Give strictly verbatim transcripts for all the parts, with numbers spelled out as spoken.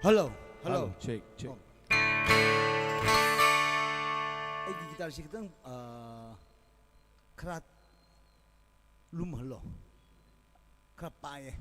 Hello, hello. Hello, check, check. ꯑꯣ꯫ ꯑꯩꯒꯤ ꯒꯤꯇꯥꯔꯁꯤ ꯈꯤꯇꯪ, ꯑ, ꯈꯔ ꯂꯨꯝꯍꯜꯂꯣ꯫ ꯈꯔ ꯄꯥꯏꯌꯦ꯫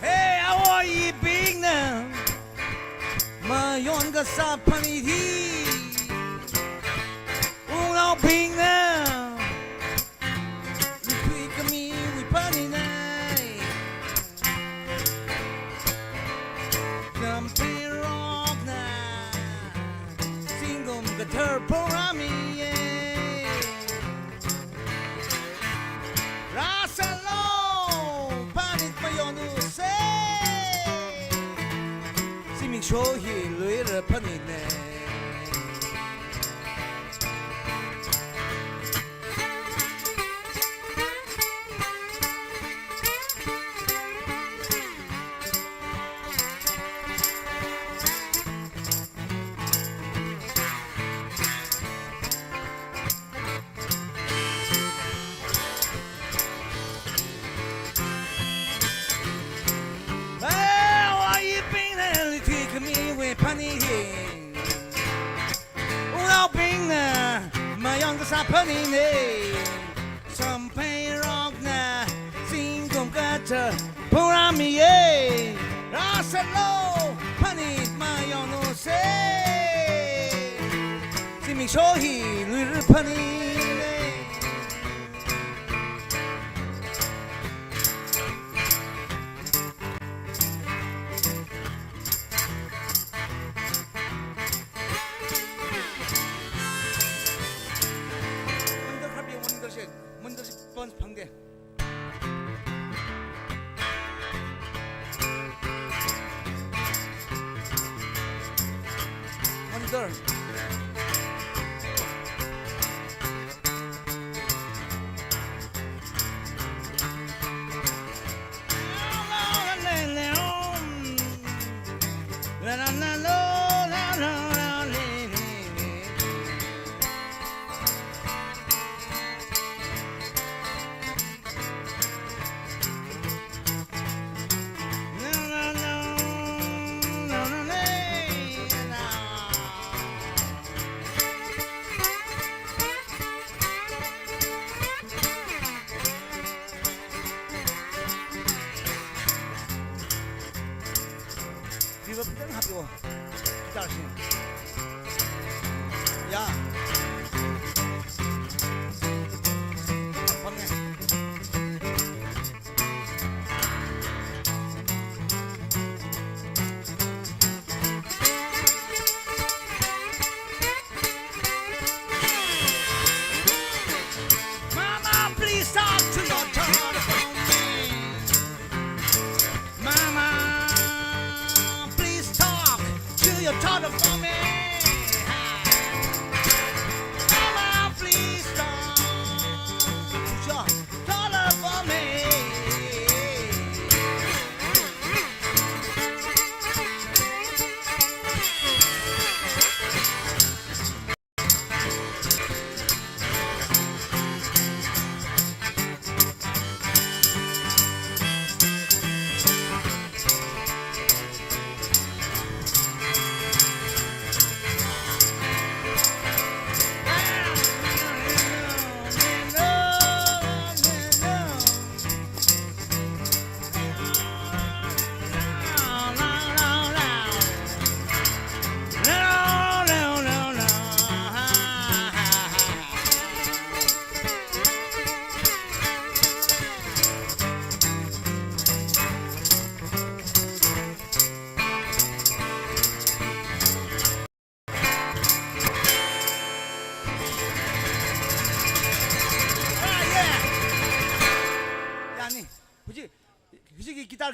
Hey, awo yi bing na, ma yon ga sa pani hi. Ung lao bing na, wi pui kami wi pani na. ꯁꯣ ꯍꯤ ꯂꯨꯏꯔ ꯐꯅꯤꯅꯦ꯫ Uraupingna mayong kasa panine. Champagne rockna singkum kata puramiye. Rasalo panit mayong no se. Simi shohi lui panine. ꯃꯨꯟꯗꯔ ꯈꯔ ꯄꯤꯌꯨ, ꯃꯨꯟꯗꯔꯁꯦ, ꯃꯨꯟꯗꯔꯁꯦ ꯄꯟꯁ ꯐꯪꯗꯦ꯫ ꯃꯨꯟꯗꯔ꯫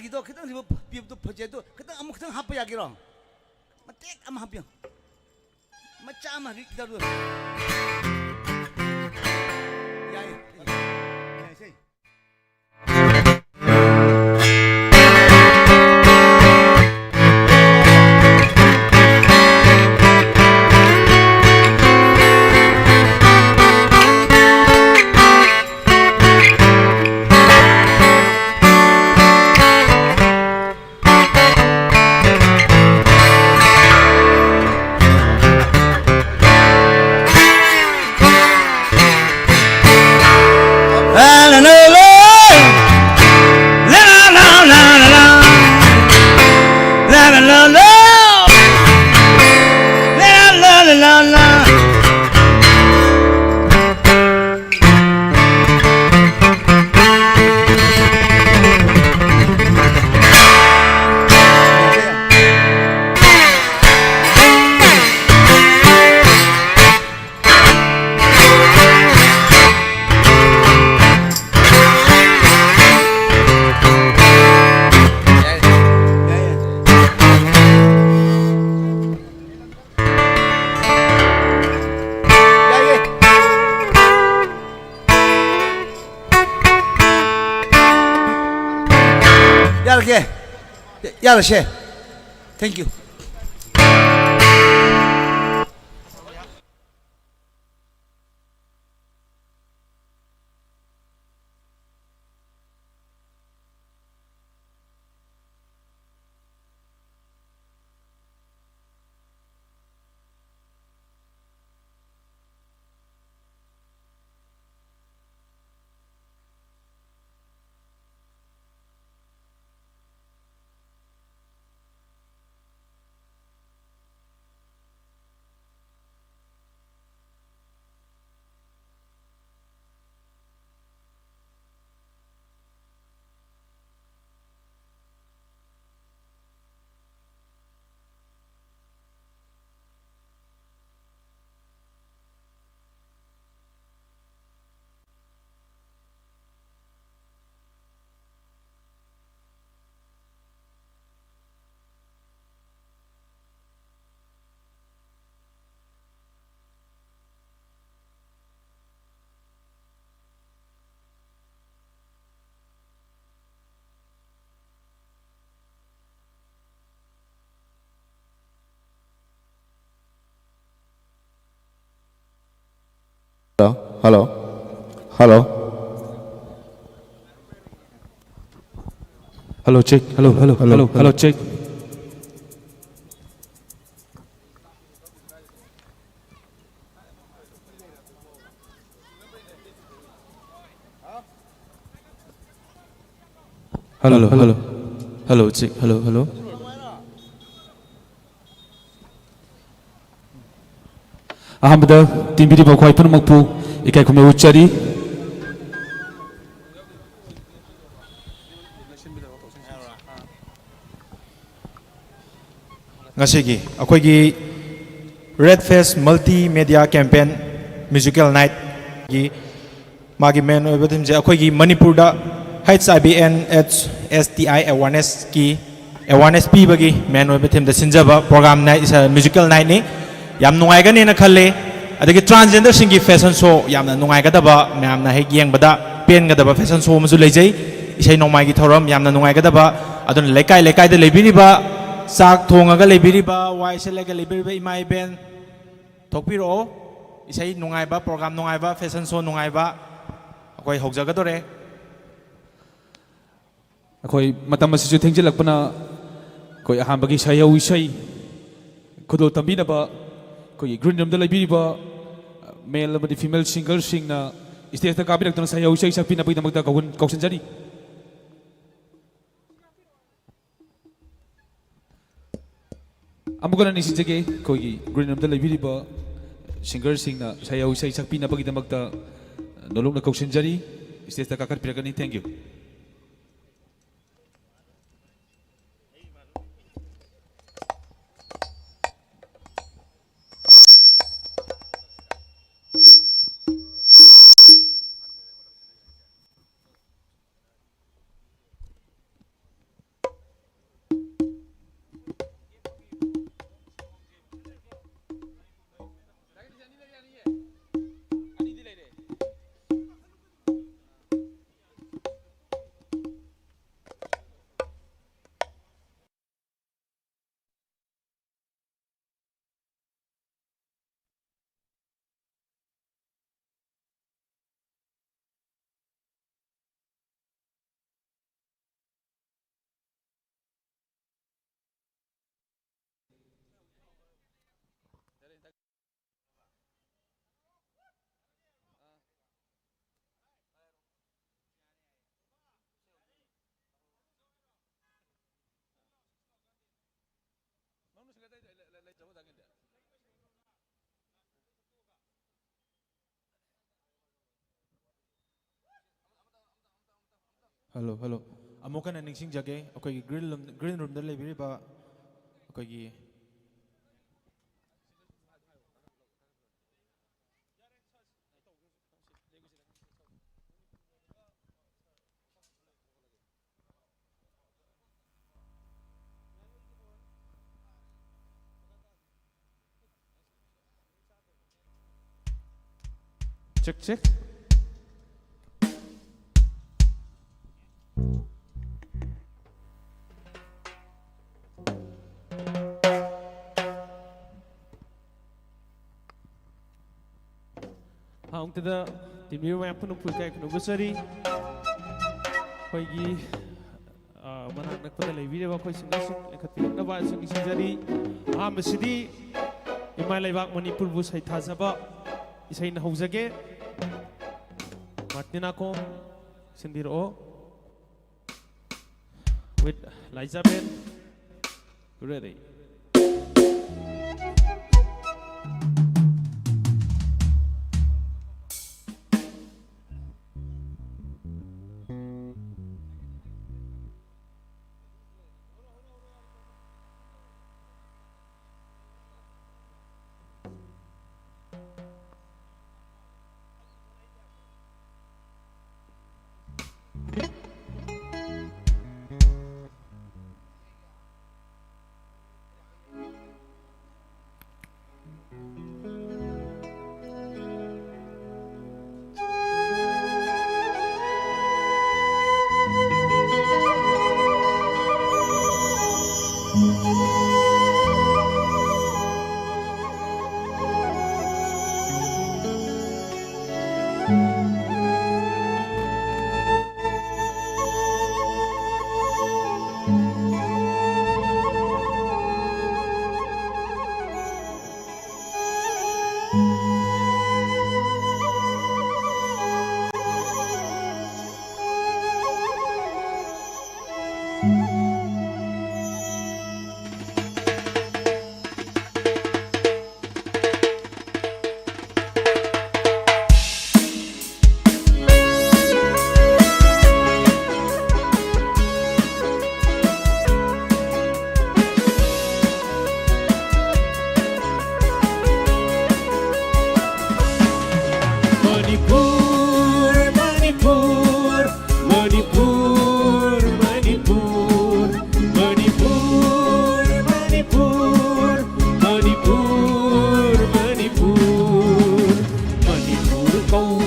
ꯒꯤꯗꯣ ꯈꯤꯇꯪ ꯄꯤꯕꯗꯣ ꯐꯖꯩ꯫ ꯑꯗꯣ ꯈꯤꯇꯪ, ꯑꯃꯨꯛ ꯈꯤꯇꯪ ꯍꯥꯞꯄ ꯌꯥꯒꯦꯔꯣ? ꯃꯇꯦꯛ ꯑꯃ ꯍꯥꯞꯄꯤꯌꯨ꯫ ꯃꯆꯥ ꯑꯃ ꯔꯤꯛ ꯇꯧꯔꯨ꯫ ꯌꯥꯏ꯫ ꯌꯥꯏ, ꯁꯦ꯫ ꯌꯥꯏꯌꯦ꯫ ꯌꯥꯔꯒꯦ꯫ ꯌꯥꯔꯁꯦ꯫ Thank you꯫ Hello. Hello. Hello, check. Hello, hello, hello, hello, hello, check. Hello, hello. Hello, check. Hello, hello. ꯑꯍꯥꯟꯕꯗ ꯇꯤꯟꯕꯤꯔꯤꯕ ꯈ꯭ꯋꯥꯏ ꯄꯨꯝꯅꯃꯛꯄꯨ ꯏꯀꯥꯏ ꯈꯨꯝꯅꯕ ꯎꯠꯆꯔꯤ꯫ ꯉꯁꯤꯒꯤ ꯑꯩꯈꯣꯏꯒꯤ Red Fest Multimedia Campaign Musical Night ꯒꯤ ꯃꯥꯒꯤ main ꯑꯣꯏꯕ themeꯁꯦ ꯑꯩꯈꯣꯏꯒꯤ ꯃꯅꯤꯄꯨꯔꯗ H I V and S T I awareness ꯀꯤ awareness ꯄꯤꯕꯒꯤ main ꯑꯣꯏꯕ themeꯗ ꯁꯤꯟꯖꯕ program night, musical nightꯅꯤ꯫ ꯌꯥꯝ ꯅꯨꯡꯉꯥꯏꯒꯅꯦꯅ ꯈꯜꯂꯦ꯫ ꯑꯗꯒꯤ transgenderꯁꯤꯡꯒꯤ fashion show ꯌꯥꯝꯅ ꯅꯨꯡꯉꯥꯏꯒꯗꯕ, ꯃꯌꯥꯝꯅ ꯍꯦꯛ ꯌꯦꯡꯕꯗ ꯄꯦꯟꯒꯗꯕ fashion show ꯑꯃꯁꯨ ꯂꯩꯖꯩ꯫ ꯏꯁꯩ ꯅꯣꯡꯃꯥꯏꯒꯤ ꯊꯧꯔꯝ ꯌꯥꯝꯅ ꯅꯨꯡꯉꯥꯏꯒꯗꯕ꯫ ꯑꯗꯨꯅ ꯂꯩꯀꯥꯏ ꯂꯩꯀꯥꯏꯗ ꯂꯩꯕꯤꯔꯤꯕ, ꯆꯥꯛ ꯊꯣꯡꯉꯒ ꯂꯩꯕꯤꯔꯤꯕ, ꯋꯥꯏ ꯁꯤꯠꯂꯒ ꯂꯩꯕꯤꯔꯤꯕ ꯏꯃꯥ ꯏꯕꯦꯟ, ꯊꯣꯛꯄꯤꯔꯛꯑꯣ꯫ ꯏꯁꯩ ꯅꯨꯡꯉꯥꯏꯕ, program ꯅꯨꯡꯉꯥꯏꯕ, fashion show ꯅꯨꯡꯉꯥꯏꯕ ꯑꯩꯈꯣꯏ ꯍꯧꯖꯒꯗꯣꯔꯦ꯫ ꯑꯩꯈꯣꯏ ꯃꯇꯝ ꯑꯁꯤꯁꯨ ꯊꯦꯡꯖꯤꯜꯂꯛꯄꯅ ꯑꯩꯈꯣꯏ ꯑꯍꯥꯟꯕꯒꯤ ꯁꯩꯍꯧ ꯏꯁꯩ ꯈꯨꯗꯣꯜ ꯇꯝꯕꯤꯅꯕ ꯑꯩꯈꯣꯏꯒꯤ green roomꯗ ꯂꯩꯕꯤꯔꯤꯕ male ꯑꯃꯗꯤ female singerꯁꯤꯡꯅ stageꯇ ꯀꯥꯕꯤꯔꯛꯇꯨꯅ ꯁꯩꯍꯧ ꯏꯁꯩ ꯁꯛꯄꯤꯅꯕꯒꯤꯗꯃꯛꯇ ꯀꯧꯍꯟ-, ꯀꯧꯁꯤꯟꯖꯔꯤ꯫ ꯑꯃꯨꯛ ꯍꯟꯅ ꯅꯤꯡꯁꯤꯡꯖꯒꯦ, ꯑꯩꯈꯣꯏꯒꯤ green roomꯗ ꯂꯩꯕꯤꯔꯤꯕ singerꯁꯤꯡꯅ ꯁꯩꯍꯧ ꯏꯁꯩ ꯁꯛꯄꯤꯅꯕꯒꯤꯗꯃꯛꯇ ꯅꯣꯂꯨꯛꯅ ꯀꯧꯁꯤꯟꯖꯔꯤ, stageꯇ ꯀꯥꯈꯠꯄꯤꯔꯛꯀꯅꯤ꯫ Thank you. Hello, hello. ꯑꯃꯨꯛ ꯍꯟꯅ ꯅꯤꯡꯁꯤꯡꯖꯒꯦ, ꯑꯩꯈꯣꯏꯒꯤ ꯒ꯭ꯔꯤꯟ ꯂꯨꯝ-, ꯒ꯭ꯔꯤꯟ ꯔꯨꯝꯗ ꯂꯩꯕꯤꯔꯤꯕ ꯑꯩꯈꯣꯏꯒꯤ Check, check. ꯑꯍꯥꯟꯕꯗ ꯇꯤꯝꯕꯤꯔꯤꯕ ꯃꯌꯥꯝ ꯄꯨꯝꯅꯃꯛꯄꯨ ꯏꯀꯥꯏ ꯈꯨꯝꯅꯖꯔꯤ꯫ ꯑꯩꯈꯣꯏꯒꯤ, ꯑ, ꯃꯅꯥꯛ ꯅꯛꯄꯗ ꯂꯩꯕꯤꯔꯤꯕ ꯑꯩꯈꯣꯏꯁꯤꯡ ꯑꯁꯨꯝ ꯂꯦꯡꯈꯠꯄꯤꯔꯛꯅꯕ ꯑꯁꯨꯝ ꯅꯤꯡꯁꯤꯡꯖꯔꯤ꯫ ꯑꯍꯥꯟꯕꯁꯤꯗꯤ ꯏꯃꯥ ꯂꯩꯕꯥꯛ ꯃꯅꯤꯄꯨꯔꯕꯨ ꯁꯩꯊꯥꯖꯕ ꯏꯁꯩꯅ ꯍꯧꯖꯒꯦ꯫ ꯃꯥꯔꯇꯤꯅꯥ ꯀꯣꯝ ꯁꯤꯟꯕꯤꯔꯛꯑꯣ꯫ With ꯂꯥꯏꯖꯥꯕꯦꯟ, ready꯫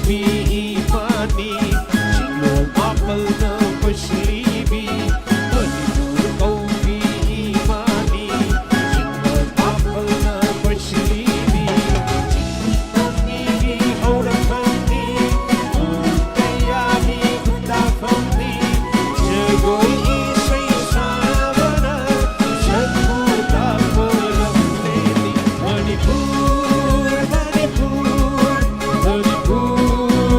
ꯄꯤ ꯏꯃꯥꯅꯤ, ꯆꯤꯡꯂꯣꯜ ꯃꯥꯄꯜꯅ ꯄꯣꯏꯁꯤꯜꯂꯤꯕꯤ, ꯃꯅꯤꯄꯨꯔ ꯀꯧꯕꯤ ꯏꯃꯥꯅꯤ, ꯆꯤꯡꯂꯣꯜ ꯃꯥꯄꯜꯅ ꯄꯣꯏꯁꯤꯜꯂꯤꯕꯤ, ꯆꯤꯡ ꯇꯝꯃꯤꯒꯤ ꯍꯧꯔꯛꯐꯝꯅꯤ, ꯎ ꯀꯌꯥꯒꯤ ꯈꯨꯟꯗꯥꯐꯝꯅꯤ, ꯖꯒꯣꯏ ꯏꯁꯩ ꯁꯥꯕꯅ ꯁꯛꯄꯨ ꯇꯥꯛꯄ ꯂꯝꯂꯦꯟꯅꯤ꯫ Manipur, Manipur, Manipur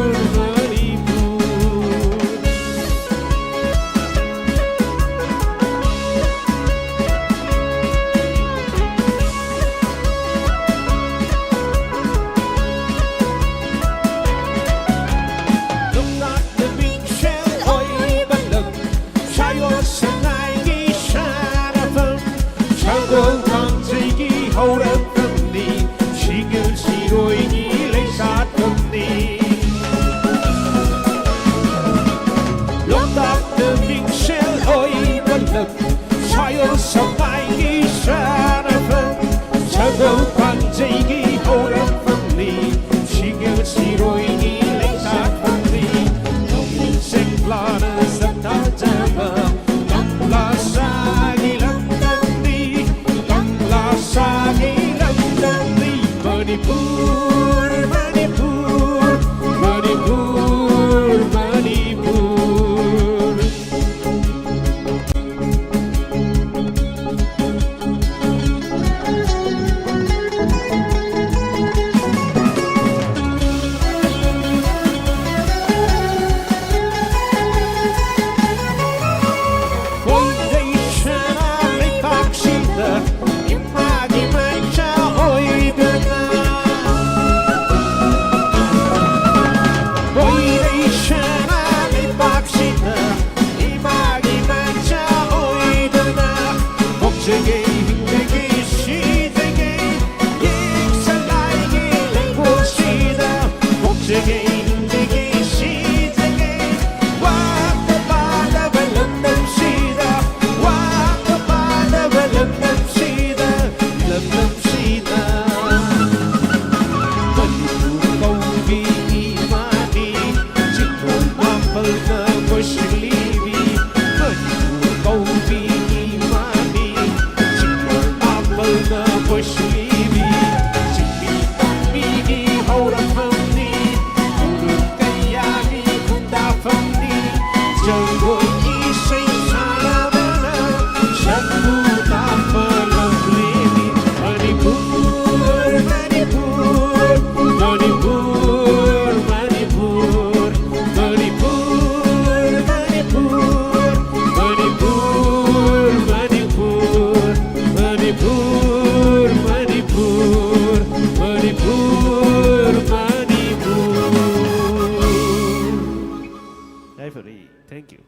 Thank you.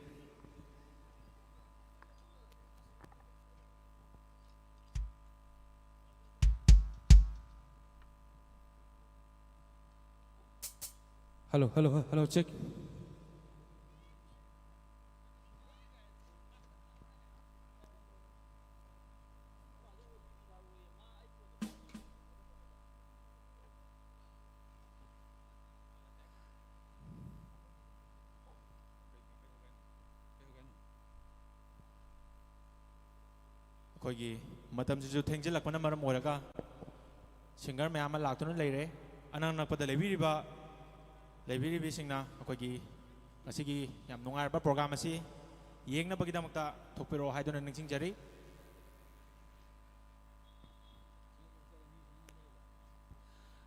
Hello, hello, hello, check. ꯑꯩꯈꯣꯏꯒꯤ ꯃꯇꯝꯁꯤꯁꯨ ꯊꯦꯡꯖꯤꯜꯂꯛꯄꯅ ꯃꯔꯝ ꯑꯣꯏꯔꯒ ꯁꯤꯡꯒꯔ ꯃꯌꯥꯝ ꯑꯃ ꯂꯥꯛꯇꯨꯅ ꯂꯩꯔꯦ꯫ ꯑꯅꯛ ꯅꯛꯄꯗ ꯂꯩꯕꯤꯔꯤꯕ, ꯂꯩꯕꯤꯔꯤꯕꯤꯁꯤꯡꯅ ꯑꯩꯈꯣꯏꯒꯤ ꯉꯁꯤꯒꯤ ꯌꯥꯝ ꯅꯨꯡꯉꯥꯏꯔꯕ ꯄ꯭ꯔꯣꯒ꯭ꯔꯥꯝ ꯑꯁꯤ ꯌꯦꯡꯅꯕꯒꯤꯗꯃꯛꯇ ꯊꯣꯛꯄꯤꯔꯛꯑꯣ ꯍꯥꯏꯗꯨꯅ ꯅꯤꯡꯁꯤꯡꯖꯔꯤ꯫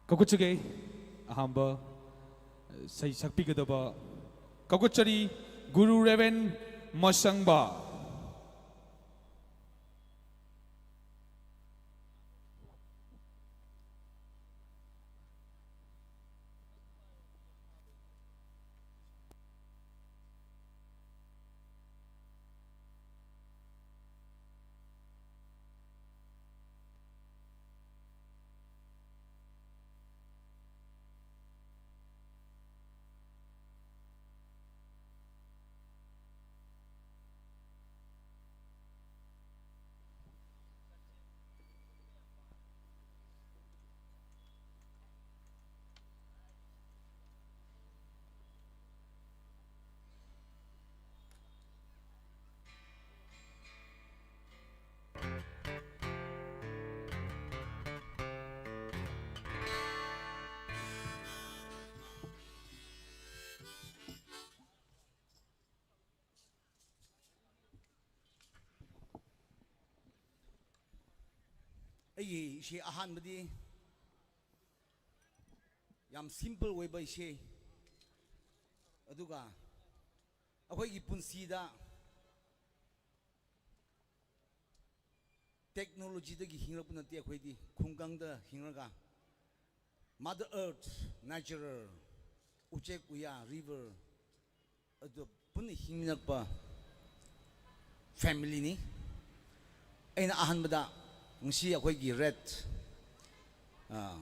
ꯀꯧꯈꯠꯆꯒꯦ꯫ ꯑꯍꯥꯟꯕ ꯏꯁꯩ ꯁꯛꯄꯤꯒꯗꯕ ꯀꯧꯈꯠꯆꯔꯤ, ꯒꯨꯔꯨ ꯔꯦꯚꯦꯟ ꯃꯁꯪꯕ꯫ ꯑꯩꯒꯤ ꯏꯁꯩ ꯑꯍꯥꯟꯕꯗꯤ ꯌꯥꯝ simple ꯑꯣꯏꯕ ꯏꯁꯩ, ꯑꯗꯨꯒ ꯑꯩꯈꯣꯏꯒꯤ ꯄꯨꯟꯁꯤꯗ technologyꯗꯒꯤ ꯍꯤꯡꯂꯛꯄ ꯅꯠꯇꯦ꯫ ꯑꯩꯈꯣꯏꯗꯤ ꯈꯨꯡꯒꯪꯗ ꯍꯤꯡꯂꯒ Mother Earth, natural, ꯎꯆꯦꯛ ꯎꯌꯥ, river, ꯑꯗꯨ ꯄꯨꯟꯅ ꯍꯤꯡꯃꯤꯟꯅꯔꯛꯄ ꯐꯦꯃꯤꯂꯤꯅꯤ꯫ ꯑꯩꯅ ꯑꯍꯥꯟꯕꯗ ꯉꯁꯤ ꯑꯩꯈꯣꯏꯒꯤ ꯔꯦꯠ, ꯑꯥ,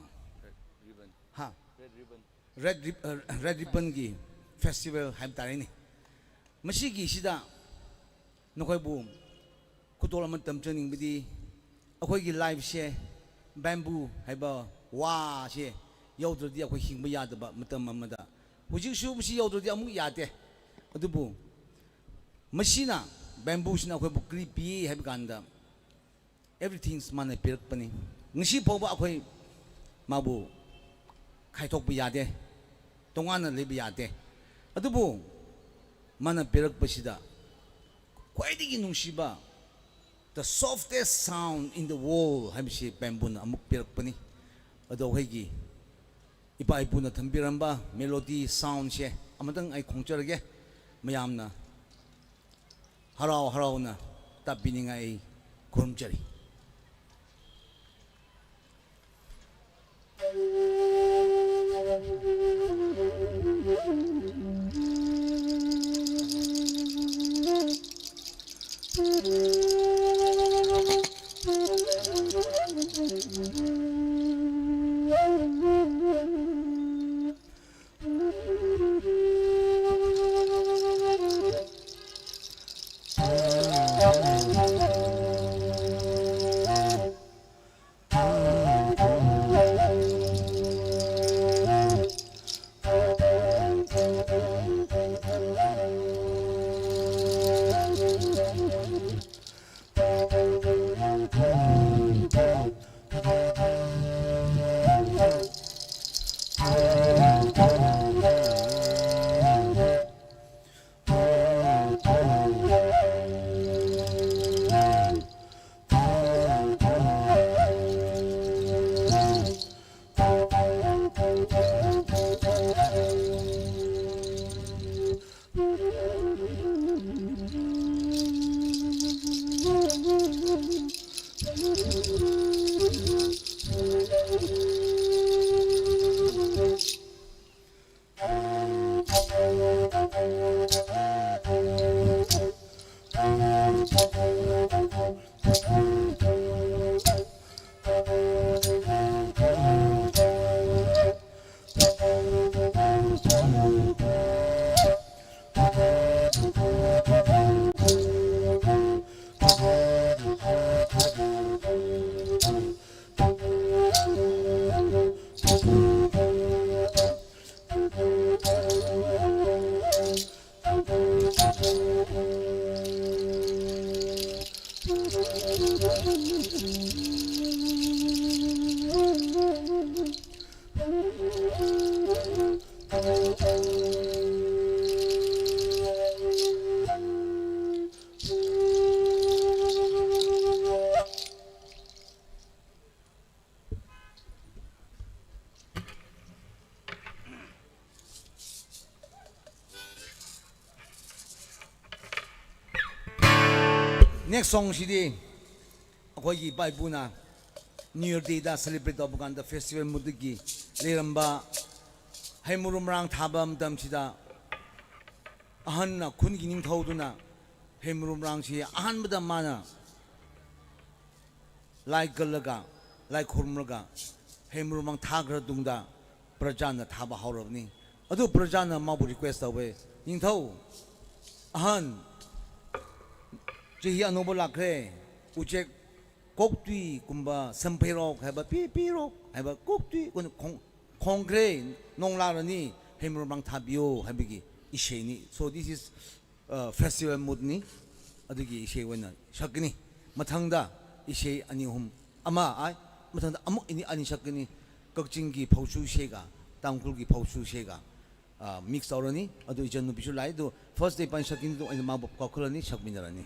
ꯍꯥ? Rate ribbon. ꯔꯦꯠ ꯔꯤꯞ-, ꯑ, ꯔꯦꯠ ꯔꯤꯕꯟꯒꯤ ꯐꯦꯁꯇꯤꯚꯦꯜ ꯍꯥꯏꯕ ꯇꯥꯔꯦꯅꯦ꯫ ꯃꯁꯤꯒꯤꯁꯤꯗ ꯅꯈꯣꯏꯕꯨ ꯈꯨꯗꯣꯜ ꯑꯃ ꯇꯝꯖꯅꯤꯡꯕꯗꯤ, ꯑꯩꯈꯣꯏꯒꯤ ꯂꯥꯏꯐꯁꯦ ꯕꯦꯝꯕꯨ ꯍꯥꯏꯕ ꯋꯥꯁꯦ ꯌꯧꯗ꯭ꯔꯗꯤ ꯑꯩꯈꯣꯏ ꯍꯤꯡꯕ ꯌꯥꯗꯕ ꯃꯇꯝ ꯑꯃꯗ, ꯍꯧꯖꯤꯛꯁꯨ ꯃꯁꯤ ꯌꯧꯗ꯭ꯔꯗꯤ ꯑꯃꯨꯛ ꯌꯥꯗꯦ꯫ ꯑꯗꯨꯕꯨ ꯃꯁꯤꯅ, ꯕꯦꯝꯕꯨꯁꯤꯅ ꯑꯩꯈꯣꯏꯕꯨ ꯀꯔꯤ ꯄꯤ ꯍꯥꯏꯕ ꯀꯥꯟꯗ, ꯑꯦꯚ꯭ꯔꯤꯊꯤꯡꯁ ꯃꯥꯅ ꯄꯤꯔꯛꯄꯅꯤ꯫ ꯉꯁꯤ ꯐꯥꯎꯕ ꯑꯩꯈꯣꯏ ꯃꯥꯕꯨ ꯈꯥꯏꯊꯣꯛꯄ ꯌꯥꯗꯦ, ꯇꯣꯉꯥꯟꯅ ꯂꯩꯕ ꯌꯥꯗꯦ꯫ ꯑꯗꯨꯕꯨ ꯃꯥꯅ ꯄꯤꯔꯛꯄꯁꯤꯗ ꯈ꯭ꯋꯥꯏꯗꯒꯤ ꯅꯨꯡꯁꯤꯕ, the softest sound in the world ꯍꯥꯏꯕꯁꯤ ꯕꯦꯝꯕꯨꯅ ꯑꯃꯨꯛ ꯄꯤꯔꯛꯄꯅꯤ꯫ ꯑꯗꯣ ꯑꯩꯈꯣꯏꯒꯤ ꯏꯄꯥ ꯏꯄꯨꯅ ꯊꯝꯕꯤꯔꯝꯕ ꯃꯦꯂꯣꯗꯤ ꯁꯥꯎꯟꯁꯦ ꯑꯃꯇꯪ ꯑꯩ ꯈꯣꯡꯆꯔꯒꯦ꯫ ꯃꯌꯥꯝꯅ ꯍꯔꯥꯎ ꯍꯔꯥꯎꯅ ꯇꯥꯕꯤꯅꯤꯡꯉꯥꯏ ꯑꯩ ꯈꯨꯔꯨꯝꯖꯔꯤ꯫ Next song ꯁꯤꯗꯤ ꯑꯩꯈꯣꯏꯒꯤ ꯏꯄꯥ ꯏꯄꯨꯅ New Year Day ꯗ celebrate ꯇꯧꯕ ꯀꯥꯟꯗ festival mood ꯀꯤ ꯂꯩꯔꯝꯕ ꯍꯩ ꯃꯔꯨ ꯃꯔꯥꯡ ꯊꯥꯕ ꯃꯇꯝꯁꯤꯗ ꯑꯍꯟꯅ, ꯈꯨꯟꯒꯤ ꯅꯤꯡꯊꯧꯗꯨꯅ ꯍꯩ ꯃꯔꯨ ꯃꯔꯥꯡꯁꯤ ꯑꯍꯥꯟꯕꯗ ꯃꯥꯅ ꯂꯥꯏ ꯀꯜꯂꯒ, ꯂꯥꯏ ꯈꯨꯔꯨꯝꯂꯒ ꯍꯩ ꯃꯔꯨ ꯃꯔꯥꯡ ꯊꯥꯈ꯭ꯔ ꯇꯨꯡꯗ ꯄ꯭ꯔꯖꯥꯅ ꯊꯥꯕ ꯍꯧꯔꯕꯅꯤ꯫ ꯑꯗꯨ ꯄ꯭ꯔꯖꯥꯅ ꯃꯥꯕꯨ request ꯇꯧꯋꯦ, "ꯅꯤꯡꯊꯧ, ꯑꯍꯟ, ꯆꯍꯤ ꯑꯅꯧꯕ ꯂꯥꯛꯈ꯭ꯔꯦ, ꯎꯆꯦꯛ ꯀꯣꯛꯇꯨꯏꯒꯨꯝꯕ, ꯁꯝꯐꯩꯔꯣꯛ ꯍꯥꯏꯕ, ꯄꯤ ꯄꯤꯔꯣꯛ ꯍꯥꯏꯕ ꯀꯣꯛꯇꯨꯏ ꯈꯣꯡ-, ꯈꯣꯡꯈ꯭ꯔꯦ, ꯅꯣꯡ ꯂꯥꯛꯂꯅꯤ, ꯍꯩ ꯃꯔꯨ ꯃꯔꯥꯡ ꯊꯥꯕꯤꯌꯣ" ꯍꯥꯏꯕꯒꯤ ꯏꯁꯩꯅꯤ꯫ So this is, uh, festival mood ꯅꯤ꯫ ꯑꯗꯨꯒꯤ ꯏꯁꯩ ꯑꯣꯏꯅ ꯁꯛꯀꯅꯤ꯫ ꯃꯊꯪꯗ ꯏꯁꯩ ꯑꯅꯤ ꯑꯍꯨꯝ, ꯑꯃ ꯑꯥꯏ, ꯃꯊꯪꯗ ꯑꯃꯨꯛ ꯑꯅꯤ, ꯑꯅꯤ ꯁꯛꯀꯅꯤ꯫ ꯀꯛꯆꯤꯡꯒꯤ ꯐꯧꯁꯨ ꯏꯁꯩꯒ ꯇꯥꯡꯈꯨꯜꯒꯤ ꯐꯧꯁꯨ ꯏꯁꯩꯒ, ꯑ, mix ꯇꯧꯔꯅꯤ꯫ ꯑꯗꯨ ꯏꯆꯟꯅꯨꯄꯤꯁꯨ ꯂꯥꯛꯑꯦ꯫ ꯑꯗꯨ first day ꯄꯥꯟ ꯁꯛꯀꯅꯤ꯫ ꯑꯗꯨ ꯑꯩꯅ ꯃꯥꯕꯨ ꯀꯧꯈꯠꯂꯅꯤ, ꯁꯛꯃꯤꯟꯅꯔꯅꯤ꯫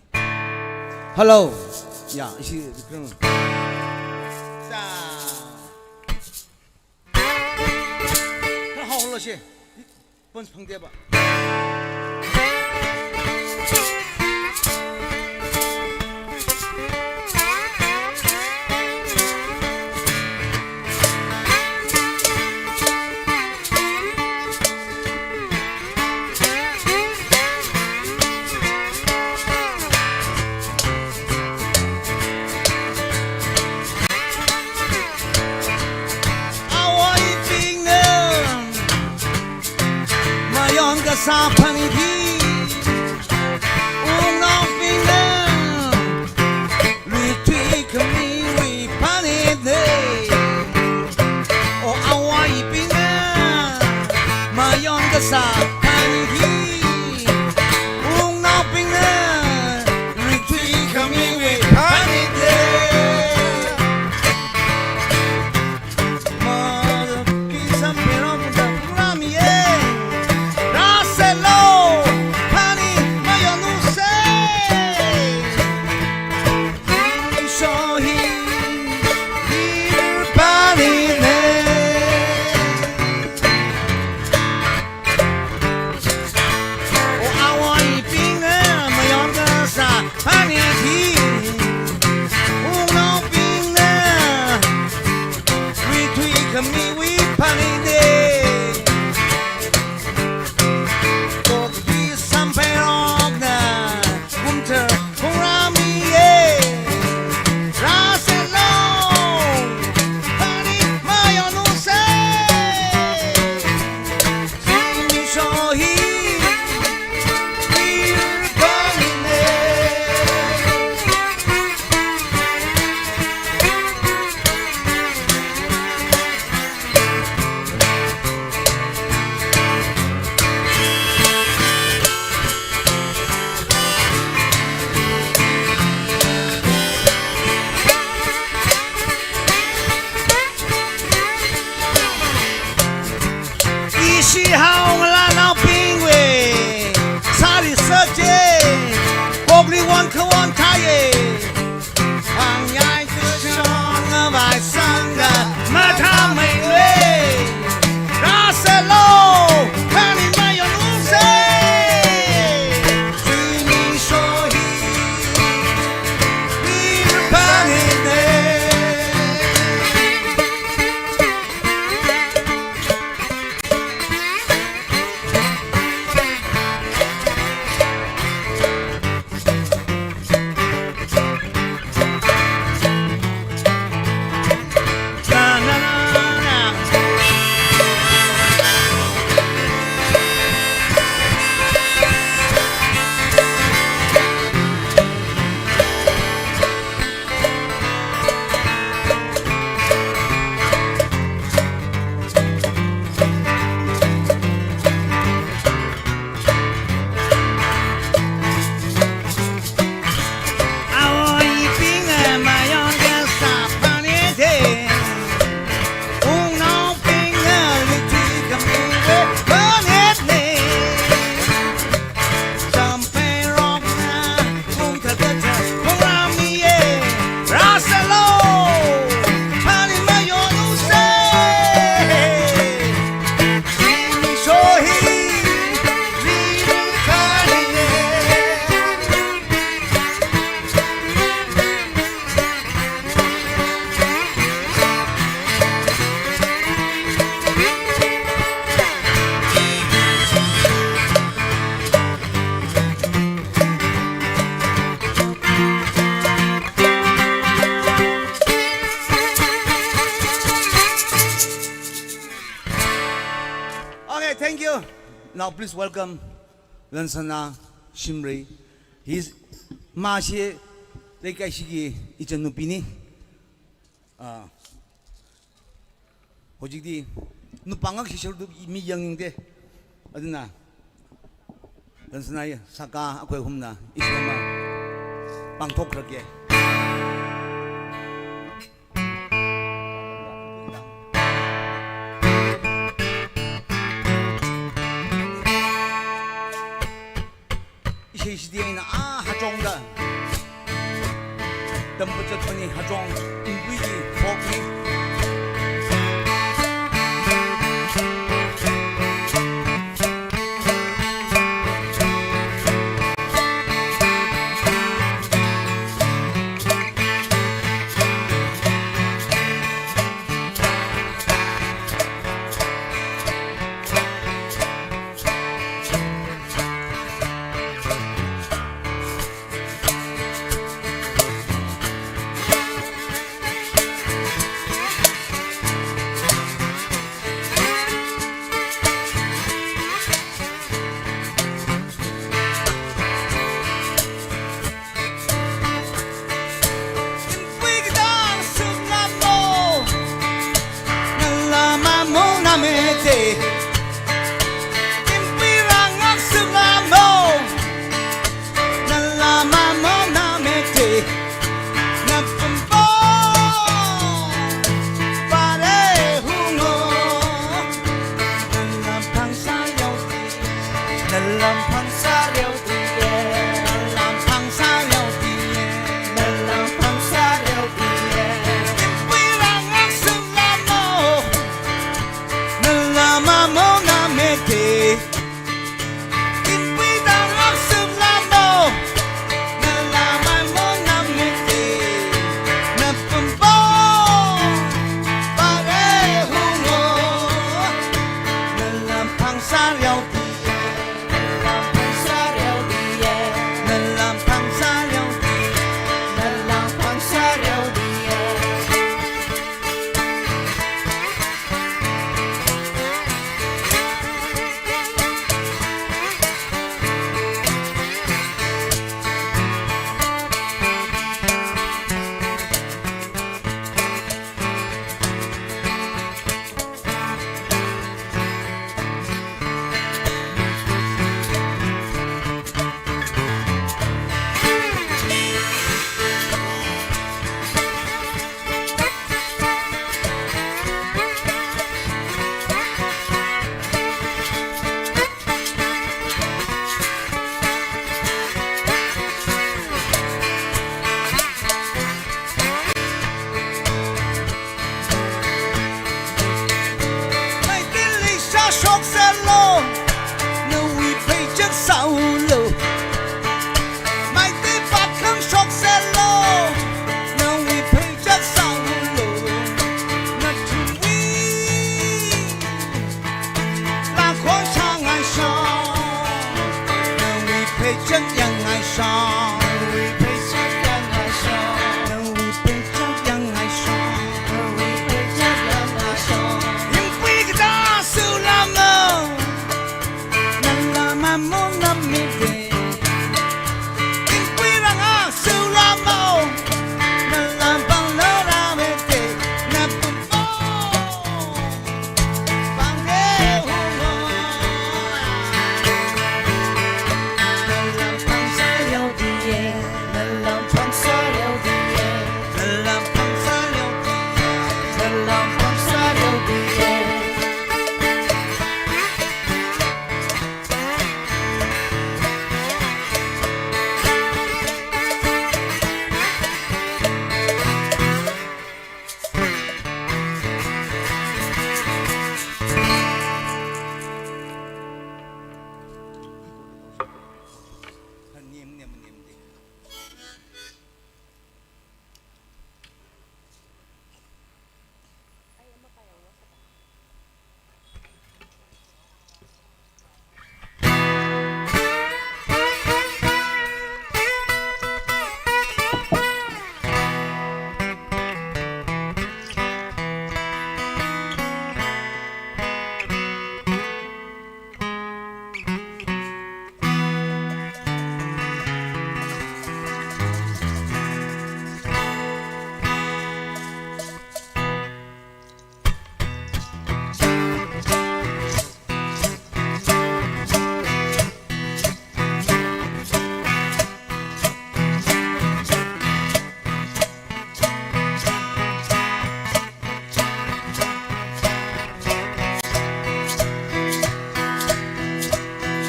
Hello꯫ ꯌꯥ, ꯏꯁꯩ ꯀꯩꯅꯣ꯫ ꯆꯥ꯫ ꯈꯔ ꯍꯧꯍꯜꯂꯁꯦ꯫ ꯄꯟꯁ ꯐꯪꯗꯦꯕ꯫ Awai pingam mayon ka sa panidi. Unang pingam ritwi kami wi panidi. O awai pingam mayon ka sa panidi. Unang pingam ritwi kami wi panidi. Mother, peace and freedom, the Grammy, yeah. Now please welcome Lansana Shimray. He's, ꯃꯥꯁꯦ ꯂꯩꯀꯥꯏꯁꯤꯒꯤ ꯏꯆꯟꯅꯨꯄꯤꯅꯤ꯫ ꯑꯥ, ꯍꯧꯖꯤꯛꯇꯤ ꯅꯨꯄꯥ ꯉꯥꯛꯁꯤ ꯁꯔꯨꯛꯇꯨ ꯃꯤ ꯌꯦꯡꯅꯤꯡꯗꯦ꯫ ꯑꯗꯨꯅ ꯂꯟꯁꯅꯥꯏ ꯁꯥꯀꯥ ꯑꯩꯈꯣꯏ ꯑꯍꯨꯝꯅ ꯏꯁꯩ ꯑꯃ ꯄꯥꯡꯊꯣꯛꯈ꯭ꯔꯒꯦ꯫ ꯏꯁꯩꯁꯤꯗꯤ ꯑꯩꯅ ꯑꯥ ꯍꯥꯆꯣꯡꯗ ꯇꯝꯕ ꯆꯠꯄꯅꯤ꯫ ꯍꯥꯆꯣꯡ ꯏꯟꯄꯨꯏꯒꯤ ꯐꯣꯛꯅꯤ꯫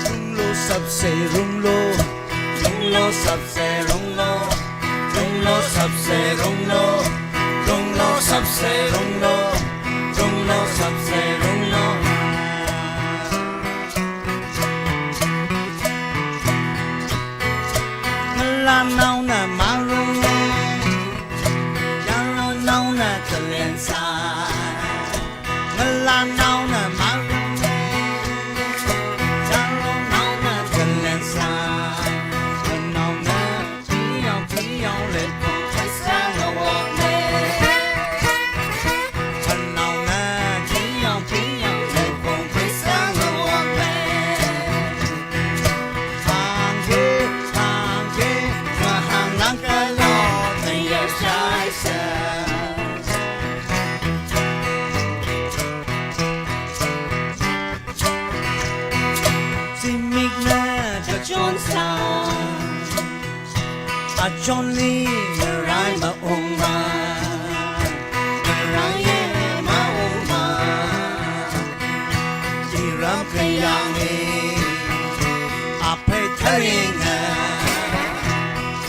Rung lo, sabse rung lo, rung lo, sabse rung lo, rung lo, sabse rung lo, rung lo, sabse rung lo, rung lo, sabse rung lo. Ngala nauna marung, yaro nauna kalensa. Ngala nauna marung, yaro nauna kalensa. Nauna piyong piyong le pong kaisa ngawok le. Nauna piyong piyong le pong kaisa ngawok le. Achonli ngarai maungma, ngarai ye maungma, Tirap kayang e, aphei tharing e,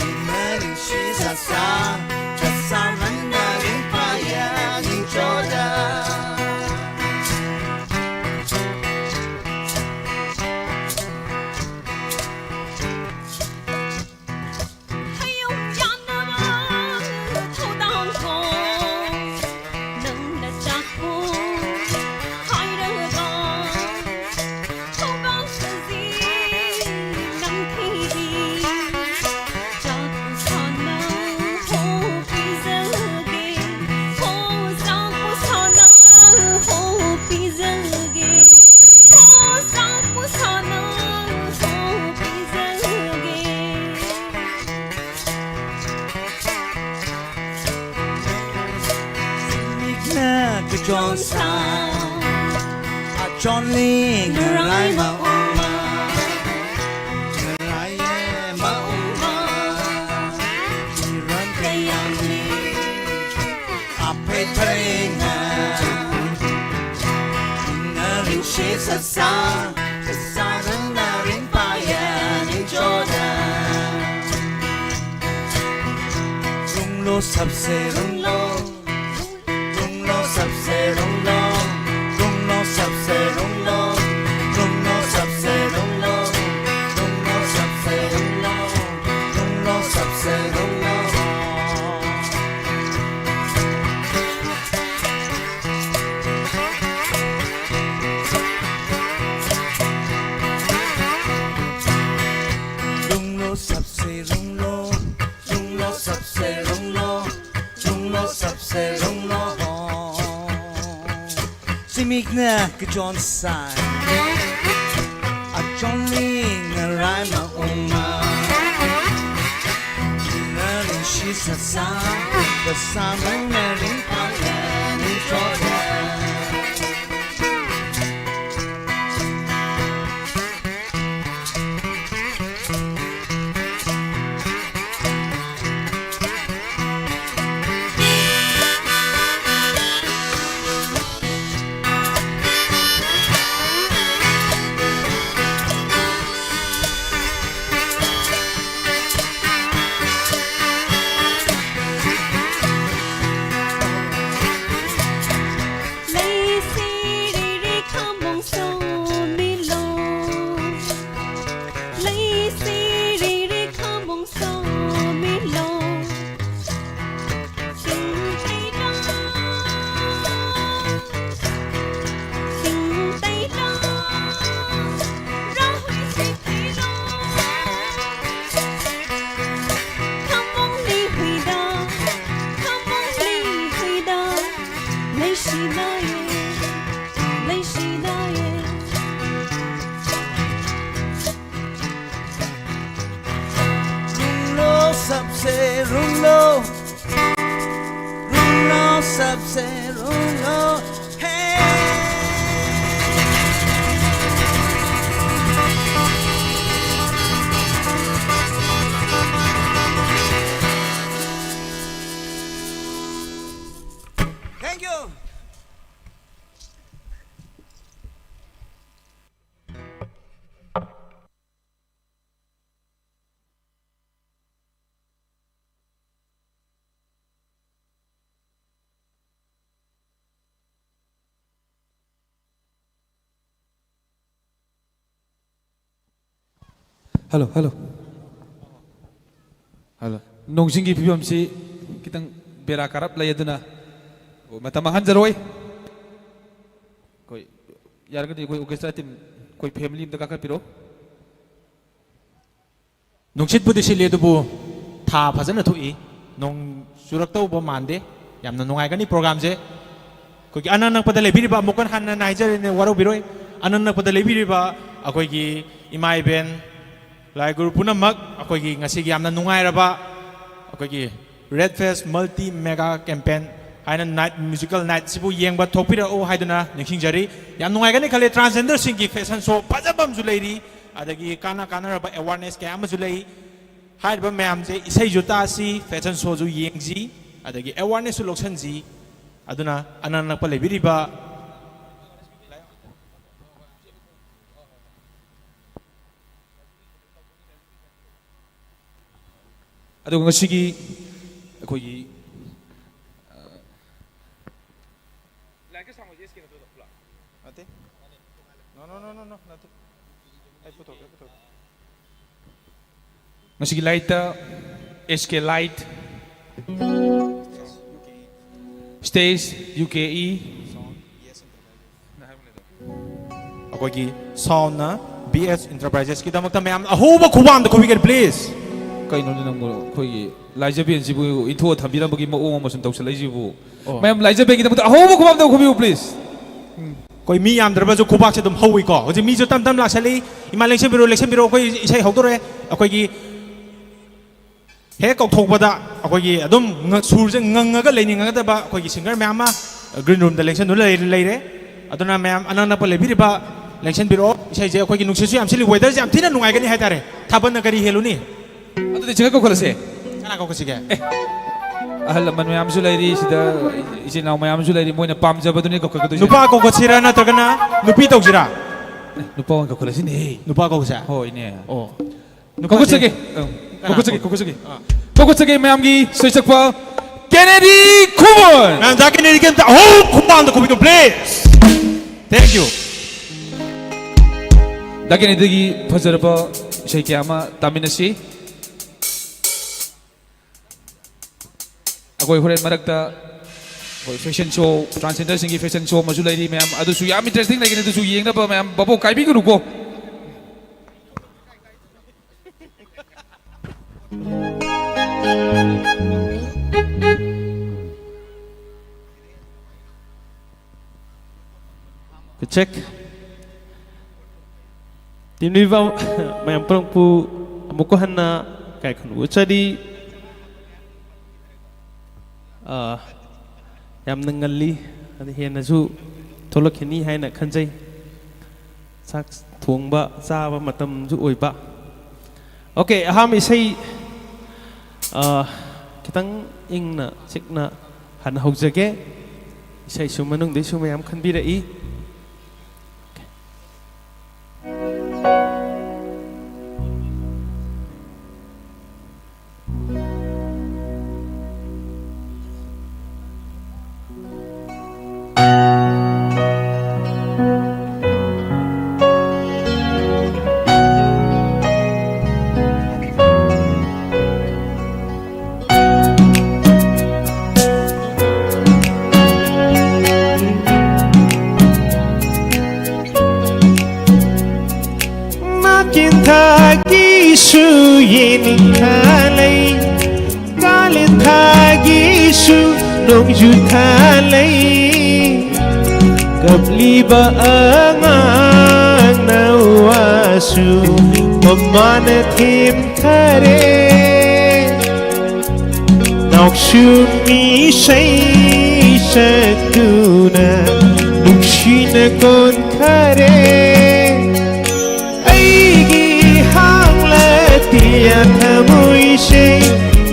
Ina ringshi sasa, sasa mana ringpaya ningchoda. Mikna kachon sa, achonli ngarai maungma, ngarai ye maungma, Tirap kayang e, aphei tharing e, Ina ringshi sasa, sasa mana ringpaya ningchoda. Runglo sapse runglo, runglo sapse runglo, runglo sapse runglo, runglo sapse runglo, runglo sapse runglo, runglo sapse runglo. Runglo sapse runglo, runglo sapse runglo, runglo sapse runglo. Simikna kachon sa, achonli ngarai maungma, Ina ringshi sasa, sasa mana ringpaya ningchoda. Room लो, room लो, सबसे room लो। Hey! Thank you. Hello, hello. Hello. ꯅꯣꯡ ꯆꯤꯡꯒꯤ ꯐꯤꯕꯝꯁꯤ ꯈꯤꯇꯪ ꯕꯦꯔꯥ craft ꯂꯩ, ꯑꯗꯨꯅ ꯃꯇꯝ ꯃꯥꯡꯍꯟꯖꯔꯣꯏ꯫ ꯑꯩꯈꯣꯏ ꯌꯥꯔꯒꯗꯤ ꯑꯩꯈꯣꯏ orchestra team, ꯑꯩꯈꯣꯏ family ꯑꯝꯇ ꯀꯥꯈꯠꯄꯤꯔꯣ꯫ ꯅꯨꯡꯁꯤꯠꯄꯨꯗꯤ ꯁꯤꯠꯂꯤ, ꯑꯗꯨꯕꯨ ꯊꯥ ꯐꯖꯅ ꯊꯣꯛꯏ꯫ ꯅꯣꯡ ꯆꯨꯔꯛꯇꯧꯕ ꯃꯥꯟꯗꯦ꯫ ꯌꯥꯝꯅ ꯅꯨꯡꯉꯥꯏꯒꯅꯤ programꯁꯦ꯫ ꯑꯩꯈꯣꯏꯒꯤ ꯑꯅꯛ ꯅꯛꯄꯗ ꯂꯩꯕꯤꯔꯤꯕ, ꯑꯃꯨꯛꯀ ꯍꯟꯅ ꯍꯥꯏꯖꯔꯤꯅꯦ, ꯋꯥꯔꯧꯕꯤꯔꯣꯏ꯫ ꯑꯅꯛ ꯅꯛꯄꯗ ꯂꯩꯕꯤꯔꯤꯕ ꯑꯩꯈꯣꯏꯒꯤ ꯏꯃꯥ ꯏꯕꯦꯟ, ꯂꯥꯏ ꯒꯨꯔꯨ ꯄꯨꯝꯅꯃꯛ, ꯑꯩꯈꯣꯏꯒꯤ ꯉꯁꯤꯒꯤ ꯌꯥꯝꯅ ꯅꯨꯡꯉꯥꯏꯔꯕ ꯑꯩꯈꯣꯏꯒꯤ Red Fest Multi Mega Campaign ꯍꯥꯏꯅ night, musical night ꯁꯤꯕꯨ ꯌꯦꯡꯕ ꯊꯣꯛꯄꯤꯔꯛꯎ ꯍꯥꯏꯗꯨꯅ ꯅꯤꯡꯁꯤꯡꯖꯔꯤ꯫ ꯌꯥꯝ ꯅꯨꯡꯉꯥꯏꯒꯅꯤ ꯈꯜꯂꯦ꯫ Transgenderꯁꯤꯡꯒꯤ fashion show ꯐꯖꯕ ꯑꯃꯁꯨ ꯂꯩꯔꯤ, ꯑꯗꯒꯤ ꯀꯥꯟꯅ ꯀꯥꯟꯅꯔꯕ awareness ꯀꯌꯥ ꯑꯃꯁꯨ ꯂꯩ꯫ ꯍꯥꯏꯔꯤꯕ ꯃꯌꯥꯝꯁꯦ, ꯏꯁꯩꯁꯨ ꯇꯥꯁꯤ, fashion showꯁꯨ ꯌꯦꯡꯁꯤ, ꯑꯗꯒꯤ awarenessꯁꯨ ꯂꯧꯁꯤꯟꯁꯤ꯫ ꯑꯗꯨꯅ ꯑꯅꯛ ꯅꯛꯄ ꯂꯩꯕꯤꯔꯤꯕ ꯑꯗꯨꯒ ꯉꯁꯤꯒꯤ ꯑꯩꯈꯣꯏꯒꯤ, ꯑ, ꯅꯠꯇꯦ꯫ No, no, no, no, no, ꯅꯠꯇꯦ꯫ ꯑꯩ ꯄꯨꯊꯣꯛꯀꯦ, ꯄꯨꯊꯣꯛꯀꯦ꯫ ꯉꯁꯤꯒꯤ ꯂꯥꯏꯠꯇ S K Light, Stage U K E, ꯑꯩꯈꯣꯏꯒꯤ soundꯅ B S Enterprisesꯀꯤꯗꯃꯛꯇ ꯃꯌꯥꯝ ꯑꯍꯧꯕ ꯈꯨꯕꯥꯝꯗ ꯈꯨꯕꯤꯒꯦ, please꯫ ꯀꯩꯅꯣꯅꯦ ꯅꯪꯕꯨ, ꯑꯩꯈꯣꯏꯒꯤ ꯂꯥꯏꯖꯕꯦꯟꯁꯤꯕꯨ ꯏꯟꯊꯣꯛꯑ ꯊꯝꯕꯤꯔꯝꯕꯒꯤ ꯃꯑꯣꯡ ꯑꯃ ꯁꯨꯝ ꯇꯧꯁꯜꯂꯛꯏꯁꯤꯕꯨ? ꯑꯣ꯫ ꯃꯌꯥꯝ ꯂꯥꯏꯖꯕꯦꯟꯒꯤꯗꯃꯛꯇ ꯑꯍꯧꯕ ꯈꯨꯕꯥꯝꯗ ꯈꯨꯕꯤꯌꯨ, please꯫ ꯑꯩꯈꯣꯏ ꯃꯤ ꯌꯥꯝꯗ꯭ꯔꯕꯁꯨ ꯈꯨꯕꯥꯛꯁꯦ ꯑꯗꯨꯝ ꯍꯧꯋꯤꯀꯣ꯫ ꯍꯧꯖꯤꯛ ꯃꯤꯁꯨ ꯇꯞ ꯇꯞ ꯂꯥꯛꯁꯜꯂꯤ꯫ ꯏꯃꯥ ꯂꯦꯡꯁꯤꯟꯕꯤꯔꯣ, ꯂꯦꯡꯁꯤꯟꯕꯤꯔꯣ, ꯑꯩꯈꯣꯏ ꯏꯁꯩ ꯍꯧꯗꯣꯔꯦ꯫ ꯑꯩꯈꯣꯏꯒꯤ ꯍꯦꯛ ꯀꯧꯊꯣꯛꯄꯗ ꯑꯩꯈꯣꯏꯒꯤ ꯑꯗꯨꯝ ꯉ-, ꯁꯨꯔꯁꯦ ꯉꯪꯉꯒ ꯂꯩꯅꯤꯡꯉꯒꯗꯕ ꯑꯩꯈꯣꯏꯒꯤ singer ꯃꯌꯥꯝ ꯑꯃ green roomꯗ ꯂꯦꯡꯁꯟꯗꯨꯅ ꯂꯩ-, ꯂꯩꯔꯦ꯫ ꯑꯗꯨꯅ ꯃꯌꯥꯝ ꯑꯅꯛ ꯅꯛꯄ ꯂꯩꯕꯤꯔꯤꯕ ꯂꯦꯡꯁꯟꯕꯤꯔꯛꯑꯣ꯫ ꯏꯁꯩꯁꯦ ꯑꯩꯈꯣꯏꯒꯤ ꯅꯨꯡꯁꯤꯠꯁꯨ ꯌꯥꯝ ꯁꯤꯠꯂꯤ, weatherꯁꯦ ꯌꯥꯝ ꯊꯤꯅ ꯅꯨꯡꯉꯥꯏꯒꯅꯤ ꯍꯥꯏꯇꯥꯔꯦ꯫ ꯊꯥꯕꯜꯅ ꯀꯔꯤ ꯍꯦꯜꯂꯨꯅꯤ? ꯑꯗꯨꯗꯤ ꯆꯤꯡꯈꯠ ꯀꯧꯈꯠꯂꯁꯦ꯫ ꯀꯅꯥ ꯀꯧꯈꯠꯁꯤꯒꯦ? ꯑꯦ, ꯑꯍꯜ ꯂꯃꯟ ꯃꯌꯥꯝꯁꯨ ꯂꯩꯔꯤ ꯁꯤꯗ, ꯏꯆꯤꯟ ꯏꯅꯥꯎ ꯃꯌꯥꯝꯁꯨ ꯂꯩꯔꯤ, ꯃꯣꯏꯅ ꯄꯥꯝꯖꯕꯗꯨꯅꯦ ꯀꯧꯈꯠꯀꯗꯣꯏꯁꯦ꯫ ꯅꯨꯄꯥ ꯀꯧꯈꯠꯁꯤꯔꯥ ꯅꯠꯇ꯭ꯔꯒꯅ ꯅꯨꯄꯤ ꯇꯧꯁꯤꯔꯥ? ꯑꯦ, ꯅꯨꯄꯥ ꯑꯣꯏꯅ ꯀꯧꯈꯠꯂꯁꯤꯅꯦ꯫ ꯅꯨꯄꯥ ꯀꯧꯁꯦ? ꯍꯣꯏꯅꯦ꯫ ꯑꯣ꯫ ꯅꯨꯄꯥꯁꯦ ꯀꯧꯈꯠꯆꯒꯦ꯫ ꯑꯪ, ꯀꯅꯥ ꯀꯧꯈꯠꯆꯒꯦ, ꯀꯧ-, ꯀꯧꯈꯠꯆꯒꯦ꯫ ꯑꯥ꯫ ꯀꯧꯈꯠꯆꯒꯦ ꯃꯌꯥꯝꯒꯤ ꯁꯩꯁꯛꯄ ꯀꯦꯅꯦꯗꯤ ꯈꯨꯃꯟ꯫ ꯃꯌꯥꯝ ꯗꯥ ꯀꯦꯅꯦꯗꯤꯒꯤ ꯑꯝꯇ ꯑꯍꯧ ꯈꯨꯄꯥꯝꯗ ꯈꯨꯕꯤꯗꯣ, please꯫ Thank you꯫ ꯗꯥ ꯀꯦꯅꯦꯗꯤꯒꯤ ꯐꯖꯔꯕ ꯏꯁꯩ ꯀꯌꯥ ꯑꯃ ꯇꯥꯃꯤꯟꯅꯁꯤ꯫ ꯑꯩꯈꯣꯏ ꯍꯣꯔꯦꯟ ꯃꯔꯛꯇ ꯑꯩꯈꯣꯏ fashion show, transgenderꯁꯤꯡꯒꯤ fashion show ꯑꯃꯁꯨ ꯂꯩꯔꯤ ꯃꯌꯥꯝ, ꯑꯗꯨꯁꯨ ꯌꯥꯝ interesting ꯂꯩꯒꯅꯤ, ꯑꯗꯨꯁꯨ ꯌꯦꯡꯅꯕ ꯃꯌꯥꯝ ꯚꯥꯕꯣꯛ ꯀꯥꯏꯕꯤꯒꯅꯨꯀꯣ꯫ Check. ꯇꯤꯟꯕꯤꯕ ꯃꯌꯥꯝ ꯄꯨꯝꯅꯃꯛꯄꯨ ꯑꯃꯨꯛꯀ ꯍꯟꯅ ꯏꯀꯥꯏ ꯈꯨꯝꯅꯕ ꯎꯠꯆꯔꯤ꯫ ꯑꯥ, ꯌꯥꯝꯅ ꯉꯜꯂꯤ, ꯑꯗꯨ ꯍꯦꯟꯅꯁꯨ ꯊꯣꯛꯂꯛꯈꯤꯅꯤ ꯍꯥꯏꯅ ꯈꯟꯖꯩ꯫ ꯆꯥꯛ ꯊꯣꯡꯕ, ꯆꯥꯕ ꯃꯇꯝꯁꯨ ꯑꯣꯏꯕ꯫ Okay, ꯑꯍꯥꯟꯕ ꯏꯁꯩ, ꯑꯥ, ꯈꯤꯇꯪ ꯏꯪꯅ ꯆꯤꯛꯅ ꯍꯥꯟꯅ ꯍꯧꯖꯒꯦ꯫ ꯏꯁꯩꯁꯨ ꯃꯅꯨꯡꯗꯩꯁꯨ ꯃꯌꯥꯝ ꯈꯟꯕꯤꯔꯛꯏ꯫ ꯅꯥꯀꯦꯟ ꯊꯥꯒꯤꯁꯨ ꯌꯦꯅꯤꯡꯊꯥ ꯂꯩ, ꯀꯥꯂꯦꯟ ꯊꯥꯒꯤꯁꯨ ꯅꯣꯡꯖꯨ ꯊꯥ ꯂꯩ꯫ ꯀꯞꯂꯤꯕ ꯑꯉꯥꯡꯅ ꯋꯥꯁꯨ ꯃꯃꯥꯅ ꯊꯦꯝꯊꯔꯦ꯫ ꯅꯣꯛꯁꯨꯝ ꯏꯁꯩ ꯁꯛꯇꯨꯅ ꯅꯨꯡꯁꯤꯅ ꯀꯣꯟꯈꯔꯦ꯫ ꯑꯩꯒꯤ ꯍꯥꯡꯂ ꯇꯤꯌꯥ ꯊꯃꯣꯏꯁꯦ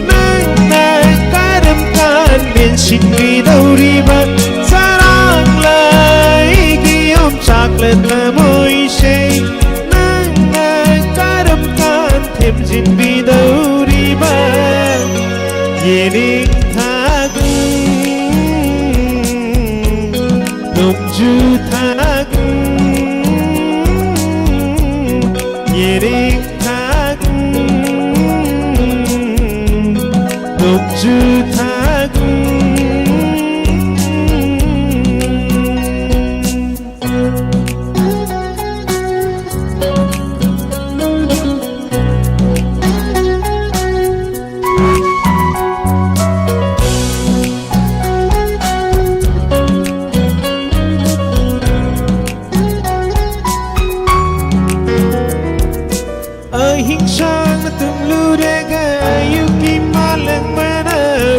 ꯅꯪꯅ ꯀꯔꯝ ꯀꯥꯟ ꯃꯦꯟꯁꯤꯟꯕꯤꯗꯧꯔꯤꯕ? ꯆꯔꯥꯡꯂ ꯑꯩꯒꯤ ꯌꯣꯝꯆꯥꯛꯂ ꯊꯃꯣꯏꯁꯦ ꯅꯪꯅ ꯀꯔꯝ ꯀꯥꯟ ꯊꯦꯝꯖꯤꯟꯕꯤꯗꯧꯔꯤꯕ? ꯌꯦꯅꯤꯡ ꯊꯥꯒꯨꯝ ꯅꯣꯡꯖꯨ ꯊꯥꯒꯨꯝ ꯌꯦꯅꯤꯡ ꯊꯥꯒꯨꯝ ꯅꯣꯡꯖꯨ ꯊꯥꯒꯨꯝ꯫ ꯑꯍꯤꯡ ꯁꯥꯡꯅ ꯇꯨꯝꯂꯨꯔꯒ ꯑꯌꯨꯛꯀꯤ ꯃꯥꯂꯪꯕꯅ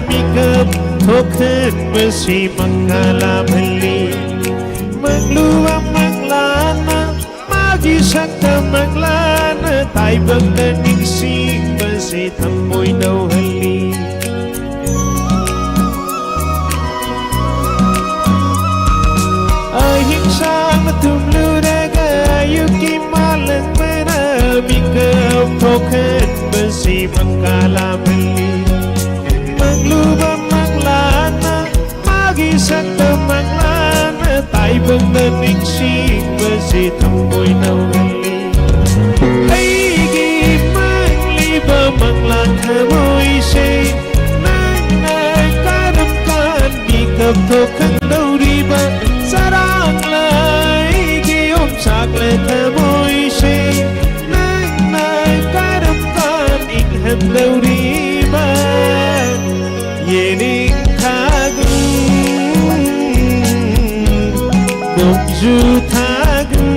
ꯃꯤꯀꯞ ꯊꯣꯛꯍꯟꯕꯁꯤ ꯃꯪꯂꯥ ꯃꯥꯜꯂꯤ꯫ ꯃꯪꯂꯨꯕ ꯃꯪꯂꯥꯅ ꯃꯥꯒꯤ ꯁꯛꯇꯝ ꯃꯪꯂꯥꯅ ꯇꯥꯏꯕꯪꯗ ꯅꯤꯡꯁꯤꯡꯕꯁꯤ ꯊꯃꯣꯏ ꯅꯧꯍꯜꯂꯤ꯫ ꯑꯍꯤꯡ ꯁꯥꯡꯅ ꯇꯨꯝꯂꯨꯔꯒ ꯑꯌꯨꯛꯀꯤ ꯃꯥꯂꯪꯕꯅ ꯃꯤꯀꯞ ꯊꯣꯛꯍꯟꯕꯁꯤ ꯃꯪꯂꯥ ꯃꯥꯜꯂꯤ꯫ ꯃꯪꯂꯨꯕ ꯃꯪꯂꯥꯅ ꯃꯥꯒꯤ ꯁꯛꯇꯝ ꯃꯪꯂꯥꯅ ꯇꯥꯏꯕꯪꯗ ꯅꯤꯡꯁꯤꯡꯕꯁꯤ ꯊꯃꯣꯏ ꯅꯧꯍꯜꯂꯤ꯫ ꯑꯩꯒꯤ ꯃꯪꯂꯤꯕ ꯃꯪꯂꯥ ꯊꯃꯣꯏꯁꯦ ꯅꯪꯅ ꯀꯔꯝ ꯀꯥꯟ ꯃꯤꯀꯞ ꯊꯣꯛꯍꯟꯗꯧꯔꯤꯕ? ꯆꯔꯥꯡꯂ ꯑꯩꯒꯤ ꯌꯣꯝꯆꯥꯛꯂ ꯊꯃꯣꯏꯁꯦ ꯅꯪꯅ ꯀꯔꯝ ꯀꯥꯟ ꯏꯪꯍꯟꯗꯧꯔꯤꯕ? ꯌꯦꯅꯤꯡ ꯊꯥꯒꯨꯝ ꯅꯣꯡꯖꯨ ꯊꯥꯒꯨꯝ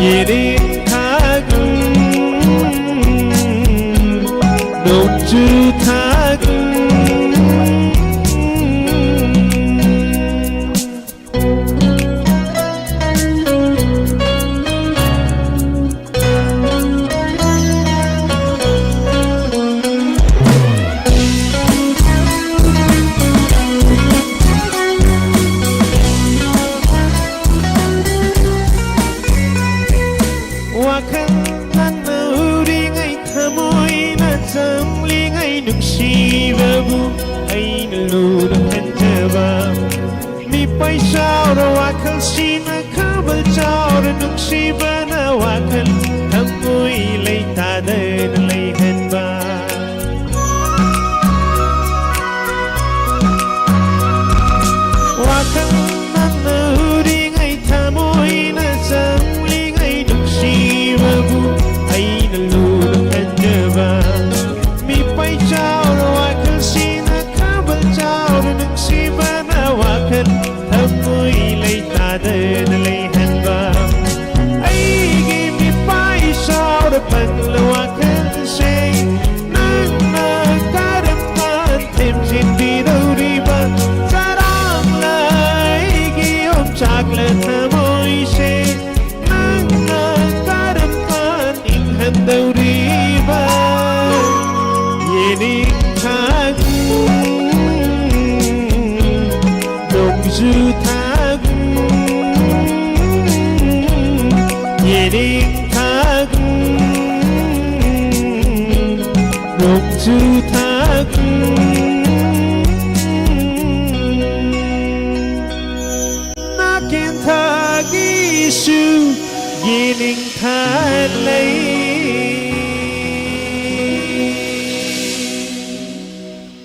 ꯌꯦꯅꯤꯡ ꯊꯥꯒꯨꯝ ꯅꯣꯡꯖꯨ ꯊꯥꯒꯨꯝ꯫ ꯋꯥꯈꯜ ꯅꯪꯅ ꯎꯔꯤꯉꯩ ꯊꯃꯣꯏꯅ ꯆꯝꯂꯤꯉꯩ ꯅꯨꯡꯁꯤꯕꯕꯨ ꯑꯩꯅ ꯂꯨꯅ ꯈꯟꯖꯕ꯫ ꯃꯤꯄꯥꯏ ꯆꯥꯎꯔ ꯋꯥꯈꯜꯁꯤꯅ ꯈꯕꯜ ꯆꯥꯎꯔ ꯅꯨꯡꯁꯤꯕꯅ ꯋꯥꯈꯜ ꯊꯃꯣꯏ ꯂꯩꯇꯥꯗꯅ ꯂꯩꯍꯟꯕ꯫ ꯋꯥꯈꯜ ꯅꯪꯅ ꯎꯔꯤꯉꯩ ꯊꯃꯣꯏꯅ ꯆꯪꯂꯤꯉꯩ ꯅꯨꯡꯁꯤꯕꯕꯨ ꯑꯩꯅ ꯂꯨꯅ ꯈꯟꯖꯕ꯫ ꯃꯤꯄꯥꯏ ꯆꯥꯎꯔ ꯋꯥꯈꯜꯁꯤꯅ ꯈꯕꯜ ꯆꯥꯎꯔ ꯅꯨꯡꯁꯤꯕꯅ ꯋꯥꯈꯜ ꯊꯃꯣꯏ ꯂꯩꯇꯥꯗꯅ ꯂꯩꯍꯟꯕ꯫ ꯑꯩꯒꯤ ꯃꯤꯄꯥꯏ ꯆꯥꯎꯔ ꯄꯪꯂ ꯋꯥꯈꯜꯁꯦ ꯅꯪꯅ ꯀꯔꯝ ꯀꯥꯟ ꯊꯦꯝꯖꯤꯟꯕꯤꯗꯧꯔꯤꯕ? ꯆꯔꯥꯡꯂ ꯑꯩꯒꯤ ꯌꯣꯡꯆꯥꯛꯂ ꯊꯃꯣꯏꯁꯦ ꯅꯪꯅ ꯀꯔꯝ ꯀꯥꯟ ꯏꯪꯍꯟꯗꯧꯔꯤꯕ? ꯌꯦꯅꯤꯡꯊꯥꯒꯨꯝ, ꯅꯣꯡꯖꯨ ꯊꯥꯒꯨꯝ, ꯌꯦꯅꯤꯡꯊꯥꯒꯨꯝ, ꯅꯣꯡꯖꯨ ꯊꯥꯒꯨꯝ꯫ ꯅꯥꯀꯦꯟꯊꯥꯒꯤꯁꯨ ꯌꯦꯅꯤꯡꯊꯥ ꯂꯩ꯫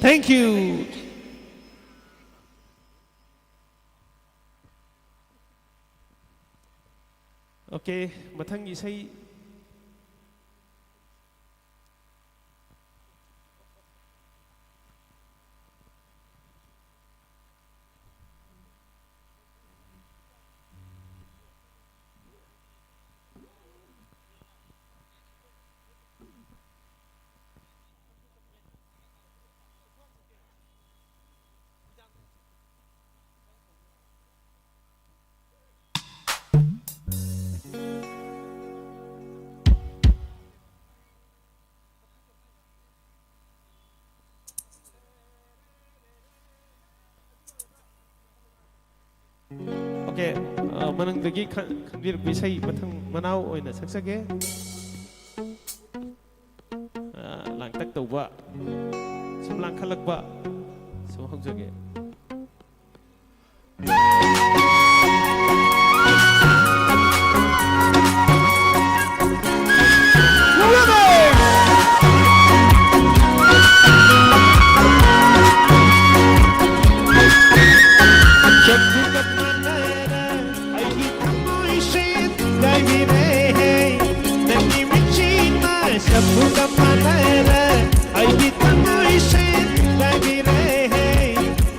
Thank you. Okay, ꯃꯊꯪꯒꯤ ꯏꯁꯩ꯫ ꯀꯦ, ꯑ, ꯃꯅꯨꯡꯗꯒꯤ ꯈꯟ-, ꯈꯟꯕꯤꯔꯛꯄ ꯏꯁꯩ ꯃꯊꯪ ꯃꯅꯥꯎ ꯑꯣꯏꯅ ꯁꯛꯆꯒꯦ꯫ ꯑ, ꯂꯥꯡꯇꯛ ꯇꯧꯕ, ꯁꯨꯝ ꯂꯥꯡꯈꯠꯂꯛꯄ, ꯁꯨꯝ ꯍꯧꯖꯒꯦ꯫ ꯑꯩꯒꯤ ꯊꯃꯣꯏꯁꯦ ꯀꯥꯏꯕꯤꯔꯦ, ꯅꯪꯒꯤ ꯃꯤꯠꯁꯤꯅ ꯆꯐꯨꯒ ꯃꯥꯟꯅꯔꯦ꯫ ꯑꯩꯒꯤ ꯊꯃꯣꯏꯁꯦ ꯀꯥꯏꯕꯤꯔꯦ,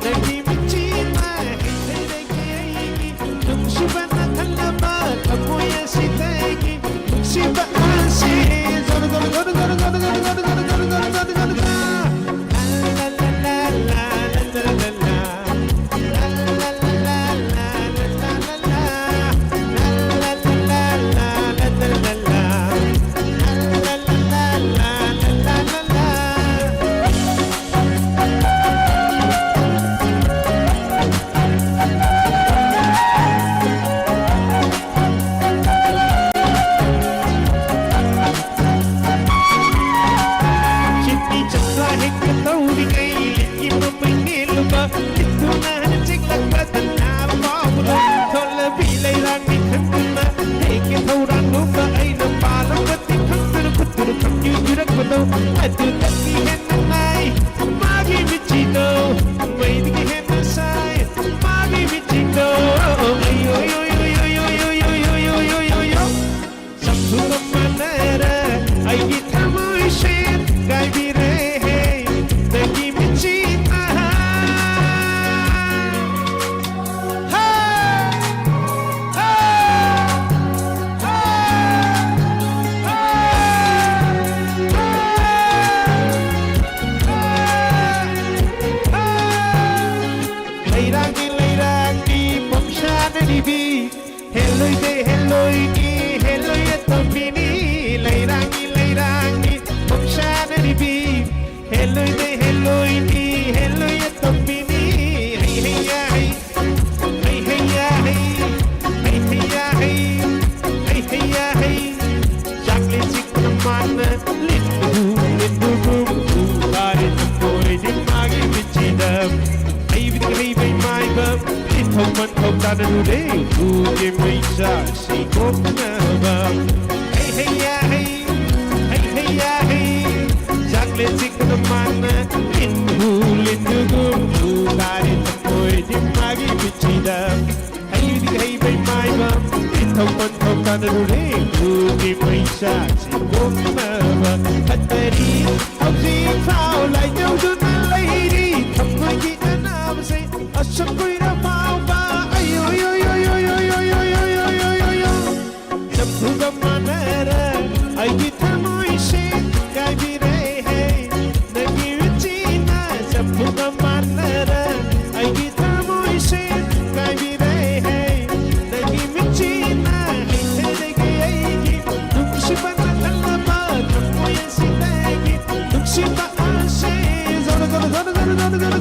ꯅꯪꯒꯤ ꯃꯤꯠꯁꯤꯅ ꯍꯩꯊꯔꯒꯦ ꯑꯩꯒꯤ ꯅꯨꯡꯁꯤꯕꯅ ꯊꯜꯂꯕ ꯊꯃꯣꯏ ꯑꯁꯤꯗꯒꯤ ꯅꯨꯡꯁꯤꯕ ꯑꯁꯤ꯫ ꯂꯤꯟꯕꯨ ꯂꯤꯟꯕꯒꯨꯝ ꯎ ꯇꯥꯔꯦ ꯊꯃꯣꯏꯗꯤ ꯃꯥꯒꯤ ꯃꯤꯠꯁꯤꯗ꯫ ꯍꯩꯕꯗꯤ ꯍꯩꯕꯩ ꯃꯥꯏꯕ ꯂꯤꯟꯊꯣꯛ ꯄꯟꯊꯣꯛ ꯇꯥꯅꯔꯨꯔꯦ ꯎꯒꯤ ꯃꯩꯁꯥꯁꯤ ꯀꯣꯛꯅꯕ꯫ ꯍꯩ ꯍꯩ ꯌꯥ ꯍꯩ, ꯍꯩ ꯍꯩ ꯌꯥ ꯍꯩ, ꯆꯥꯛꯂꯦꯟ ꯆꯤꯛꯄꯗ ꯃꯥꯅ ꯂꯤꯟꯕꯨ ꯂꯤꯟꯕꯒꯨꯝ ꯎ ꯇꯥꯔꯦ ꯊꯃꯣꯏꯗꯤ ꯃꯥꯒꯤ ꯃꯤꯠꯁꯤꯗ꯫ ꯍꯩꯗꯤ ꯍꯩꯕꯩ ꯃꯥꯏꯕ ꯏꯊꯧ ꯄꯟꯊꯧ ꯇꯥꯅꯔꯨꯔꯦ ꯎꯒꯤ ꯃꯩꯁꯥꯁꯤ ꯀꯣꯛꯅꯕ ꯈꯠꯇꯔꯤ꯫ ꯍꯧꯖꯤꯛ ꯐꯥꯎ ꯂꯥꯏꯖꯧꯗꯨꯅ ꯂꯩꯔꯤ ꯊꯃꯣꯏꯒꯤ ꯑꯅꯥꯕꯁꯦ ꯑꯁꯨꯛ ꯀꯨꯏꯔ ꯐꯥꯎꯕ꯫ ꯑꯌꯣ ꯌꯣ ꯌꯣ ꯌꯣ ꯌꯣ ꯌꯣ ꯌꯣ ꯌꯣ ꯌꯣ ꯌꯣ ꯌꯣ ꯌꯣ꯫ ꯆꯝꯐꯨꯒ ꯃꯥꯟꯅꯔ ꯑꯩꯒꯤ ꯊꯃꯣꯏꯁꯦ ꯀꯥꯏꯕꯤꯔꯦ ꯍꯦ꯫ ꯅꯪꯒꯤ ꯔꯨꯆꯤꯅ ꯆꯝꯐꯨꯒ ꯃꯥꯟꯅꯔ ꯑꯩꯒꯤ ꯊꯃꯣꯏꯁꯦ ꯀꯥꯏꯕꯤꯔꯦ ꯍꯦ꯫ ꯅꯪꯒꯤ ꯃꯤꯠꯁꯤꯅ ꯍꯩꯊꯔꯒꯦ ꯑꯩꯒꯤ ꯅꯨꯡꯁꯤꯕꯅ ꯊꯜꯂꯕ ꯊꯃꯣꯏ ꯑꯁꯤꯗꯒꯤ ꯅꯨꯡꯁꯤꯕ ꯑꯁꯦ ꯖꯔ ꯖꯔ ꯖꯔ ꯖꯔ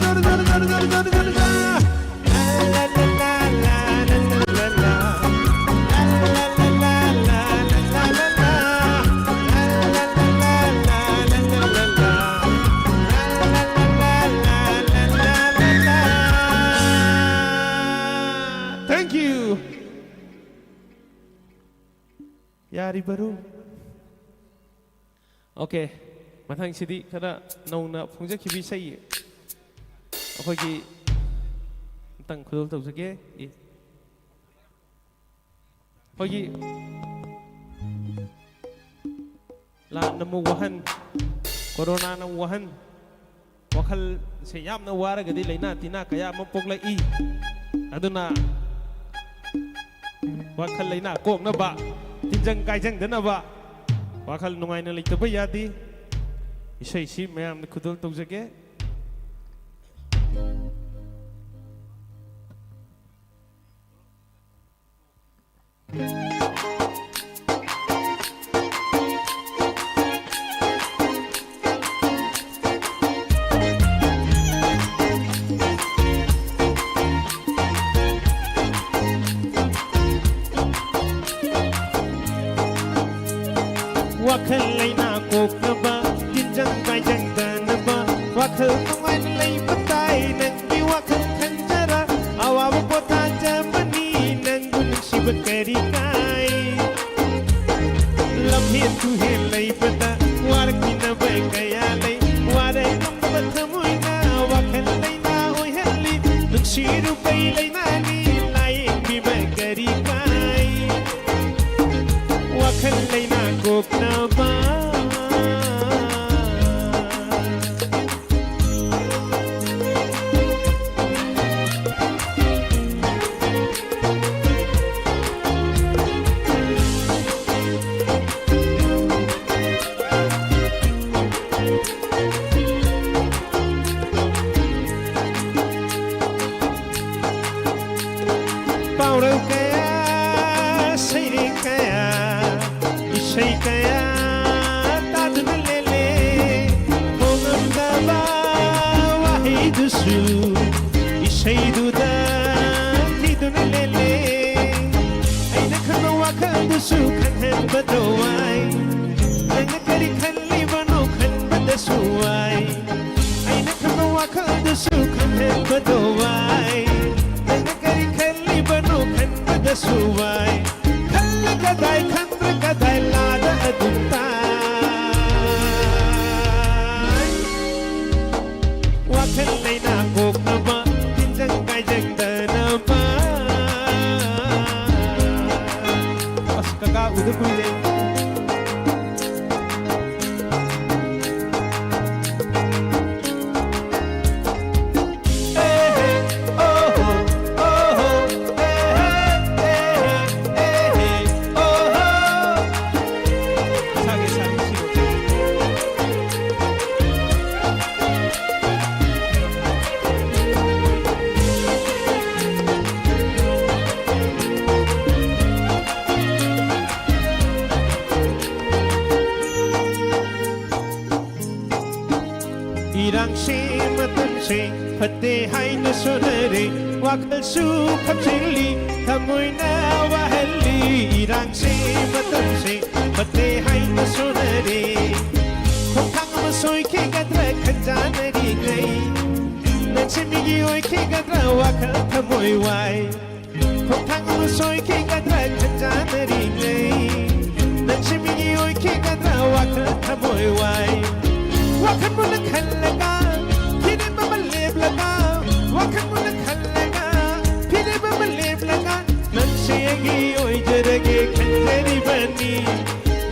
Thank you. ꯌꯥꯔꯤꯕꯔꯣ? Okay, ꯃꯊꯪꯁꯤꯗꯤ ꯈꯔ ꯅꯧꯅ ꯐꯣꯡꯖꯈꯤꯕ ꯏꯁꯩ ꯑꯩꯈꯣꯏꯒꯤ ꯑꯝꯇꯪ ꯈꯨꯗꯣꯜ ꯇꯧꯖꯒꯦ꯫ ꯑꯦ꯫ ꯑꯩꯈꯣꯏꯒꯤ ꯂꯥꯟꯅ ꯑꯃꯨꯛ ꯋꯥꯍꯟ, ꯀꯣꯔꯣꯅꯥꯅ ꯑꯃꯨꯛ ꯋꯥꯍꯟ, ꯋꯥꯈꯜꯁꯦ ꯌꯥꯝꯅ ꯋꯥꯔꯒꯗꯤ ꯂꯥꯏꯅꯥ ꯇꯤꯟꯅꯥ ꯀꯌꯥ ꯑꯃ ꯄꯣꯛꯂꯛꯏ꯫ ꯑꯗꯨꯅ ꯋꯥꯈꯜ ꯂꯥꯏꯅꯥ ꯀꯣꯛꯅꯕ, ꯇꯤꯟꯖꯪ ꯀꯥꯏꯖꯪꯗꯅꯕ, ꯋꯥꯈꯜ ꯅꯨꯡꯉꯥꯏꯅ ꯂꯩꯇꯕ ꯌꯥꯗꯦ꯫ ꯏꯁꯩꯁꯤ ꯃꯌꯥꯝꯅ ꯈꯨꯗꯣꯜ ꯇꯧꯖꯒꯦ꯫ ꯋꯥꯈꯜ ꯂꯩꯅꯥ ꯀꯣꯛꯅꯕ, ꯇꯤꯟꯖꯪ ꯀꯥꯏꯖꯪꯗꯅꯕ, ꯋꯥꯈꯜ ꯅꯨꯡꯉꯥꯏꯅ ꯂꯩꯕ ꯇꯥꯏ꯫ ꯅꯪꯒꯤ ꯋꯥꯈꯜ ꯈꯟꯖꯔ, ꯑꯋꯥꯕ ꯄꯣꯊꯥꯖꯕꯅꯤ꯫ ꯅꯪꯕꯨ ꯅꯨꯡꯁꯤꯕ ꯀꯔꯤ ꯀꯥꯏ? ꯂꯝꯍꯦꯟ ꯇꯨꯍꯦꯟ ꯂꯩꯕꯗ ꯋꯥꯔꯛꯈꯤꯅꯕ ꯀꯌꯥ ꯂꯩ꯫ ꯋꯥꯔꯦ ꯉꯝꯕ ꯊꯃꯣꯏꯅ ꯋꯥꯈꯜ ꯂꯩꯅꯥ ꯑꯣꯏꯍꯜꯂꯤ꯫ ꯅꯨꯡꯁꯤꯔꯨꯕꯩ ꯂꯩꯅꯥꯅꯤ, ꯂꯥꯌꯦꯡꯕꯤꯕ ꯀꯔꯤ ꯀꯥꯏ? ꯋꯥꯈꯜ ꯂꯩꯅꯥ ꯀꯣꯛꯅꯕ꯫ ꯄꯥꯎꯔꯧ ꯀꯌꯥ, ꯁꯩꯔꯦꯡ ꯀꯌꯥ, ꯏꯁꯩ ꯀꯌꯥ ꯇꯥꯗꯨꯅ ꯂꯦꯜꯂꯦ꯫ ꯐꯣꯡꯉꯝꯗꯕ ꯋꯥꯍꯩꯗꯨꯁꯨ ꯏꯁꯩꯗꯨꯗ ꯊꯤꯗꯨꯅ ꯂꯦꯜꯂꯦ꯫ ꯑꯩꯅ ꯈꯟꯕ ꯋꯥꯈꯜꯗꯨꯁꯨ ꯈꯟꯍꯟꯕꯗꯣ ꯋꯥꯏ꯫ ꯅꯪꯅ ꯀꯔꯤ ꯈꯜꯂꯤꯕꯅꯣ ꯈꯟꯕꯗꯁꯨ ꯋꯥꯏ꯫ ꯑꯩꯅ ꯈꯟꯕ ꯋꯥꯈꯜꯗꯨꯁꯨ ꯈꯟꯍꯟꯕꯗꯣ ꯋꯥꯏ꯫ ꯅꯪꯅ ꯀꯔꯤ ꯈꯜꯂꯤꯕꯅꯣ ꯈꯟꯕꯗꯁꯨ ꯋꯥꯏ꯫ ꯈꯜꯂ ꯀꯗꯥꯏ ꯈꯟꯗ꯭ꯔ ꯀꯗꯥꯏ ꯂꯥꯗ ꯑꯗꯨꯝ ꯇꯥꯏ꯫ ꯋꯥꯈꯜ ꯂꯩꯅꯥ ꯀꯣꯛꯅꯕ, ꯇꯤꯟꯖꯪ ꯀꯥꯏꯖꯪꯗꯅꯕ꯫ ꯑꯁ, ꯀꯀꯥ ꯎꯗ ꯀꯨꯏꯔꯦ꯫ ꯏꯔꯥꯡꯁꯦ ꯃꯇꯝꯁꯦ ꯐꯠꯇꯦ ꯍꯥꯏꯅ ꯁꯣꯟꯅꯔꯦ, ꯋꯥꯈꯜꯁꯨ ꯐꯛꯆꯤꯜꯂꯤ, ꯊꯃꯣꯏꯅ ꯋꯥꯍꯜꯂꯤ꯫ ꯏꯔꯥꯡꯁꯦ ꯃꯇꯝꯁꯦ ꯐꯠꯇꯦ ꯍꯥꯏꯅ ꯋꯥꯈꯜ ꯊꯃꯣꯏ ꯋꯥꯏ꯫ ꯈꯣꯡꯊꯥꯡ ꯑꯃ ꯁꯣꯏꯈꯤꯒꯗ꯭ꯔꯥ ꯈꯟꯖꯥꯟꯅꯔꯤꯉꯩ, ꯅꯪꯁꯦ ꯃꯤꯒꯤ ꯑꯣꯏꯈꯤꯒꯗ꯭ꯔꯥ ꯋꯥꯈꯜ ꯊꯃꯣꯏ ꯋꯥꯏ꯫ ꯋꯥꯈꯜ ꯃꯨꯟꯅ ꯈꯜꯂꯒ, ꯐꯤꯔꯦꯞ ꯑꯃ ꯂꯦꯞꯂꯒ, ꯋꯥꯈꯜ ꯃꯨꯟꯅ ꯈꯜꯂꯒ, ꯐꯤꯔꯦꯞ ꯑꯃ ꯂꯦꯞꯂꯒ, ꯅꯪꯁꯦ ꯑꯩꯒꯤ ꯑꯣꯏꯖꯔꯒꯦ ꯈꯟꯖꯔꯤꯕꯅꯤ,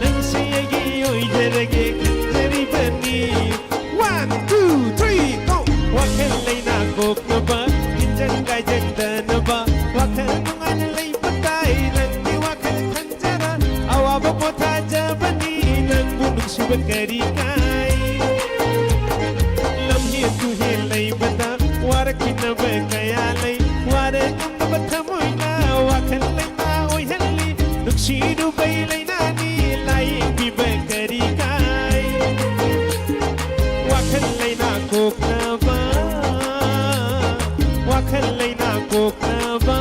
ꯅꯪꯁꯦ ꯑꯩꯒꯤ ꯑꯣꯏꯖꯔꯒꯦ ꯈꯟꯖꯔꯤꯕꯅꯤ꯫ One, two, three, go! ꯋꯥꯈꯜ ꯂꯩꯅꯥ ꯀꯣꯛꯅꯕ, ꯇꯤꯟꯖꯪ ꯀꯥꯏꯖꯪꯗꯅꯕ, ꯋꯥꯈꯜ ꯅꯨꯡꯉꯥꯏꯅ ꯂꯩꯕ ꯇꯥꯏ꯫ ꯅꯪꯒꯤ ꯋꯥꯈꯜ ꯈꯟꯖꯔ, ꯑꯋꯥꯕ ꯄꯣꯊꯥꯖꯕꯅꯤ꯫ ꯅꯪꯕꯨ ꯅꯨꯡꯁꯤꯕ ꯀꯔꯤ ꯀꯥꯏ? ꯂꯝꯍꯦꯟ ꯇꯨꯍꯦꯟ ꯂꯩꯕꯗ ꯋꯥꯔꯛꯈꯤꯅꯕ ꯀꯌꯥ ꯂꯩ꯫ ꯋꯥꯔꯦ ꯉꯝꯗꯕ ꯊꯃꯣꯏꯅ ꯋꯥꯈꯜ ꯂꯩꯅꯥ ꯑꯣꯏꯍꯜꯂꯤ꯫ ꯅꯨꯡꯁꯤꯔꯨꯕꯩ ꯂꯩꯅꯥꯅꯤ, ꯂꯥꯌꯦꯡꯕꯤꯕ ꯀꯔꯤ ꯀꯥꯏ? ꯋꯥꯈꯜ ꯂꯩꯅꯥ ꯀꯣꯛꯅꯕ, ꯋꯥꯈꯜ ꯂꯩꯅꯥ ꯀꯣꯛꯅꯕ꯫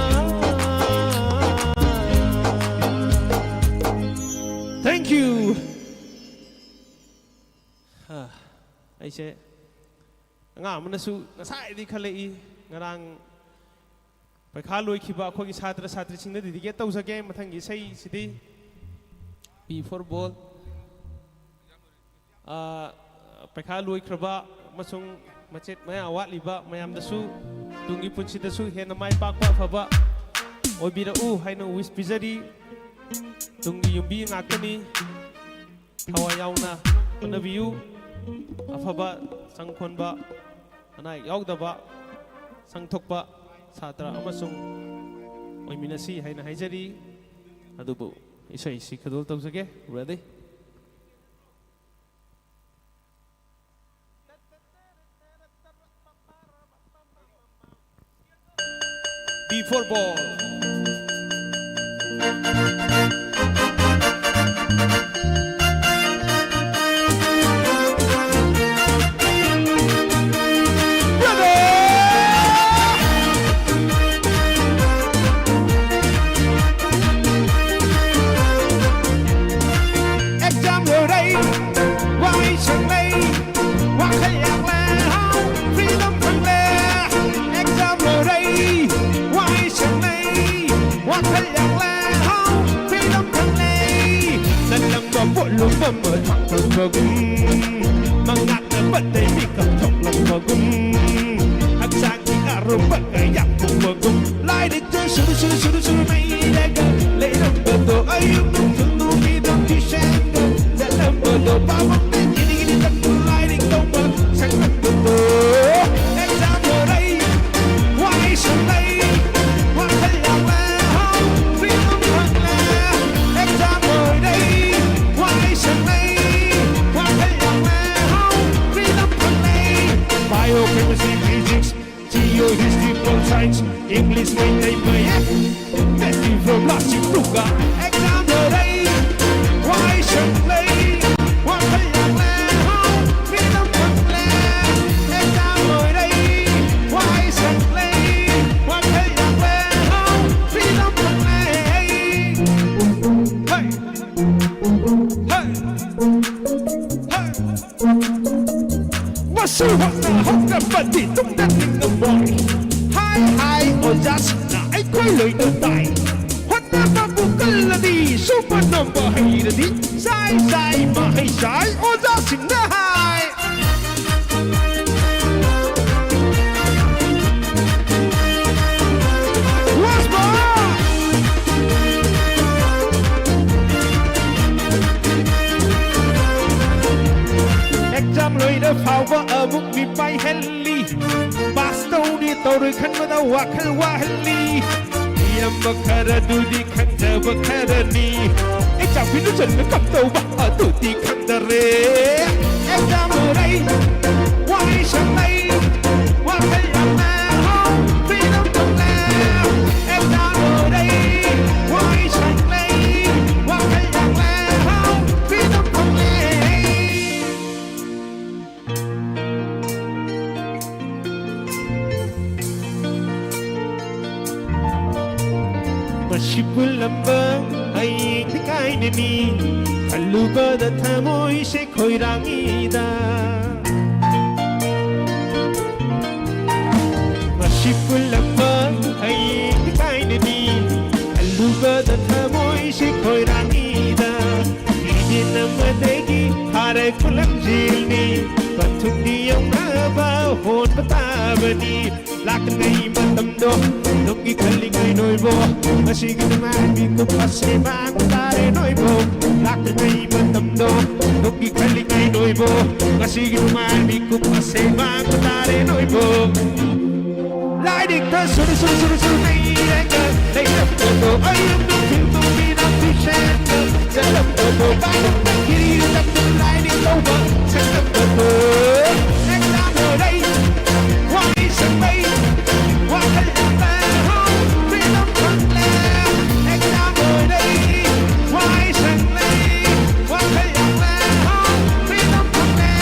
Thank you. ꯍꯥ, ꯑꯩꯁꯦ ꯑꯉꯥꯡ ꯑꯃꯅꯁꯨ ꯉꯁꯥꯏꯗꯤ ꯈꯜꯂꯛꯏ, ꯉꯔꯥꯡ ꯄꯩꯈꯥ ꯂꯣꯏꯈꯤꯕ ꯑꯩꯈꯣꯏꯒꯤ ꯁꯥꯇ꯭ꯔ ꯁꯥꯇ꯭ꯔꯤꯁꯤꯡꯗ dedicate ꯇꯧꯖꯒꯦ ꯃꯊꯪꯒꯤ ꯏꯁꯩꯁꯤꯗꯤ꯫ B for ball꯫ ꯑꯥ, ꯄꯩꯈꯥ ꯂꯣꯏꯈ꯭ꯔꯕ ꯑꯃꯁꯨꯡ ꯃꯆꯦꯠ ꯃꯌꯥ ꯋꯥꯠꯂꯤꯕ ꯃꯌꯥꯝꯗꯁꯨ ꯇꯨꯡꯒꯤ ꯄꯨꯟꯁꯤꯗꯁꯨ ꯍꯦꯟꯅ ꯃꯥꯏ ꯄꯥꯛꯄ ꯑꯐꯕ ꯑꯣꯏꯕꯤꯔꯛꯎ ꯍꯥꯏꯅ wish ꯄꯤꯖꯔꯤ꯫ ꯇꯨꯡꯒꯤ ꯌꯨꯝꯕꯤ ꯉꯥꯛꯇꯅꯤ꯫ ꯊꯋꯥꯏ ꯌꯥꯎꯅ ꯍꯣꯠꯅꯕꯤꯌꯨ꯫ ꯑꯐꯕ ꯁꯪ ꯈꯣꯟꯕ, ꯑꯅꯥ ꯑꯌꯦꯛ ꯌꯥꯎꯗꯕ, ꯁꯪ ꯊꯣꯛꯄ ꯁꯥꯇ꯭ꯔ ꯑꯃꯁꯨꯡ ꯑꯣꯏꯃꯤꯟꯅꯁꯤ ꯍꯥꯏꯅ ꯍꯥꯏꯖꯔꯤ꯫ ꯑꯗꯨꯕꯨ ꯏꯁꯩꯁꯤ ꯈꯨꯗꯣꯜ ꯇꯧꯖꯒꯦ꯫ Ready? B for ball. Exam ꯂꯣꯏꯔꯦ, ꯋꯥꯍꯩ ꯁꯪꯂꯦ, ꯋꯥꯈꯜ ꯌꯥꯡꯂꯦ, ꯍꯥꯎ, freedom ꯐꯪꯂꯦ꯫ Exam ꯂꯣꯏꯔꯦ, ꯄꯣꯠꯂꯨꯝ ꯑꯃ ꯊꯥꯡꯊꯕꯒꯨꯝ, ꯃꯉꯥꯛꯅꯕꯗꯩ ꯃꯤꯀꯞ ꯊꯣꯛꯂꯛꯄꯒꯨꯝ, ꯍꯛꯆꯥꯡꯒꯤ ꯑꯔꯨꯝꯕ ꯀꯌꯥ ꯊꯣꯛꯄꯒꯨꯝ, ꯂꯥꯏꯔꯤꯛꯇ ꯁꯨꯔꯨ ꯁꯨꯔꯨ ꯁꯨꯔꯨ ꯁꯨꯔꯨ ꯅꯩꯔꯒ ꯂꯩꯔꯝꯕꯗꯣ, ꯑꯌꯨꯛ ꯅꯨꯡꯊꯤꯜ ꯅꯨꯃꯤꯗꯥꯡ tuitionꯗ ꯆꯠꯂꯝꯕꯗꯣ, ꯄꯥꯕꯨꯡꯅ ꯒꯤꯔꯤ ꯒꯤꯔꯤ ꯇꯛꯄ ꯂꯥꯏꯔꯤꯛ ꯇꯧꯕ ꯁꯪꯂꯝꯕꯗꯣ꯫ Exam ꯂꯣꯏꯔꯦ, ꯋꯥꯏ ꯁꯪꯂꯦ, ꯋꯥꯈꯜ ꯌꯥꯡꯂꯦ, ꯍꯥꯎ, freedom ꯐꯪꯂꯦ꯫ Exam ꯂꯣꯏꯔꯦ, ꯋꯥꯏ ꯁꯪꯂꯦ, ꯋꯥꯈꯜ ꯌꯥꯡꯂꯦ, ꯍꯥꯎ, freedom ꯐꯪꯂꯦ꯫ Bio, chemistry, physics, G O, history, pol science, English, Meitei ꯃꯌꯦꯛ, ꯃꯦꯠꯁꯀꯤ formula ꯁꯤꯡꯗꯨꯒ꯫ Exam ꯂꯣꯏꯔꯦ, ꯋꯥꯏ ꯁꯪꯂꯦ, ꯋꯥꯈꯜ ꯌꯥꯡꯂꯦ, ꯍꯥꯎ, freedom ꯐꯪꯂꯦ꯫ Exam ꯂꯣꯏꯔꯦ, ꯋꯥꯏ ꯁꯪꯂꯦ, ꯋꯥꯈꯜ ꯌꯥꯡꯂꯦ, ꯍꯥꯎ, freedom ꯐꯪꯂꯦ꯫ Hey! Hey! Hey! ꯃꯁꯤ ꯍꯣꯠꯅꯍꯧꯗ꯭ꯔꯕꯗꯤ ꯇꯨꯡꯗ ꯅꯤꯡꯉꯝꯃꯣꯏ꯫ ꯍꯥꯏ ꯍꯥꯏ ꯑꯣꯖꯥꯁꯤꯡꯅ ꯑꯩꯈꯣꯏ ꯂꯣꯏꯅ ꯇꯥꯏ꯫ ꯍꯣꯠꯅꯕꯕꯨ ꯀꯜꯂꯗꯤ, ꯁꯨꯕ ꯅꯣꯝꯕ ꯍꯩꯔꯗꯤ, ꯆꯥꯏ ꯆꯥꯏ ꯃꯍꯩ ꯆꯥꯏ ꯑꯣꯖꯥꯁꯤꯡꯅ ꯍꯥꯏ꯫ Once more! Exam ꯂꯣꯏꯔ ꯐꯥꯎꯕ ꯑꯃꯨꯛ ꯃꯤꯄꯥꯏꯍꯜꯂꯤ꯫ Pass ꯇꯧꯅꯤ ꯇꯧꯔꯣꯏ ꯈꯟꯕꯗ ꯋꯥꯈꯜ ꯋꯥꯍꯜꯂꯤ꯫ ꯏꯔꯝꯕ ꯈꯔꯗꯨꯗꯤ ꯈꯪꯖꯕ ꯈꯔꯅꯤ꯫ Exam ꯐꯤꯗꯨ ꯆꯟꯕ ꯀꯝꯗꯧꯕ ꯑꯗꯨꯗꯤ ꯈꯪꯗꯔꯦ꯫ Exam ꯂꯣꯏꯔꯦ, ꯋꯥꯏ ꯁꯪꯂꯦ, ꯋꯥꯈꯜ ꯌꯥꯝꯅ ꯍꯥꯎ, freedom ꯐꯪꯂꯦ꯫ Exam ꯂꯣꯏꯔꯦ, ꯋꯥꯏ ꯁꯪꯂꯦ, ꯋꯥꯈꯜ ꯌꯥꯝꯅ ꯍꯥꯎ, freedom ꯐꯪꯂꯦ꯫ ꯃꯁꯤ ꯄꯨꯜꯂꯝꯕ ꯍꯌꯦꯡꯗꯤ ꯀꯥꯏꯅꯅꯤ, ꯈꯜꯂꯨꯕꯗ ꯊꯃꯣꯏꯁꯦ ꯈꯣꯏꯔꯥꯡꯉꯤꯗ꯫ ꯃꯁꯤ ꯄꯨꯜꯂꯝꯕ ꯍꯌꯦꯡꯗꯤ ꯀꯥꯏꯅꯅꯤ, ꯈꯜꯂꯨꯕꯗ ꯊꯃꯣꯏꯁꯦ ꯈꯣꯏꯔꯥꯡꯉꯤꯗ꯫ ꯏꯗꯤ ꯈꯨꯂꯪꯖꯦꯜꯅꯤ, ꯄꯟꯊꯨꯡꯗꯤ ꯌꯧꯅꯕ ꯍꯣꯟꯕ ꯇꯥꯕꯅꯤ꯫ ꯂꯥꯛꯂꯤꯉꯩ ꯃꯇꯝꯗꯣ ꯅꯨꯡꯒꯤ ꯈꯜꯂꯤꯉꯩ ꯅꯣꯏꯕꯣ, ꯉꯁꯤꯒꯤ ꯅꯨꯡꯉꯥꯏ ꯃꯤꯀꯨꯞ ꯑꯁꯤ ꯃꯥꯡꯕ ꯇꯥꯔꯦ ꯅꯣꯏꯕꯣ꯫ ꯂꯥꯛꯂꯤꯉꯩ ꯃꯇꯝꯗꯣ ꯅꯨꯡꯒꯤ ꯈꯜꯂꯤꯉꯩ ꯅꯣꯏꯕꯣ, ꯉꯁꯤꯒꯤ ꯅꯨꯡꯉꯥꯏ ꯃꯤꯀꯨꯞ ꯑꯁꯤ ꯃꯥꯡꯕ ꯇꯥꯔꯦ ꯅꯣꯏꯕꯣ꯫ ꯂꯥꯏꯔꯤꯛꯇ ꯁꯨꯔ ꯁꯨꯔ ꯁꯨꯔ ꯁꯨꯔ ꯅꯩꯔꯒ ꯂꯩꯔꯝꯕꯗꯣ, ꯑꯌꯨꯛ ꯅꯨꯡꯊꯤꯜ ꯅꯨꯃꯤꯗꯥꯡ tuition ꯆꯠꯂꯝꯕꯗꯣ, ꯄꯥꯏꯔꯝꯕ ꯀꯤꯔꯤꯗ ꯂꯥꯏꯔꯤꯛ ꯂꯧꯕ ꯆꯠꯂꯝꯕꯗꯣ꯫ Exam ꯂꯣꯏꯔꯦ, ꯋꯥꯏ ꯁꯪꯕꯩ ꯋꯥꯈꯜ ꯌꯥꯝꯅ freedom ꯐꯪꯂꯦ꯫ Exam ꯂꯣꯏꯔꯦ, ꯋꯥꯏ ꯁꯪꯂꯦ, ꯋꯥꯈꯜ ꯌꯥꯝꯅ freedom ꯐꯪꯂꯦ꯫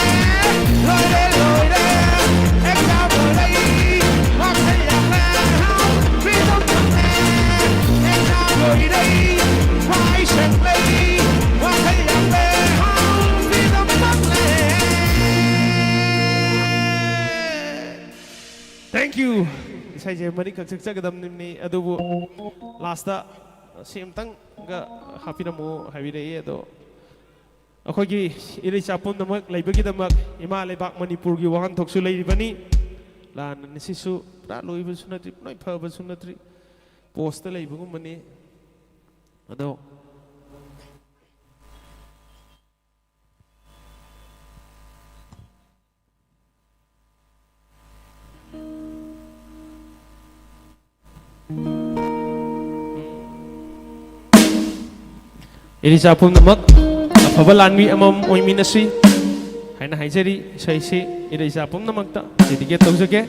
ꯂꯣꯏꯔꯦ, ꯂꯣꯏꯔꯦ, exam ꯂꯣꯏꯔꯦ, ꯋꯥꯈꯜ ꯌꯥꯝꯅ freedom ꯐꯪꯂꯦ꯫ Exam ꯂꯣꯏꯔꯦ, ꯋꯥꯏ ꯁꯪꯂꯦ, ꯋꯥꯈꯜ ꯌꯥꯝꯅ freedom ꯐꯪꯂꯦ꯫ Thank you. ꯏꯁꯩꯁꯦ ꯃꯔꯤꯈꯛ ꯁꯛꯆꯒꯗꯕꯅꯤ, ꯑꯗꯨꯕꯨ last ꯁꯤ ꯑꯝꯇꯪꯒ ꯍꯥꯞꯄꯤꯔꯝꯃꯨ ꯍꯥꯏꯕꯤꯔꯛꯏ꯫ ꯑꯗꯣ ꯑꯩꯈꯣꯏꯒꯤ ꯏꯔꯩꯆꯥ ꯄꯨꯝꯅꯃꯛ ꯂꯩꯕꯒꯤꯗꯃꯛ ꯏꯃꯥ ꯂꯩꯕꯥꯛ ꯃꯅꯤꯄꯨꯔꯒꯤ ꯋꯥꯍꯟꯊꯣꯛꯁꯨ ꯂꯩꯔꯤꯕꯅꯤ꯫ ꯂꯥꯟ ꯑꯁꯤꯁꯨ ꯄꯨꯔꯥ ꯂꯣꯏꯕꯁꯨ ꯅꯠꯇ꯭ꯔꯤ, ꯄꯨꯔꯥ ꯐꯕꯁꯨ ꯅꯠꯇ꯭ꯔꯤ, ꯄꯣꯁꯇ ꯂꯩꯕꯒꯨꯝꯕꯅꯤ꯫ ꯑꯗꯣ ꯏꯔꯩꯆꯥ ꯄꯨꯝꯅꯃꯛ ꯑꯐꯕ ꯂꯥꯟꯃꯤ ꯑꯃꯃꯝ ꯑꯣꯏꯃꯤꯟꯅꯁꯤ ꯍꯥꯏꯅ ꯍꯥꯏꯖꯔꯤ꯫ ꯏꯁꯩꯁꯤ ꯏꯔꯩꯆꯥ ꯄꯨꯝꯅꯃꯛꯇ dedicate ꯇꯧꯖꯒꯦ꯫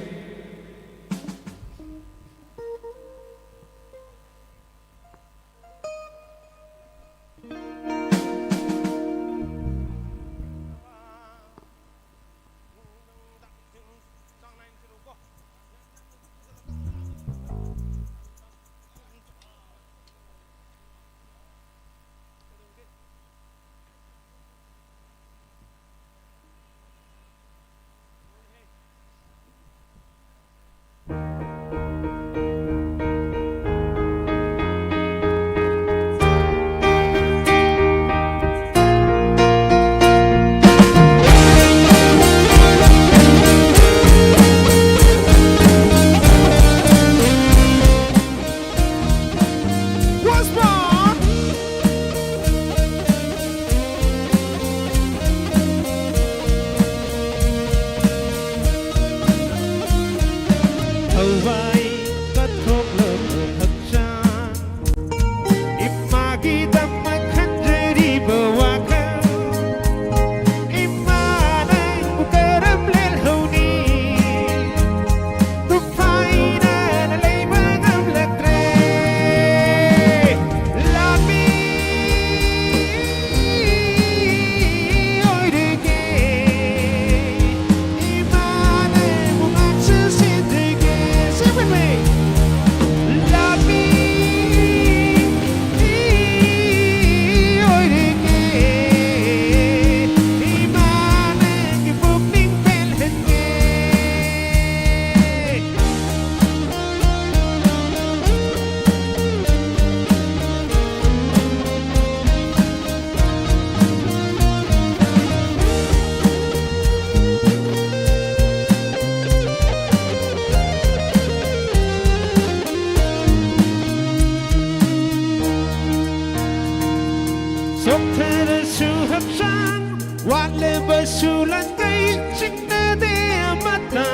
ꯆꯣꯛꯊꯔꯁꯨ ꯍꯛꯆꯥꯡ, ꯋꯥꯠꯂꯕꯁꯨ ꯂꯟꯗꯩ, ꯆꯤꯡꯅꯗꯦ ꯑꯃꯠꯇ꯫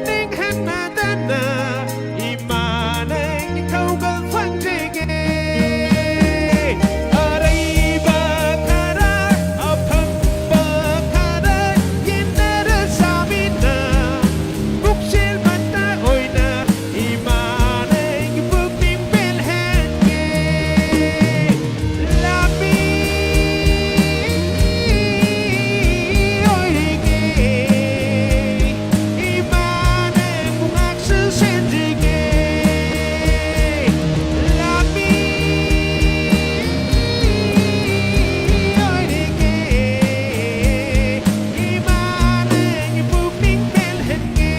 ꯅꯤꯡꯍꯟꯅꯗꯅ ꯏꯃꯥ ꯅꯪ ꯊꯧꯒꯜ ꯐꯪꯖꯒꯦ꯫ ꯑꯔꯩꯕ ꯈꯔ, ꯑꯐꯪꯕ ꯈꯔ ꯌꯦꯟꯅꯔ ꯆꯥꯃꯤꯟꯅ, ꯄꯨꯛꯆꯦꯜ ꯃꯠꯇ ꯑꯣꯏꯅ ꯏꯃꯥ ꯅꯪꯒꯤ ꯄꯨꯛꯅꯤꯡ ꯄꯦꯜꯍꯟꯒꯦ꯫ ꯂꯥꯟꯃꯤ ꯑꯣꯏꯔꯒꯦ, ꯏꯃꯥ ꯅꯪꯕꯨ ꯉꯥꯛꯁꯨ ꯁꯦꯟꯖꯒꯦ꯫ ꯂꯥꯟꯃꯤ ꯑꯣꯏꯔꯒꯦ, ꯏꯃꯥ ꯅꯪꯒꯤ ꯄꯨꯛꯅꯤꯡ ꯄꯦꯜꯍꯟꯒꯦ꯫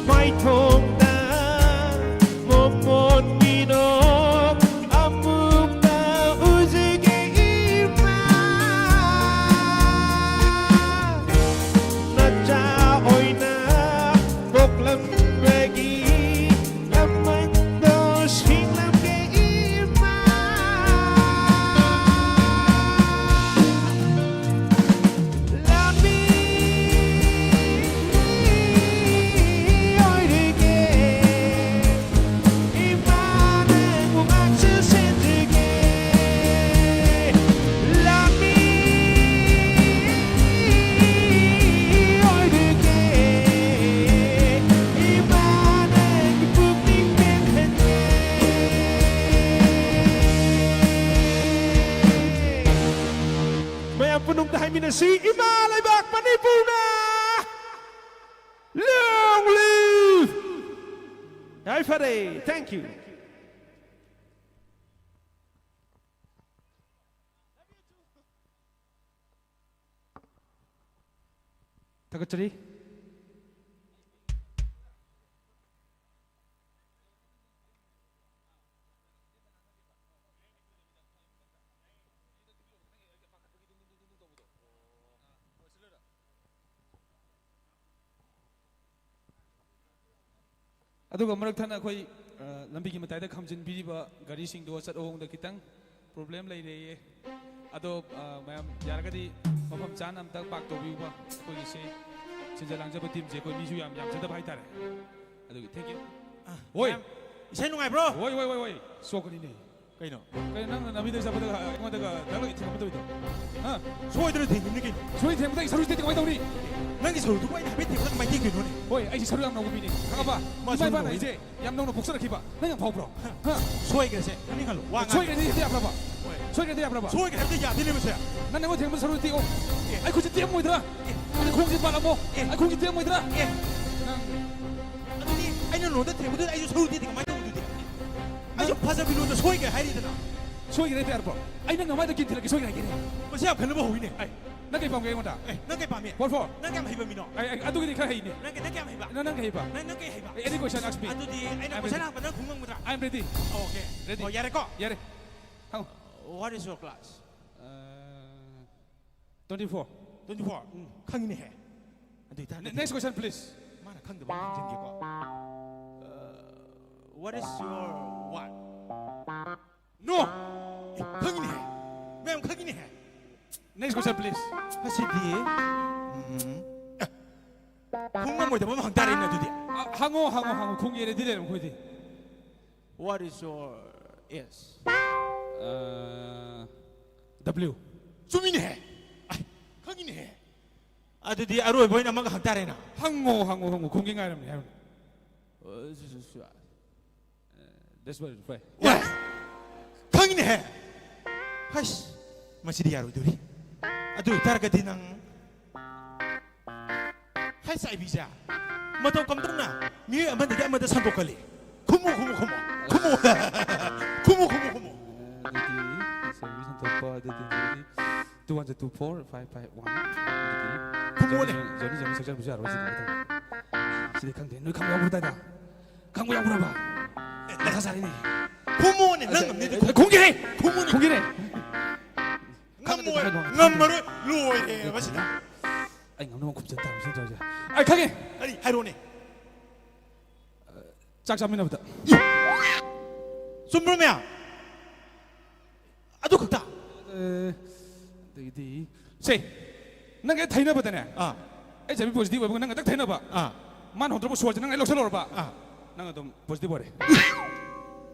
ꯃꯥꯏꯊꯣꯡꯗ ꯃꯣꯃꯣꯟꯒꯤ ꯅꯣꯡ ꯑꯃꯨꯛꯇ ꯎꯖꯒꯦ ꯏꯃꯥ꯫ ꯅꯆꯥ ꯑꯣꯏꯅ ꯄꯣꯛꯂꯝꯕꯒꯤ ꯂꯃꯟꯗꯣ ꯁꯤꯡꯂꯝꯒꯦ ꯏꯃꯥ꯫ ꯂꯥꯟꯃꯤ ꯑꯣꯏꯔꯒꯦ, ꯏꯃꯥ ꯅꯪꯕꯨ ꯉꯥꯛꯁꯨ ꯁꯦꯟꯖꯒꯦ꯫ ꯂꯥꯟꯃꯤ ꯑꯣꯏꯔꯒꯦ, ꯏꯃꯥ ꯅꯪꯒꯤ ꯄꯨꯛꯅꯤꯡ ꯄꯦꯜꯍꯟꯒꯦ꯫ ꯃꯌꯥꯝ ꯄꯨꯝꯅꯃꯛꯇ ꯍꯥꯏꯃꯤꯟꯅꯁꯤ, ꯏꯃꯥ ꯂꯩꯕꯥꯛ ꯃꯅꯤꯄꯨꯔꯅ long live! ꯌꯥꯏꯐꯔꯦ꯫ Thank you. ꯊꯥꯒꯠꯆꯔꯤ꯫ ꯑꯗꯨꯒ ꯃꯔꯛ ꯊꯠꯅ ꯑꯩꯈꯣꯏ, ꯑ, ꯂꯝꯕꯤꯒꯤ ꯃꯇꯥꯏꯗ ꯈꯥꯝꯖꯤꯟꯕꯤꯔꯤꯕ ꯒꯥꯔꯤꯁꯤꯡꯗꯣ ꯆꯠ ꯑꯍꯣꯡꯗ ꯈꯤꯇꯪ ꯄ꯭ꯔꯣꯕ꯭ꯂꯦꯝ ꯂꯩꯔꯦꯌꯦ꯫ ꯑꯗꯣ, ꯑ, ꯃꯌꯥꯝ ꯌꯥꯔꯒꯗꯤ ꯃꯐꯝ ꯆꯥꯅ ꯑꯝꯇ ꯄꯥꯔꯛ ꯇꯧꯕꯤꯌꯨꯕ꯫ ꯑꯩꯈꯣꯏꯒꯤꯁꯦ ꯁꯤꯟꯖ ꯂꯥꯡꯖꯕ ꯇꯤꯝꯁꯦ ꯑꯩꯈꯣꯏ ꯃꯤꯁꯨ ꯌꯥꯝ ꯌꯥꯝꯖꯗꯕ ꯍꯥꯏꯇꯥꯔꯦ꯫ ꯑꯗꯨꯒꯤ thank you꯫ ꯑ, ꯍꯣꯏ꯫ ꯃꯌꯥꯝ ꯏꯁꯩ ꯅꯨꯡꯉꯥꯏꯕ꯭ꯔꯣ? ꯍꯣꯏ, ꯍꯣꯏ, ꯍꯣꯏ, ꯍꯣꯏ꯫ ꯁꯣꯛꯀꯅꯤꯅꯦ꯫ ꯀꯩꯅꯣ? ꯀꯩꯅꯣ ꯅꯪꯅ ꯅꯃꯤꯗ ꯆꯠꯄꯗꯒ ꯑꯩꯉꯣꯟꯗꯒ ꯗꯛꯂꯒ ꯊꯦꯡꯉꯝꯕ ꯇꯧꯔꯤꯗꯣ? ꯍꯥ? ꯁꯣꯏꯗꯅ ꯊꯦꯡꯉꯤꯅꯤ ꯀꯩꯅꯣ? ꯁꯣꯏ ꯊꯦꯡꯕꯗ ꯑꯩ ꯁꯔꯨ ꯇꯦꯛꯇꯤ ꯀꯃꯥꯏꯅ ꯇꯧꯅꯤ? ꯅꯪꯒꯤ ꯁꯔꯨꯗꯨꯕꯨ ꯑꯩꯅ ꯍꯥꯏꯐꯦꯠ ꯊꯦꯡꯕꯗ ꯀꯃꯥꯏꯅ ꯇꯦꯛꯇꯣꯏꯅꯣꯅꯦ? ꯍꯣꯏ, ꯑꯩꯁꯦ ꯁꯔꯨ ꯌꯥꯝ ꯅꯧꯕ ꯃꯤꯅꯤ꯫ ꯈꯪꯉꯕ? ꯃꯥ ꯏꯃꯥ ꯁꯔꯨ ꯏꯄꯥꯅ ꯅꯧꯕ ꯑꯩꯁꯦ ꯌꯥꯝ ꯅꯧꯅ ꯄꯣꯛꯆꯔꯛꯈꯤꯕ꯫ ꯅꯪ ꯌꯥꯝ ꯐꯥꯎꯕ꯭ꯔꯣ? ꯍꯥ? ꯁꯣꯏꯈ꯭ꯔꯦꯁꯦ꯫ ꯃꯅꯤꯡ ꯍꯜꯂꯣ꯫ ꯋꯥ ꯉꯥꯡ- ꯁꯣꯏꯈ꯭ꯔꯗꯤ ꯍꯦꯛꯇ ꯌꯥꯕ꯭ꯔꯕ? ꯍꯣꯏ꯫ ꯁꯣꯏꯈ꯭ꯔꯗꯤ ꯌꯥꯕ꯭ꯔꯕ? ꯁꯣꯏꯈ꯭ꯔꯦ ꯍꯥꯏꯕꯗ ꯌꯥꯗꯣꯏꯅꯦ ꯃꯁꯦ꯫ ꯅꯪ ꯑꯩꯉꯣꯟꯗ ꯊꯦꯡꯕ ꯁꯔꯨ ꯇꯦꯛꯑꯣ꯫ ꯑꯦ꯫ ꯑꯩ ꯈꯨꯠꯁꯦ ꯇꯦꯛꯑꯝꯃꯣꯏꯗ꯭ꯔꯥ? ꯑꯦ꯫ ꯑꯩ ꯈꯣꯡꯁꯦ ꯄꯥꯜꯂꯝꯃꯣ꯫ ꯑꯦ꯫ ꯑꯩ ꯈꯣꯡꯁꯦ ꯇꯦꯛꯑꯝꯃꯣꯏꯗ꯭ꯔꯥ? ꯑꯦ꯫ ꯅꯪ ꯑꯗꯨꯗꯤ ꯑꯩꯅ ꯅꯉꯣꯟꯗ ꯊꯦꯡꯕꯗꯨꯗ ꯑꯩꯁꯨ ꯁꯔꯨ ꯇꯦꯛꯇꯤ ꯀꯃꯥꯏꯅ ꯇꯧꯗꯣꯏꯗꯤ? ꯑꯩꯁꯨ ꯐꯖꯕꯤ ꯂꯣꯟꯗ ꯁꯣꯏꯈ꯭ꯔꯦ ꯍꯥꯏꯔꯤꯗꯅ꯫ ꯁꯣꯏꯈ꯭ꯔꯦ ꯍꯥꯏꯕ ꯌꯥꯔꯕꯣ? ꯑꯩ ꯅꯪ ꯅꯃꯥꯏꯗ ꯀꯤꯟ ꯊꯤꯜꯂꯛꯀꯦ ꯁꯣꯏꯈ꯭ꯔꯦ ꯍꯥꯏꯒꯦꯅꯦ꯫ ꯃꯁꯤ ꯌꯥꯝ ꯈꯟꯅꯕ ꯍꯧꯋꯤꯅꯦ꯫ ꯑꯩ, ꯅꯪ ꯀꯩ ꯄꯥꯝꯒꯦ ꯑꯩꯉꯣꯟꯗ? ꯑꯦ, ꯅꯪ ꯀꯩ ꯄꯥꯝꯃꯤ? What for? ꯅꯪ ꯀꯌꯥꯝ ꯍꯩꯕ ꯃꯤꯅꯣ? ꯑꯩ, ꯑꯩ, ꯑꯗꯨꯒꯤꯗꯤ ꯈꯔ ꯍꯩꯅꯦ꯫ ꯅꯪ, ꯅꯪ ꯀꯌꯥꯝ ꯍꯩꯕ? ꯅꯪ, ꯅꯪ ꯀꯩ ꯍꯩꯕ? ꯅꯪ, ꯅꯪ ꯀꯩ ꯍꯩꯕ? Any question, ask me. ꯑꯗꯨꯗꯤ ꯑꯩꯅ I'm question ready. ꯍꯪꯕ ꯅꯪ ꯈꯨꯝ ꯉꯝꯒꯗ꯭ꯔꯥ? I'm ready. Okay. Ready. ꯑꯣ, ꯌꯥꯔꯦꯀꯣ? ꯌꯥꯔꯦ꯫ ꯍꯪꯉꯣ꯫ What is your class? Uh, twenty-four. Twenty-four? ꯎꯝ꯫ ꯈꯪꯉꯤꯅꯦꯍꯦ꯫ ꯑꯗꯨ ꯑꯣꯏꯇꯥꯔꯒꯗꯤ Ne-, next question, please. ꯃꯥꯅ ꯈꯪꯗꯕ ꯑꯃ ꯍꯪꯖꯟꯒꯦꯀꯣ꯫ Uh, what is your what? No! ꯑꯦ, ꯈꯪꯉꯤꯅꯦꯍꯦ꯫ ꯃꯌꯥꯝ ꯈꯪꯉꯤꯅꯦꯍꯦ꯫ Next question, please. ꯑꯁꯤꯗꯤ, ꯎꯝ, ꯑꯦ, ꯈꯨꯝ ꯉꯝꯃꯣꯏꯗꯕ ꯑꯃ ꯍꯪ ꯇꯥꯔꯦꯅꯦ ꯑꯗꯨꯗꯤ꯫ ꯑ, ꯍꯪꯉꯣ, ꯍꯪꯉꯣ, ꯍꯪꯉꯣ꯫ ꯈꯨꯝꯒꯦ ready ꯂꯩꯔꯝꯃꯣ ꯑꯩꯈꯣꯏꯗꯤ꯫ What is your S? ꯑ, W. ꯆꯨꯝꯃꯤꯅꯦꯍꯦ꯫ ꯑꯥꯏ, ꯈꯪꯉꯤꯅꯦꯍꯦ꯫ ꯑꯗꯨꯗꯤ ꯑꯔꯣꯏꯕ ꯑꯣꯏꯅ ꯑꯃꯒ ꯍꯪ ꯇꯥꯔꯦꯅ꯫ ꯍꯪꯉꯣ, ꯍꯪꯉꯣ, ꯍꯪꯉꯣ꯫ ꯈꯨꯝꯒꯦ ꯉꯥꯏꯔꯝꯅꯦ ꯍꯥꯏꯕꯅꯦ꯫ ꯑ, ꯁꯨ, ꯁꯨ, ꯁꯨ, ꯑ, That's what it fry. ꯋꯥ! ꯈꯪꯉꯤꯅꯦꯍꯦ꯫ ꯍꯩꯁ, ꯃꯁꯤꯗꯤ ꯌꯥꯔꯣꯏꯗꯣꯔꯤ꯫ ꯑꯗꯨ ꯑꯣꯏꯇꯥꯔꯒꯗꯤ ꯅꯪ HIV ꯁꯦ ꯃꯇꯧ ꯀꯝꯗꯧꯅ ꯃꯤꯑꯣꯏ ꯑꯃꯗꯒꯤ ꯑꯃꯗ ꯁꯟꯗꯣꯛꯀꯜꯂꯤ? ꯈꯨꯝꯃꯨ, ꯈꯨꯝꯃꯨ, ꯈꯨꯝꯃꯨ꯫ ꯈꯨꯝꯃꯨ꯫ ꯈꯨꯝꯃꯨ, ꯈꯨꯝꯃꯨ, ꯈꯨꯝꯃꯨ꯫ ꯑꯗꯨꯗꯤ, ꯁꯟꯗꯣꯛꯄ, ꯑꯗꯨꯗꯤ, ꯑꯗꯨꯗꯤ, two one two four five five one. ꯑꯗꯨꯗꯤ ꯈꯨꯝꯃꯨꯅꯦ꯫ ꯖꯣꯅꯤ, ꯖꯣꯅꯤ, ꯖꯣꯅꯤ ꯁꯛꯆꯟꯕꯁꯨ ꯌꯥꯔꯣꯏ ꯁꯤꯗꯤ꯫ ꯁꯤꯗꯤ ꯈꯪꯗꯦ꯫ ꯅꯣꯏ ꯈꯪꯕ ꯌꯥꯎꯕ꯭ꯔꯣ, ꯗꯥꯏꯗ? ꯈꯪꯕ ꯌꯥꯎꯕ꯭ꯔꯕ? ꯃꯊꯥ ꯁꯥꯔꯤꯅꯦ꯫ ꯈꯨꯝꯃꯨꯅꯦ, ꯅꯪ ꯉꯝꯅꯤꯗꯤ ꯈꯨꯝꯃꯨ꯫ ꯈꯨꯝꯒꯦꯍꯦ! ꯈꯨꯝꯃꯨꯅꯦ꯫ ꯈꯨꯝꯒꯦꯅꯦ꯫ ꯉꯝꯃꯣꯏ, ꯈꯪꯗꯦ, ꯈꯪꯗꯦ꯫ ꯉꯝꯃꯔꯣꯏ, ꯂꯣꯏꯔꯦ ꯃꯁꯤꯗ꯫ ꯑꯩ ꯉꯝꯅꯕ ꯈꯨꯝꯖꯟ ꯇꯥꯕꯅꯤ, ꯁꯤ ꯇꯧꯔꯤꯁꯦ꯫ ꯑꯩ ꯈꯪꯉꯦ꯫ ꯀꯔꯤ? ꯍꯥꯏꯔꯣꯅꯦ꯫ ꯆꯥꯛ ꯆꯥꯃꯤꯟꯅꯕꯗ꯫ ꯆꯨꯝꯕ꯭ꯔꯣ ꯃꯌꯥꯝ? ꯑꯗꯨ ꯈꯛꯇ? ꯑꯦ, ꯑꯗꯒꯤꯗꯤ ꯁꯦ, ꯅꯪꯒ ꯊꯩꯅꯕꯗꯅꯦ꯫ ꯑꯥ ꯑꯩ ꯆꯕꯤ ꯄꯣꯖꯤꯇꯤꯚ ꯑꯣꯏꯕꯒ ꯅꯪ ꯍꯟꯗꯛ ꯊꯩꯅꯕ꯫ ꯑꯥ ꯃꯥꯅ ꯍꯣꯟꯗꯣꯔꯛꯄ ꯁꯣꯔꯁꯦ ꯅꯪ ꯑꯩ ꯂꯧꯁꯜꯂꯨꯔꯕ꯫ ꯑꯥ ꯅꯪ ꯑꯗꯨꯝ ꯄꯣꯖꯤꯇꯤꯚ ꯑꯣꯏꯔꯦ꯫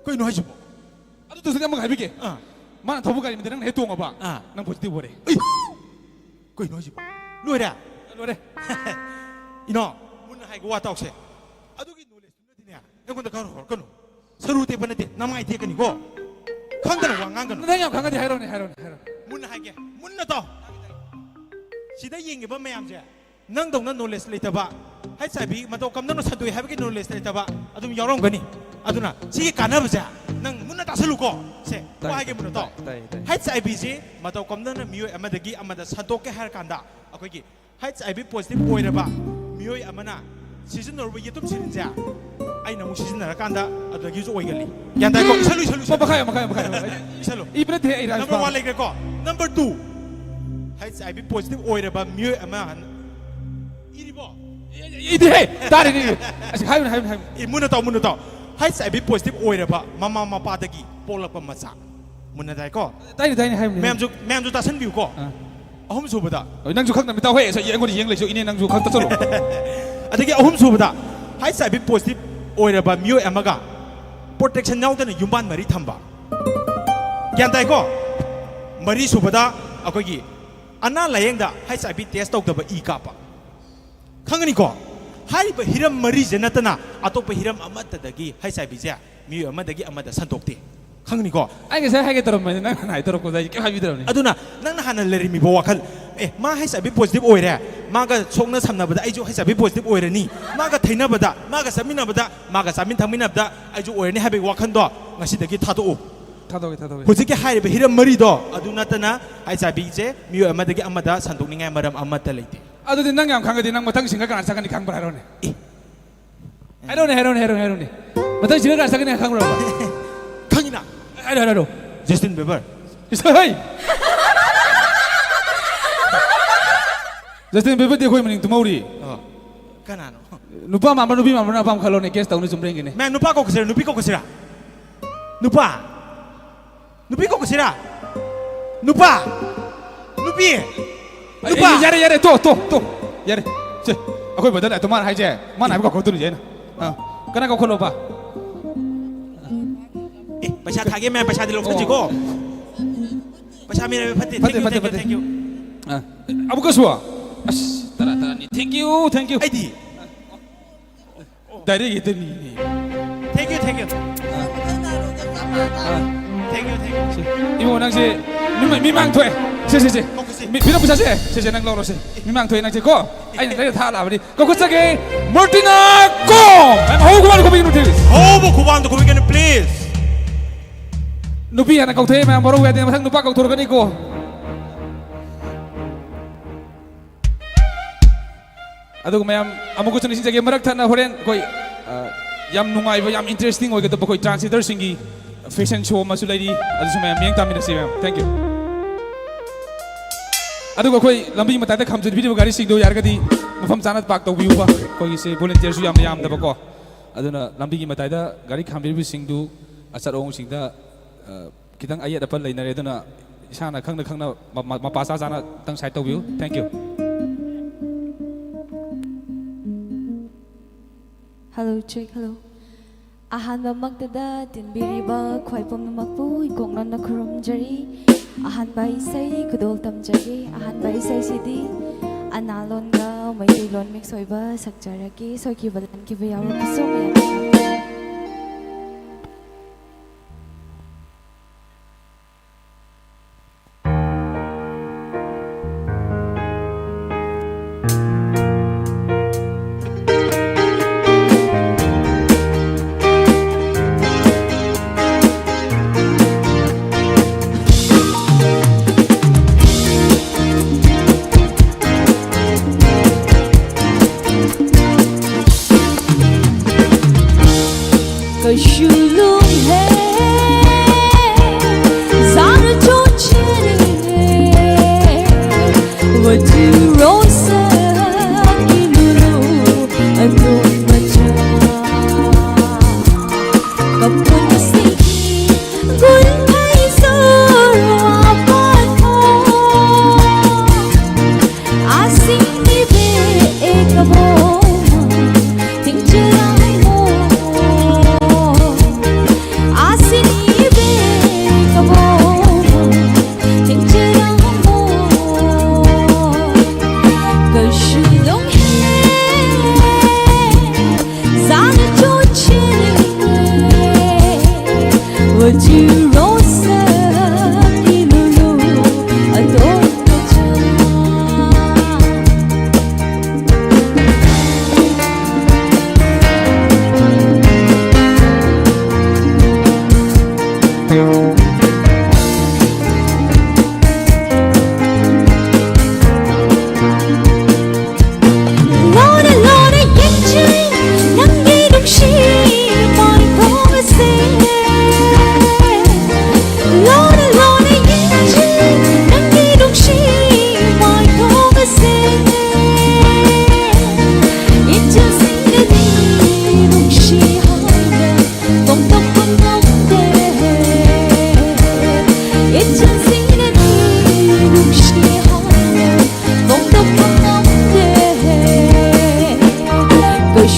ꯀꯩꯅꯣ ꯍꯥꯏꯁꯤꯕꯣ? ꯑꯗꯨ ꯇꯧꯁꯤꯗꯤ ꯑꯃꯒ ꯍꯥꯏꯕꯤꯒꯦ꯫ ꯑꯥ ꯃꯥꯅ ꯊꯧꯕ ꯒꯥꯔꯤ ꯃꯤꯗ ꯅꯪꯅ ꯍꯦꯛ ꯇꯣꯡꯉꯕ꯫ ꯑꯥ ꯅꯪ ꯄꯣꯖꯤꯇꯤꯚ ꯑꯣꯏꯔꯦ꯫ ꯀꯩꯅꯣ ꯍꯥꯏꯁꯤꯕꯣ? ꯂꯣꯏꯔꯦ? ꯂꯣꯏꯔꯦ꯫ ꯏꯅꯥꯎ, ꯃꯨꯟꯅ ꯍꯥꯏꯒꯦ, ꯋꯥ ꯇꯥꯎꯁꯦ꯫ ꯑꯗꯨꯒꯤ ꯅꯣꯂꯦꯖꯇꯨꯅꯗꯤꯅꯦ ꯑꯩꯉꯣꯟꯗ ꯈꯔ ꯍꯣꯔꯛꯀꯅꯨ꯫ ꯁꯔꯨ ꯇꯦꯛꯄ ꯅꯠꯇꯦ, ꯅꯃꯥꯏ ꯇꯦꯛꯀꯅꯤꯀꯣ꯫ ꯈꯪꯗꯅ ꯋꯥ ꯉꯥꯡꯒꯅꯨ꯫ ꯅꯪ ꯌꯥꯝ ꯈꯪꯉꯗꯤ ꯍꯥꯏꯔꯣꯅꯦ, ꯍꯥꯏꯔꯣꯅꯦ, ꯍꯥꯏꯔꯣꯅꯦ꯫ ꯃꯨꯟꯅ ꯍꯥꯏꯒꯦ, ꯃꯨꯟꯅ ꯇꯥꯎ꯫ ꯁꯤꯗ ꯌꯦꯡꯉꯤꯕ ꯃꯌꯥꯝꯁꯦ, ꯅꯪꯗꯧꯅ ꯅꯣꯂꯦꯖ ꯂꯩꯇꯕ, ꯍꯩꯆ ꯑꯥꯏ ꯚꯤ ꯃꯇꯧ ꯀꯝꯗꯧꯅ ꯁꯟꯗꯣꯛꯏ ꯍꯥꯏꯕꯒꯤ ꯅꯣꯂꯦꯖ ꯂꯩꯇꯕ ꯑꯗꯨꯝ ꯌꯥꯎꯔꯝꯒꯅꯤ꯫ ꯑꯗꯨꯅ ꯁꯤꯒꯤ ꯀꯥꯟꯅꯕꯁꯦ ꯅꯪ ꯃꯨꯟꯅ ꯇꯥꯁꯜꯂꯨꯀꯣ꯫ ꯁꯦ, ꯋꯥ ꯇꯥꯏ, ꯍꯥꯏꯒꯦ, ꯃꯨꯟꯅ ꯇꯥꯎ꯫ ꯇꯥꯏ, ꯇꯥꯏ꯫ ꯍꯩꯆ ꯑꯥꯏ ꯚꯤꯁꯤ ꯃꯇꯧ ꯀꯝꯗꯧꯅ ꯃꯤꯑꯣꯏ ꯑꯃꯗꯒꯤ ꯑꯃꯗ ꯁꯟꯗꯣꯛꯀꯦ ꯍꯥꯏꯔ ꯀꯥꯟꯗ, ꯑꯩꯈꯣꯏꯒꯤ ꯍꯩꯆ ꯑꯥꯏ ꯚꯤ ꯄꯣꯖꯤꯇꯤꯚ ꯑꯣꯏꯔꯕ ꯃꯤꯑꯣꯏ ꯑꯃꯅ ꯁꯤꯖꯤꯟꯅꯔꯨꯕ ꯌꯦꯇꯨꯝ ꯁꯤꯔꯤꯟꯁꯦ ꯑꯩꯅ ꯑꯃꯨꯛ ꯁꯤꯖꯤꯟꯅꯔꯀꯥꯟꯗ ꯑꯗꯨꯗꯒꯤꯁꯨ ꯑꯣꯏꯒꯜꯂꯤ꯫ ꯒ꯭ꯌꯥꯟ ꯇꯥꯏꯀꯣ? ꯏꯁꯜꯂꯨ, ꯏꯁꯜꯂꯨ, ꯏꯁꯜꯂꯨ꯫ ꯃꯈꯥꯏ, ꯃꯈꯥꯏ, ꯃꯈꯥꯏ, ꯃꯈꯥꯏ꯫ ꯏꯁꯜꯂꯨ꯫ ꯏꯕ ꯅꯠꯇꯦ, ꯑꯩ ꯔꯥꯏꯝꯁ ꯅꯝꯕꯔ ꯋꯥꯟ ꯄꯥꯕ꯫ ꯂꯩꯈ꯭ꯔꯦꯀꯣ꯫ Number two, H I V positive ꯑꯣꯏꯔꯕ ꯃꯤꯑꯣꯏ ꯑꯃ ꯏꯔꯤꯕꯣ? ꯏꯗꯤꯍꯦ! ꯇꯥꯔꯤꯅꯤ꯫ ꯑꯁ, ꯍꯥꯏꯕꯅꯤ, ꯍꯥꯏꯕꯅꯤ, ꯍꯥꯏꯕꯅꯤ꯫ ꯏ, ꯃꯨꯟꯅ ꯇꯥꯎ, ꯃꯨꯟꯅ ꯇꯥꯎ꯫ ꯍꯩꯆ ꯑꯥꯏ ꯚꯤ ꯄꯣꯖꯤꯇꯤꯚ ꯑꯣꯏꯔꯕ ꯃꯃꯥ ꯃꯄꯥꯗꯒꯤ ꯄꯣꯛꯂꯛꯄ ꯃꯆꯥ꯫ ꯃꯨꯟꯅ ꯇꯥꯏꯀꯣ? ꯇꯥꯏꯅꯤ, ꯇꯥꯏꯅꯤ, ꯍꯥꯏꯕꯅꯤ꯫ ꯃꯌꯥꯝꯁꯨ, ꯃꯌꯥꯝꯁꯨ ꯇꯥꯁꯟꯕꯤꯌꯨꯀꯣ꯫ ꯑꯥ꯫ ꯑꯍꯨꯝ ꯁꯨꯕꯗ, ꯍꯣꯏ, ꯅꯪꯁꯨ ꯈꯪꯗꯕ ꯇꯥꯎꯍꯦ꯫ ꯑꯩꯉꯣꯟꯗ ꯌꯦꯡ ꯂꯩꯁꯨ ꯏꯅꯦ, ꯅꯪꯁꯨ ꯈꯪꯇ ꯆꯠꯂꯣ꯫ ꯑꯗꯒꯤ ꯑꯍꯨꯝ ꯁꯨꯕꯗ, ꯍꯩꯆ ꯑꯥꯏ ꯚꯤ ꯄꯣꯖꯤꯇꯤꯚ ꯑꯣꯏꯔꯕ ꯃꯤꯑꯣꯏ ꯑꯃꯒ ꯄ꯭ꯔꯣꯇꯦꯛꯁꯟ ꯌꯥꯎꯗꯅ ꯌꯨꯝꯕꯥꯟ ꯃꯔꯤ ꯊꯝꯕ꯫ ꯒ꯭ꯌꯥꯟ ꯇꯥꯏꯀꯣ? ꯃꯔꯤ ꯁꯨꯕꯗ, ꯑꯩꯈꯣꯏꯒꯤ ꯑꯅꯥ ꯂꯥꯌꯦꯡꯗ ꯍꯩꯆ ꯑꯥꯏ ꯚꯤ ꯇꯦꯁ ꯇꯧꯗꯕ ꯏ ꯀꯥꯞꯄ꯫ ꯈꯪꯒꯅꯤꯀꯣ? ꯍꯥꯏꯔꯤꯕ ꯍꯤꯔꯝ ꯃꯔꯤꯁꯦ ꯅꯠꯇꯅ ꯑꯇꯣꯞꯄ ꯍꯤꯔꯝ ꯑꯃꯠꯇꯗꯒꯤ ꯍꯩꯆ ꯑꯥꯏ ꯚꯤꯁꯦ ꯃꯤꯑꯣꯏ ꯑꯃꯗꯒꯤ ꯑꯃꯗ ꯁꯟꯗꯣꯛꯇꯦ꯫ ꯈꯪꯒꯅꯤꯀꯣ? ꯑꯩ ꯉꯁꯥꯏ ꯍꯥꯏꯒꯦ ꯇꯧꯔꯝꯕꯅꯤ, ꯅꯪ ꯍꯥꯟꯅ ꯍꯥꯏꯗꯣꯔꯛꯄꯗ ꯑꯩ ꯀꯩꯝ ꯍꯥꯏꯕꯤꯗ꯭ꯔꯕꯅꯤ꯫ ꯑꯗꯨꯅ ꯅꯪꯅ ꯍꯥꯟꯅ ꯂꯩꯔꯝꯃꯤꯕ ꯋꯥꯈꯜ, "ꯑꯦ, ꯃꯥ ꯍꯩꯆ ꯑꯥꯏ ꯚꯤ ꯄꯣꯖꯤꯇꯤꯚ ꯑꯣꯏꯔꯦ, ꯃꯥꯒ ꯁꯣꯛꯅ ꯁꯝꯅꯕꯗ ꯑꯩꯁꯨ ꯍꯩꯆ ꯑꯥꯏ ꯚꯤ ꯄꯣꯖꯤꯇꯤꯚ ꯑꯣꯏꯔꯅꯤ, ꯃꯥꯒ ꯊꯩꯅꯕꯗ, ꯃꯥꯒ ꯆꯠꯃꯤꯟꯅꯕꯗ, ꯃꯥꯒ ꯆꯥꯃꯤꯟ ꯊꯛꯃꯤꯟꯅꯕꯗ ꯑꯩꯁꯨ ꯑꯣꯏꯔꯅꯤ" ꯍꯥꯏꯕꯒꯤ ꯋꯥꯈꯜꯗꯣ ꯉꯁꯤꯗꯒꯤ ꯊꯥꯗꯣꯛꯎ꯫ ꯊꯥꯗꯣꯛꯀꯦ, ꯊꯥꯗꯣꯛꯀꯦ꯫ ꯍꯧꯖꯤꯛꯀꯤ ꯍꯥꯏꯔꯤꯕ ꯍꯤꯔꯝ ꯃꯔꯤꯗꯣ ꯑꯗꯨ ꯅꯠꯇꯅ ꯍꯩꯆ ꯑꯥꯏ ꯚꯤꯁꯦ ꯃꯤꯑꯣꯏ ꯑꯃꯗꯒꯤ ꯑꯃꯗ ꯁꯟꯗꯣꯛꯅꯤꯡꯉꯥꯏ ꯃꯔꯝ ꯑꯃꯠꯇ ꯂꯩꯇꯦ꯫ ꯑꯗꯨꯗꯤ ꯅꯪ ꯌꯥꯝ ꯈꯪꯉꯗꯤ ꯅꯪ ꯃꯊꯪ ꯁꯤꯡꯒꯔ ꯀꯅꯥ ꯆꯠꯀꯅꯤ ꯈꯪꯕ꯭ꯔꯥ, ꯍꯥꯏꯔꯣꯅꯦ? ꯍꯥꯏꯔꯣꯅꯦ, ꯍꯥꯏꯔꯣꯅꯦ, ꯍꯥꯏꯔꯣꯅꯦ, ꯍꯥꯏꯔꯣꯅꯦ꯫ ꯃꯊꯪ ꯁꯤꯡꯒꯔ ꯀꯅꯥ ꯆꯠꯀꯅꯤ ꯈꯪꯕ꯭ꯔꯕ? ꯈꯪꯉꯤꯅ? ꯍꯥꯏꯔꯣ, ꯍꯥꯏꯔꯣ, ꯍꯥꯏꯔꯣ꯫ ꯖꯁꯇꯤꯟ ꯕꯦꯕꯔ꯫ ꯏꯁ, ꯍꯩ! ꯖꯁꯇꯤꯟ ꯕꯦꯕꯔꯗꯤ ꯑꯩꯈꯣꯏ ꯃꯅꯤꯡ ꯇꯨꯝꯍꯧꯔꯤ꯫ ꯑꯣ, ꯀꯅꯥꯅꯣ? ꯅꯨꯄꯥ ꯃꯥꯟꯕ꯭ꯔꯥ ꯅꯨꯄꯤ ꯃꯥꯟꯕ꯭ꯔꯥ? ꯅꯪ ꯑꯄꯥꯝꯕ ꯈꯜꯂꯣꯅꯦ, ꯒꯦꯁ ꯇꯧꯅꯤ ꯆꯨꯝꯕ꯭ꯔꯥ ꯌꯦꯡꯒꯦꯅꯦ꯫ ꯃꯦꯝ, ꯅꯨꯄꯥ ꯀꯧꯈꯤꯁꯤꯔꯥ, ꯅꯨꯄꯤ ꯀꯧꯈꯤꯁꯤꯔꯥ? ꯅꯨꯄꯥ? ꯅꯨꯄꯤ ꯀꯧꯈꯤꯁꯤꯔꯥ? ꯅꯨꯄꯥ? ꯅꯨꯄꯤ? ꯑꯩ, ꯅꯨꯄꯥ? ꯑꯩ, ꯌꯥꯔꯦ, ꯌꯥꯔꯦ, ꯇꯣ, ꯇꯣ, ꯇꯣ꯫ ꯌꯥꯔꯦ꯫ ꯁꯦ, ꯑꯩꯈꯣꯏ ꯕ꯭ꯔꯗꯔ ꯂꯥꯛꯑꯦ, ꯃꯥꯅ ꯍꯥꯏꯁꯦ, ꯃꯥꯅ ꯍꯥꯏꯕ ꯀꯧꯈꯠꯇꯣꯏꯅꯤ ꯑꯩꯅ꯫ ꯑꯥ, ꯀꯅꯥ ꯀꯧꯈꯠꯂꯣꯕ? ꯑꯦ, ꯄꯩꯁꯥ ꯊꯥꯒꯦ ꯃꯌꯥꯝ, ꯄꯩꯁꯥꯗꯤ ꯂꯧꯊꯣꯛꯁꯤꯀꯣ꯫ ꯑꯣ꯫ ꯄꯩꯁꯥ ꯃꯤꯔꯥꯏꯕ ꯐꯠꯇꯦ꯫ ꯐꯠꯇꯦ, thank you, ꯐꯠꯇꯦ, thank you, ꯐꯠꯇꯦ꯫ Thank you. ꯑꯥ, ꯑꯃꯨꯛꯀꯁꯨ꯫ ꯑꯁ, ꯇꯔꯥ, ꯇꯔꯥꯅꯤ꯫ Thank you, thank you. ꯑꯩꯗꯤ꯫ ꯗꯥꯏꯔꯦꯛ ꯍꯦꯛꯇ ꯅꯤꯅꯦ꯫ Thank you, thank you. Ah. Thank you, thank you. ꯁꯦ, ꯏꯕꯨꯡꯉꯣ, ꯅꯪꯁꯦ ꯃꯤꯃꯥꯡ, ꯃꯤꯃꯥꯡ ꯊꯣꯛꯑꯦ꯫ ꯁꯦ, ꯁꯦ, ꯁꯦ꯫ ꯀꯧꯈꯠꯁꯤ꯫ ꯃꯤ, ꯃꯤꯅ ꯄꯩꯁꯥꯁꯦ꯫ ꯁꯦ, ꯁꯦ, ꯅꯪ ꯂꯧꯔꯣ, ꯁꯦ꯫ ꯃꯤꯃꯥꯡ ꯊꯣꯛꯑꯦ ꯅꯪꯁꯦ ꯀꯣ꯫ ꯑꯩꯅ ꯅꯪ ꯊꯥ ꯂꯥꯛꯑꯕꯅꯤ꯫ ꯀꯧꯈꯠꯆꯒꯦ, ꯃꯥꯔꯇꯤꯅꯥ ꯀꯣꯝ꯫ ꯃꯌꯥꯝ ꯍꯧꯕ ꯈꯨꯕꯥꯡꯗ ꯈꯨꯕꯤꯒꯅꯨ, please. ꯍꯧꯕ ꯈꯨꯕꯥꯡꯗ ꯈꯨꯕꯤꯒꯅꯨ, please. ꯅꯨꯄꯤ ꯍꯥꯟꯅ ꯀꯧꯊꯣꯛꯑꯦ, ꯃꯌꯥꯝ ꯋꯥꯔꯧ ꯌꯥꯗꯦ, ꯃꯊꯪ ꯅꯨꯄꯥ ꯀꯧꯊꯣꯔꯛꯀꯅꯤꯀꯣ꯫ ꯑꯗꯨꯒ ꯃꯌꯥꯝ ꯑꯃꯨꯛꯀꯁꯨ ꯅꯤꯡꯁꯤꯡꯖꯒꯦ, ꯃꯔꯛ ꯊꯠꯅ ꯍꯣꯔꯦꯟ ꯑꯩꯈꯣꯏ, ꯑ, ꯌꯥꯝ ꯅꯨꯡꯉꯥꯏꯕ, ꯌꯥꯝ interesting ꯑꯣꯏꯒꯗꯕ ꯑꯩꯈꯣꯏ transgenderꯁꯤꯡꯒꯤ fashion show ꯑꯃꯁꯨ ꯂꯩꯔꯤ, ꯑꯗꯨꯁꯨ ꯃꯌꯥꯝ ꯃꯤꯠꯌꯦꯡ ꯇꯥꯃꯤꯟꯅꯁꯤ ꯃꯌꯥꯝ꯫ Thank you. ꯑꯗꯨꯒ ꯑꯩꯈꯣꯏ ꯂꯝꯕꯤ ꯃꯇꯥꯏꯗ ꯈꯥꯝꯖꯤꯟꯕꯤꯔꯤꯕ ꯒꯥꯔꯤꯁꯤꯡꯗꯣ ꯌꯥꯔꯒꯗꯤ ꯃꯐꯝ ꯆꯥꯅ ꯄꯥꯔꯛ ꯇꯧꯕꯤꯌꯨꯕ꯫ ꯑꯩꯈꯣꯏꯒꯤꯁꯦ volunteerꯁꯨ ꯌꯥꯝꯅ ꯌꯥꯝꯗꯕꯀꯣ, ꯑꯗꯨꯅ ꯂꯝꯕꯤꯒꯤ ꯃꯇꯥꯏꯗ ꯒꯥꯔꯤ ꯈꯥꯝꯕꯤꯔꯤꯕꯁꯤꯡꯗꯨ ꯑꯆꯠ ꯑꯋꯣꯡꯁꯤꯡꯗ, ꯑ, ꯈꯤꯇꯪ ꯑꯌꯦꯠ ꯑꯄꯟ ꯂꯩꯅꯔꯦ, ꯑꯗꯨꯅ ꯏꯁꯥꯅ ꯈꯪꯅ ꯈꯪꯅ ꯃ-, ꯃ-, ꯃꯄꯥ ꯆꯥ ꯆꯥꯅ ꯈꯤꯇꯪ side ꯇꯧꯕꯤꯌꯨ꯫ Thank you. Hello, check, hello. ꯑꯍꯥꯟꯕꯃꯛꯇꯗ ꯇꯤꯟꯕꯤꯔꯤꯕ ꯈ꯭ꯋꯥꯏ ꯄꯨꯝꯅꯃꯛꯄꯨ ꯏꯀꯣꯛꯅꯅ ꯈꯨꯔꯨꯝꯖꯔꯤ꯫ ꯑꯍꯥꯟꯕ ꯏꯁꯩ ꯈꯨꯗꯣꯜ ꯇꯝꯖꯒꯦ꯫ ꯑꯍꯥꯟꯕ ꯏꯁꯩꯁꯤꯗꯤ ꯑꯅꯥꯂꯣꯟꯒ ꯃꯩꯇꯩꯂꯣꯟ mix ꯑꯣꯏꯕ ꯁꯛꯆꯔꯛꯀꯦ꯫ ꯁꯣꯏꯈꯤꯕ ꯂꯥꯟꯈꯤꯕ ꯌꯥꯎꯔꯕꯁꯨ ꯃꯌꯥꯝ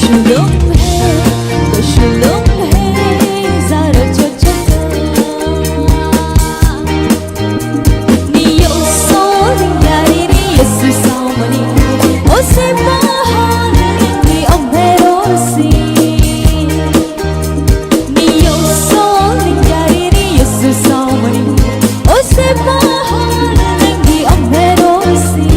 Shulung he, shulung he, zara cha cha cha. Ni yo so ling yari ni yesu saumani. O se maha ni om he ro si. Ni yo so ling yari ni yesu saumani. O se maha ni om he ro si.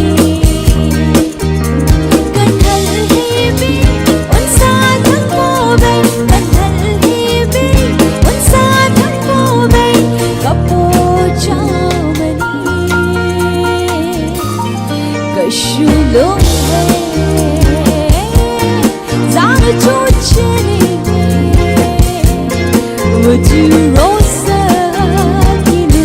Shulung he, zana chochini, would you rosa kinu?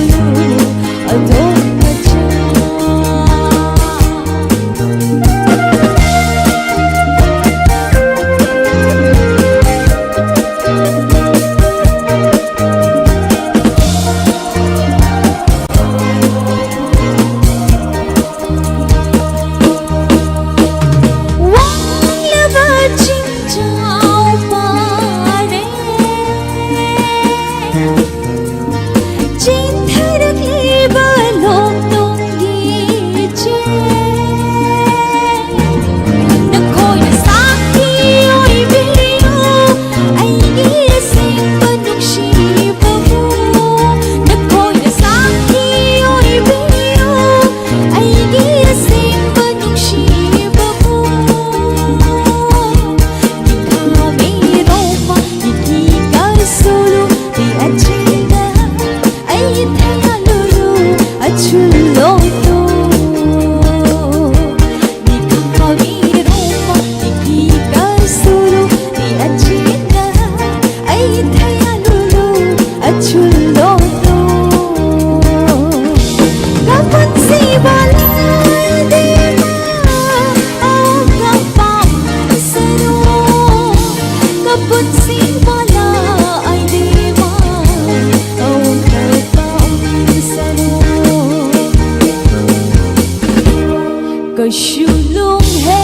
Kashulung he,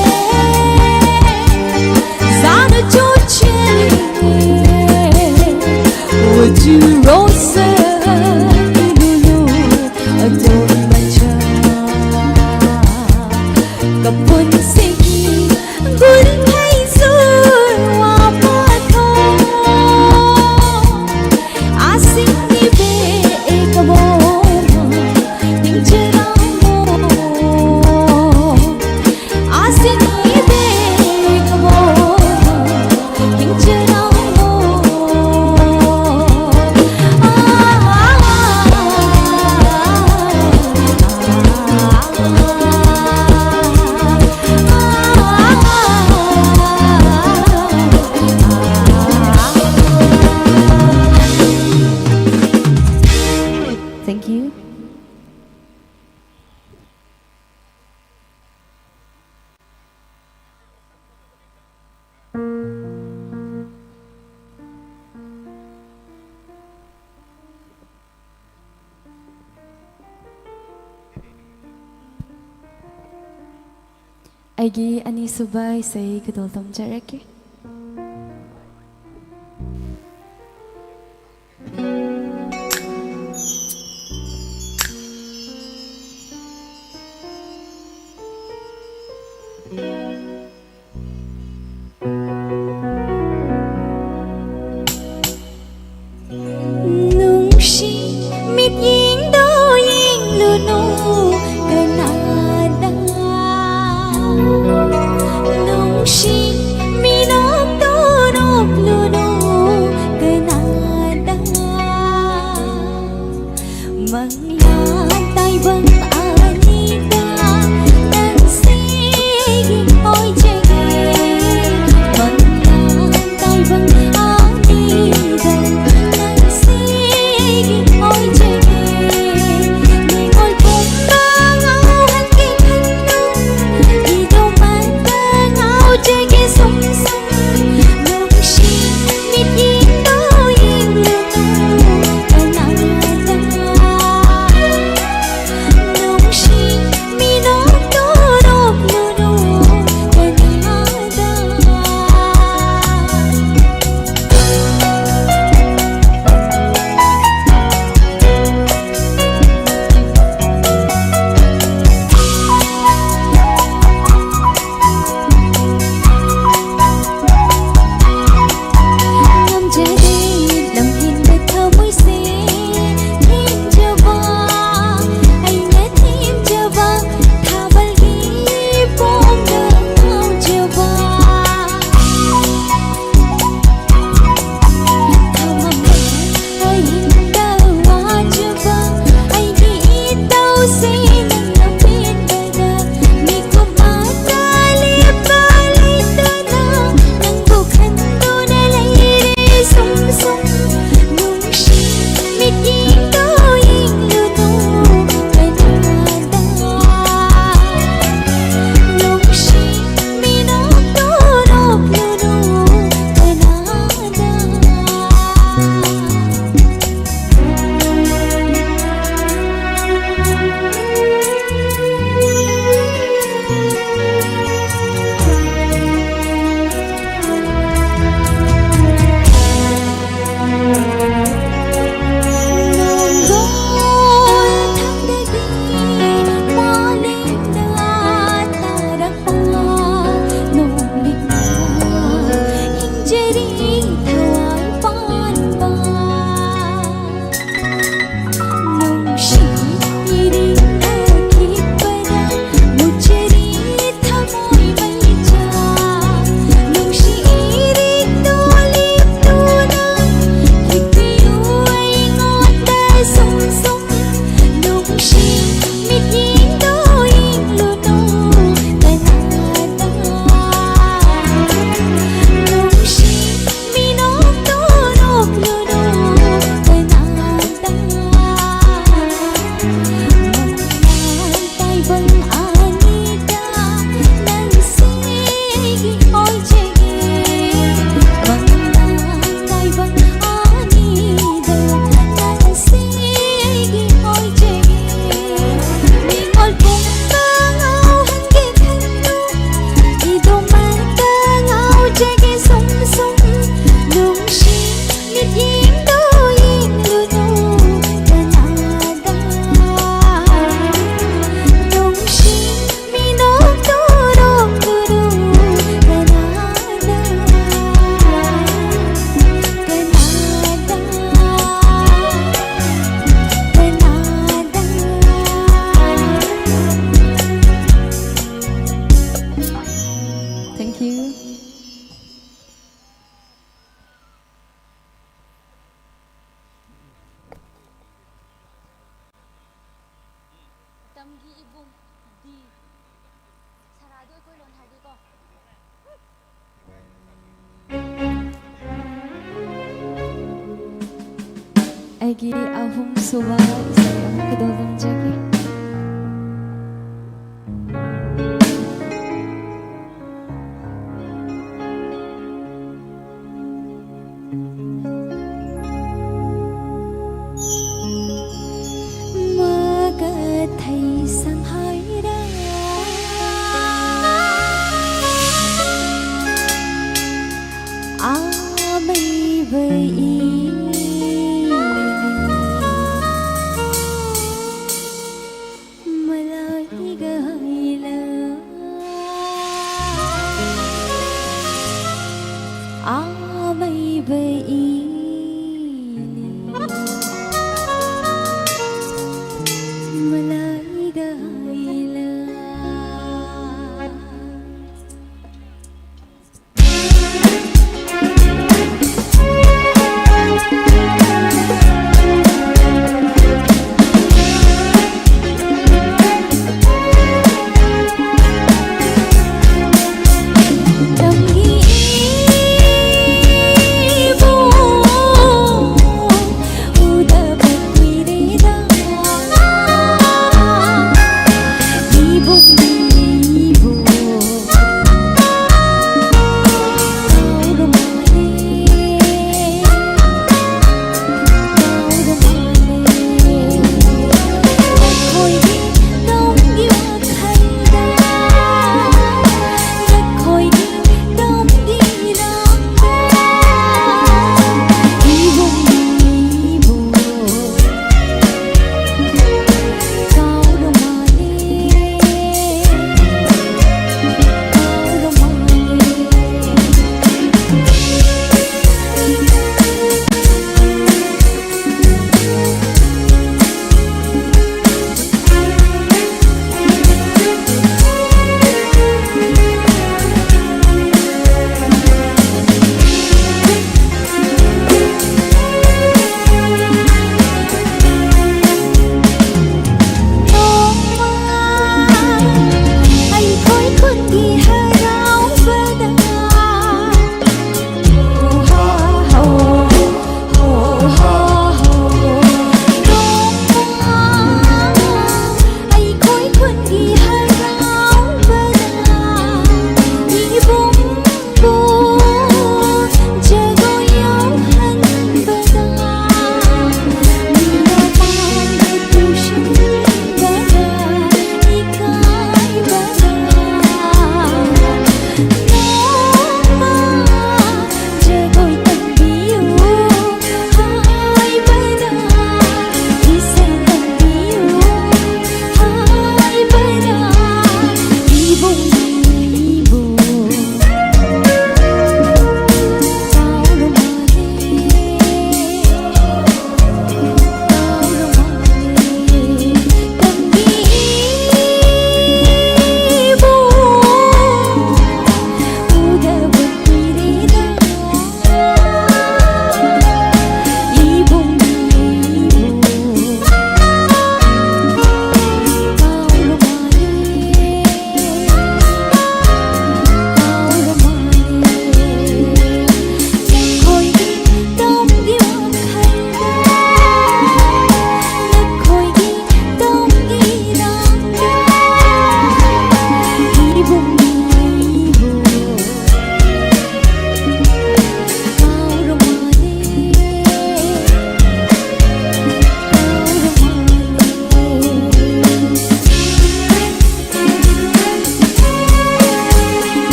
za ꯑꯩꯒꯤ ꯑꯅꯤꯁꯨꯕ ꯏꯁꯩ ꯈꯨꯗꯣꯜ ꯇꯝꯖꯔꯛꯀꯦ꯫ ꯅꯨꯡꯁꯤ ꯃꯤꯠꯌꯦꯡꯗꯣ ꯌꯦꯡꯂꯨꯅꯨ ꯀꯅꯥꯗ꯫ ꯅꯨꯡꯁꯤ ꯃꯤꯅ ꯒꯤ ꯏꯕꯨꯡ ꯗꯤ꯫ ꯁꯔꯥꯗꯣ ꯑꯩꯈꯣꯏ ꯂꯣꯟ ꯍꯥꯏꯒꯦꯀꯣ꯫ ꯑꯩꯒꯤ ꯑꯍꯨꯝꯁꯨꯕ ꯏꯁꯩ ꯑꯃ ꯈꯨꯗꯣꯜ ꯇꯝꯖꯒꯦ꯫ ꯃꯒꯊꯩ ꯁꯪꯍꯥꯏꯔ ꯑꯃꯩꯕ ꯏ ꯃꯂꯥꯏꯒ ꯍꯩꯂ ꯑꯃꯩꯕ ꯏ ꯃꯂꯥꯏꯒ ꯍꯩꯂ꯫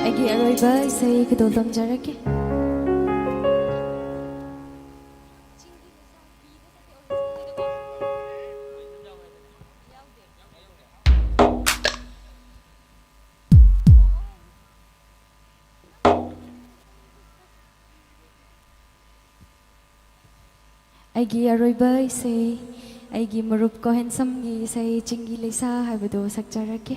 ꯑꯩꯒꯤ ꯑꯔꯣꯏꯕ ꯏꯁꯩ ꯈꯨꯗꯣꯜ ꯇꯝꯖꯔꯛꯀꯦ꯫ ꯑꯩꯒꯤ ꯑꯔꯣꯏꯕ ꯏꯁꯩ, ꯑꯩꯒꯤ ꯃꯔꯨꯞ ꯀꯣ ꯍꯦꯟꯁꯝꯒꯤ ꯏꯁꯩ ꯆꯤꯡꯒꯤ ꯂꯩꯁꯥ ꯍꯥꯏꯕꯗꯨ ꯁꯛꯆꯔꯛꯀꯦ꯫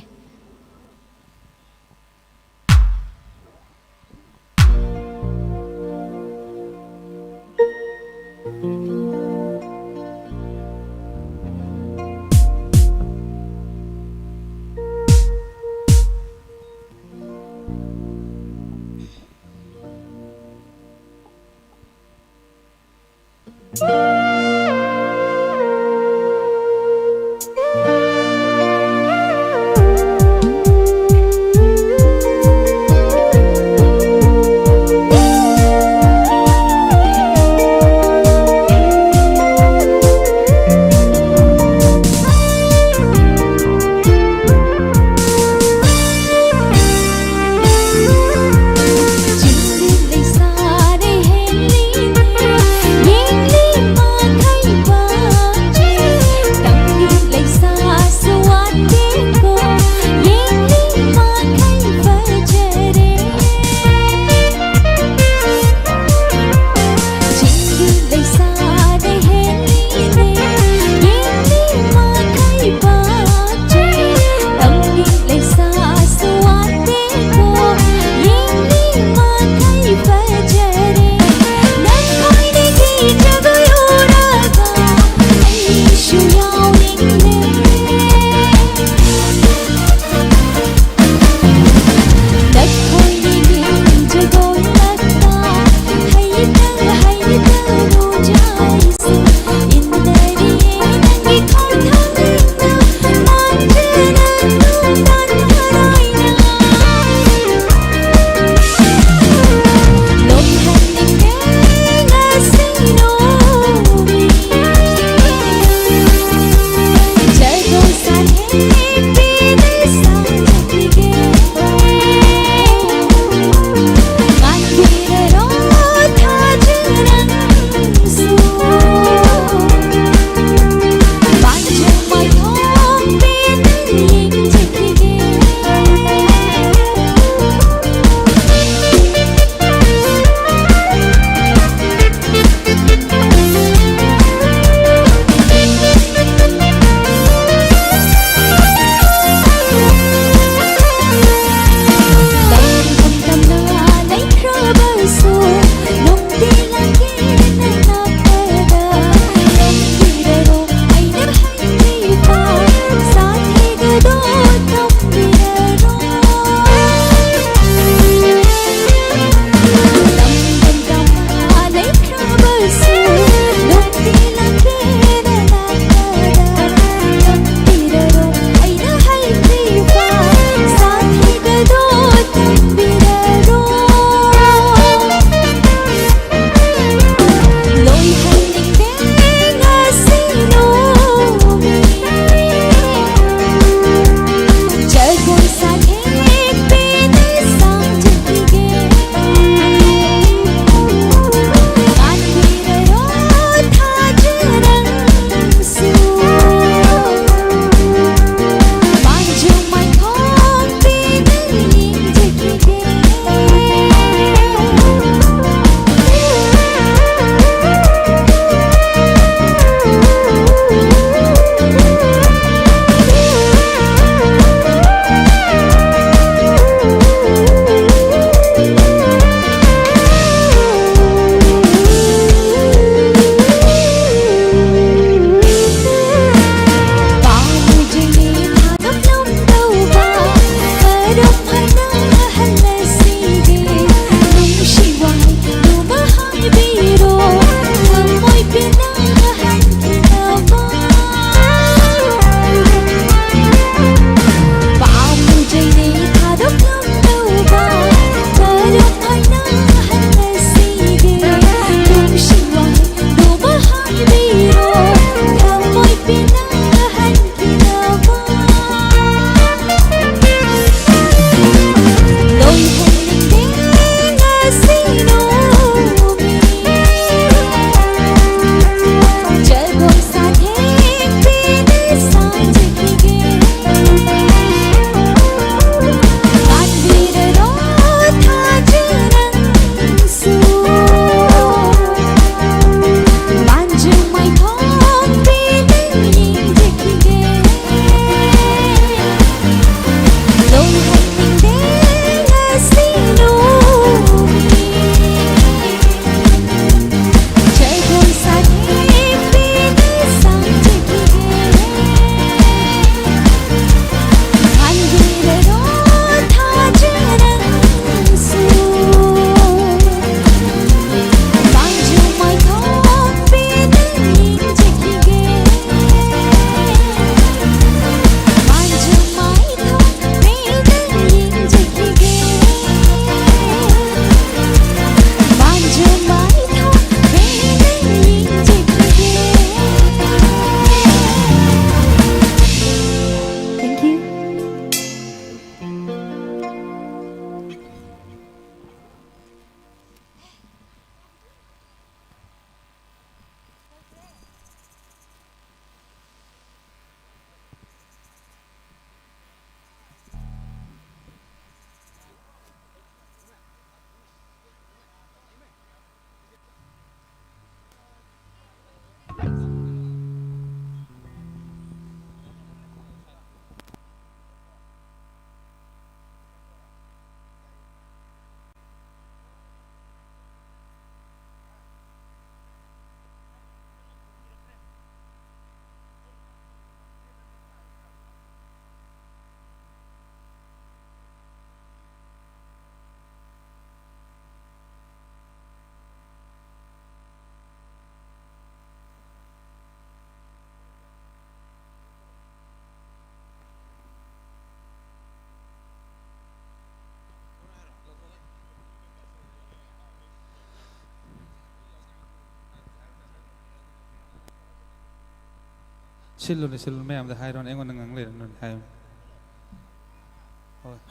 ꯁꯤꯜꯂꯨꯅꯦ, ꯁꯤꯜꯂꯨꯅꯦ, ꯃꯌꯥꯝꯗ ꯍꯥꯏꯔꯣꯅꯦ, ꯑꯩꯉꯣꯟꯗ ꯉꯥꯡ ꯂꯩꯔꯅꯨꯅꯦ, ꯍꯥꯏꯌꯨ꯫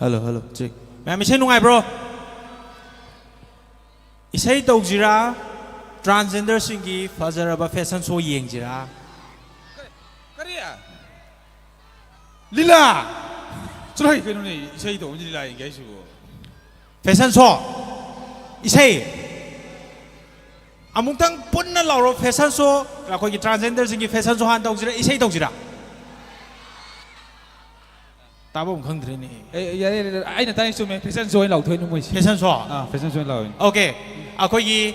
Hello, hello, check. ꯃꯌꯥꯝ, ꯏꯁꯩ ꯅꯨꯡꯉꯥꯏꯕ꯭ꯔꯣ? ꯏꯁꯩ ꯇꯧꯁꯤꯔꯥ? ꯇ꯭ꯔꯥꯟꯁꯖꯦꯟꯗꯔꯁꯤꯡꯒꯤ ꯐꯖꯔꯕ ꯐꯦꯁꯟ ꯁꯣ ꯌꯦꯡꯁꯤꯔꯥ? ꯀꯔꯤ? ꯂꯤꯂꯥ? ꯆꯠꯂꯣꯍꯦ, ꯀꯩꯅꯣꯅꯦ, ꯏꯁꯩ ꯇꯧꯕꯁꯤ ꯂꯤꯂꯥ ꯌꯦꯡꯒꯦ ꯍꯥꯏꯁꯤꯕꯨ? Fashion show? ꯏꯁꯩ? ꯑꯃꯨꯛꯇꯪ ꯄꯨꯟꯅ ꯂꯥꯎꯔꯣ, ꯐꯦꯁꯟ ꯁꯣ꯫ ꯑꯩꯈꯣꯏꯒꯤ ꯇ꯭ꯔꯥꯟꯁꯖꯦꯟꯗꯔꯁꯤꯡꯒꯤ ꯐꯦꯁꯟ ꯁꯣ ꯍꯥꯟꯅ ꯇꯧꯁꯤꯔꯥ, ꯏꯁꯩ ꯇꯧꯁꯤꯔꯥ? ꯇꯥꯕꯝ ꯈꯪꯗ꯭ꯔꯦꯅꯦ꯫ ꯑꯦ, ꯌꯥꯔꯦ, ꯌꯥꯔꯦ, ꯑꯩꯅ ꯇꯥꯏ ꯆꯨꯝꯃꯦ, ꯐꯦꯁꯟ ꯁꯣ ꯑꯣꯏꯅ ꯂꯥꯎꯊꯣꯛꯏꯅꯦ ꯃꯣꯏꯁꯦ꯫ ꯐꯦꯁꯟ ꯁꯣ? ꯑꯥ, ꯐꯦꯁꯟ ꯁꯣ ꯑꯣꯏꯅ ꯂꯥꯎꯏꯅꯦ꯫ ꯑꯣꯀꯦ, ꯑꯩꯈꯣꯏꯒꯤ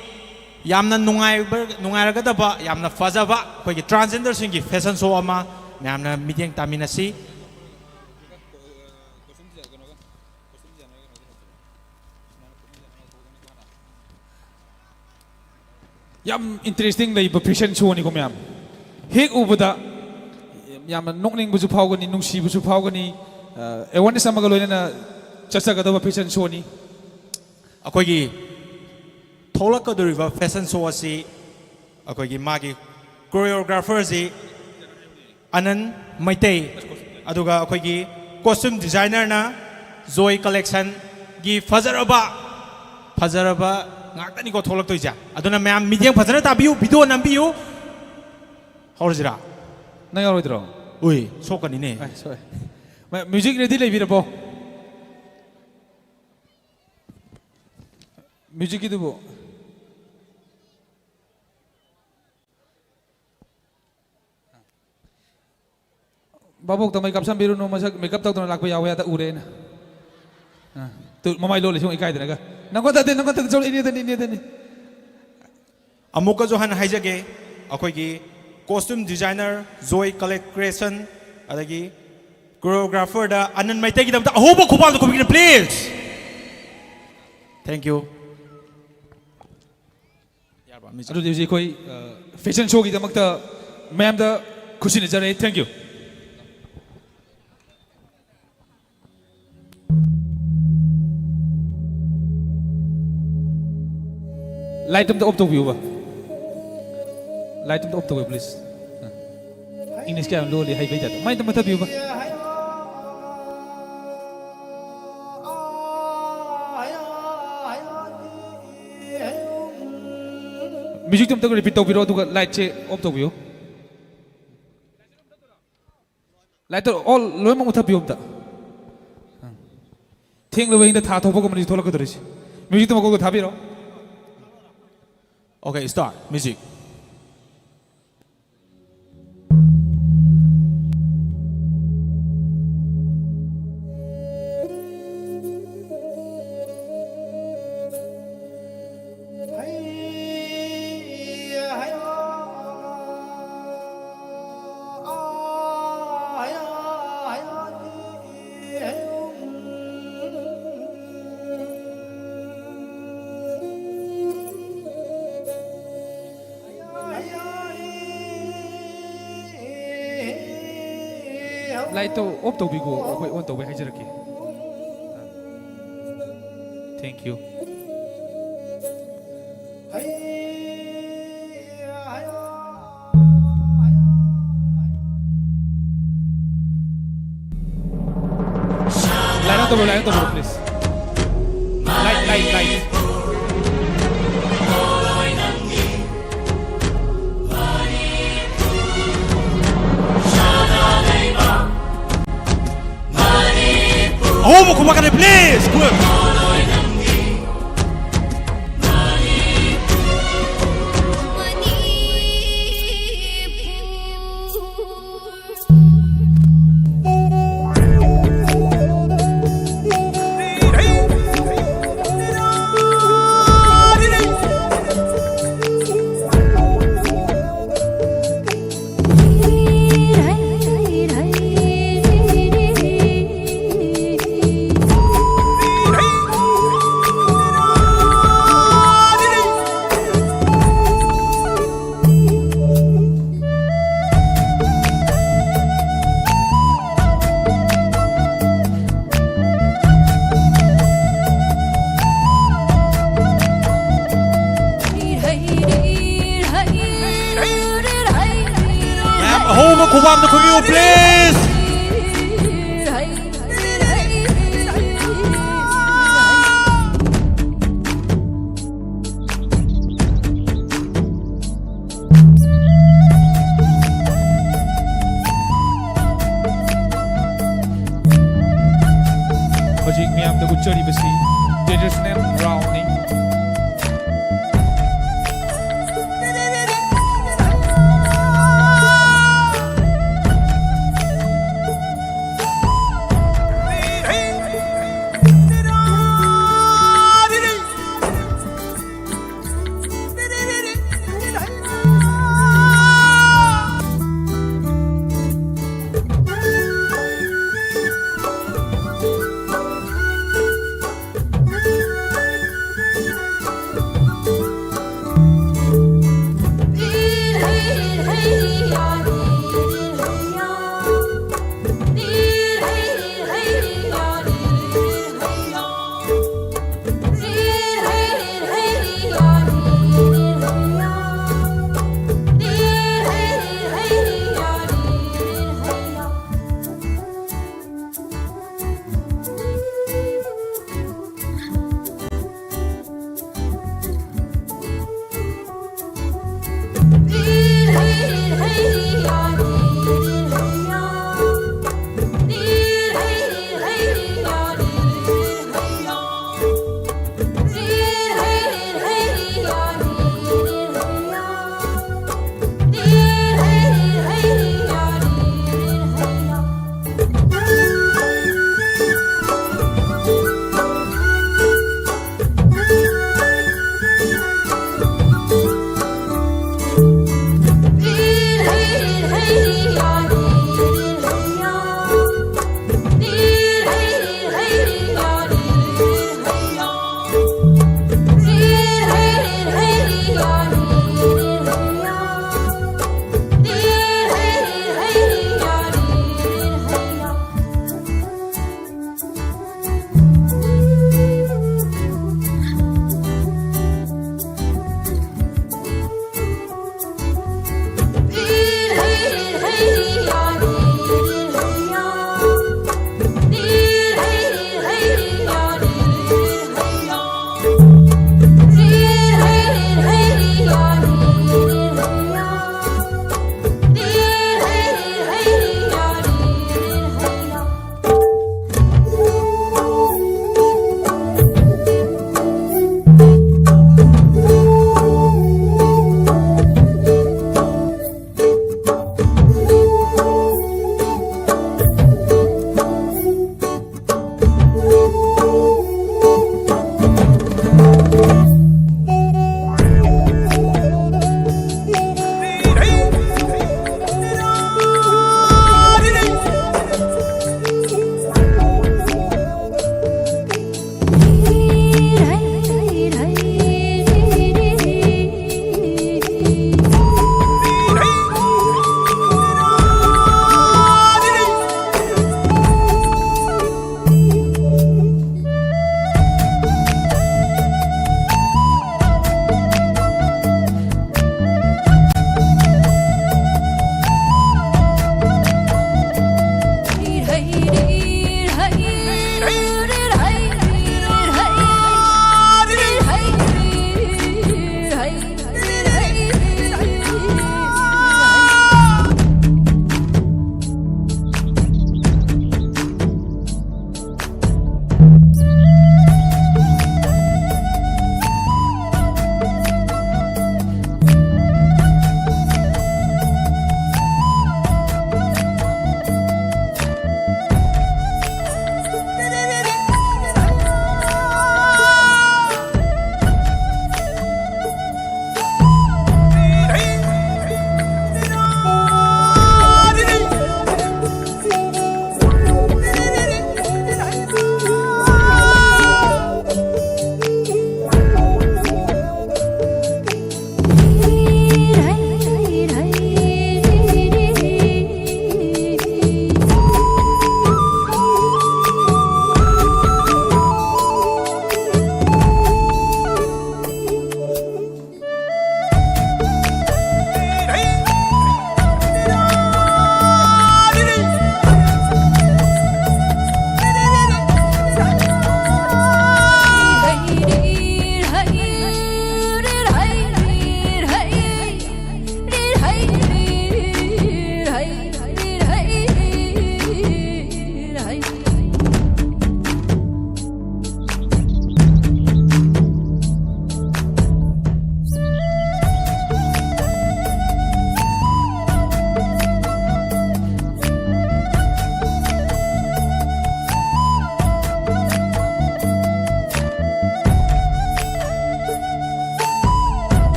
ꯌꯥꯝꯅ ꯅꯨꯡꯉꯥꯏꯕ, ꯅꯨꯡꯉꯥꯏꯔꯒꯗꯕ, ꯌꯥꯝꯅ ꯐꯖꯕ ꯑꯩꯈꯣꯏꯒꯤ ꯇ꯭ꯔꯥꯟꯁꯖꯦꯟꯗꯔꯁꯤꯡꯒꯤ ꯐꯦꯁꯟ ꯁꯣ ꯑꯃ ꯃꯌꯥꯝꯅ ꯃꯤꯠꯌꯦꯡ ꯇꯥꯃꯤꯟꯅꯁꯤ꯫ ꯌꯥꯝ ꯏꯟꯇꯔꯦꯁꯇꯤꯡ ꯂꯩꯕ ꯐꯦꯁꯟ ꯁꯣꯅꯤꯀꯣ ꯃꯌꯥꯝ꯫ ꯍꯦꯛ ꯎꯕꯗ ꯌꯥꯝꯅ ꯅꯣꯛꯅꯤꯡꯕꯁꯨ ꯐꯥꯎꯒꯅꯤ, ꯅꯨꯡꯁꯤꯕꯁꯨ ꯐꯥꯎꯒꯅꯤ, ꯑꯦꯋꯥꯔꯅꯦꯁ ꯑꯃꯒ ꯂꯣꯏꯅꯅ ꯆꯠꯆꯒꯗꯕ ꯐꯦꯁꯟ ꯁꯣꯅꯤ꯫ ꯑꯩꯈꯣꯏꯒꯤ ꯊꯣꯛꯂꯛꯀꯗꯧꯔꯤꯕ ꯐꯦꯁꯟ ꯁꯣ ꯑꯁꯤ ꯑꯩꯈꯣꯏꯒꯤ ꯃꯥꯒꯤ ꯀꯣꯔꯤꯌꯣꯒ꯭ꯔꯥꯐꯔꯁꯤ ꯑꯅꯟ ꯃꯩꯇꯩ, ꯑꯗꯨꯒ ꯑꯩꯈꯣꯏꯒꯤ ꯀꯣꯁꯇ꯭ꯌꯨꯝ ꯗꯤꯖꯥꯏꯅꯔꯅ ꯖꯣꯏ ꯀꯂꯦꯛꯁꯟꯒꯤ ꯐꯖꯔꯕ, ꯐꯖꯔꯕ ꯉꯥꯛꯇꯅꯤꯀꯣ ꯊꯣꯛꯂꯛꯇꯣꯏꯁꯦ꯫ ꯑꯗꯨꯅ ꯃꯌꯥꯝ ꯃꯤꯠꯌꯦꯡ ꯐꯖꯅ ꯇꯥꯕꯤꯌꯨ, ꯚꯤꯗꯤꯑꯣ ꯅꯝꯕꯤꯌꯨ꯫ ꯍꯧꯔꯁꯤꯔꯥ? ꯅꯪ ꯌꯥꯎꯔꯣꯏꯗ꯭ꯔꯣ? ꯎꯏ, ꯁꯣꯛꯀꯅꯤꯅꯦ꯫ ꯑꯦ, ꯁꯣꯛꯑꯦ꯫ ꯃ-, ꯃ꯭ꯌꯨꯖꯤꯛ ꯔꯦꯗꯤ ꯂꯩꯕꯤꯔꯕꯣ? ꯃ꯭ꯌꯨꯖꯤꯛꯀꯤꯗꯨꯕꯨ? ꯚꯥꯕꯣꯛꯇ ꯃꯩ ꯀꯥꯞꯁꯟꯕꯤꯔꯨꯅꯨ, ꯃꯁꯛ ꯃꯦꯀꯞ ꯇꯧꯗꯅ ꯂꯥꯛꯄ ꯌꯥꯎꯋꯦ ꯑꯗ ꯎꯔꯦ ꯑꯩꯅ꯫ ꯑ, ꯇꯨ, ꯃꯃꯥꯏ ꯂꯣꯜꯂꯤ ꯁꯤ ꯏꯀꯥꯏꯗꯅꯒ꯫ ꯅꯪꯉꯣꯟꯗ ꯅꯠꯇꯦ, ꯅꯪꯉꯣꯟꯗ ꯅꯠꯇꯦ, ꯆꯠꯂꯣ, ꯏꯅꯦꯗꯅꯤ, ꯏꯅꯦꯗꯅꯤ꯫ ꯑꯃꯨꯛꯀꯁꯨ ꯍꯟꯅ ꯍꯥꯏꯖꯒꯦ, ꯑꯩꯈꯣꯏꯒꯤ ꯀꯣꯁꯇ꯭ꯌꯨꯝ ꯗꯤꯖꯥꯏꯅꯔ ꯖꯣꯏ ꯀꯂꯦꯛ ꯀ꯭ꯔꯤꯌꯦꯁꯟ, ꯑꯗꯒꯤ ꯀꯣꯔꯤꯌꯣꯒ꯭ꯔꯥꯐꯔꯗ ꯑꯅꯟ ꯃꯩꯇꯩꯒꯤꯗꯃꯛꯇ ꯑꯍꯧꯕ ꯈꯨꯄꯥꯛꯇ ꯈꯨꯕꯤꯒꯅ, please꯫ Thank you꯫ ꯑꯗꯨꯗꯤ ꯍꯧꯖꯤꯛ ꯑꯩꯈꯣꯏ, ꯑ, ꯐꯦꯁꯟ ꯁꯣꯒꯤꯗꯃꯛꯇ ꯃꯌꯥꯝꯗ ꯈꯨꯠꯁꯤꯟꯅꯖꯔꯦ꯫ Thank you꯫ ꯂꯥꯏꯠ ꯑꯝꯇ ꯑꯣꯐ ꯇꯧꯕꯤꯌꯨꯕ꯫ ꯂꯥꯏꯠ ꯑꯝꯇ ꯑꯣꯐ ꯇꯧꯕꯤꯌꯨ, please꯫ ꯑ꯫ English ꯀꯌꯥꯝ ꯂꯣꯜꯂꯤ ꯍꯩꯕꯩ ꯇꯥꯏꯞꯇ꯫ ꯃꯥꯏꯗ ꯃꯨꯊꯠꯄꯤꯌꯨꯕ꯫ Musicꯇꯣ ꯑꯝꯇ repeat ꯇꯧꯕꯤꯔꯣ, ꯑꯗꯨꯒ lightꯁꯦ off ꯇꯧꯕꯤꯌꯨ꯫ Lightꯇꯣ all ꯂꯣꯏꯅꯃꯛ ꯃꯨꯊꯠꯄꯤꯌꯨ ꯑꯝꯇ꯫ ꯊꯦꯡꯂꯕ ꯑꯍꯤꯡꯗ ꯊꯥ ꯊꯣꯛꯄꯒꯨꯝꯕꯅꯤ ꯊꯣꯛꯂꯛꯀꯗꯧꯔꯤꯁꯦ꯫ Musicꯇꯣ ꯃꯀꯣꯛꯇ ꯊꯥꯕꯤꯔꯣ꯫ Okay, start. Music. Lightꯇꯣ off ꯇꯧꯕꯤꯈꯣ, ꯑꯩꯈꯣꯏ on ꯇꯧꯕꯩ ꯍꯥꯏꯖꯔꯛꯀꯦ꯫ Thank you. Light on ꯇꯧꯕꯤꯔꯣ, light on ꯇꯧꯕꯤꯔꯣ, please. Light, light, light. ꯑꯍꯣꯡꯕ ꯈꯨꯝꯃꯛꯀꯅꯤ, please. Good. ꯈꯨꯕꯥꯝꯗ ꯈꯨꯕꯤꯌꯨ, please꯫ ꯍꯧꯖꯤꯛ ꯃꯌꯥꯝꯗ ꯎꯠꯆꯔꯤꯕꯁꯤ traditional roundꯅꯤ꯫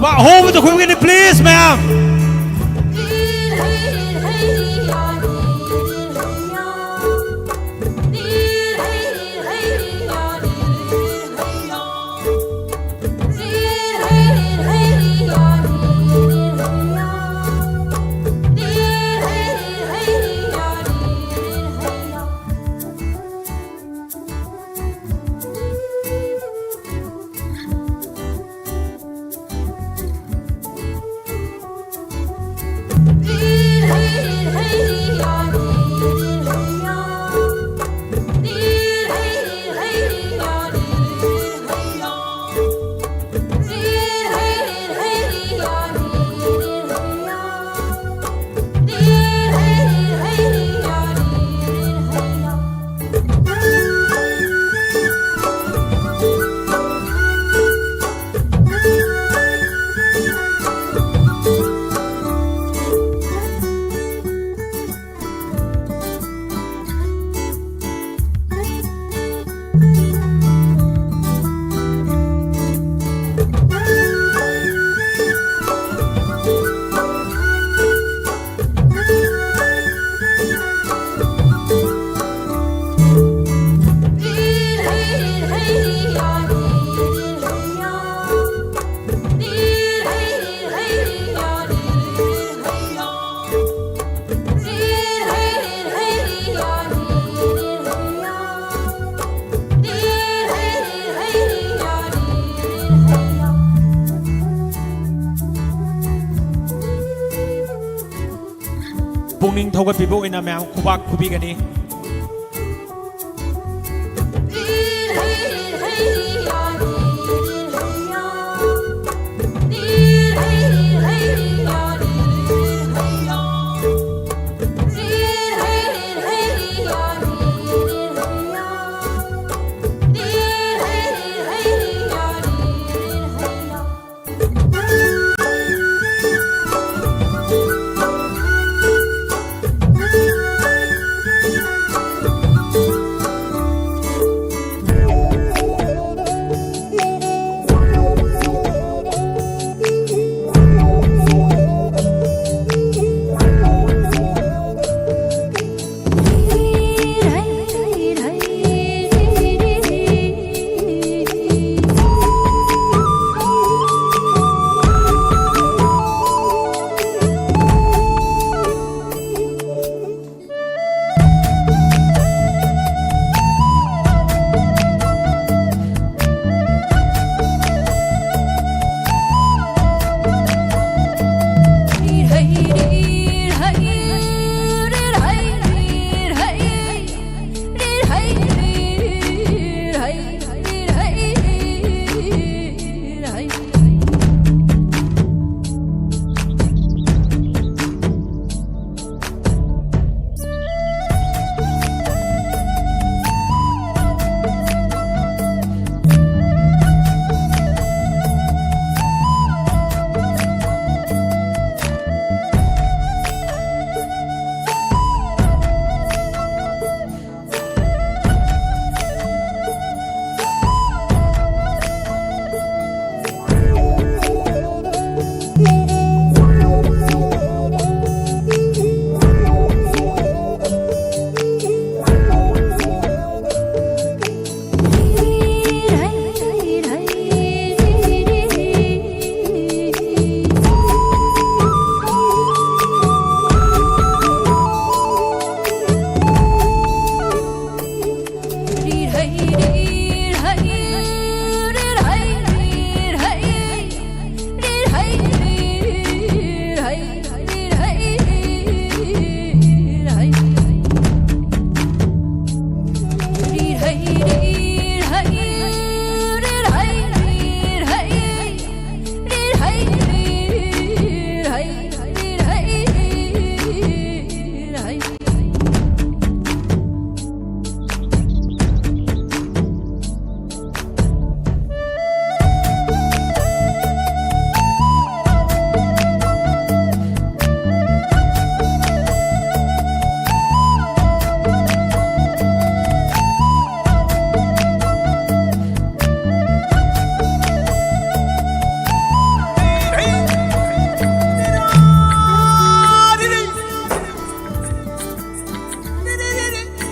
ꯑꯍꯣꯕꯗ ꯈꯨꯝꯒꯅꯤ, please, ꯃꯌꯥꯝ꯫ ꯄꯨꯛꯅꯤꯡ ꯊꯧꯒꯠꯄꯤꯕ ꯑꯣꯏꯅ ꯃꯌꯥꯝ ꯈꯨꯕꯥꯛ ꯈꯨꯕꯤꯒꯅꯤ꯫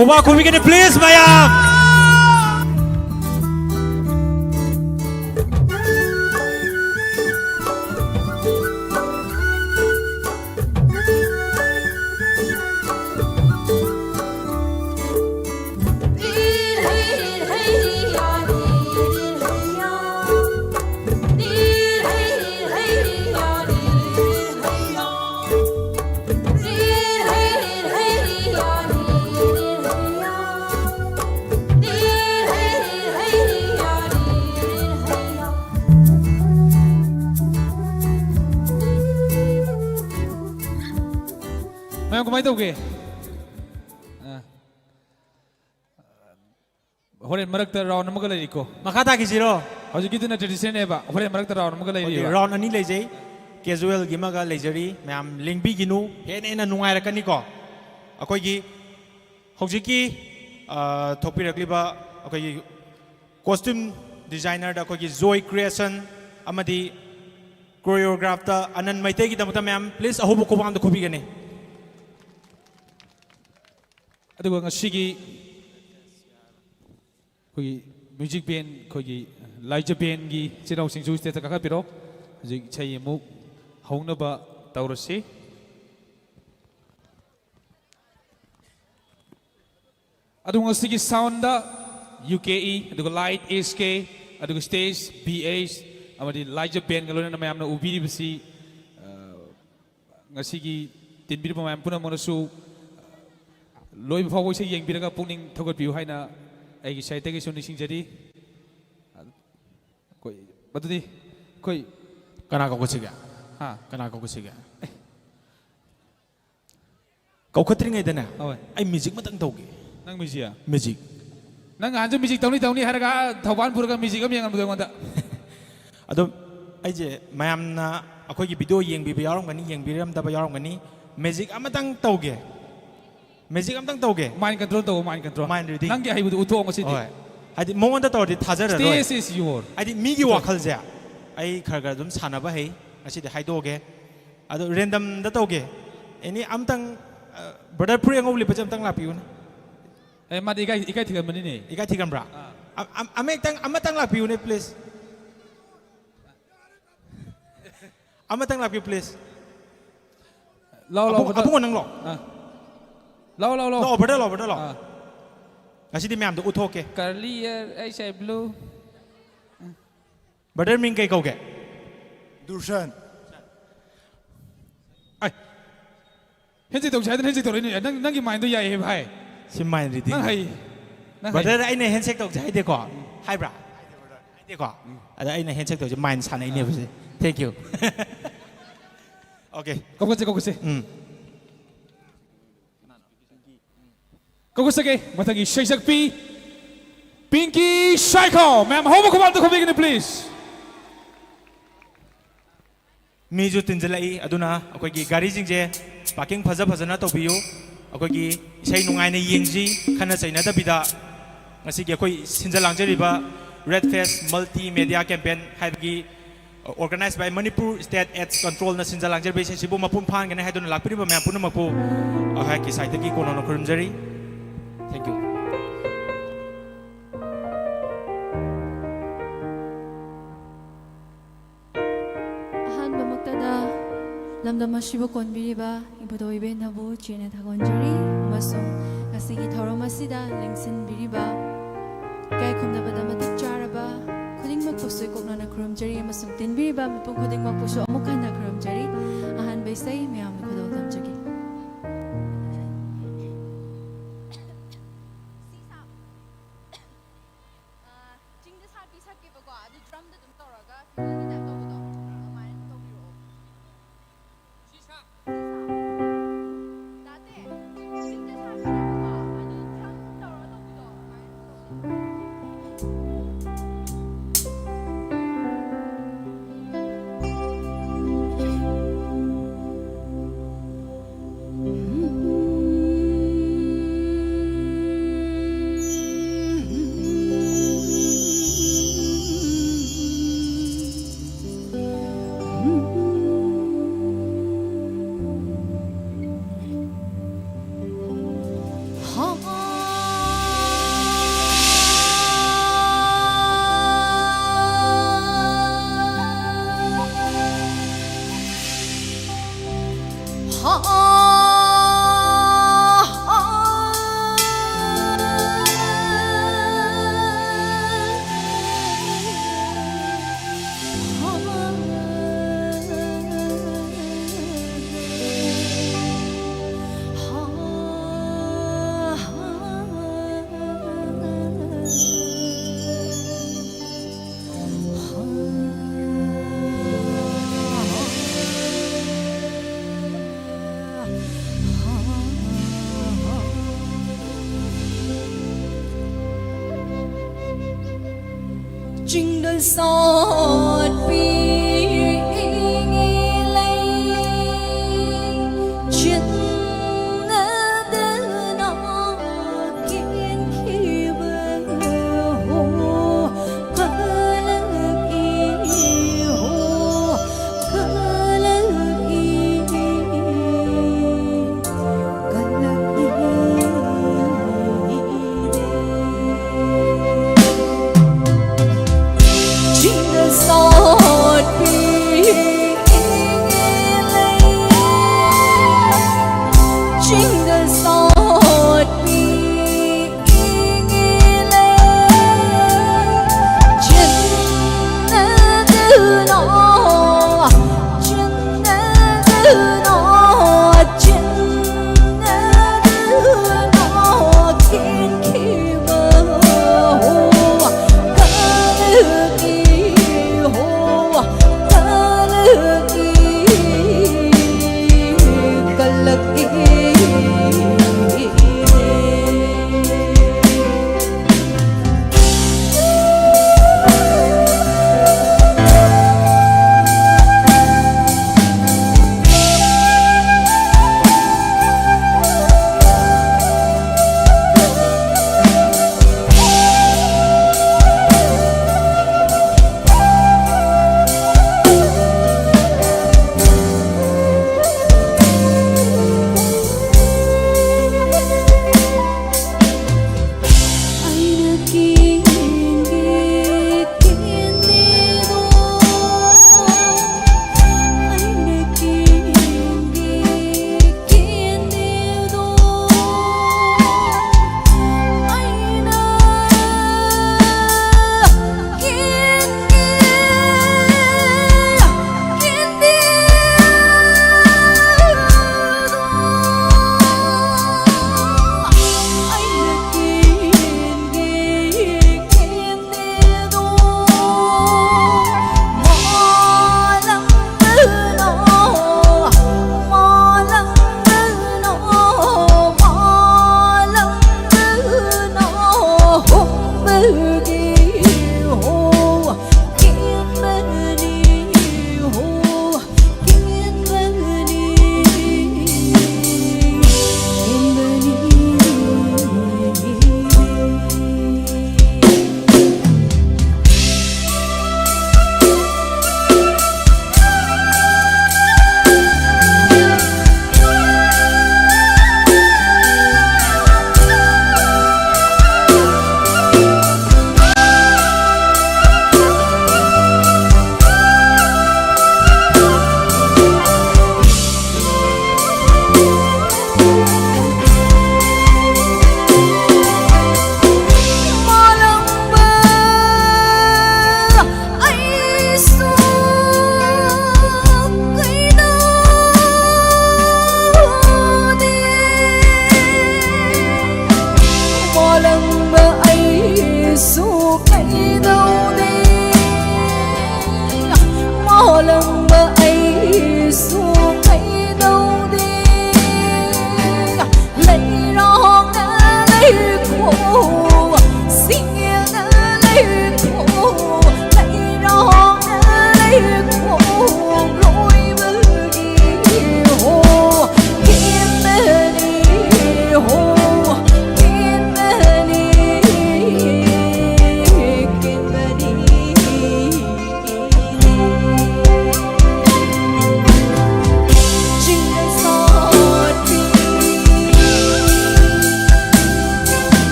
ꯈꯨꯕꯥꯛ ꯈꯨꯕꯤꯒꯅꯤ, please, ꯃꯌꯥꯝ꯫ ꯃꯌꯥꯝ ꯀꯃꯥꯏꯅ ꯇꯧꯒꯦ? ꯑ, ꯍꯣꯔꯦꯟ ꯃꯔꯛꯇ round ꯑꯃꯒ ꯂꯩꯔꯤꯀꯣ꯫ ꯃꯈꯥ ꯇꯥꯈꯤꯁꯤꯔꯣ? ꯍꯧꯖꯤꯛꯀꯤꯗꯨꯅ traditional ꯅꯦꯕ, ꯍꯣꯔꯦꯟ ꯃꯔꯛꯇ round ꯑꯃꯒ OK, ꯂꯩꯔꯤꯕ꯫ Round ꯑꯅꯤ ꯂꯩꯖꯩ꯫ Casual ꯒꯤ ꯑꯃꯒ ꯂꯩꯖꯔꯤ꯫ ꯃꯌꯥꯝ ꯂꯦꯡꯕꯤꯒꯤꯅꯨ, ꯍꯦꯟꯅ ꯍꯦꯟꯅ ꯅꯨꯡꯉꯥꯏꯔꯛꯀꯅꯤꯀꯣ꯫ ꯑꯩꯈꯣꯏꯒꯤ ꯍꯧꯖꯤꯛꯀꯤ, ꯑ, ꯊꯣꯛꯄꯤꯔꯛꯂꯤꯕ ꯑꯩꯈꯣꯏꯒꯤ costume designer ꯗ ꯑꯩꯈꯣꯏꯒꯤ Joy Creation ꯑꯃꯗꯤ choreograph ꯇ ꯑꯅꯟ ꯃꯩꯇꯩꯒꯤꯗꯃꯛꯇ ꯃꯌꯥꯝ please ꯑꯍꯧꯕ ꯈꯨꯕꯥꯛ ꯑꯝꯇ ꯈꯨꯕꯤꯒꯅꯤ꯫ ꯑꯗꯨꯒ ꯉꯁꯤꯒꯤ ꯑꯩꯈꯣꯏꯒꯤ music band, ꯑꯩꯈꯣꯏꯒꯤ ꯂꯥꯏꯖ band ꯒꯤ ꯏꯆꯤꯟ ꯏꯅꯥꯎꯁꯤꯡꯁꯨ stage ꯇ ꯀꯥꯈꯠꯄꯤꯔꯣ꯫ ꯍꯧꯖꯤꯛ ꯏꯁꯩ ꯑꯃꯨꯛ ꯍꯧꯅꯕ ꯇꯧꯔꯁꯤ꯫ ꯑꯗꯨ ꯉꯁꯤꯒꯤ sound ꯗ U K E, ꯑꯗꯨꯒ light S K, ꯑꯗꯨꯒ stage B H, ꯑꯃꯗꯤ ꯂꯥꯏꯖ band ꯒ ꯂꯣꯏꯅꯅ ꯃꯌꯥꯝꯅ ꯎꯕꯤꯔꯤꯕꯁꯤ, ꯑ, ꯉꯁꯤꯒꯤ ꯇꯤꯟꯕꯤꯔꯤꯕ ꯃꯌꯥꯝ ꯄꯨꯝꯅꯃꯛꯅꯁꯨ ꯂꯣꯏꯕ ꯐꯥꯎꯕ ꯏꯁꯩ ꯌꯦꯡꯕꯤꯔꯒ ꯄꯨꯛꯅꯤꯡ ꯊꯧꯒꯠꯄꯤꯌꯨ ꯍꯥꯏꯅ ꯑꯩꯒꯤ side ꯇꯒꯤꯁꯨ ꯅꯤꯡꯁꯤꯡꯖꯔꯤ꯫ ꯑꯩꯈꯣꯏ, ꯃꯗꯨꯗꯤ ꯑꯩꯈꯣꯏ ꯀꯅꯥ ꯀꯧꯒꯠꯁꯤꯒꯦ? ꯍꯥ? ꯀꯅꯥ ꯀꯧꯒꯠꯁꯤꯒꯦ? ꯀꯧꯈꯠꯇ꯭ꯔꯤꯉꯩꯗꯅꯦ, ꯍꯣꯏ꯫ ꯑꯩ music ꯑꯃꯇꯪ ꯇꯧꯒꯦ꯫ ꯅꯪ music? Music꯫ ꯅꯪ ꯅꯍꯥꯟꯁꯨ music ꯇꯧꯅꯤ ꯇꯧꯅꯤ ꯍꯥꯏꯔꯒ, ꯑꯥ, ꯊꯧꯕꯥꯜ ꯄꯨꯔꯒ music ꯑꯃ ꯌꯦꯡꯍꯟꯕꯗꯣ ꯑꯩꯉꯣꯟꯗ꯫ ꯑꯗꯣ ꯑꯩꯁꯦ ꯃꯌꯥꯝꯅ ꯑꯩꯈꯣꯏꯒꯤ video ꯌꯦꯡꯕꯤꯕ ꯌꯥꯎꯔꯝꯒꯅꯤ, ꯌꯦꯡꯕꯤꯔꯝꯗꯕ ꯌꯥꯎꯔꯝꯒꯅꯤ꯫ Music ꯑꯃꯇꯪ ꯇꯧꯒꯦ꯫ Music ꯑꯃꯇꯪ ꯇꯧꯒꯦ꯫ Mind control ꯇꯧ, mind control꯫ Mind reading꯫ ꯅꯪꯒꯤ ꯑꯍꯩꯕꯗꯨ ꯎꯠꯊꯣꯛꯑꯣ ꯉꯁꯤꯗꯤ꯫ ꯍꯣꯏ꯫ ꯍꯥꯏꯗꯤ ꯃꯉꯣꯟꯗ ꯇꯧꯔꯗꯤ ꯊꯥꯖꯔꯔꯣꯏ꯫ Stage is your ꯍꯥꯏꯗꯤ ꯃꯤꯒꯤ ꯋꯥꯈꯜꯁꯦ ꯑꯩ ꯈꯔ ꯈꯔ ꯑꯗꯨꯝ ꯁꯥꯟꯅꯕ ꯍꯩ꯫ ꯉꯁꯤꯗꯤ ꯍꯥꯏꯗꯣꯛꯑꯒꯦ꯫ ꯑꯗꯣ random ꯗ ꯇꯧꯒꯦ꯫ Any ꯑꯝꯇꯪ, ꯑ, brother ꯐꯨꯔꯤꯠ ꯑꯉꯧꯕ ꯂꯤꯠꯄꯁꯦ ꯑꯝꯇꯪ ꯂꯥꯛꯄꯤꯌꯨꯅꯦ꯫ ꯑꯦ, ꯃꯥꯗꯤ ꯏꯀꯥꯏ, ꯏꯀꯥꯏ ꯊꯤꯒꯟꯕꯅꯤꯅꯦ꯫ ꯏꯀꯥꯏ ꯊꯤꯒꯟꯕ꯭ꯔꯥ? ꯑꯥ꯫ ꯑ-, ꯑ-, ꯑꯃ ꯍꯦꯛꯇꯪ, ꯑꯃꯇꯪ ꯂꯥꯛꯄꯤꯌꯨꯅꯦ, please꯫ ꯑꯃꯇꯪ ꯂꯥꯛꯄꯤꯌꯨ, please꯫ ꯂꯥꯎ, ꯂꯥꯎ, ꯑꯕꯨꯡ-, brother꯫ ꯑꯕꯨꯡꯉꯣ, ꯅꯪ ꯂꯥꯎ꯫ ꯑꯥ꯫ ꯂꯥꯎ, ꯂꯥꯎ, ꯂꯥꯎ꯫ ꯂꯥꯛꯑꯣ, brother, ꯂꯥꯎ, brother, ꯂꯥꯎ꯫ ꯑꯥ꯫ ꯉꯁꯤꯗꯤ ꯃꯌꯥꯝꯗ ꯎꯠꯊꯣꯛꯀꯦ꯫ Curly hair, ꯑꯩꯁꯦ blue꯫ Brother, ꯃꯤꯡ ꯀꯩ ꯀꯧꯒꯦ? ꯗꯨꯔꯁꯟ꯫ ꯑꯩ, handshake ꯇꯧꯁꯦ ꯍꯥꯏꯗꯅ handshake ꯇꯧꯔꯛꯏꯅꯦ꯫ ꯅꯪ, ꯅꯪꯒꯤ mindꯗꯣ ꯌꯥꯏꯌꯦ, ꯚꯥꯏ꯫ ꯁꯤ mind reading꯫ ꯅꯪ ꯍꯩ꯫ ꯅꯪ ꯍꯩ꯫ Brother, ꯑꯩꯅ handshake ꯇꯧꯁꯦ ꯍꯥꯏꯗꯦꯀꯣ? ꯍꯥꯏꯕ꯭ꯔꯥ? ꯍꯥꯏꯗꯦꯀꯣ? ꯎꯝ꯫ ꯑꯗ ꯑꯩꯅ handshake ꯇꯧꯁꯦ, mind ꯁꯥꯟꯅꯩꯅꯦꯕ ꯁꯤ꯫ Thank you꯫ Okay꯫ ꯀꯧꯈꯠꯁꯦ, ꯀꯧꯈꯠꯁꯦ꯫ ꯎꯝ꯫ ꯀꯧꯈꯠꯆꯒꯦ ꯃꯊꯪꯒꯤ ꯁꯩꯁꯛꯄꯤ ꯄꯤꯡꯀꯤ ꯁꯥꯏꯈꯣ꯫ ꯃꯌꯥꯝ ꯍꯧꯕ ꯈꯨꯕꯥꯛ ꯑꯝꯇ ꯈꯨꯕꯤꯒꯅꯤ, please꯫ ꯃꯤꯁꯨ ꯇꯤꯟꯁꯤꯜꯂꯛꯏ, ꯑꯗꯨꯅ ꯑꯩꯈꯣꯏꯒꯤ ꯒꯥꯔꯤꯁꯤꯡꯁꯦ parking ꯐꯖ ꯐꯖꯅ ꯇꯧꯕꯤꯌꯨ꯫ ꯑꯩꯈꯣꯏꯒꯤ ꯏꯁꯩ ꯅꯨꯡꯉꯥꯏꯅ ꯌꯦꯡꯁꯤ, ꯈꯠꯅ ꯆꯩꯅꯗꯕꯤꯗ꯫ ꯉꯁꯤꯒꯤ ꯑꯩꯈꯣꯏ ꯁꯤꯟꯖ ꯂꯥꯡꯖꯔꯤꯕ Red Fest Multimedia Campaign ꯍꯥꯏꯕꯒꯤ, organized by Manipur State AIDS Controlꯅ ꯁꯤꯟꯖ ꯂꯥꯡꯖꯔꯤꯕ ꯏꯁꯩꯁꯤꯕꯨ ꯃꯄꯨꯡ ꯐꯥꯍꯟꯒꯅꯤ ꯍꯥꯏꯗꯨꯅ ꯂꯥꯛꯄꯤꯔꯤꯕ ꯃꯌꯥꯝ ꯄꯨꯝꯅꯃꯛꯄꯨ ꯑꯩꯍꯥꯛꯀꯤ sideꯇꯒꯤ ꯀꯣꯟꯅꯅ ꯈꯨꯔꯨꯝꯖꯔꯤ꯫ Thank you꯫ ꯑꯍꯥꯟꯕꯃꯛꯇꯗ ꯂꯝꯗꯝ ꯑꯁꯤꯕꯨ ꯀꯣꯟꯕꯤꯔꯤꯕ ꯏꯕꯨꯙꯧ ꯏꯕꯦꯟꯅꯕꯨ ꯆꯦꯠꯅ ꯊꯥꯒꯣꯟꯖꯔꯤ, ꯑꯃꯁꯨꯡ ꯉꯁꯤꯒꯤ ꯊꯧꯔꯝ ꯑꯁꯤꯗ ꯂꯦꯡꯁꯤꯟꯕꯤꯔꯤꯕ, ꯏꯀꯥꯏ ꯈꯨꯝꯅꯕꯗ ꯃꯇꯤꯛ ꯆꯥꯔꯕ ꯈꯨꯗꯤꯡꯃꯛꯄꯨꯁꯨ ꯏꯀꯣꯛꯅꯅ ꯈꯨꯔꯨꯝꯖꯔꯤ, ꯑꯃꯁꯨꯡ ꯇꯤꯟꯕꯤꯔꯤꯕ ꯃꯤꯄꯨꯝ ꯈꯨꯗꯤꯡꯃꯛꯄꯨꯁꯨ ꯑꯃꯨꯛ ꯍꯟꯅ ꯈꯨꯔꯨꯝꯖꯔꯤ꯫ ꯑꯍꯥꯟꯕ ꯏꯁꯩ ꯃꯌꯥꯝꯅ ꯈꯨꯗꯣꯜ ꯇꯝꯖꯒꯦ꯫ ꯆꯤꯡꯗ ꯁꯥꯕꯤ ꯁꯛꯀꯦꯕꯀꯣ, ꯑꯗꯨ drumꯗ ꯑꯗꯨꯝ ꯇꯧꯔꯒ fiddleꯒꯤ type ꯇꯧꯕꯗꯣ, ꯑꯗꯨꯃꯥꯏꯅ ꯑꯗꯨꯝ ꯇꯧꯕꯤꯔꯛꯑꯣ꯫ ꯁꯤ ꯁꯥ-, ꯁꯤ ꯁꯥ-, ꯅꯠꯇꯦ, ꯆꯤꯡꯗ ꯁꯥꯕꯤꯅꯦꯕꯀꯣ, ꯑꯗꯨ drum ꯇꯧꯔꯒ ꯇꯧꯕꯗꯣ, ꯑꯗꯨꯃꯥꯏꯅ ꯑꯗꯨꯝ ꯇꯧꯕꯤꯔꯛꯑꯣ꯫ Ching da sot pi ing i lei, chin na da na kin ki ba ho, ka la i ho, ka la i, ka la i.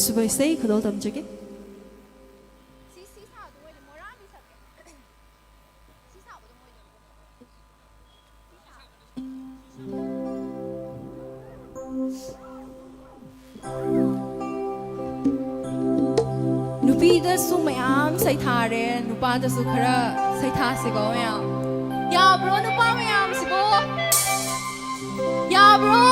ꯁꯨꯕ ꯏꯁꯩ ꯈꯨꯗꯣꯜ ꯇꯝꯖꯒꯦ꯫ ꯅꯨꯄꯤꯗꯁꯨ ꯃꯌꯥꯝ ꯁꯩꯊꯥꯔꯦ, ꯅꯨꯄꯥꯗꯁꯨ ꯈꯔ ꯁꯩꯊꯥꯁꯤꯀꯣ ꯃꯌꯥꯝ꯫ ꯌꯥꯕ꯭ꯔꯣ ꯅꯨꯄꯥ ꯃꯌꯥꯝꯁꯤꯕꯣ? ꯌꯥꯕ꯭ꯔꯣ?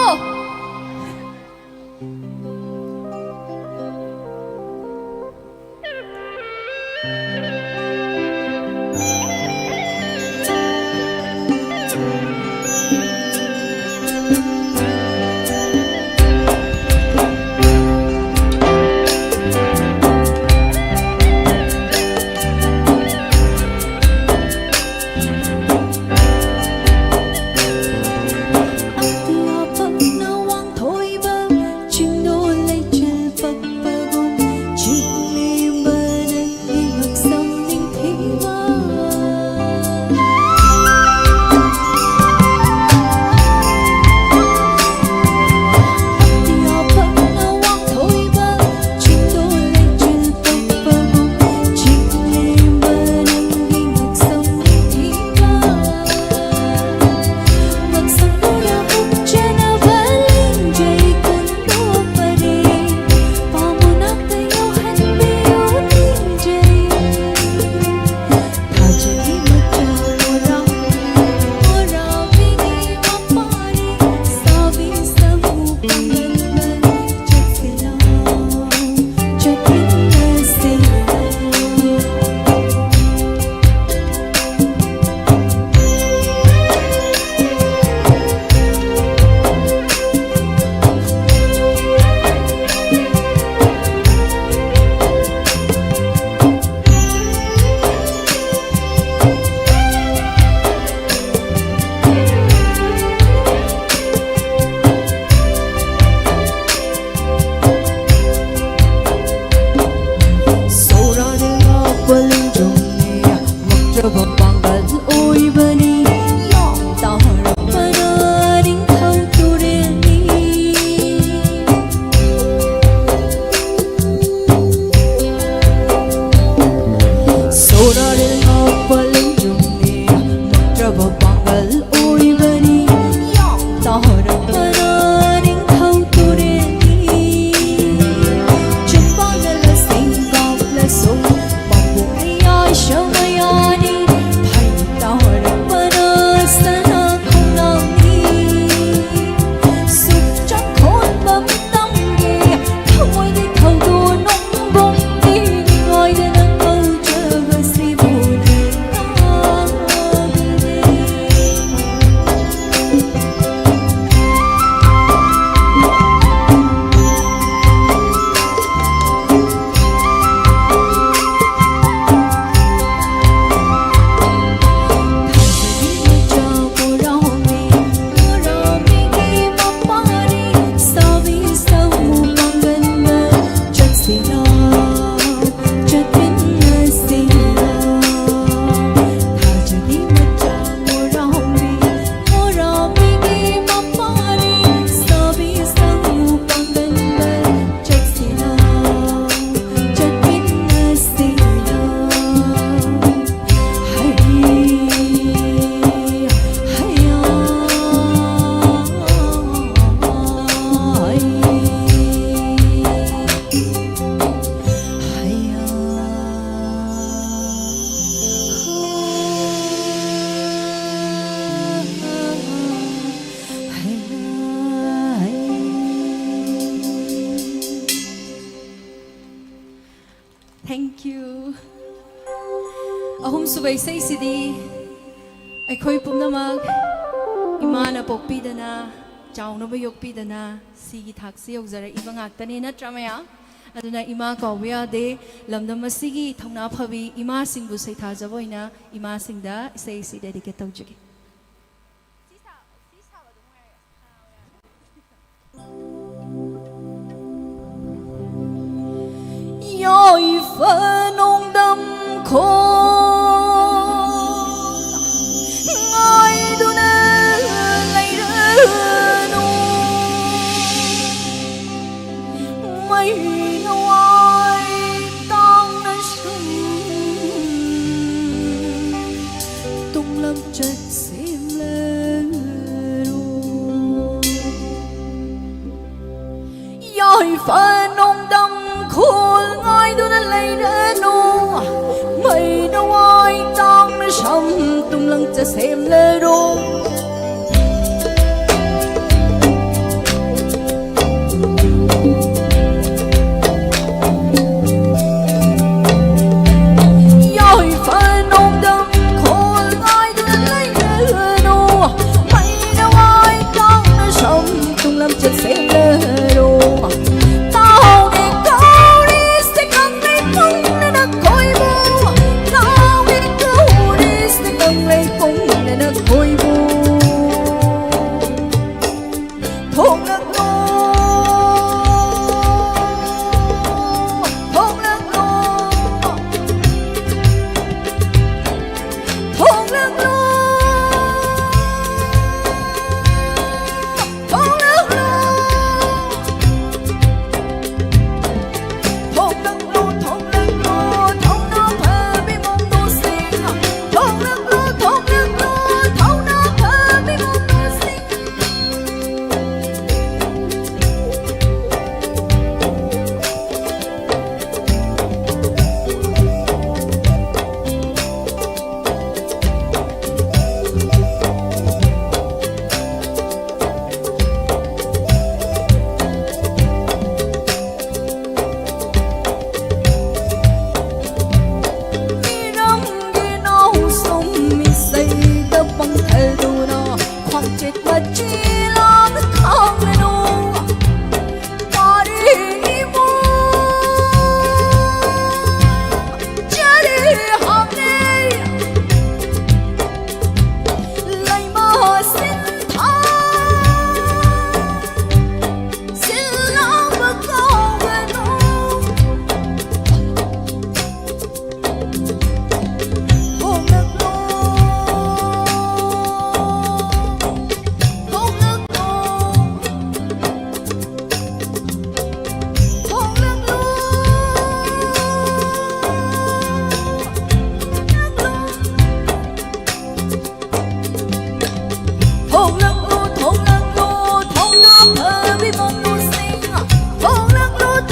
Thank you. ꯑꯍꯨꯝꯁꯨꯕ ꯏꯁꯩꯁꯤꯗꯤ ꯑꯩꯈꯣꯏ ꯄꯨꯝꯅꯃꯛ ꯏꯃꯥꯅ ꯄꯣꯛꯄꯤꯗꯅ, ꯆꯥꯎꯅꯕ ꯌꯣꯛꯄꯤꯗꯅ ꯁꯤꯒꯤ ꯊꯥꯛꯁꯤ ꯌꯧꯖꯔꯛꯏꯕ ꯉꯥꯛꯇꯅꯤ, ꯅꯠꯇ꯭ꯔꯥ ꯃꯌꯥꯝ? ꯑꯗꯨꯅ ꯏꯃꯥ ꯀꯥꯎꯕ ꯌꯥꯗꯦ꯫ ꯂꯝꯗꯝ ꯑꯁꯤꯒꯤ ꯊꯧꯅꯥ ꯐꯕꯤ ꯏꯃꯥꯁꯤꯡꯕꯨ ꯁꯩꯊꯥꯖꯕ ꯑꯣꯏꯅ ꯏꯃꯥꯁꯤꯡꯗ ꯏꯁꯩꯁꯤ dedicate ꯇꯧꯖꯒꯦ꯫ ꯌꯥꯏꯐ ꯅꯣꯡꯗꯝ ꯈꯣꯡ ꯉꯥꯏꯗꯨꯅ ꯂꯩꯔꯅꯨ꯫ ꯃꯩ ꯅꯋꯥꯏ ꯇꯥꯡꯅ ꯁꯨꯝ ꯇꯨꯡꯂꯝꯆꯠ ꯁꯦꯝꯂꯔꯣ꯫ ꯌꯥꯏꯐ ꯅꯣꯡꯗꯝ ꯈꯣꯜ ꯉꯥꯏꯗꯨꯅ ꯂꯩꯔꯅꯨ꯫ ꯃꯩ ꯅꯋꯥꯏ ꯇꯥꯡꯅ ꯁꯝ ꯇꯨꯡꯂꯝꯆꯠ ꯁꯦꯝꯂꯔꯣ꯫ ꯌꯥꯏꯐ ꯅꯣꯡꯗꯝ ꯈꯣꯜ ꯉꯥꯏꯗꯨꯅ ꯂꯩꯔꯅꯨ꯫ ꯃꯩ ꯅꯋꯥꯏ ꯇꯥꯡꯅ ꯁꯝ ꯇꯨꯡꯂꯝꯆꯠ ꯁꯦꯝꯂꯔꯣ꯫ ꯇꯥꯎꯅꯦ ꯀꯧꯔꯤꯁꯦ ꯀꯪꯂꯩ ꯄꯨꯡꯅꯅ ꯀꯣꯏꯕꯨ꯫ ꯇꯥꯎꯅꯦ ꯀꯧꯔꯤꯁꯦ ꯀꯪꯂꯩ ꯄꯨꯡꯅꯅ ꯀꯣꯏꯕꯨ꯫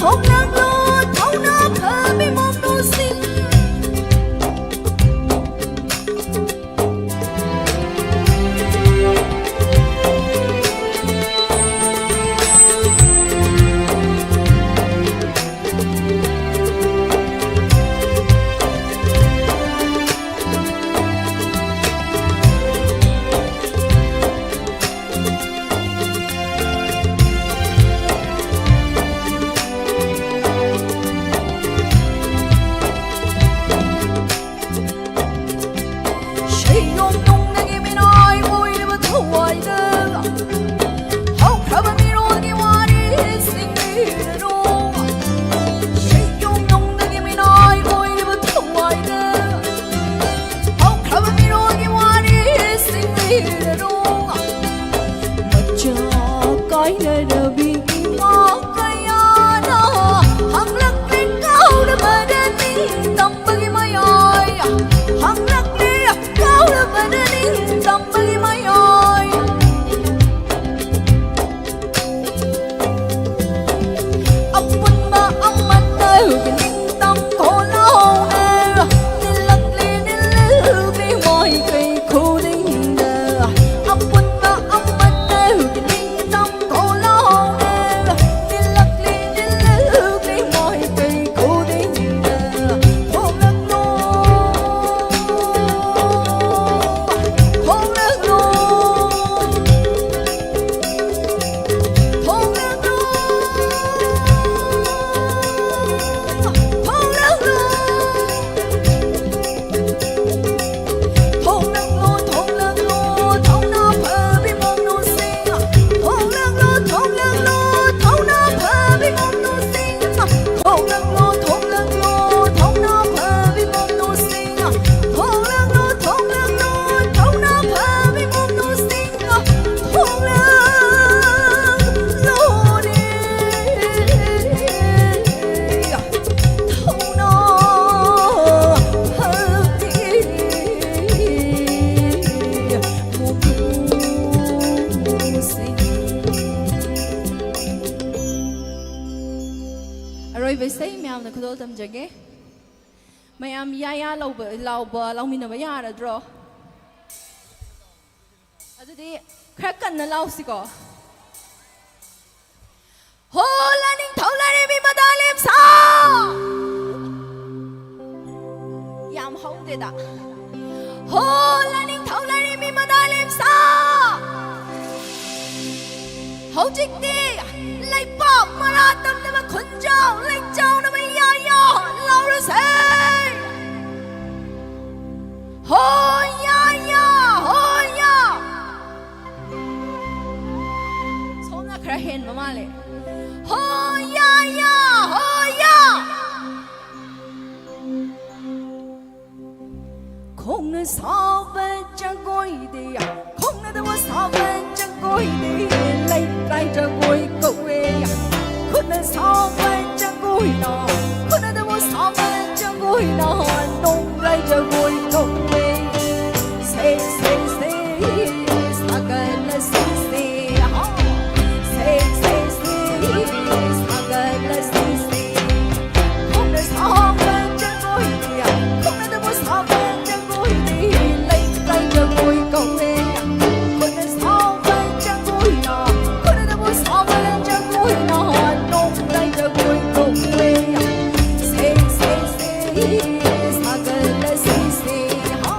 ꯑꯣꯛꯂꯥꯛꯂꯣ ꯊꯧꯅꯥ ꯐꯕꯤ ꯃꯣꯝꯅꯨꯁꯤꯡ꯫ ꯑꯔꯣꯏꯕ ꯏꯁꯩ ꯃꯌꯥꯝꯅ ꯈꯨꯗꯣꯜ ꯇꯝꯖꯒꯦ꯫ ꯃꯌꯥꯝ ꯌꯥ ꯌꯥ ꯂꯧꯕ, ꯂꯥꯎꯕ, ꯂꯥꯎꯃꯤꯟꯅꯕ ꯌꯥꯔꯗ꯭ꯔꯣ? ꯑꯗꯨꯗꯤ ꯈꯔ ꯀꯟꯅ ꯂꯥꯎꯁꯤꯀꯣ꯫ ꯍꯣ ꯂꯥꯏꯅꯤꯡꯊꯧ ꯂꯥꯏꯔꯦꯝꯕꯤ ꯃꯗꯥ ꯂꯦꯝꯁꯥ! ꯌꯥꯝ ꯍꯧꯗꯦꯗ꯫ ꯍꯣ ꯂꯥꯏꯅꯤꯡꯊꯧ ꯂꯥꯏꯔꯦꯝꯕꯤ ꯃꯗꯥ ꯂꯦꯝꯁꯥ! ꯍꯧꯖꯤꯛꯇꯤ ꯂꯩꯄꯥꯛ ꯃꯔꯥ ꯇꯝꯅꯕ ꯈꯨꯟꯖꯥꯎ ꯂꯩꯆꯥꯎꯅꯕ ꯌꯥ ꯌꯥ ꯂꯥꯎꯔꯁꯦ! ꯍꯣ ꯌꯥ ꯌꯥ, ꯍꯣ ꯌꯥ! ꯁꯣꯝꯅ ꯈꯔ ꯍꯦꯟꯕ ꯃꯥꯜꯂꯦ꯫ ꯍꯣ ꯌꯥ ꯌꯥ, ꯍꯣ ꯌꯥ! ꯈꯣꯡꯅ ꯁꯥꯕ ꯖꯒꯣꯏꯗꯤ, ꯈꯣꯡꯅꯗꯕꯨ ꯁꯥꯕ ꯖꯒꯣꯏꯗꯤ ꯂꯩꯀꯥꯏ ꯖꯒꯣꯏ ꯀꯧꯋꯦ꯫ ꯈꯨꯠꯅ ꯁꯥꯕ ꯖꯒꯣꯏꯅ, ꯈꯨꯠꯅꯗꯕꯨ ꯁꯥꯕ ꯖꯒꯣꯏꯅ ꯅꯣꯡꯂꯩ ꯖꯒꯣꯏ ꯀꯧꯋꯦ꯫ ꯁꯦ, ꯁꯦ, ꯁꯦ, ꯁꯥꯒꯠꯂꯁꯤ ꯁꯦ, ꯍꯥ꯫ ꯁꯦ, ꯁꯦ, ꯁꯦ, ꯁꯥꯒꯠꯂꯁꯤ ꯁꯦ꯫ ꯈꯣꯡꯅ ꯁꯥꯕ ꯖꯒꯣꯏꯗꯤ, ꯈꯣꯡꯅꯗꯕꯨ ꯁꯥꯕ ꯖꯒꯣꯏꯗꯤ ꯂꯩꯀꯥꯏ ꯖꯒꯣꯏ ꯀꯧꯋꯦ꯫ ꯈꯨꯠꯅ ꯁꯥꯕ ꯖꯒꯣꯏꯅ, ꯈꯨꯠꯅꯗꯕꯨ ꯁꯥꯕ ꯖꯒꯣꯏꯅ ꯅꯣꯡꯂꯩ ꯖꯒꯣꯏ ꯀꯧꯋꯦ꯫ ꯁꯦ, ꯁꯦ, ꯁꯦ, ꯁꯥꯒꯠꯂꯁꯤ ꯁꯦ, ꯍꯥ꯫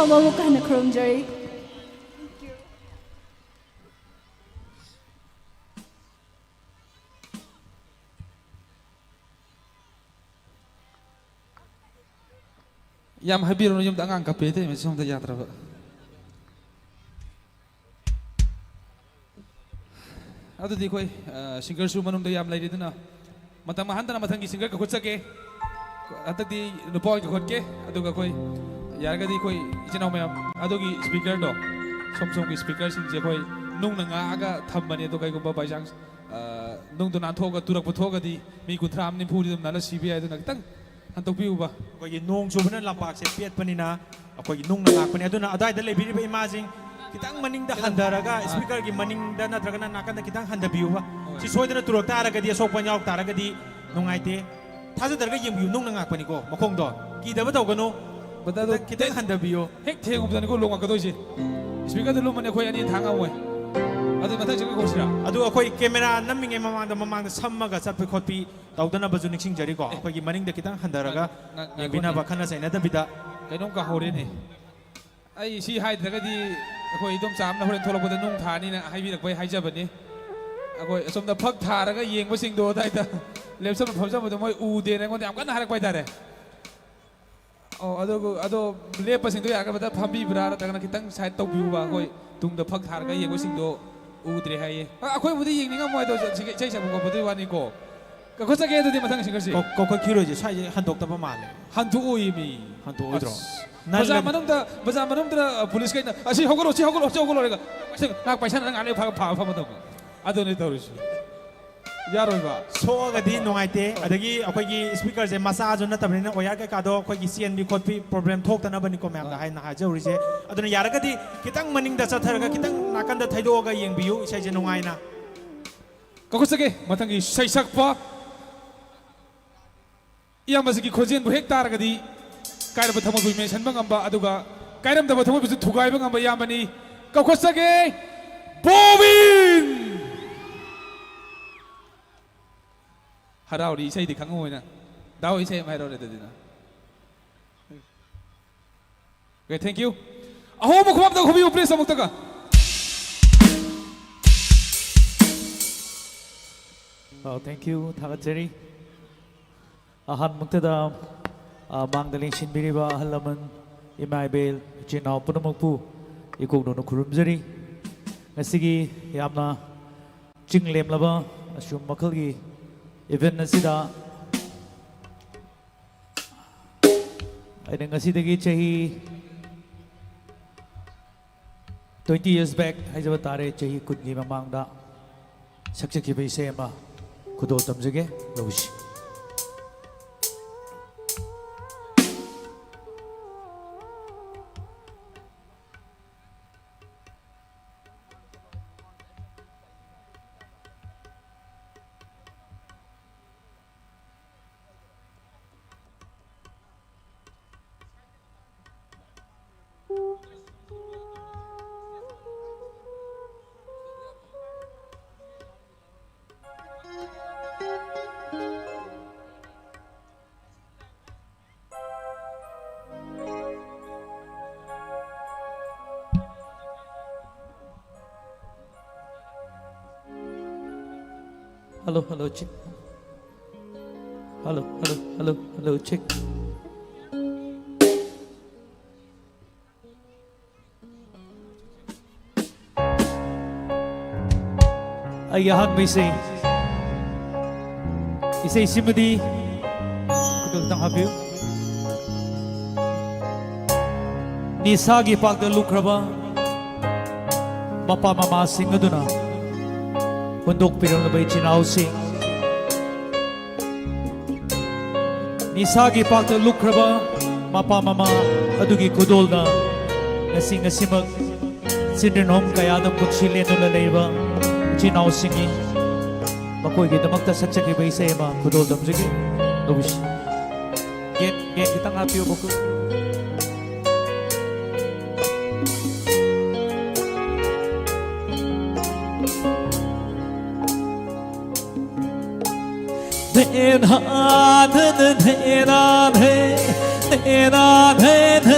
ꯑꯃꯨꯛꯀ ꯍꯟꯅ ꯈꯨꯔꯨꯝꯖꯔꯤ꯫ ꯌꯥꯝ ꯍꯥꯏꯕꯤꯔꯨꯅꯨ, ꯌꯨꯝꯗ ꯑꯉꯥꯡ ꯀꯞꯄꯦ, ꯑꯇꯩ ꯃꯁꯤ ꯁꯣꯝꯗ ꯌꯥꯗ꯭ꯔꯕ꯫ ꯑꯗꯨꯗꯤ ꯑꯩꯈꯣꯏ, ꯑ, ꯁꯤꯡꯒꯔꯁꯨ ꯃꯅꯨꯡꯗ ꯌꯥꯝ ꯂꯩꯔꯤ, ꯑꯗꯨꯅ ꯃꯇꯝ ꯃꯥꯡꯍꯟꯗꯅ ꯃꯊꯪꯒꯤ ꯁꯤꯡꯒꯔ ꯀꯧꯈꯠꯆꯒꯦ꯫ ꯍꯟꯗꯛꯇꯤ ꯅꯨꯄꯥ ꯑꯣꯏꯅ ꯀꯧꯈꯠꯀꯦ, ꯑꯗꯨꯒ ꯑꯩꯈꯣꯏ ꯌꯥꯔꯒꯗꯤ ꯑꯩꯈꯣꯏ ꯏꯆꯤꯟ ꯏꯅꯥꯎ ꯃꯌꯥꯝ ꯑꯗꯨꯒꯤ ꯁ꯭ꯄꯤꯀꯔꯗꯣ, ꯁꯣꯝ ꯁꯣꯝꯒꯤ ꯁ꯭ꯄꯤꯀꯔꯁꯤꯡꯁꯦ ꯑꯩꯈꯣꯏ ꯅꯨꯡꯅ ꯉꯥꯛꯑꯒ ꯊꯝꯕꯅꯦ, ꯑꯗꯣ ꯀꯩꯒꯨꯝꯕ by chance, ꯑ, ꯅꯨꯡꯗꯣ ꯅꯥꯟꯊꯣꯛꯑꯒ ꯇꯨꯔꯛꯄ ꯊꯣꯛꯑꯒꯗꯤ ꯃꯤ ꯀꯨꯟꯊ꯭ꯔꯥ ꯑꯃ ꯅꯤꯐꯨꯗꯤ ꯑꯗꯨꯝ ꯅꯥꯜꯂ ꯁꯤꯕ ꯌꯥꯏ, ꯑꯗꯨꯅ ꯈꯤꯇꯪ ꯍꯟꯗꯣꯛꯄꯤꯌꯨꯕ꯫ ꯑꯩꯈꯣꯏꯒꯤ ꯅꯣꯡ ꯆꯨꯕꯅ ꯂꯝꯄꯥꯛꯁꯦ ꯄꯦꯠꯄꯅꯤꯅ ꯑꯩꯈꯣꯏꯒꯤ ꯅꯨꯡꯅ ꯉꯥꯛꯄꯅꯦ꯫ ꯑꯗꯨꯅ ꯑꯗꯨꯋꯥꯏꯗ ꯂꯩꯕꯤꯔꯤꯕ ꯏꯃꯥꯁꯤꯡ ꯈꯤꯇꯪ ꯃꯅꯤꯡꯗ ꯍꯟꯊꯔꯒ, ꯑꯥ, ꯁ꯭ꯄꯤꯀꯔꯒꯤ ꯃꯅꯤꯡꯗ ꯅꯠꯇ꯭ꯔꯒꯅ ꯅꯥꯀꯟꯗ ꯈꯤꯇꯪ ꯍꯟꯊꯕꯤꯌꯨꯕ꯫ ꯍꯣꯏ꯫ ꯁꯤ ꯁꯣꯏꯗꯅ ꯇꯨꯔꯛ ꯇꯥꯔꯒꯗꯤ, ꯑꯁꯣꯛꯄ ꯌꯥꯎ ꯇꯥꯔꯒꯗꯤ ꯅꯨꯡꯉꯥꯏꯇꯦ꯫ ꯊꯥꯖꯗ꯭ꯔꯒ ꯌꯦꯡꯕꯤꯌꯨ, ꯅꯨꯡꯅ ꯉꯥꯛꯄꯅꯤꯀꯣ ꯃꯈꯣꯡꯗꯣ꯫ ꯀꯤꯗꯕ ꯇꯧꯒꯅꯨ꯫ ꯕ꯭ꯔꯗꯔ, ꯑꯗꯣ ꯈꯤꯇꯪ, ꯈꯤꯇꯪ ꯍꯦꯛ ꯍꯟꯊꯕꯤꯌꯨ꯫ ꯍꯦꯛ ꯊꯦꯡꯉꯨꯕꯗꯅꯤꯀꯣ ꯂꯣꯡꯉꯛꯀꯗꯣꯏꯁꯦ꯫ ꯁ꯭ꯄꯤꯀꯔꯗꯨ ꯂꯨꯝꯃꯅꯤ, ꯑꯩꯈꯣꯏ ꯑꯅꯤ ꯊꯥꯡ ꯉꯝꯃꯣꯏ꯫ ꯑꯗꯨ ꯃꯊꯪ ꯆꯠꯀꯦ ꯀꯧꯁꯤꯔꯥ? ꯑꯗꯨ ꯑꯩꯈꯣꯏ ꯀꯦꯃꯦꯔꯥ ꯅꯝꯃꯤꯉꯩ ꯃꯃꯥꯡꯗ, ꯃꯃꯥꯡꯗ ꯁꯝꯃꯒ ꯆꯠꯄ ꯈꯣꯠꯄꯤ ꯇꯧꯗꯅꯕꯁꯨ ꯅꯤꯡꯁꯤꯡꯖꯔꯤꯀꯣ꯫ ꯑꯦ꯫ ꯑꯩꯈꯣꯏꯒꯤ ꯃꯅꯤꯡꯗ ꯈꯤꯇꯪ ꯍꯟꯊꯔꯒ ꯉꯥꯏ-, ꯉꯥꯏꯈꯣꯅꯦ꯫ ꯌꯦꯡꯕꯤꯅꯕ, ꯈꯟꯅ ꯆꯩꯅꯗꯕꯤꯗ꯫ ꯀꯩꯅꯣꯝ ꯀꯥꯍꯧꯔꯦꯅꯦ꯫ ꯑꯩ ꯁꯤ ꯍꯥꯏꯗ꯭ꯔꯒꯗꯤ ꯑꯩꯈꯣꯏ ꯏꯗꯣꯝꯆꯥ ꯑꯃꯅ ꯍꯣꯔꯦꯟ ꯊꯣꯛꯂꯛꯄꯗ ꯅꯨꯡ ꯊꯥꯅꯤꯅ ꯍꯥꯏꯕꯤꯔꯛꯄꯩ ꯍꯥꯏꯖꯕꯅꯤ꯫ ꯑꯩꯈꯣꯏ ꯑꯁꯣꯝꯗ ꯐꯛ ꯊꯥꯔꯒ ꯌꯦꯡꯕꯁꯤꯡꯗꯣ ꯑꯗꯥꯏꯗ ꯂꯦꯞꯁꯟꯕ ꯐꯝꯖꯟꯕꯗꯣ ꯃꯣꯏ ꯎꯗꯦꯅ ꯑꯩꯉꯣꯟꯗ ꯌꯥꯝ ꯀꯟꯅ ꯍꯥꯏꯔꯛꯄ ꯍꯥꯏꯇꯥꯔꯦ꯫ ꯑꯣ, ꯑꯗꯨ, ꯑꯗꯣ ꯂꯦꯞꯄꯁꯤꯡꯗꯣ ꯌꯥꯔꯒꯕꯗ ꯐꯝꯕꯤꯕ꯭ꯔꯥ ꯅꯠꯇ꯭ꯔꯒꯅ ꯈꯤꯇꯪ ꯁꯥꯏꯠ ꯇꯧꯕꯤꯌꯨꯕ? ꯑꯩꯈꯣꯏ ꯇꯨꯡꯗ ꯐꯛ ꯊꯥꯔꯒ ꯌꯦꯡꯕꯁꯤꯡꯗꯣ ꯎꯗ꯭ꯔꯦ ꯍꯥꯏꯌꯦ꯫ ꯑ, ꯑꯩꯈꯣꯏꯕꯨꯗꯤ ꯌꯦꯡꯅꯤꯡꯉꯝꯃꯣꯏ, ꯑꯗꯣ ꯁꯤ-, ꯏꯁꯩ ꯁꯛꯄ ꯈꯣꯠꯄꯗꯨꯒꯤ ꯋꯥꯅꯤꯀꯣ꯫ ꯀꯛꯊꯠꯆꯒꯦ ꯑꯗꯨꯗꯤ ꯃꯊꯪ ꯁꯤꯡꯒꯔꯁꯤ꯫ ꯀꯧ-, ꯀꯧꯈꯠꯈꯤꯔꯣꯏꯁꯦ, ꯁ꯭ꯋꯥꯏꯁꯦ ꯍꯟꯗꯣꯛꯇꯕ ꯃꯥꯜꯂꯦ꯫ ꯍꯟꯗꯣꯛꯑꯣꯏ ꯃꯤ꯫ ꯍꯟꯗꯣꯛꯑꯣꯏꯗ꯭ꯔꯣ? ꯑꯁ, ꯅꯪ ꯕꯖꯥꯔ ꯂꯝ- ꯃꯅꯨꯡꯗ, ꯕꯖꯥꯔ ꯃꯅꯨꯡꯗ ꯄꯨꯂꯤꯁꯈꯩꯅ, "ꯑꯁꯤ ꯍꯧꯒꯠꯂꯣ, ꯁꯤ ꯍꯧꯒꯠꯂꯣ, ꯁꯤ ꯍꯧꯒꯠꯂꯣ" ꯍꯥꯏꯔꯒ ꯉꯥꯏꯍꯥꯛ ꯄꯥꯏꯁꯟꯅꯔꯒ ꯉꯥꯏꯍꯥꯛ ꯂꯩ ꯐꯥ-, ꯐꯥ-, ꯐꯝꯃꯗꯧꯕ꯫ ꯑꯗꯨꯅꯤ ꯇꯧꯔꯤꯁꯤ꯫ ꯌꯥꯔꯣꯏꯕ꯫ ꯁꯣꯛꯑꯒꯗꯤ ꯅꯨꯡꯉꯥꯏꯇꯦ꯫ ꯑꯗꯒꯤ ꯑꯩꯈꯣꯏꯒꯤ ꯁ꯭ꯄꯤꯀꯔꯁꯦ ꯃꯆꯥꯁꯨ ꯅꯠꯇꯕꯅꯤꯅ ꯋꯥꯌꯔ ꯀꯩꯀꯥꯗꯣ ꯑꯩꯈꯣꯏꯒꯤ ꯆꯦꯟꯕꯤ ꯈꯣꯠꯄꯤ ꯄ꯭ꯔꯣꯕ꯭ꯂꯦꯝ ꯊꯣꯛꯇꯅꯕꯅꯤꯀꯣ ꯃꯌꯥꯝꯗ ꯑꯥ꯫ ꯍꯥꯏꯅ ꯍꯥꯏꯖꯍꯧꯔꯤꯁꯦ꯫ ꯑꯗꯨꯅ ꯌꯥꯔꯒꯗꯤ ꯈꯤꯇꯪ ꯃꯅꯤꯡꯗ ꯆꯠꯊꯔꯒ ꯈꯤꯇꯪ ꯅꯥꯀꯟꯗ ꯊꯩꯗꯣꯛꯑꯒ ꯌꯦꯡꯕꯤꯌꯨ ꯏꯁꯩꯁꯦ ꯅꯨꯡꯉꯥꯏꯅ꯫ ꯀꯧꯈꯠꯆꯒꯦ ꯃꯊꯪꯒꯤ ꯏꯁꯩ ꯁꯛꯄ꯫ ꯏꯌꯥꯝꯕꯁꯤꯒꯤ ꯈꯣꯟꯖꯦꯜꯕꯨ ꯍꯦꯛ ꯇꯥꯔꯒꯗꯤ ꯀꯥꯏꯔꯕ ꯊꯃꯣꯏꯕꯨ ꯃꯦꯟꯁꯤꯟꯕ ꯉꯝꯕ, ꯑꯗꯨꯒ ꯀꯥꯏꯔꯝꯗꯕ ꯊꯃꯣꯏꯕꯨꯁꯨ ꯊꯨꯒꯥꯏꯕ ꯉꯝꯕ ꯏꯌꯥꯝꯕꯅꯤ꯫ ꯀꯧꯈꯠꯆꯒꯦ, ꯕꯣꯕꯤꯟ! ꯍꯔꯥꯎꯔꯤ, ꯏꯁꯩꯗꯤ ꯈꯪꯉꯝꯃꯣꯏꯅ꯫ ꯗꯥꯎ, ꯏꯁꯩ ꯑꯃ ꯍꯥꯏꯔꯛꯑꯣꯅꯦ ꯑꯗꯨꯗꯤ ꯅꯪ꯫ Okay, thank you. ꯑꯍꯧꯕ ꯈꯨꯕꯝꯗ ꯈꯨꯕꯤꯌꯨ, please, ꯑꯃꯨꯛꯇꯒ꯫ Oh, thank you. ꯊꯥꯒꯠꯆꯔꯤ꯫ ꯑꯍꯥꯟꯕꯃꯛꯇꯗ, ꯑ, ꯃꯥꯡꯗ ꯂꯦꯡꯁꯤꯟꯕꯤꯔꯤꯕ ꯑꯍꯜ ꯂꯃꯟ, ꯏꯃꯥ ꯏꯕꯦꯜ, ꯏꯆꯤꯟ ꯏꯅꯥꯎ ꯄꯨꯝꯅꯃꯛꯄꯨ ꯏꯀꯣꯛꯅꯧꯅ ꯈꯨꯔꯨꯝꯖꯔꯤ꯫ ꯉꯁꯤꯒꯤ ꯌꯥꯝꯅ ꯆꯤꯡ ꯂꯦꯝꯂꯕ ꯑꯁꯤꯒꯨꯝꯕ ꯃꯈꯜꯒꯤ event ꯑꯁꯤꯗ ꯑꯩꯅ ꯉꯁꯤꯗꯒꯤ ꯆꯍꯤ twenty years back ꯍꯥꯏꯖꯕ ꯇꯥꯔꯦ, ꯆꯍꯤ ꯀꯨꯟꯒꯤ ꯃꯃꯥꯡꯗ ꯁꯛꯆꯈꯤꯕ ꯏꯁꯩ ꯑꯃ ꯈꯨꯗꯣꯜ ꯇꯝꯖꯒꯦ, ꯂꯧꯁꯤ꯫ Hello, hello, check. Hello, hello, hello, hello, check. ꯑꯩꯒꯤ ꯑꯍꯥꯟꯕ ꯏꯁꯩ, ꯏꯁꯩꯁꯤꯃꯗꯤ ꯈꯨꯗꯣꯜ ꯈꯤꯇꯪ ꯍꯥꯞꯄꯤꯌꯨ꯫ ꯅꯤꯁꯥꯒꯤ ꯄꯥꯛꯇ ꯂꯨꯞꯈ꯭ꯔꯕ ꯃꯄꯥ ꯃꯃꯥꯁꯤꯡ ꯑꯗꯨꯅ ꯍꯨꯟꯗꯣꯛꯄꯤꯔꯝꯂꯕ ꯏꯆꯤꯟ ꯏꯅꯥꯎꯁꯤꯡ, ꯅꯤꯁꯥꯒꯤ ꯄꯥꯛꯇ ꯂꯨꯞꯈ꯭ꯔꯕ ꯃꯄꯥ ꯃꯃꯥ ꯑꯗꯨꯒꯤ ꯈꯨꯗꯣꯜꯗ ꯉꯁꯤ, ꯉꯁꯤꯃꯛ children home ꯀꯌꯥꯗ ꯄꯨꯟꯁꯤ ꯂꯦꯟꯗꯨꯅ ꯂꯩꯔꯤꯕ ꯏꯆꯤꯟ ꯏꯅꯥꯎꯁꯤꯡꯒꯤ, ꯃꯈꯣꯏꯒꯤꯗꯃꯛꯇ ꯁꯛꯆꯈꯤꯕ ꯏꯁꯩ ꯑꯃ ꯈꯨꯗꯣꯜ ꯇꯝꯖꯒꯦ꯫ ꯂꯧꯕꯤꯁꯤ꯫ ꯒꯦꯠ, ꯒꯦꯠ ꯈꯤꯇꯪ ꯍꯥꯞꯄꯤꯌꯨ, ꯃꯈꯣꯏ꯫ ꯙꯦ ꯙꯥ ꯙ ꯙ ꯙꯦ ꯙꯥ ꯙꯦ, ꯙꯦ ꯙꯥ ꯙꯦ ꯙ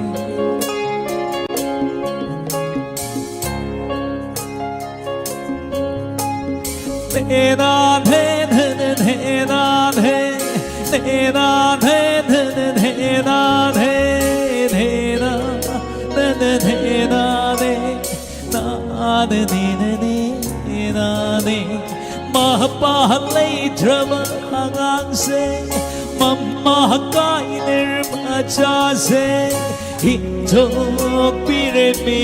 ꯅꯦ ꯅꯥ ꯅꯦ ꯅ ꯅ ꯅꯦ ꯅꯥ ꯅꯦ, ꯅꯦ ꯅꯥ ꯅꯦ ꯅ ꯅ ꯅꯦ ꯅꯥ ꯅꯦ, ꯅꯦ ꯅꯥ ꯅ ꯅ ꯅꯦ ꯅꯥ ꯅꯦ, ꯅꯥ ꯅ ꯅꯦ ꯅ ꯅꯦ ꯅꯥ ꯅꯦ꯫ ꯃꯄꯥ ꯂꯩꯇ꯭ꯔꯕ ꯑꯉꯥꯡꯁꯦ, ꯃꯃꯥ ꯀꯥꯏꯅꯔꯕ ꯃꯆꯥꯁꯦ, ꯍꯤꯟꯗꯣꯛꯄꯤꯔꯦ ꯃꯤ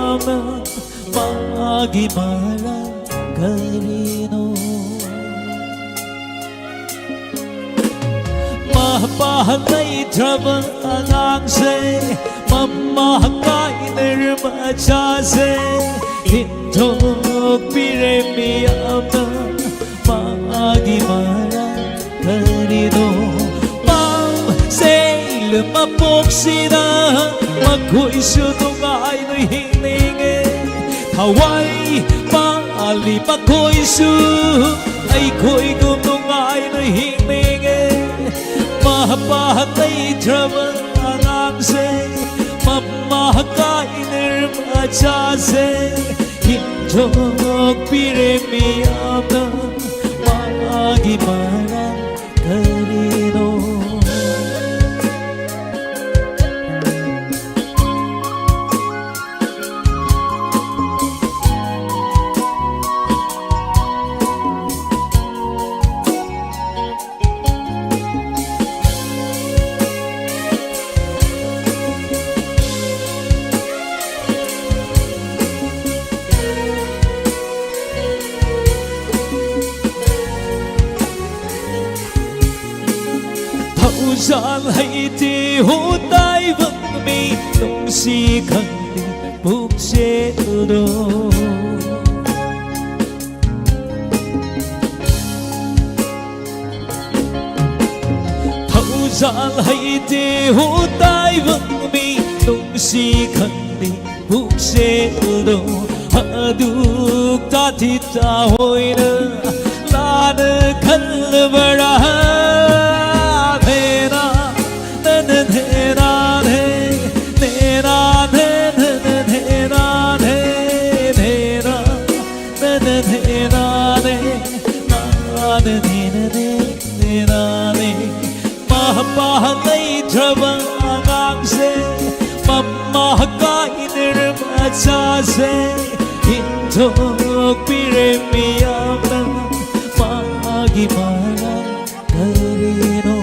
ꯑꯃ꯫ ꯃꯥꯒꯤ ꯃꯔꯝ ꯀꯔꯤꯅꯣ? ꯃꯄꯥ ꯂꯩꯇ꯭ꯔꯕ ꯑꯉꯥꯡꯁꯦ, ꯃꯃꯥ ꯀꯥꯏꯅꯔꯕ ꯃꯆꯥꯁꯦ, ꯍꯤꯟꯗꯣꯛꯄꯤꯔꯦ ꯃꯤ ꯑꯃ꯫ ꯃꯥꯒꯤ ꯃꯔꯝ ꯀꯔꯤꯅꯣ? ꯄꯥꯝꯁꯦ ꯃꯄꯣꯛꯁꯤꯗ ꯃꯈꯣꯏꯁꯨ ꯅꯨꯡꯉꯥꯏꯅ ꯍꯤꯡꯅꯤꯡꯉꯦ꯫ ꯊꯋꯥꯏ ꯄꯥꯜꯂꯤ ꯃꯈꯣꯏꯁꯨ ꯑꯩꯈꯣꯏꯒꯨꯝ ꯅꯨꯡꯉꯥꯏꯅ ꯍꯤꯡꯅꯤꯡꯉꯦ꯫ ꯃꯄꯥ ꯂꯩꯇ꯭ꯔꯕ ꯑꯉꯥꯡꯁꯦ, ꯃꯃꯥ ꯀꯥꯏꯅꯔꯕ ꯃꯆꯥꯁꯦ, ꯍꯤꯟꯗꯣꯛꯄꯤꯔꯦ ꯃꯤ ꯑꯃ꯫ ꯃꯥꯒꯤ ꯃꯔꯝ ꯀꯔꯤꯅꯣ? ꯊꯧꯖꯥꯜ ꯍꯩꯇꯦ ꯍꯨ ꯇꯥꯏꯕ ꯃꯤ, ꯅꯨꯡꯁꯤ ꯈꯪꯗꯦ ꯄꯨꯛꯆꯦꯜꯗꯣ꯫ ꯊꯧꯖꯥꯜ ꯍꯩꯇꯦ ꯍꯨ ꯇꯥꯏꯕ ꯃꯤ, ꯅꯨꯡꯁꯤ ꯈꯪꯗꯦ ꯄꯨꯛꯆꯦꯜꯗꯣ꯫ ꯑꯗꯨꯛ ꯇꯥꯊꯤ ꯇꯥꯑꯣꯏꯅ ꯂꯥꯟꯅ ꯈꯜꯂꯕꯔꯥ? ꯙꯦꯅꯥ, ꯅꯅ ꯙꯦꯅꯥ ꯙꯦ, ꯙꯦꯅꯥ ꯙꯦ, ꯙꯦꯅ ꯙꯦꯅꯥ ꯙꯦ, ꯙꯦꯅꯥ, ꯅꯅ ꯙꯦꯅꯥ ꯙꯦ, ꯅꯥꯅ ꯙꯦꯅ ꯙꯦ, ꯙꯦꯅꯥ ꯙꯦ꯫ ꯃꯄꯥ ꯂꯩꯇ꯭ꯔꯕ ꯑꯉꯥꯡꯁꯦ, ꯃꯃꯥ ꯀꯥꯏꯅꯔꯕ ꯃꯆꯥꯁꯦ, ꯏꯟꯊꯣꯛꯄꯤꯔꯦ ꯃꯤꯌꯥꯝꯅ ꯃꯥꯒꯤ ꯃꯔꯝ ꯀꯔꯤꯅꯣ?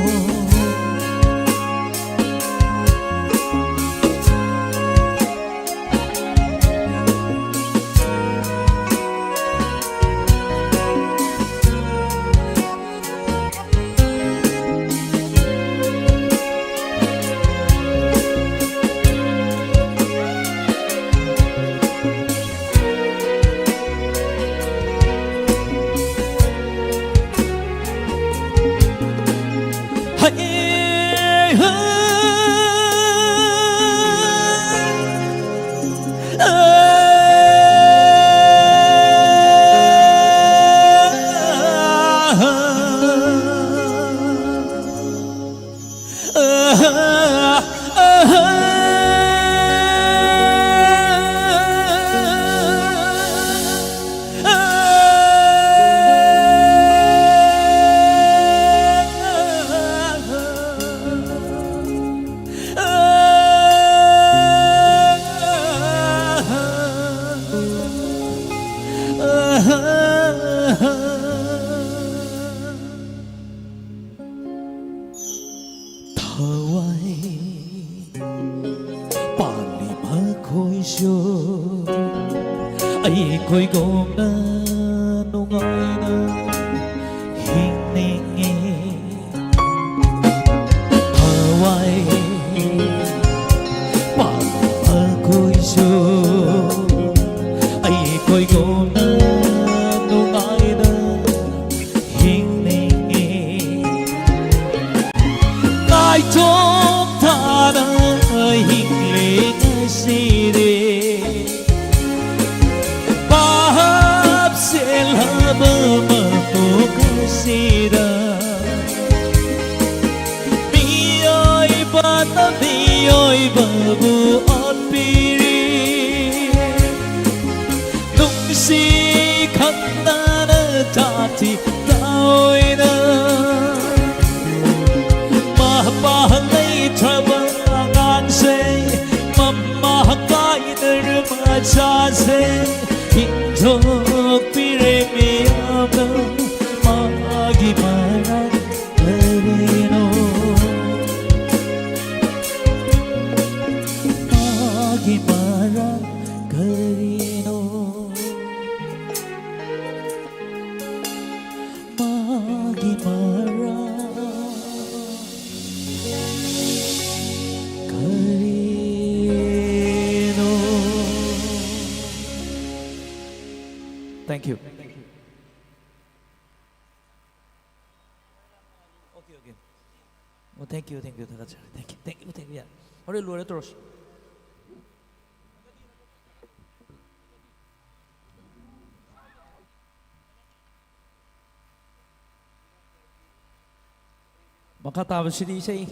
ꯊꯋꯥꯏ ꯄꯥꯜꯂꯤ ꯃꯈꯣꯏꯁꯨ ꯑꯩꯈꯣꯏꯒꯨꯝꯅ ꯅꯨꯡꯉꯥꯏꯅ ꯍꯤꯡꯅꯤꯡꯉꯤ꯫ ꯊꯋꯥꯏ ꯄꯥꯜꯂꯤ ꯃꯈꯣꯏꯁꯨ ꯑꯩꯈꯣꯏꯒꯨꯝꯅ ꯃꯄꯣꯛ ꯑꯁꯤꯗ ꯃꯤꯑꯣꯏꯕꯅ ꯃꯤꯑꯣꯏꯕꯕꯨ ꯑꯣꯠꯄꯤꯔꯤ꯫ ꯅꯨꯡꯁꯤ ꯈꯪꯗꯅ ꯇꯥꯊꯤ ꯇꯥꯑꯣꯏꯅ ꯃꯄꯥ ꯂꯩꯇ꯭ꯔꯕ ꯑꯉꯥꯡꯁꯦ, ꯃꯃꯥ ꯀꯥꯏꯅꯔꯕ ꯃꯆꯥꯁꯦ ꯍꯤꯡꯗꯣꯛꯄꯤꯔꯦ ꯃꯤꯌꯥꯝꯅ꯫ ꯃꯥꯒꯤ ꯃꯔꯝ ꯀꯔꯤꯅꯣ? ꯃꯥꯒꯤ ꯃꯔꯝ ꯀꯔꯤꯅꯣ? ꯃꯥꯒꯤ ꯃꯔꯝ ꯀꯔꯤꯅꯣ? Thank you. Okay, okay. Oh, thank you, thank you, ꯊꯥꯒꯠꯆꯔꯤ꯫ Thank you, thank you, thank you. ꯌꯥꯔꯦ꯫ ꯍꯣꯔꯦꯟ ꯂꯣꯏꯔ ꯇꯧꯔꯁꯤ꯫ ꯃꯈꯥ ꯇꯥꯕꯁꯤꯗꯤ ꯏꯁꯩ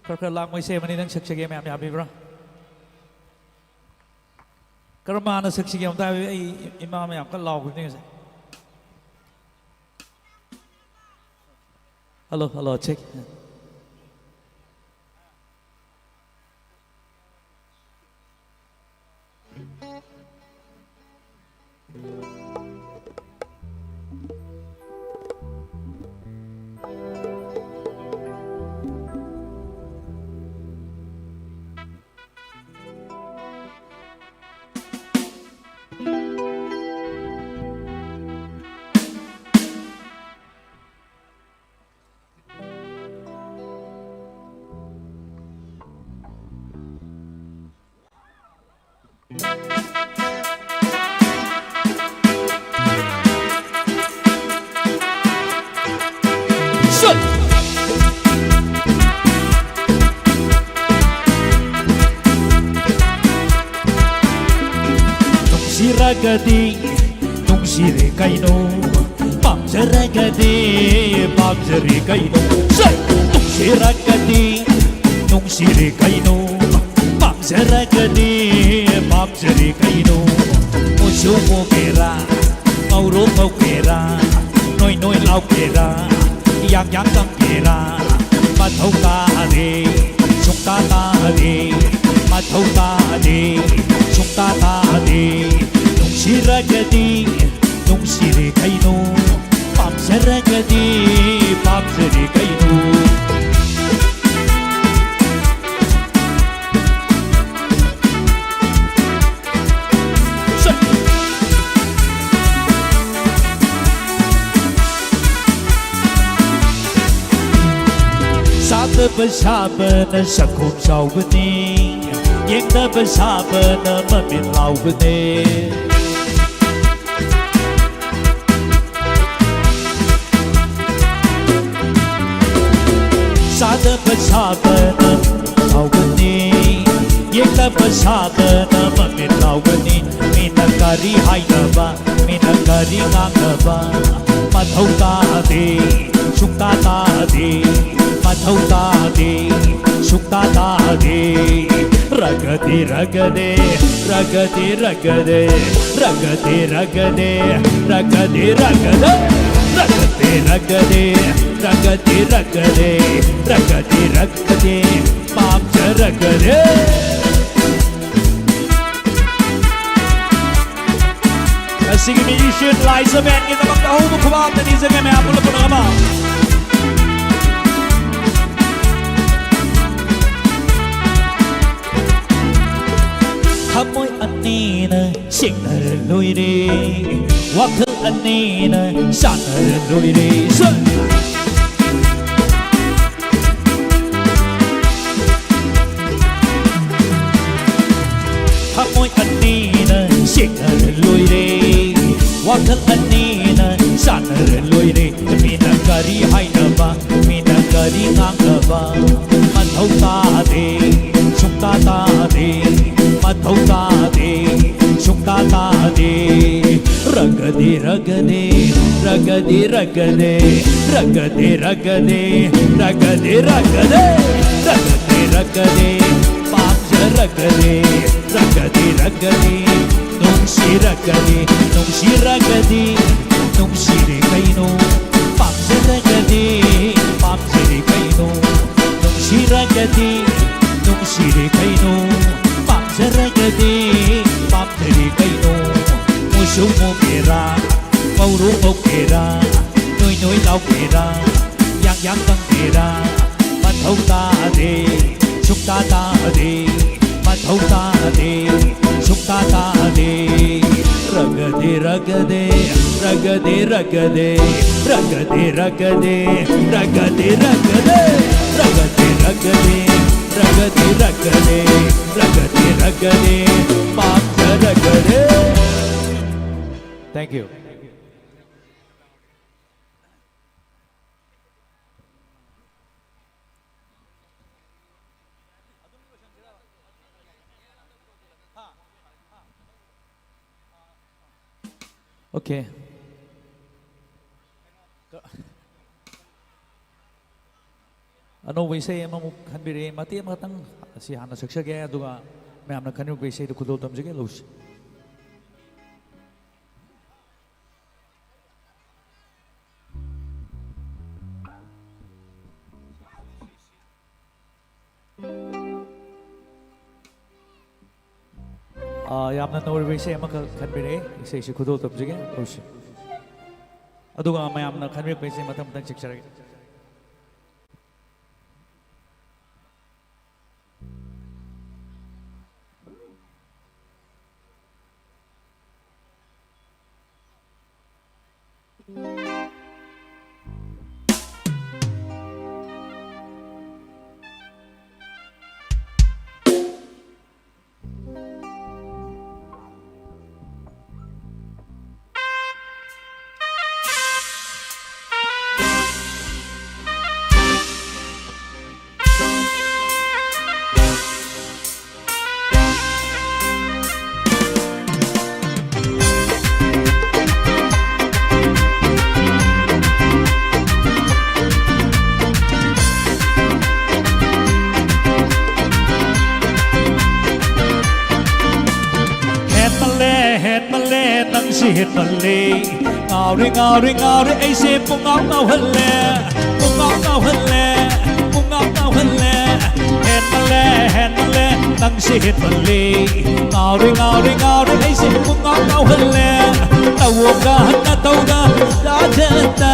ꯈꯔ ꯈꯔ ꯂꯥꯡꯕ ꯏꯁꯩ ꯑꯃꯅꯤ꯫ ꯅꯪ ꯁꯛꯆꯒꯦ ꯃꯌꯥꯝ ꯌꯥꯕꯤꯕ꯭ꯔꯥ? ꯀꯔꯝꯕ ꯍꯥꯟꯅ ꯁꯛꯁꯤꯒꯦ ꯑꯝꯇ ꯍꯥꯏꯕꯤꯌꯨ꯫ ꯑꯩ ꯏꯃꯥ ꯃꯌꯥꯝ ꯀꯟꯅ ꯂꯥꯎꯈꯤꯕꯅꯤ ꯉꯁꯥꯏ꯫ Hello, hello, check. ꯅꯨꯡꯁꯤꯔꯒꯗꯤ ꯅꯨꯡꯁꯤ ꯅꯨꯡꯁꯤꯔꯦ ꯀꯩꯅꯣ, ꯄꯥꯝꯖꯔꯒꯗꯤ, ꯄꯥꯝꯖꯔꯦ ꯀꯩꯅꯣ, ꯁꯦ! ꯅꯨꯡꯁꯤꯔꯒꯗꯤ, ꯅꯨꯡꯁꯤꯔꯦ ꯀꯩꯅꯣ, ꯄꯥꯝꯖꯔꯒꯗꯤ, ꯄꯥꯝꯖꯔꯦ ꯀꯩꯅꯣ꯫ ꯃꯨꯁꯨ ꯃꯨꯒꯦꯔꯥ, ꯉꯧꯔꯣꯛ ꯉꯧꯒꯦꯔꯥ, ꯅꯣꯏ ꯅꯣꯏ ꯂꯥꯎꯒꯦꯔꯥ, ꯌꯥꯡ ꯌꯥꯡ ꯀꯪꯒꯦꯔꯥ, ꯃꯊꯧ ꯇꯥꯗꯦ, ꯁꯨꯡꯇꯥ ꯇꯥꯗꯦ, ꯃꯊꯧ ꯇꯥꯗꯦ, ꯁꯨꯡꯇꯥ ꯇꯥꯗꯦ꯫ ꯅꯨꯡꯁꯤꯔꯒꯗꯤ, ꯅꯨꯡꯁꯤꯔꯦ ꯀꯩꯅꯣ, ꯄꯥꯝꯖꯔꯒꯗꯤ, ꯄꯥꯝꯖꯔꯦ ꯀꯩꯅꯣ꯫ ꯆꯥꯗꯕ ꯁꯥꯕꯅ ꯁꯪꯒꯣꯝ ꯆꯥꯎꯕꯅꯤ, ꯌꯦꯡꯗꯕ ꯁꯥꯕꯅ ꯃꯃꯤꯠ ꯂꯥꯎꯕꯅꯤ꯫ ꯆꯥꯗꯕ ꯁꯥꯕꯅ ꯁꯥꯎꯒꯅꯤ, ꯌꯦꯡꯗꯕ ꯁꯥꯕꯅ ꯃꯃꯤꯠ ꯂꯥꯎꯒꯅꯤ꯫ ꯃꯤꯅ ꯀꯔꯤ ꯍꯥꯏꯅꯕ, ꯃꯤꯅ ꯀꯔꯤ ꯉꯥꯡꯅꯕ, ꯃꯊꯧ ꯇꯥꯗꯦ, ꯁꯨꯡꯇꯥ ꯇꯥꯗꯦ, ꯃꯊꯧ ꯇꯥꯗꯦ, ꯁꯨꯡꯇꯥ ꯇꯥꯗꯦ꯫ ꯔꯒꯗꯤ ꯔꯒꯗꯦ, ꯔꯒꯗꯤ ꯔꯒꯗꯦ, ꯔꯒꯗꯤ ꯔꯒꯗꯦ, ꯔꯒꯗꯤ ꯔꯒꯗꯦ, ꯔꯒꯗꯤ ꯔꯒꯗꯦ, ꯔꯒꯗꯤ ꯔꯒꯗꯦ, ꯔꯒꯗꯤ ꯔꯒꯗꯦ, ꯄꯥꯝꯖꯔꯒꯗꯦ꯫ ꯉꯁꯤꯒꯤ musician ꯂꯥꯏꯖ ꯕꯦꯟꯒꯤꯗꯃꯛꯇ ꯑꯍꯧꯕ ꯈꯨꯕꯥꯛ ꯑꯝꯇ ꯅꯤꯖꯒꯦ ꯃꯌꯥꯝ ꯄꯨꯂꯞ ꯄꯨꯂꯞ ꯑꯃ꯫ ꯊꯃꯣꯏ ꯑꯅꯤꯅ ꯁꯦꯡꯅꯔ ꯂꯣꯏꯔꯦ, ꯋꯥꯈꯜ ꯑꯅꯤꯅ ꯆꯥꯟꯅꯔ ꯂꯣꯏꯔꯦ꯫ ꯁ- ꯊꯃꯣꯏ ꯑꯅꯤꯅ ꯁꯦꯡꯅꯔ ꯂꯣꯏꯔꯦ, ꯋꯥꯈꯜ ꯑꯅꯤꯅ ꯆꯥꯟꯅꯔ ꯂꯣꯏꯔꯦ꯫ ꯃꯤꯅ ꯀꯔꯤ ꯍꯥꯏꯅꯕ, ꯃꯤꯅ ꯀꯔꯤ ꯉꯥꯡꯅꯕ, ꯃꯊꯧ ꯇꯥꯗꯦ, ꯁꯨꯡꯇꯥ ꯇꯥꯗꯦ, ꯃꯊꯧ ꯇꯥꯗꯦ, ꯁꯨꯡꯇꯥ ꯇꯥꯗꯦ꯫ ꯔꯒꯗꯤ ꯔꯒꯗꯤ, ꯔꯒꯗꯤ ꯔꯒꯗꯤ, ꯔꯒꯗꯤ ꯔꯒꯗꯤ, ꯔꯒꯗꯤ ꯔꯒꯗꯤ, ꯔꯒꯗꯤ ꯔꯒꯗꯤ, ꯄꯥꯝꯖꯔꯒꯗꯤ, ꯔꯒꯗꯤ ꯔꯒꯗꯤ, ꯅꯨꯡꯁꯤꯔꯒꯗꯤ, ꯅꯨꯡꯁꯤꯔꯒꯗꯤ, ꯅꯨꯡꯁꯤꯔꯦ ꯀꯩꯅꯣ, ꯄꯥꯝꯖꯔꯒꯗꯤ, ꯄꯥꯝꯖꯔꯦ ꯀꯩꯅꯣ, ꯅꯨꯡꯁꯤꯔꯒꯗꯤ, ꯅꯨꯡꯁꯤꯔꯦ ꯀꯩꯅꯣ, ꯄꯥꯝꯖꯔꯒꯗꯤ, ꯄꯥꯝꯖꯔꯦ ꯀꯩꯅꯣ, ꯃꯨꯁꯨ ꯃꯨꯒꯦꯔꯥ, ꯉꯧꯔꯨ ꯉꯧꯒꯦꯔꯥ, ꯅꯣꯏ ꯅꯣꯏ ꯂꯥꯎꯒꯦꯔꯥ, ꯌꯥꯡ ꯌꯥꯡ ꯀꯪꯒꯦꯔꯥ, ꯃꯊꯧ ꯇꯥꯗꯦ, ꯁꯨꯡꯇꯥ ꯇꯥꯗꯦ, ꯃꯊꯧ ꯇꯥꯗꯦ, ꯁꯨꯡꯇꯥ ꯇꯥꯗꯦ꯫ ꯔꯒꯗꯦ ꯔꯒꯗꯦ, ꯔꯒꯗꯦ ꯔꯒꯗꯦ, ꯔꯒꯗꯦ ꯔꯒꯗꯦ, ꯔꯒꯗꯦ ꯔꯒꯗꯦ, ꯔꯒꯗꯦ ꯔꯒꯗꯦ, ꯔꯒꯗꯦ ꯔꯒꯗꯦ, ꯔꯒꯗꯦ ꯔꯒꯗꯦ, ꯄꯥꯝꯖꯔꯒꯗꯤ꯫ Thank you. Okay. ꯑꯅꯧꯕ ꯏꯁꯩ ꯑꯃꯃꯨꯛ ꯈꯟꯕꯤꯔꯛꯑꯦ꯫ ꯃꯇꯦꯛ ꯑꯃꯈꯛꯇꯪ ꯑꯁꯤ ꯍꯥꯟꯅ ꯁꯛꯆꯒꯦ, ꯑꯗꯨꯒ ꯃꯌꯥꯝꯅ ꯈꯟꯕꯤꯔꯛꯄ ꯏꯁꯩꯗꯨ ꯈꯨꯗꯣꯜ ꯇꯝꯖꯒꯦ꯫ ꯂꯧꯁꯤ꯫ ꯑꯥ, ꯌꯥꯝꯅ ꯅꯧꯔꯤꯕ ꯏꯁꯩ ꯑꯃꯈꯛ ꯈꯟꯕꯤꯔꯛꯑꯦ꯫ ꯏꯁꯩꯁꯤ ꯈꯨꯗꯣꯜ ꯇꯝꯖꯒꯦ꯫ ꯂꯧꯁꯤ꯫ ꯑꯗꯨꯒ ꯃꯌꯥꯝꯅ ꯈꯟꯕꯤꯔꯛꯄ ꯏꯁꯩ ꯃꯊꯪ ꯃꯊꯪ ꯁꯛꯆꯔꯒꯦ꯫ ꯍꯦꯟꯃꯜꯂꯦ꯫ ꯉꯥꯎꯔꯦ, ꯉꯥꯎꯔꯦ, ꯉꯥꯎꯔꯦ, ꯑꯩꯁꯦ ꯄꯨꯡꯉꯥꯎ ꯉꯥꯎꯍꯜꯂꯦ꯫ ꯄꯨꯡꯉꯥꯎ ꯉꯥꯎꯍꯜꯂꯦ꯫ ꯄꯨꯡꯉꯥꯎ ꯉꯥꯎꯍꯜꯂꯦ꯫ ꯍꯦꯟꯃꯜꯂꯦ, ꯍꯦꯟꯃꯜꯂꯦ, ꯅꯪꯁꯦ ꯍꯦꯟꯃꯜꯂꯦ꯫ ꯉꯥꯎꯔꯦ, ꯉꯥꯎꯔꯦ, ꯉꯥꯎꯔꯦ, ꯑꯩꯁꯦ ꯄꯨꯡꯉꯥꯎ ꯉꯥꯎꯍꯜꯂꯦ꯫ ꯇꯧꯑꯣꯒ ꯅꯇꯧꯒ ꯆꯥꯖꯠꯇ,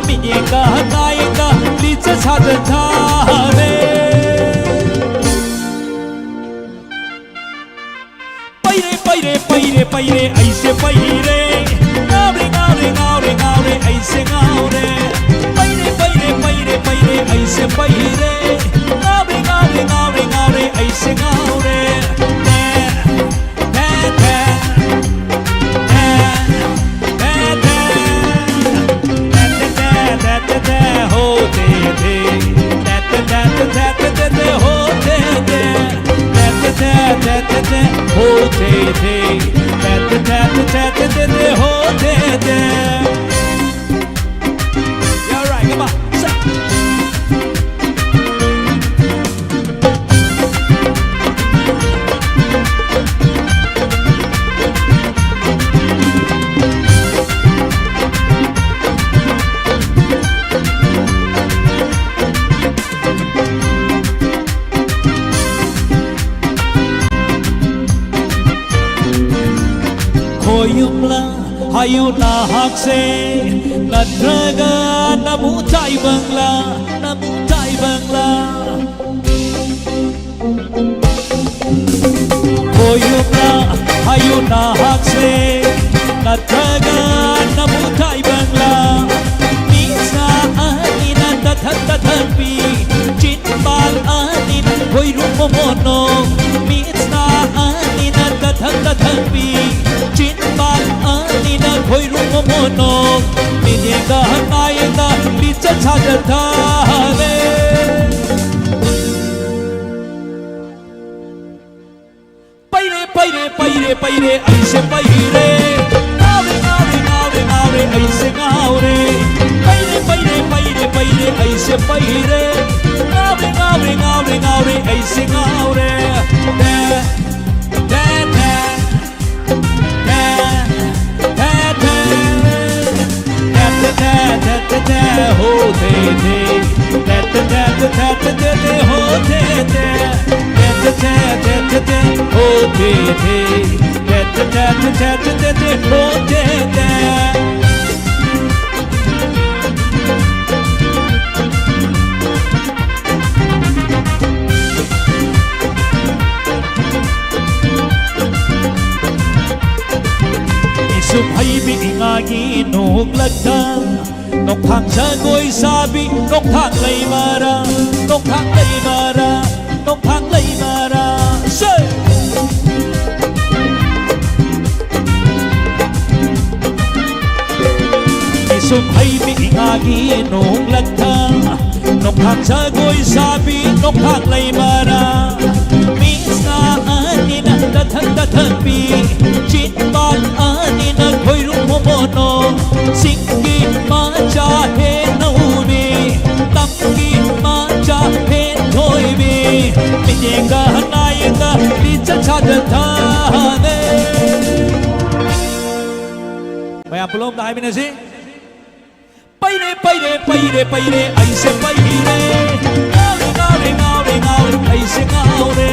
ꯃꯤꯠꯌꯦꯡꯒ ꯅꯥꯌꯦꯡꯒ ꯂꯤꯆꯠ ꯁꯥꯖꯠ ꯊꯥꯔꯦ꯫ ꯄꯩꯔꯦ, ꯄꯩꯔꯦ, ꯄꯩꯔꯦ, ꯄꯩꯔꯦ, ꯑꯩꯁꯦ ꯄꯩꯔꯦ꯫ ꯉꯥꯎꯔꯦ, ꯉꯥꯎꯔꯦ, ꯉꯥꯎꯔꯦ, ꯉꯥꯎꯔꯦ, ꯑꯩꯁꯦ ꯉꯥꯎꯔꯦ꯫ ꯄꯩꯔꯦ, ꯄꯩꯔꯦ, ꯄꯩꯔꯦ, ꯄꯩꯔꯦ, ꯑꯩꯁꯦ ꯄꯩꯔꯦ꯫ ꯉꯥꯎꯔꯦ, ꯉꯥꯎꯔꯦ, ꯉꯥꯎꯔꯦ, ꯉꯥꯎꯔꯦ, ꯑꯩꯁꯦ ꯉꯥꯎꯔꯦ꯫ ꯊꯦ, ꯊꯦ, ꯊꯦ, ꯊꯦ, ꯊꯦ, ꯊꯦ꯫ ꯇꯦ, ꯇꯦ, ꯇꯦ, ꯇꯦ, ꯇꯦ, ꯍꯣ, ꯇꯦ, ꯇꯦ꯫ ꯇꯦ, ꯇꯦ, ꯇꯦ, ꯇꯦ, ꯇꯦ, ꯇꯦ, ꯇꯦ, ꯍꯣ, ꯇꯦ, ꯇꯦ꯫ ꯇꯦ, ꯇꯦ, ꯇꯦ, ꯇꯦ, ꯇꯦ, ꯇꯦ, ꯍꯣ, ꯇꯦ, ꯇꯦ꯫ ꯇꯦ, ꯇꯦ, ꯇꯦ, ꯇꯦ, ꯇꯦ, ꯇꯦ, ꯍꯣ, ꯇꯦ, ꯇꯦ꯫ Yeah, right, come on. Say. ꯈꯣꯌꯨꯝꯂꯥ ꯍꯥꯏꯌꯨ ꯅꯍꯥꯛꯁꯦ, ꯅꯠꯇ꯭ꯔꯒ ꯅꯃꯨ ꯇꯥꯏꯕꯪꯂꯥ, ꯅꯃꯨ ꯇꯥꯏꯕꯪꯂꯥ? ꯈꯣꯌꯨꯝꯂꯥ ꯍꯥꯏꯌꯨ ꯅꯍꯥꯛꯁꯦ, ꯅꯠꯇ꯭ꯔꯒ ꯅꯃꯨ ꯇꯥꯏꯕꯪꯂꯥ? ꯃꯤꯠꯁꯅꯥ ꯑꯅꯤꯅ ꯇꯊꯛ ꯇꯊꯛꯄꯤ, ꯆꯤꯟꯕꯥꯜ ꯑꯅꯤꯅ ꯈꯣꯏꯔꯨꯝ ꯃꯣꯃꯣꯅꯣ꯫ ꯃꯤꯠꯁꯅꯥ ꯑꯅꯤꯅ ꯇꯊꯛ ꯇꯊꯛꯄꯤ, ꯆꯤꯟꯕꯥꯜ ꯑꯅꯤꯅ ꯈꯣꯏꯔꯨꯝ ꯃꯣꯃꯣꯅꯣ꯫ ꯃꯤꯠꯌꯦꯡꯒ ꯅꯥꯌꯦꯡꯒ ꯂꯤꯆꯠ ꯁꯥꯖꯠ ꯊꯥꯔꯦ꯫ ꯄꯩꯔꯦ, ꯄꯩꯔꯦ, ꯄꯩꯔꯦ, ꯄꯩꯔꯦ, ꯑꯩꯁꯦ ꯄꯩꯔꯦ꯫ ꯉꯥꯎꯔꯦ, ꯉꯥꯎꯔꯦ, ꯉꯥꯎꯔꯦ, ꯉꯥꯎꯔꯦ, ꯑꯩꯁꯦ ꯉꯥꯎꯔꯦ꯫ ꯄꯩꯔꯦ, ꯄꯩꯔꯦ, ꯄꯩꯔꯦ, ꯄꯩꯔꯦ, ꯑꯩꯁꯦ ꯄꯩꯔꯦ꯫ ꯉꯥꯎꯔꯦ, ꯉꯥꯎꯔꯦ, ꯉꯥꯎꯔꯦ, ꯉꯥꯎꯔꯦ, ꯑꯩꯁꯦ ꯉꯥꯎꯔꯦ꯫ ꯇꯦ, ꯇꯦ, ꯇꯦ, ꯇꯦ, ꯏꯁꯨ ꯍꯩꯕꯤ ꯏꯉꯥꯒꯤ ꯅꯣꯡꯂꯛꯇ ꯅꯣꯡꯊꯥꯡ ꯖꯒꯣꯏ ꯁꯥꯕꯤ, ꯅꯣꯡꯊꯥꯡ ꯂꯩꯃꯔꯥ, ꯅꯣꯡꯊꯥꯡ ꯂꯩꯃꯔꯥ, ꯅꯣꯡꯊꯥꯡ ꯂꯩꯃꯔꯥ꯫ ꯁꯦ! ꯏꯁꯨ ꯍꯩꯕꯤ ꯏꯉꯥꯒꯤ ꯅꯣꯡꯂꯛꯇ ꯅꯣꯡꯊꯥꯡ ꯖꯒꯣꯏ ꯁꯥꯕꯤ ꯅꯣꯡꯊꯥꯡ ꯂꯩꯃꯔꯥ꯫ ꯃꯤꯁꯅ ꯑꯅꯤꯅ ꯇꯊꯛ ꯇꯊꯛꯄꯤ, ꯆꯤꯟꯕꯥꯜ ꯑꯅꯤꯅ ꯈꯣꯏꯔꯨꯝ ꯃꯣꯃꯣꯅꯣ꯫ ꯆꯤꯡꯒꯤ ꯃꯆꯥ ꯍꯦ ꯅꯧꯕꯤ, ꯇꯝꯒꯤ ꯃꯆꯥ ꯍꯦ ꯊꯣꯏꯕꯤ, ꯃꯤꯠꯌꯦꯡꯒ ꯍꯅꯥꯏꯒ ꯂꯤꯆꯠ ꯁꯥꯖꯠ ꯊꯥꯅꯦ꯫ ꯃꯌꯥꯝ ꯄꯨꯂꯞ ꯑꯝꯇ ꯍꯥꯏꯃꯤꯟꯅꯁꯤ꯫ ꯄꯩꯔꯦ, ꯄꯩꯔꯦ, ꯄꯩꯔꯦ, ꯄꯩꯔꯦ, ꯑꯩꯁꯦ ꯄꯩꯔꯦ꯫ ꯉꯥꯎꯔꯦ, ꯉꯥꯎꯔꯦ, ꯉꯥꯎꯔꯦ, ꯉꯥꯎꯔꯦ, ꯑꯩꯁꯦ ꯉꯥꯎꯔꯦ꯫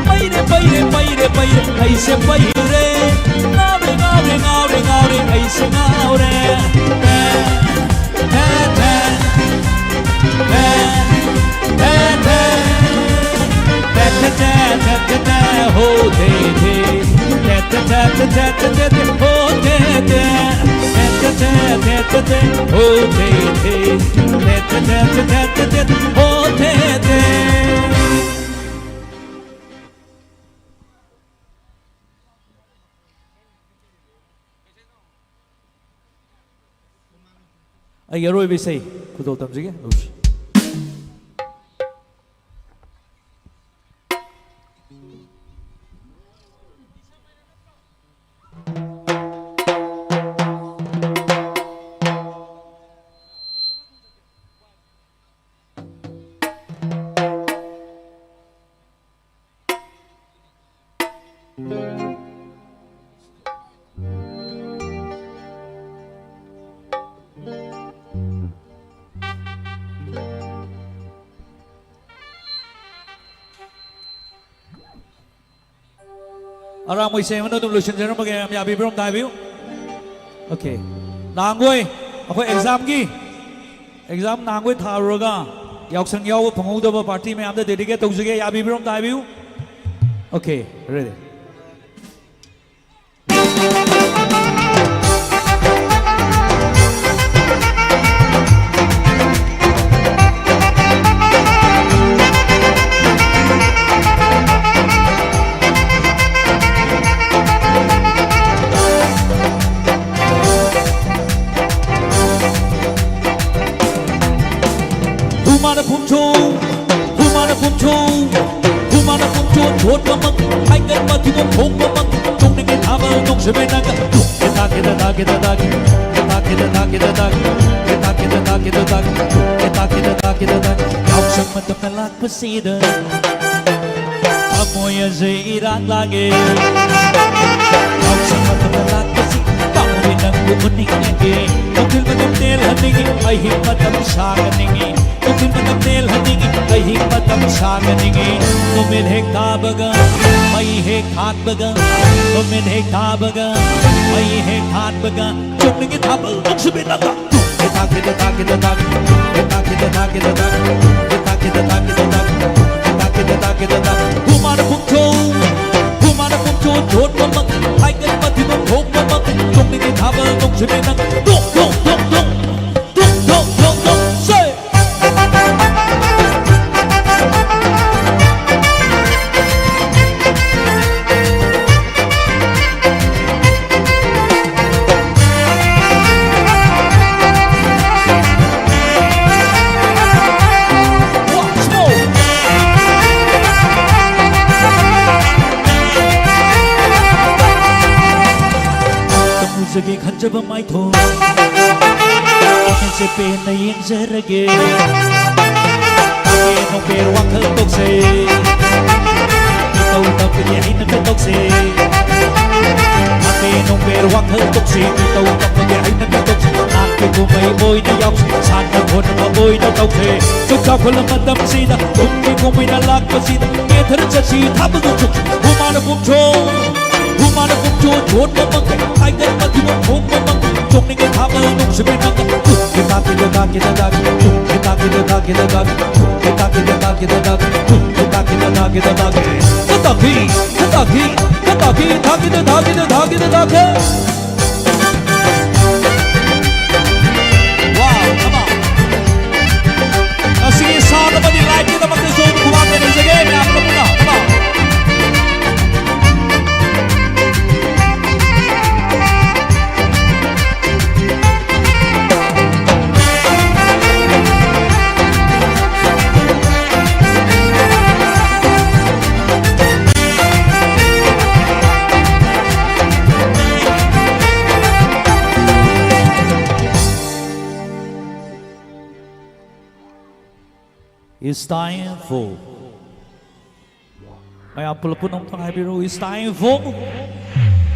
ꯄꯩꯔꯦ, ꯄꯩꯔꯦ, ꯄꯩꯔꯦ, ꯄꯩꯔꯦ, ꯑꯩꯁꯦ ꯄꯩꯔꯦ꯫ ꯉꯥꯎꯔꯦ, ꯉꯥꯎꯔꯦ, ꯉꯥꯎꯔꯦ, ꯉꯥꯎꯔꯦ, ꯑꯩꯁꯦ ꯉꯥꯎꯔꯦ꯫ ꯊꯦ, ꯊꯦ, ꯊꯦ꯫ ꯊꯦ, ꯊꯦ, ꯊꯦ꯫ ꯊꯦ, ꯊꯦ, ꯊꯦ, ꯊꯦ, ꯊꯦ, ꯊꯦ, ꯍꯣ, ꯊꯦ, ꯊꯦ꯫ ꯊꯦ, ꯊꯦ, ꯊꯦ, ꯊꯦ, ꯊꯦ, ꯊꯦ, ꯊꯦ, ꯊꯦ, ꯍꯣ, ꯊꯦ, ꯊꯦ꯫ ꯊꯦ, ꯊꯦ, ꯊꯦ, ꯊꯦ, ꯊꯦ, ꯊꯦ, ꯍꯣ, ꯊꯦ, ꯊꯦ꯫ ꯊꯦ, ꯊꯦ, ꯊꯦ, ꯊꯦ, ꯊꯦ, ꯊꯦ, ꯊꯦ, ꯍꯣ, ꯊꯦ, ꯊꯦ꯫ ꯑꯩꯒꯤ ꯑꯔꯣꯏꯕ ꯏꯁꯩ ꯈꯨꯗꯣꯜ ꯇꯝꯖꯒꯦ꯫ ꯑꯔꯥꯡꯕ ꯏꯁꯩ ꯑꯃꯅ ꯑꯗꯨꯝ ꯂꯣꯏꯁꯤꯟꯖꯔꯝꯃꯒꯦ, ꯌꯥꯝ ꯌꯥꯕꯤꯕ꯭ꯔꯣ? ꯑꯝꯇ ꯍꯥꯏꯕꯤꯌꯨ꯫ ꯑꯣꯀꯦ꯫ ꯅꯍꯥꯟꯈꯣꯏ ꯑꯩꯈꯣꯏ ꯑꯦꯛꯖꯥꯝꯒꯤ, ꯑꯦꯛꯖꯥꯝ ꯅꯍꯥꯟꯈꯣꯏ ꯊꯥꯔꯨꯔꯒ ꯌꯥꯎꯁꯪ ꯌꯥꯎꯕ ꯐꯪꯍꯧꯗꯕ ꯄꯥꯔꯇꯤ ꯃꯌꯥꯝꯗ ꯗꯦꯗꯤꯀꯦꯠ ꯇꯧꯖꯒꯦ, ꯌꯥꯕꯤꯕ꯭ꯔꯣ? ꯑꯝꯇ ꯍꯥꯏꯕꯤꯌꯨ꯫ Okay, ready. ꯍꯨꯃꯥꯅ ꯄꯨꯝꯊꯣꯛ, ꯍꯨꯃꯥꯅ ꯄꯨꯝꯊꯣꯛ, ꯍꯨꯃꯥꯅ ꯄꯨꯝꯊꯣꯛ, ꯊꯣꯠꯄꯃꯛ, ꯍꯥꯏꯒꯠꯄ ꯊꯤꯕꯣꯡ ꯊꯣꯛꯄꯃꯛ, ꯇꯣꯛꯅꯤꯡꯉꯦ ꯊꯥꯕꯜ ꯅꯣꯡꯁꯨ ꯃꯦꯅꯛ, ꯇꯥꯛ ꯀꯦꯗ ꯇꯥꯛ ꯀꯦꯗ ꯇꯥꯛ, ꯇꯥꯛ ꯀꯦꯗ ꯇꯥꯛ ꯀꯦꯗ ꯇꯥꯛ, ꯇꯥꯛ ꯀꯦꯗ ꯇꯥꯛ ꯀꯦꯗ ꯇꯥꯛ, ꯇꯥꯛ ꯀꯦꯗ ꯇꯥꯛ ꯀꯦꯗ ꯇꯥꯛ, ꯌꯥꯎꯁꯪ ꯃꯇꯝꯅ ꯂꯥꯛꯄꯁꯤꯗ ꯊꯃꯣꯏ ꯑꯁꯤ ꯏꯔꯥꯡ ꯂꯥꯡꯉꯦ꯫ ꯌꯥꯎꯁꯪ ꯃꯇꯝꯗ ꯂꯥꯛꯄꯁꯤ ꯄꯥꯝꯃꯤ ꯅꯪꯕꯨ ꯎꯅꯤꯡꯉꯦ꯫ ꯅꯨꯡꯊꯤꯜ ꯃꯇꯝ ꯇꯦꯜꯍꯟꯅꯤꯡꯉꯤ, ꯑꯍꯤꯡ ꯃꯇꯝ ꯁꯥꯡꯍꯟꯅꯤꯡꯉꯤ꯫ ꯅꯨꯡꯊꯤꯜ ꯃꯇꯝ ꯇꯦꯜꯍꯟꯅꯤꯡꯉꯤ, ꯑꯍꯤꯡ ꯃꯇꯝ ꯁꯥꯡꯍꯟꯅꯤꯡꯉꯤ꯫ ꯅꯨꯃꯤꯠ ꯍꯦꯛ ꯊꯥꯕꯒ, ꯃꯩ ꯍꯦꯛ ꯊꯥꯟꯕꯒ, ꯅꯨꯃꯤꯠ ꯍꯦꯛ ꯊꯥꯕꯒ, ꯃꯩ ꯍꯦꯛ ꯊꯥꯟꯕꯒ, ꯆꯣꯡꯅꯤꯡꯉꯤ ꯊꯥꯕꯜ ꯅꯣꯡꯁꯨ ꯃꯦꯅꯛ꯫ ꯍꯨꯃꯥꯅ ꯄꯨꯝꯊꯣꯛ, ꯍꯨꯃꯥꯅ ꯄꯨꯝꯊꯣꯛ, ꯊꯣꯠꯄꯃꯛ, ꯍꯥꯏꯒꯠꯄ ꯊꯤꯕꯣꯡ ꯊꯣꯛꯄꯃꯛ, ꯇꯣꯛꯅꯤꯡꯉꯦ ꯊꯥꯕꯜ ꯅꯣꯡꯁꯨ ꯃꯦꯅꯛ, ꯇꯣꯛ, ꯇꯣꯛ, ꯇꯣꯛ, ꯇꯣꯛ, ꯇꯣꯛ, ꯇꯣꯛ, ꯇꯣꯛ, ꯁꯦ! ꯎꯖꯒꯦ ꯈꯟꯖꯕ ꯃꯥꯏꯊꯣꯡ, ꯄꯦꯟꯅ ꯆꯦꯠꯄꯦꯟꯅ ꯌꯦꯡꯖꯔꯒꯦ꯫ ꯅꯣꯡꯄꯦꯟ ꯅꯣꯡꯄꯦꯟ ꯋꯥꯈꯜ ꯇꯧꯁꯦ, ꯏꯇꯧ ꯇꯝꯕꯒꯤ ꯍꯩꯅꯕꯤ ꯇꯧꯁꯦ꯫ ꯅꯣꯡꯄꯦꯟ ꯅꯣꯡꯄꯦꯟ ꯋꯥꯈꯜ ꯇꯧꯁꯦ, ꯏꯇꯧ ꯇꯝꯕꯒꯤ ꯍꯩꯅꯕꯤ ꯇꯧꯁꯦ꯫ ꯅꯥꯠꯀꯤ ꯀꯨꯝꯍꯩ ꯑꯣꯏꯅ ꯌꯥꯎꯁꯤ, ꯁꯥꯟꯅ ꯈꯣꯠꯅꯕ ꯑꯣꯏꯅ ꯇꯧꯁꯦ꯫ ꯆꯨꯞ ꯆꯥꯎꯈꯠꯂ ꯃꯇꯝꯁꯤꯗ ꯇꯨꯡꯒꯤ ꯀꯨꯝꯍꯩꯅ ꯂꯥꯛꯄꯁꯤꯗ ꯀꯦꯊꯔ ꯆꯠꯁꯤ, ꯊꯥꯕꯜꯗ ꯆꯣꯡꯁꯤ꯫ ꯍꯨꯃꯥꯡꯅ ꯄꯨꯝꯊꯣꯛ, ꯍꯨꯃꯥꯡꯅ ꯄꯨꯝꯊꯣꯛ, ꯊꯣꯟꯕ ꯃꯪꯒꯩ, ꯇꯥꯏꯒꯔ ꯃꯊꯤꯕꯣꯡ ꯊꯣꯡꯕ ꯃꯪꯒꯩ꯫ ꯆꯣꯡꯅꯤꯡꯉꯦ ꯊꯥꯕꯜ ꯅꯨꯡꯁꯤꯕꯤ ꯅꯪꯒ꯫ ꯇꯨꯝꯒꯦ ꯇꯥꯛꯀꯦꯗ ꯇꯥꯛꯀꯦꯗ ꯇꯥꯛꯀꯦ, ꯇꯨꯝꯒꯦ ꯇꯥꯛꯀꯦꯗ ꯇꯥꯛꯀꯦꯗ ꯇꯥꯛꯀꯦ, ꯇꯨꯝꯒꯦ ꯇꯥꯛꯀꯦꯗ ꯇꯥꯛꯀꯦꯗ ꯇꯥꯛꯀꯦ, ꯇꯨꯝꯒꯦ ꯇꯥꯛꯀꯦꯗ ꯇꯥꯛꯀꯦꯗ ꯇꯥꯛꯀꯦ꯫ ꯇ ꯇꯥꯛꯀꯤ, ꯇ ꯇꯥꯛꯀꯤ, ꯇ ꯇꯥꯛꯀꯤ, ꯇꯥꯛꯀꯦꯗ ꯇꯥꯛꯀꯦꯗ ꯇꯥꯛꯀꯦꯗ ꯇꯥꯛꯀꯦ꯫ Wow, come on. ꯉꯁꯤꯒꯤ sound ꯑꯃꯗꯤ lightꯀꯤꯗꯃꯛꯇꯁꯨ ꯈꯨꯕꯥꯛ ꯂꯩꯖꯒꯦ, ꯃꯌꯥꯝ ꯄꯨꯟꯅ꯫ Come on. It's time for, ꯃꯌꯥꯝ ꯄꯨꯂꯞ ꯄꯨꯟꯅ ꯑꯃꯨꯛꯇꯪ ꯍꯥꯏꯕꯤꯔꯛꯎ, it's time for꯫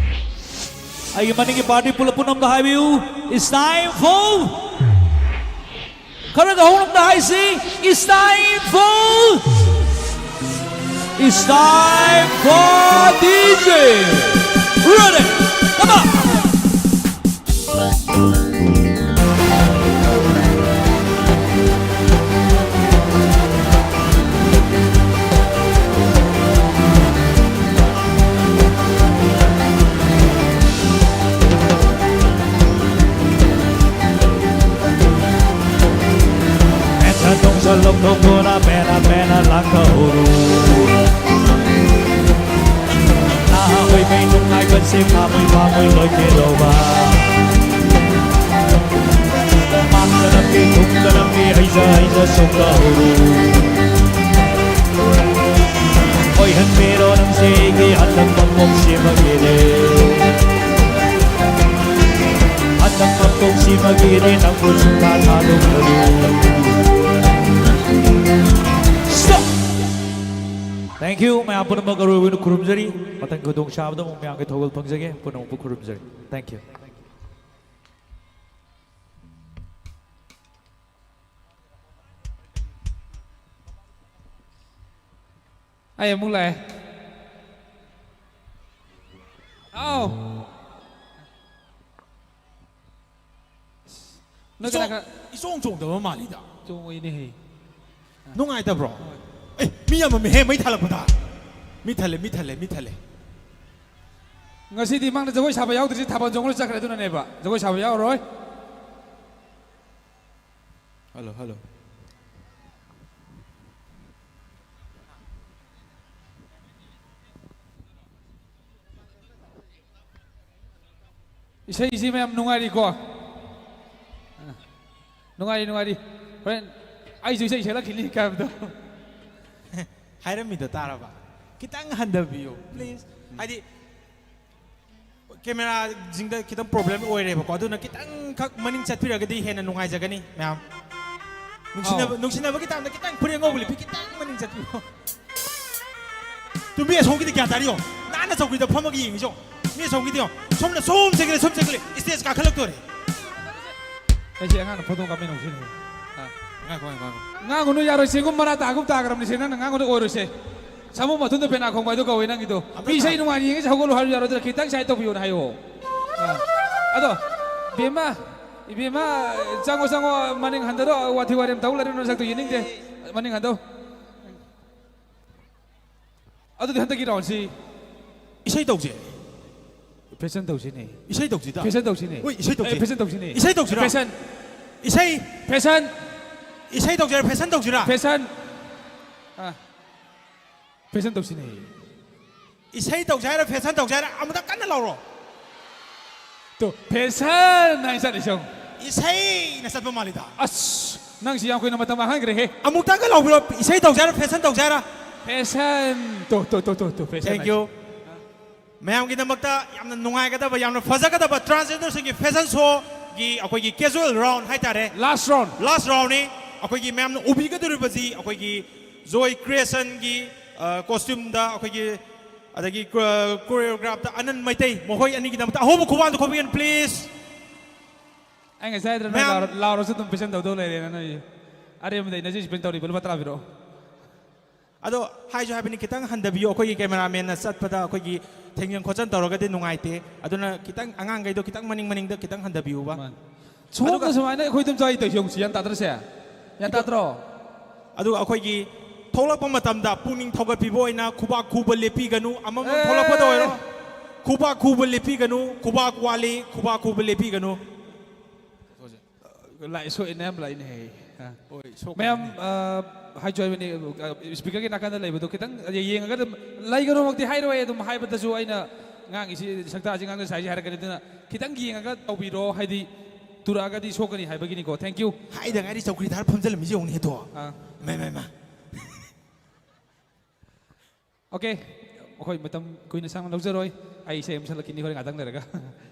ꯑꯩꯒꯤ ꯃꯅꯤꯡꯒꯤ party ꯄꯨꯂꯞ ꯄꯨꯟꯅ ꯑꯝꯇ ꯍꯥꯏꯕꯤꯌꯨ, it's time for꯫ ꯈꯔꯒ ꯍꯧꯅ ꯑꯝꯇ ꯍꯥꯏꯁꯤ, it's time for, it's time for DJ. Ready? Come on. Mention ꯇꯧꯁꯜꯂꯣ ꯈꯣꯡꯕꯣꯔꯥ ꯃꯦꯅ ꯃꯦꯅ ꯂꯥꯡꯊꯣꯛꯎꯔꯨ꯫ ꯅꯍꯥ ꯑꯣꯏꯕꯩ ꯅꯨꯡꯉꯥꯏꯕꯁꯦ ꯐꯥꯃꯣꯏ ꯐꯥꯃꯣꯏ ꯂꯣꯏ ꯀꯦꯜꯂꯣꯕ꯫ ꯃꯥꯡꯗꯅꯕꯤ ꯊꯨꯡꯗꯅꯕꯤ ꯍꯩꯖ ꯍꯩꯖ ꯁꯣꯛꯇꯍꯧꯔꯨ꯫ ꯑꯣꯏꯍꯟꯕꯤꯔꯣ ꯅꯪꯁꯦ ꯑꯩꯒꯤ ꯑꯅꯛꯄ ꯄꯣꯛꯁꯤꯃꯒꯤꯅꯦ꯫ ꯑꯅꯛꯄ ꯄꯣꯛꯁꯤꯃꯒꯤꯅꯦ ꯅꯪꯕꯨ ꯁꯨꯡꯊꯥ ꯊꯥꯗꯣꯛꯂꯅꯨ꯫ Stop! Thank you. ꯃꯌꯥꯝ ꯄꯨꯝꯅꯃꯛ ꯑꯔꯣꯏꯕ ꯑꯣꯏꯅ ꯈꯨꯔꯨꯝꯖꯔꯤ꯫ ꯃꯊꯪ ꯈꯨꯗꯣꯡꯆꯥꯕꯗ ꯑꯃꯨꯛ ꯃꯌꯥꯝꯒꯤ ꯊꯧꯒꯜ ꯐꯪꯖꯒꯦ꯫ ꯄꯨꯝꯅꯃꯛꯄꯨ ꯈꯨꯔꯨꯝꯖꯔꯤ꯫ Thank you. ꯑꯩ ꯑꯃꯨꯛ ꯂꯥꯛꯑꯦ꯫ ꯍꯥꯎ꯫ ꯅꯣꯏ ꯀꯅꯥ ꯏꯆꯣꯡ-, ꯀꯅꯥ? ꯏꯆꯣꯡ ꯆꯣꯡꯗꯕ ꯃꯥꯜꯂꯤꯗ꯫ ꯆꯣꯡꯉꯣꯏꯅꯦꯍꯦ꯫ ꯅꯨꯡꯉꯥꯏꯇꯕ꯭ꯔꯣ? ꯍꯣꯏ꯫ ꯑꯦ, ꯃꯤ ꯌꯥꯝꯃꯝꯃꯤꯍꯦ, ꯃꯩ ꯊꯥꯜꯂꯛꯄꯗ꯫ ꯃꯤ ꯊꯜꯂꯦ, ꯃꯤ ꯊꯜꯂꯦ, ꯃꯤ ꯊꯜꯂꯦ꯫ ꯉꯁꯤꯗꯤ ꯃꯥꯡꯗ ꯖꯒꯣꯏ ꯁꯥꯕ ꯌꯥꯎꯗ꯭ꯔꯤꯁꯤ ꯊꯥꯕꯜ ꯆꯣꯡꯕ ꯆꯠꯈ꯭ꯔꯦ, ꯑꯗꯨꯅꯅꯦꯕ꯫ ꯖꯒꯣꯏ ꯁꯥꯕ ꯌꯥꯎꯔꯔꯣꯏ꯫ Hello, hello. ꯏꯁꯩꯁꯤ ꯃꯌꯥꯝ ꯅꯨꯡꯉꯥꯏꯔꯤꯀꯣ? ꯅꯨꯡꯉꯥꯏꯔꯤ, ꯅꯨꯡꯉꯥꯏꯔꯤ꯫ ꯍꯣꯔꯦꯟ ꯑꯩꯁꯨ ꯏꯁꯩ ꯁꯛꯂꯛꯈꯤꯅꯤ ꯀꯥꯏꯕꯗꯣ꯫ ꯍꯥꯏꯔꯝꯃꯤꯗꯣ ꯇꯥꯔꯕ? ꯈꯤꯇꯪ ꯍꯟꯊꯕꯤꯌꯨ, please꯫ ꯍꯥꯏꯗꯤ, ꯀꯦꯃꯦꯔꯥꯁꯤꯡꯗ ꯈꯤꯇꯪ problem ꯑꯣꯏꯔꯦꯕꯀꯣ, ꯑꯗꯨꯅ ꯈꯤꯇꯪꯈꯛ ꯃꯅꯤꯡ ꯆꯠꯄꯤꯔꯒꯗꯤ ꯍꯦꯟꯅ ꯅꯨꯡꯉꯥꯏꯖꯒꯅꯤ, ꯃꯌꯥꯝ꯫ ꯅꯨꯡꯁꯤꯅꯕ, ꯑꯧ꯫ ꯅꯨꯡꯁꯤꯅꯕꯒꯤ ꯇꯥꯝꯗ ꯈꯤꯇꯪ ꯐꯨꯔꯤꯠ ꯑꯉꯧꯕ ꯂꯤꯠꯄꯤ, ꯈꯤꯇꯪ ꯃꯅꯤꯡ ꯆꯠꯄꯤꯌꯣ꯫ ꯇꯨꯝꯕꯤ ꯑꯁꯣꯝꯒꯤꯗꯤ ꯀꯌꯥ ꯇꯥꯔꯤꯌꯣ? ꯅꯥꯟꯅ ꯆꯧꯀ꯭ꯔꯤꯗ ꯐꯝꯃꯒ ꯌꯦꯡꯉꯤꯁꯣ꯫ ꯃꯤ ꯑꯁꯣꯝꯒꯤꯗꯤ ꯌꯦꯡꯉꯣ꯫ ꯁꯣꯝꯅ ꯁꯨꯝ ꯆꯪꯁꯤꯜꯂꯦ, ꯁꯨꯝ ꯆꯪꯁꯤꯜꯂꯦ꯫ Stage ꯀꯥꯈꯠꯂꯛꯇꯣꯔꯦ꯫ ꯑꯩꯁꯦ ꯑꯉꯥꯡꯅ ꯐꯣꯇꯣ ꯀꯥꯞꯃꯤꯟꯅ ꯍꯧꯖꯤꯛ꯫ ꯑꯥ꯫ ꯉꯥꯏꯈꯣ, ꯉꯥꯏꯈꯣ, ꯉꯥꯏꯈꯣ꯫ ꯉꯥꯡꯒꯅꯨ, ꯌꯥꯔꯣꯏ꯫ ꯆꯦꯡꯒꯨꯝ ꯃꯔꯥ ꯇꯥꯒꯨꯝ ꯇꯥꯈ꯭ꯔꯕꯅꯤꯁꯦ, ꯅꯪꯅ ꯉꯥꯡꯕꯗꯣ ꯑꯣꯏꯔꯣꯏꯁꯦ꯫ ꯁꯥꯃꯨ ꯃꯊꯨꯟꯗ ꯄꯦꯅꯥ ꯈꯣꯡꯕ ꯍꯥꯏꯗꯣ ꯀꯧꯋꯦ ꯅꯪꯒꯤꯗꯣ꯫ ꯑꯝꯇ ꯃꯤ ꯏꯁꯩ ꯇꯥ-, ꯅꯨꯡꯉꯥꯏꯅ ꯌꯦꯡꯉꯤꯁꯦ ꯍꯧꯒꯠꯂꯣ ꯍꯥꯏꯕ ꯌꯥꯔꯣꯏꯗ꯭ꯔꯥ? ꯈꯤꯇꯪ side ꯇꯧꯕꯤꯌꯣꯅ ꯍꯥꯏꯌꯣ꯫ ꯑꯥ꯫ ꯑꯗꯣ, ꯕꯦꯝꯃ, ꯏꯕꯦꯝꯃ, ꯆꯪꯉꯣ, ꯆꯪꯉꯣ, ꯃꯅꯤꯡ ꯍꯟꯊꯔꯣ, ꯋꯥꯊꯤ ꯋꯥꯔꯦꯝ ꯇꯧ ꯂꯩꯔꯦ, ꯅꯁꯛꯇꯣ ꯌꯦꯡꯅꯤꯡꯗꯦ꯫ ꯃꯅꯤꯡ ꯍꯟꯊꯧ꯫ ꯑꯗꯨꯗꯤ ꯍꯟꯗꯛꯀꯤ roundꯁꯤ ꯏꯁꯩ ꯇꯧꯁꯦ꯫ Fashion ꯇꯧꯁꯤꯅꯦ꯫ ꯏꯁꯩ ꯇꯧꯁꯤꯗ꯫ Fashion ꯇꯧꯁꯤꯅꯦ꯫ ꯍꯣꯏ, ꯏꯁꯩ ꯇꯧꯁꯤ꯫ ꯑꯦ, fashion ꯇꯧꯁꯤꯅꯦ꯫ ꯏꯁꯩ ꯇꯧꯁꯤꯔꯥ? Fashion꯫ ꯏꯁꯩ꯫ Fashion꯫ ꯏꯁꯩ ꯇꯧꯁꯤꯔꯥ? Fashion ꯇꯧꯁꯤꯔꯥ? Fashion꯫ ꯑꯥ꯫ Fashion ꯇꯧꯁꯤꯅꯦ꯫ ꯏꯁꯩ ꯇꯧꯁꯦ ꯍꯥꯏꯔ, fashion ꯇꯧꯁꯦ ꯍꯥꯏꯔ, ꯑꯃꯨꯛꯇ ꯀꯟꯅ ꯂꯥꯎꯔꯣ꯫ ꯇꯣ, fashion ꯍꯥꯏꯅ ꯆꯠꯂꯤꯁꯦ ꯌꯦꯡꯉꯨ꯫ ꯏꯁꯩꯅ ꯆꯠꯄ ꯃꯥꯜꯂꯤꯗ꯫ ꯑꯁ, ꯅꯪꯁꯤ ꯌꯥꯝ ꯀꯨꯏꯅ ꯃꯇꯝ ꯃꯥꯡꯍꯟꯈ꯭ꯔꯦꯍꯦ꯫ ꯑꯃꯨꯛꯇꯪꯒ ꯂꯥꯎꯕꯤꯔꯣ, ꯏꯁꯩ ꯇꯧꯁꯦ ꯍꯥꯏꯔ, fashion ꯇꯧꯁꯦ ꯍꯥꯏꯔ? Fashion꯫ To, to, to, to, to, fashion Thank you꯫ ꯍꯥꯏꯁꯦ꯫ ꯃꯌꯥꯝꯒꯤꯗꯃꯛꯇ ꯌꯥꯝꯅ ꯅꯨꯡꯉꯥꯏꯒꯗꯕ, ꯌꯥꯝꯅ ꯐꯖꯒꯗꯕ transgenderꯁꯤꯡꯒꯤ fashion showꯒꯤ ꯑꯩꯈꯣꯏꯒꯤ casual round ꯍꯥꯏꯇꯥꯔꯦ꯫ Last round꯫ Last roundꯅꯤ꯫ ꯑꯩꯈꯣꯏꯒꯤ ꯃꯌꯥꯝꯅ ꯎꯕꯤꯒꯗꯧꯔꯤꯕꯁꯤ ꯑꯩꯈꯣꯏꯒꯤ Joy Creationꯒꯤ, ꯑ, costumeꯗ ꯑꯩꯈꯣꯏꯒꯤ, ꯑꯗꯒꯤ, ꯑ, choreographꯇ ꯑꯅꯟ ꯃꯩꯇꯩ, ꯃꯈꯣꯏ ꯑꯅꯤꯒꯤꯗꯃꯛꯇ ꯑꯍꯧꯕ ꯈꯨꯕꯥꯛ ꯑꯝꯇ ꯈꯣꯕꯤꯒꯅꯨ, please꯫ ꯑꯩ ꯉꯁꯥꯏ ꯍꯥꯏꯗ꯭ꯔꯥ, ꯅꯣꯏ ꯃꯌꯥꯝ ꯂꯥꯎꯔ-, ꯂꯥꯎꯔꯁꯨ ꯑꯗꯨꯝ fashion ꯇꯧꯗꯧ ꯂꯩꯔꯦꯅ ꯅꯣꯏ꯫ ꯑꯔꯦꯝꯕꯗ energy spend ꯇꯧꯔꯤꯕ, ꯂꯨꯄꯥ ꯇꯔꯥ ꯄꯤꯔꯛꯑꯣ꯫ ꯑꯗꯣ ꯍꯥꯏꯁꯨ ꯍꯥꯏꯕꯅꯤ, ꯈꯤꯇꯪ ꯍꯟꯊꯕꯤꯌꯨ, ꯑꯩꯈꯣꯏꯒꯤ ꯀꯦꯃꯦꯔꯥꯃꯦꯟꯅ ꯆꯠꯄꯗ ꯑꯩꯈꯣꯏꯒꯤ ꯊꯦꯡꯖꯤꯟ ꯈꯣꯠꯆꯟ ꯇꯧꯔꯒꯗꯤ ꯅꯨꯡꯉꯥꯏꯇꯦ꯫ ꯑꯗꯨꯅ ꯈꯤꯇꯪ ꯑꯉꯥꯡꯈꯩꯗꯣ ꯈꯤꯇꯪ ꯃꯅꯤꯡ ꯃꯅꯤꯡꯗ ꯈꯤꯇꯪ ꯍꯟꯊꯕꯤꯌꯨꯕ꯫ ꯃꯥꯅꯤ꯫ ꯁꯣꯝꯅ ꯑꯗꯨꯒ ꯁꯨꯃꯥꯏꯅ ꯑꯩꯈꯣꯏ ꯑꯗꯨꯝ ꯆꯥꯏ ꯇꯧꯔꯤꯁꯦ, ꯌꯦꯡꯉꯨꯁꯤ, ꯒ꯭ꯌꯥꯟ ꯇꯥꯗ꯭ꯔꯁꯦ? ꯒ꯭ꯌꯥꯟ ꯇꯥꯗ꯭ꯔꯣ? ꯑꯗꯨꯒ ꯑꯩꯈꯣꯏꯒꯤ ꯊꯣꯛꯂꯛꯄ ꯃꯇꯝꯗ ꯄꯨꯛꯅꯤꯡ ꯊꯧꯒꯠꯄꯤꯕ ꯑꯣꯏꯅ ꯈꯨꯕꯥꯛ ꯈꯨꯕ ꯂꯦꯞꯄꯤꯒꯅꯨ꯫ ꯑꯃꯃꯝ ꯑꯦ! ꯊꯣꯛꯂꯛꯄꯗ ꯑꯣꯏꯔꯣ, ꯈꯨꯕꯥꯛ ꯈꯨꯕ ꯂꯦꯞꯄꯤꯒꯅꯨ꯫ ꯈꯨꯕꯥꯛ ꯋꯥꯠꯂꯤ, ꯈꯨꯕꯥꯛ ꯈꯨꯕ ꯂꯦꯞꯄꯤꯒꯅꯨ꯫ ꯂꯥꯏ ꯁꯣꯛꯏꯅꯦ, ꯌꯥꯝ ꯂꯥꯏꯅꯦ꯫ ꯑ꯫ ꯍꯣꯏ, ꯁꯣꯛꯀꯅꯤ꯫ ꯃꯌꯥꯝ, ꯑ, ꯍꯥꯏꯖꯕꯅꯤ, ꯑ, speakerꯒꯤ ꯅꯥꯀꯟꯗ ꯂꯩꯕꯗꯣ ꯈꯤꯇꯪ ꯌꯦꯡꯉꯒ ꯑꯗꯨꯝ, ꯂꯩꯒꯅꯣꯃꯛꯇꯤ ꯍꯥꯏꯔꯣꯏ, ꯑꯗꯨꯝ ꯍꯥꯏꯕꯗꯁꯨ ꯑꯩꯅ ꯉꯥꯡꯉꯤꯁꯤ, ꯁꯛꯇꯥꯁꯤ, ꯉꯥꯡꯅ ꯁꯥꯏꯁꯤ ꯍꯥꯏꯔꯛꯀꯅꯤ꯫ ꯑꯗꯨꯅ ꯈꯤꯇꯪ ꯌꯦꯡꯉꯒ ꯇꯧꯕꯤꯔꯣ, ꯍꯥꯏꯗꯤ ꯇꯨꯔꯛꯑꯒꯗꯤ ꯁꯣꯛꯀꯅꯤ ꯍꯥꯏꯕꯒꯤꯅꯤꯀꯣ꯫ Thank you꯫ ꯍꯥꯏꯗ ꯉꯥꯏꯔꯤ ꯆꯧꯀ꯭ꯔꯤꯗꯥꯔ ꯐꯝꯖꯜꯂꯝꯃꯤꯁꯦ ꯌꯦꯡꯉꯨꯅꯦ, ꯍꯦꯇꯣ꯫ ꯑꯥ꯫ ꯃꯥ, ꯃꯥ, ꯃꯥ꯫ OK, ꯑꯩꯈꯣꯏ ꯃꯇꯝ ꯀꯨꯏꯅ ꯁꯥꯡꯅ ꯂꯧꯖꯔꯣꯏ꯫ ꯑꯩ ꯏꯁꯩ ꯑꯃ ꯁꯛꯂꯛꯈꯤꯅꯤ ꯍꯣꯔꯦꯟ ꯉꯥꯛꯇꯪ ꯂꯩꯔꯒ꯫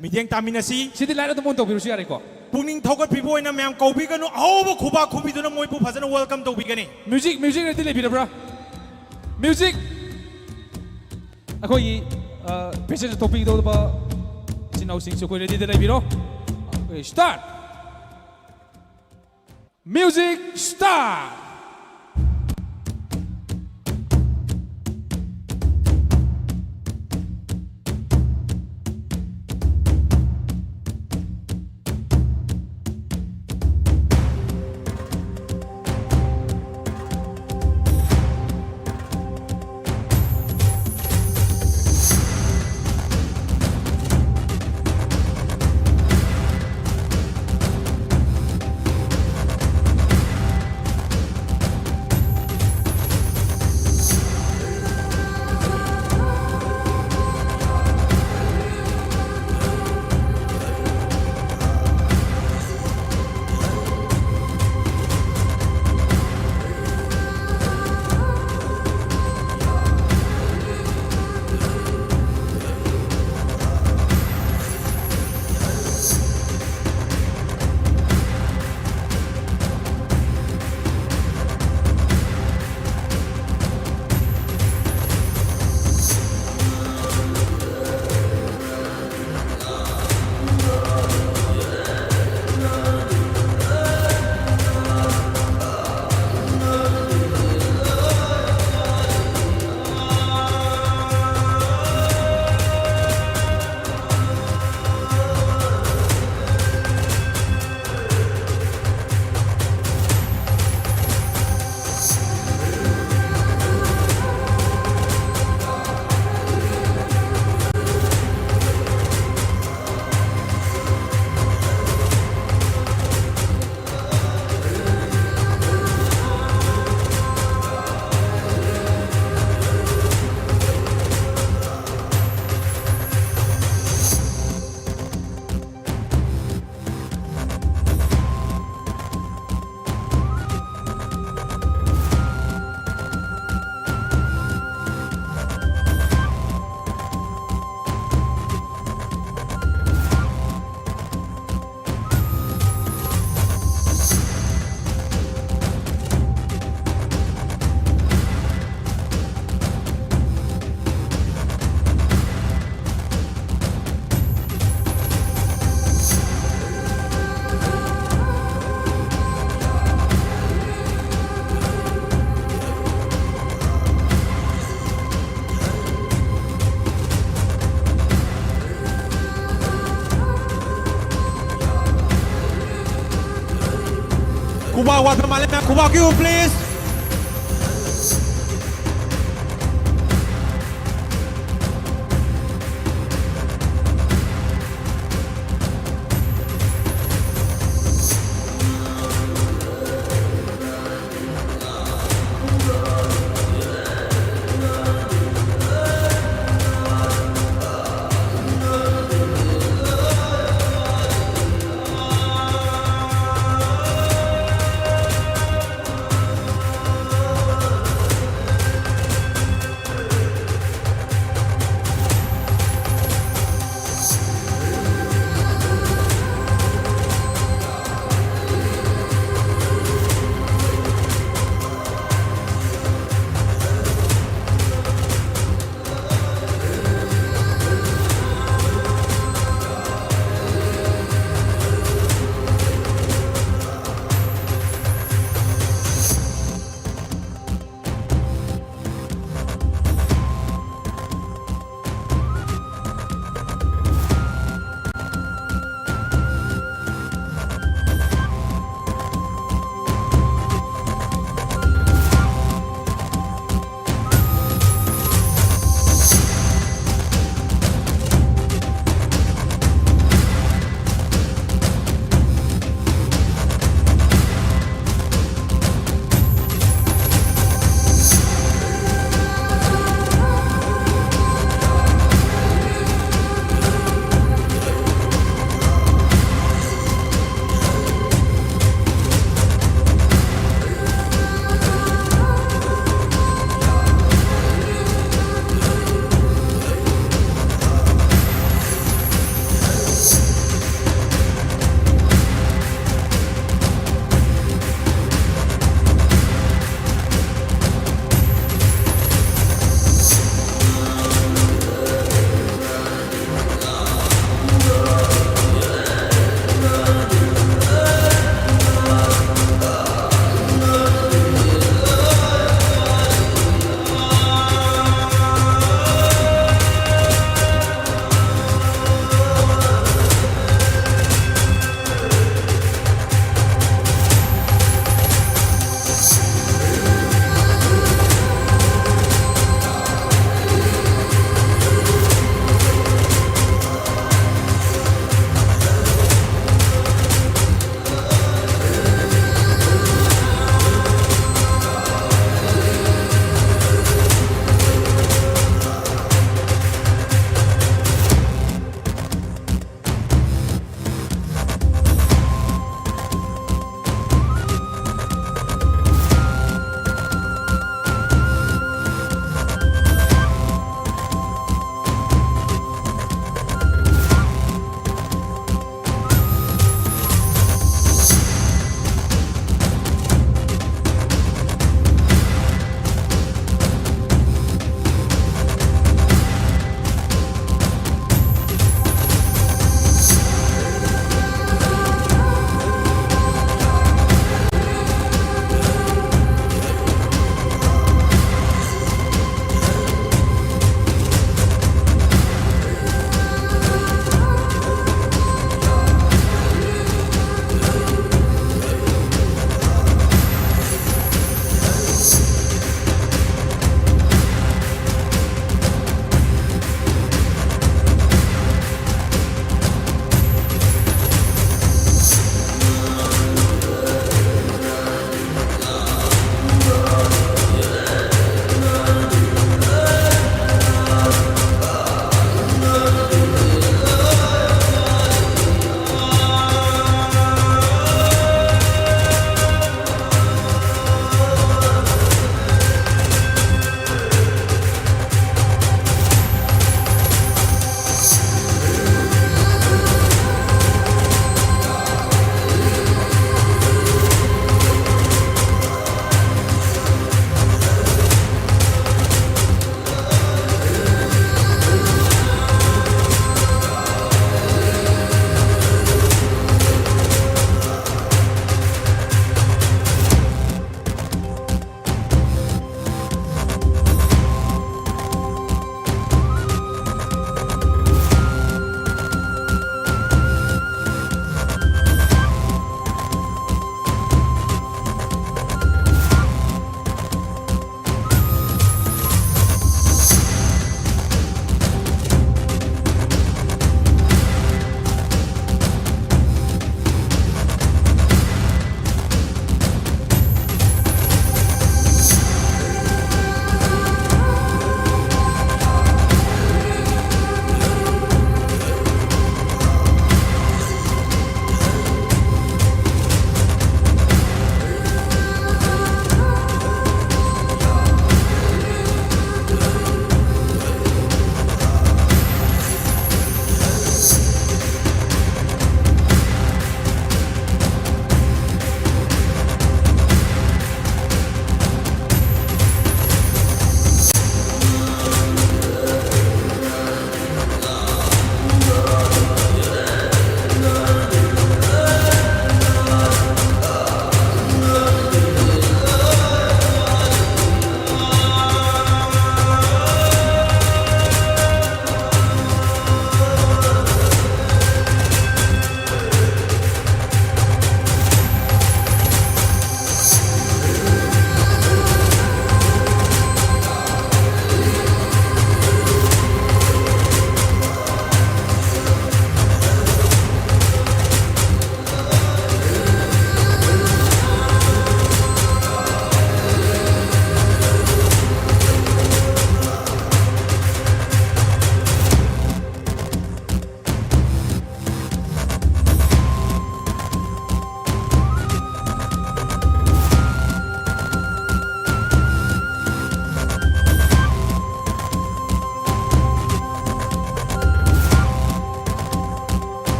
ꯃꯤꯠꯌꯦꯡ ꯇꯥꯃꯤꯟꯅꯁꯤ꯫ ꯁꯤꯗꯤ light ꯑꯗꯨꯝ on ꯇꯧꯕꯤꯔꯁꯨ ꯌꯥꯔꯦꯀꯣ꯫ ꯄꯨꯛꯅꯤꯡ ꯊꯧꯒꯠꯄꯤꯕ ꯑꯣꯏꯅ ꯃꯌꯥꯝ ꯀꯧꯕꯤꯒꯅꯨ, ꯑꯍꯧꯕ ꯈꯨꯕꯥꯛ ꯈꯨꯕꯤꯗꯨꯅ ꯃꯣꯏꯕꯨ ꯐꯖꯅ welcome ꯇꯧꯕꯤꯒꯅꯤ꯫ Music, music ready ꯂꯩꯕꯤꯔꯕ꯭ꯔꯥ? Music꯫ ꯑꯩꯈꯣꯏꯒꯤ, ꯑ, present ꯇꯧꯕꯤꯒꯗꯧꯕ ꯏꯆꯤꯟ ꯏꯅꯥꯎꯁꯤꯡꯁꯨ ꯑꯩꯈꯣꯏ readyꯗ ꯂꯩꯕꯤꯔꯣ꯫ OK, start꯫ Music, start! ꯈꯨꯕꯥꯛ ꯋꯥꯠꯄ ꯃꯥꯜꯂꯦ, ꯃꯌꯥꯝ ꯈꯨꯕꯥꯛ ꯄꯤꯌꯨ, please.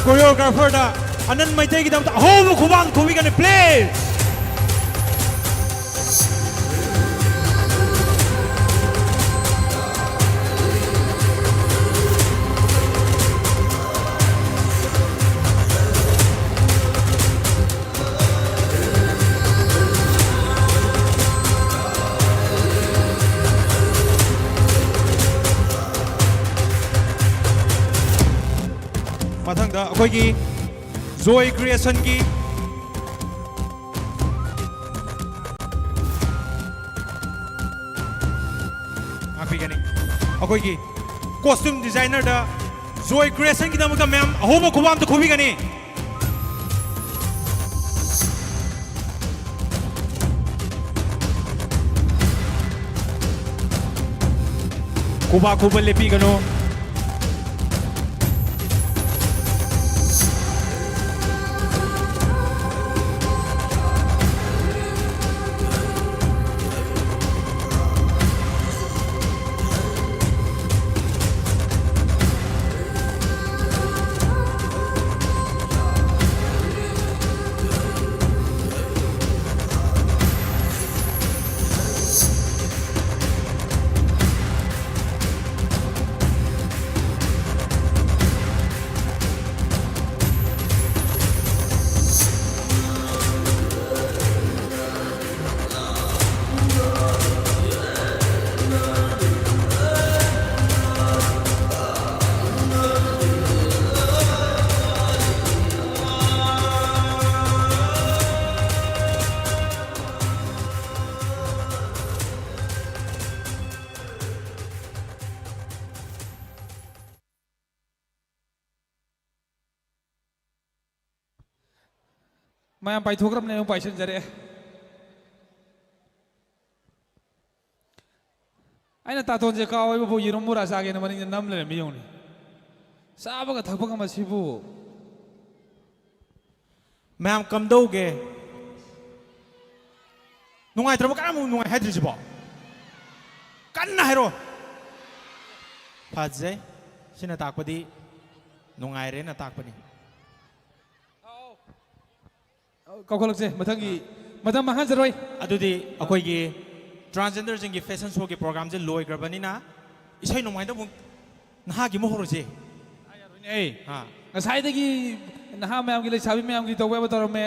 Choreographer the ꯑꯅꯟ ꯃꯩꯇꯩꯒꯤꯗꯃꯛꯇ ꯑꯍꯧꯕ ꯈꯨꯕꯥꯛ ꯈꯨꯕꯤꯒꯅꯤ, please꯫ ꯃꯊꯪꯗ ꯑꯩꯈꯣꯏꯒꯤ Joy Creation ꯒꯤ ꯉꯥꯛꯄꯤꯒꯅꯤ꯫ ꯑꯩꯈꯣꯏꯒꯤ costume designer ꯗ Joy Creation ꯒꯤꯗꯃꯛꯇ ꯃꯌꯥꯝ ꯑꯍꯧꯕ ꯈꯨꯕꯥꯛ ꯑꯝꯇ ꯈꯨꯕꯤꯒꯅꯤ꯫ ꯈꯨꯕꯥꯛ ꯈꯨꯕ ꯂꯦꯞꯄꯤꯒꯅꯨ꯫ ꯃꯌꯥꯝ ꯄꯥꯏꯊꯣꯛꯈ꯭ꯔꯕꯅꯦ, ꯑꯃꯨꯛ ꯄꯥꯏꯁꯤꯟꯖꯔꯛꯑꯦ꯫ ꯑꯩꯅ ꯇꯥꯇꯣꯟꯁꯦ ꯀꯥꯎꯋꯦꯕꯕꯨ, ꯌꯦꯔꯨꯝ ꯕꯣꯔꯥ ꯆꯥꯒꯦꯅ ꯃꯅꯤꯡꯗ ꯅꯝ ꯂꯩꯔꯝꯃꯤ ꯌꯦꯡꯉꯨꯅꯦ꯫ ꯆꯥꯕꯒ ꯊꯛꯄꯒ ꯃꯁꯤꯕꯨ꯫ ꯃꯌꯥꯝ ꯀꯝꯗꯧꯒꯦ? ꯅꯨꯡꯉꯥꯏꯇ꯭ꯔꯕ? ꯀꯅꯥꯃꯨꯛ ꯅꯨꯡꯉꯥꯏ ꯍꯥꯏꯗ꯭ꯔꯤꯁꯤꯕꯣ? ꯀꯟꯅ ꯍꯥꯏꯔꯣ꯫ ꯐꯖꯩ꯫ ꯁꯤꯅ ꯇꯥꯛꯄꯗꯤ ꯅꯨꯡꯉꯥꯏꯔꯦꯅ ꯇꯥꯛꯄꯅꯤ꯫ ꯀꯧꯈꯠꯂꯛꯁꯦ ꯃꯊꯪꯒꯤ꯫ ꯃꯇꯝ ꯃꯥꯡꯍꯟꯖꯔꯣꯏ꯫ ꯑꯗꯨꯗꯤ ꯑꯩꯈꯣꯏꯒꯤ transgenderꯁꯤꯡꯒꯤ fashion showꯒꯤ programꯁꯦ ꯂꯣꯏꯈ꯭ꯔꯕꯅꯤꯅ ꯏꯁꯩ ꯅꯣꯡꯃꯥꯏꯗ ꯑꯃꯨꯛ ꯅꯍꯥꯒꯤ ꯑꯃꯨꯛ ꯍꯧꯔꯁꯦ꯫ ꯑꯩ ꯑꯥ ꯉꯁꯥꯏꯗꯒꯤ ꯅꯍꯥ ꯃꯌꯥꯝꯒꯤ, ꯂꯩꯁꯥꯕꯤ ꯃꯌꯥꯝꯒꯤ ꯇꯧꯕ ꯌꯥꯕ ꯇꯧꯔꯝꯃꯦ꯫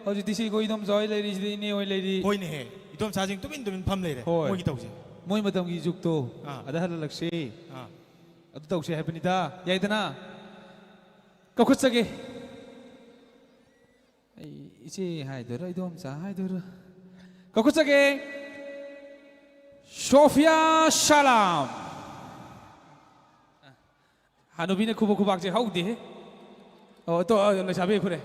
ꯍꯧꯖꯤꯛꯇꯤ ꯁꯤ ꯑꯩꯈꯣꯏ ꯏꯗꯣꯝꯆꯥ ꯍꯣꯏ ꯂꯩꯔꯤ, ꯁꯤꯗꯤ ꯏꯅꯦ ꯍꯣꯏ ꯂꯩꯔꯤ꯫ ꯍꯣꯏꯅꯦꯍꯦ, ꯏꯗꯣꯝꯆꯥꯁꯤꯡ ꯇꯨꯃꯤꯟ ꯇꯨꯃꯤꯟ ꯐꯝ ꯂꯩꯔꯦ꯫ ꯍꯣꯏ꯫ ꯃꯣꯏꯒꯤ ꯇꯧꯁꯦ꯫ ꯃꯣꯏ ꯃꯇꯝꯒꯤ ꯖꯨꯛꯇꯣ ꯑꯥ꯫ ꯑꯗ ꯍꯜꯍꯜꯂꯛꯁꯤ꯫ ꯑꯥ ꯑꯗꯨ ꯇꯧꯁꯤ ꯍꯥꯏꯕꯅꯤꯗ꯫ ꯌꯥꯏꯗꯅ? ꯀꯧꯈꯠꯆꯒꯦ꯫ ꯑꯩ ꯏꯆꯦ ꯍꯥꯏꯗꯣꯏꯔꯥ, ꯏꯗꯣꯝꯆꯥ ꯍꯥꯏꯗꯣꯏꯔꯥ? ꯀꯧꯈꯠꯆꯒꯦ꯫ ꯁꯣꯐꯤꯌꯥ ꯁꯂꯥꯝ꯫ ꯍꯅꯨꯕꯤꯅ ꯈꯨꯕ ꯈꯨꯕꯥꯛꯁꯦ ꯍꯧꯗꯦꯍꯦ꯫ ꯑꯣ, ꯇꯣ, ꯑ, ꯂꯩꯁꯥꯕꯤ ꯈꯨꯔꯦ꯫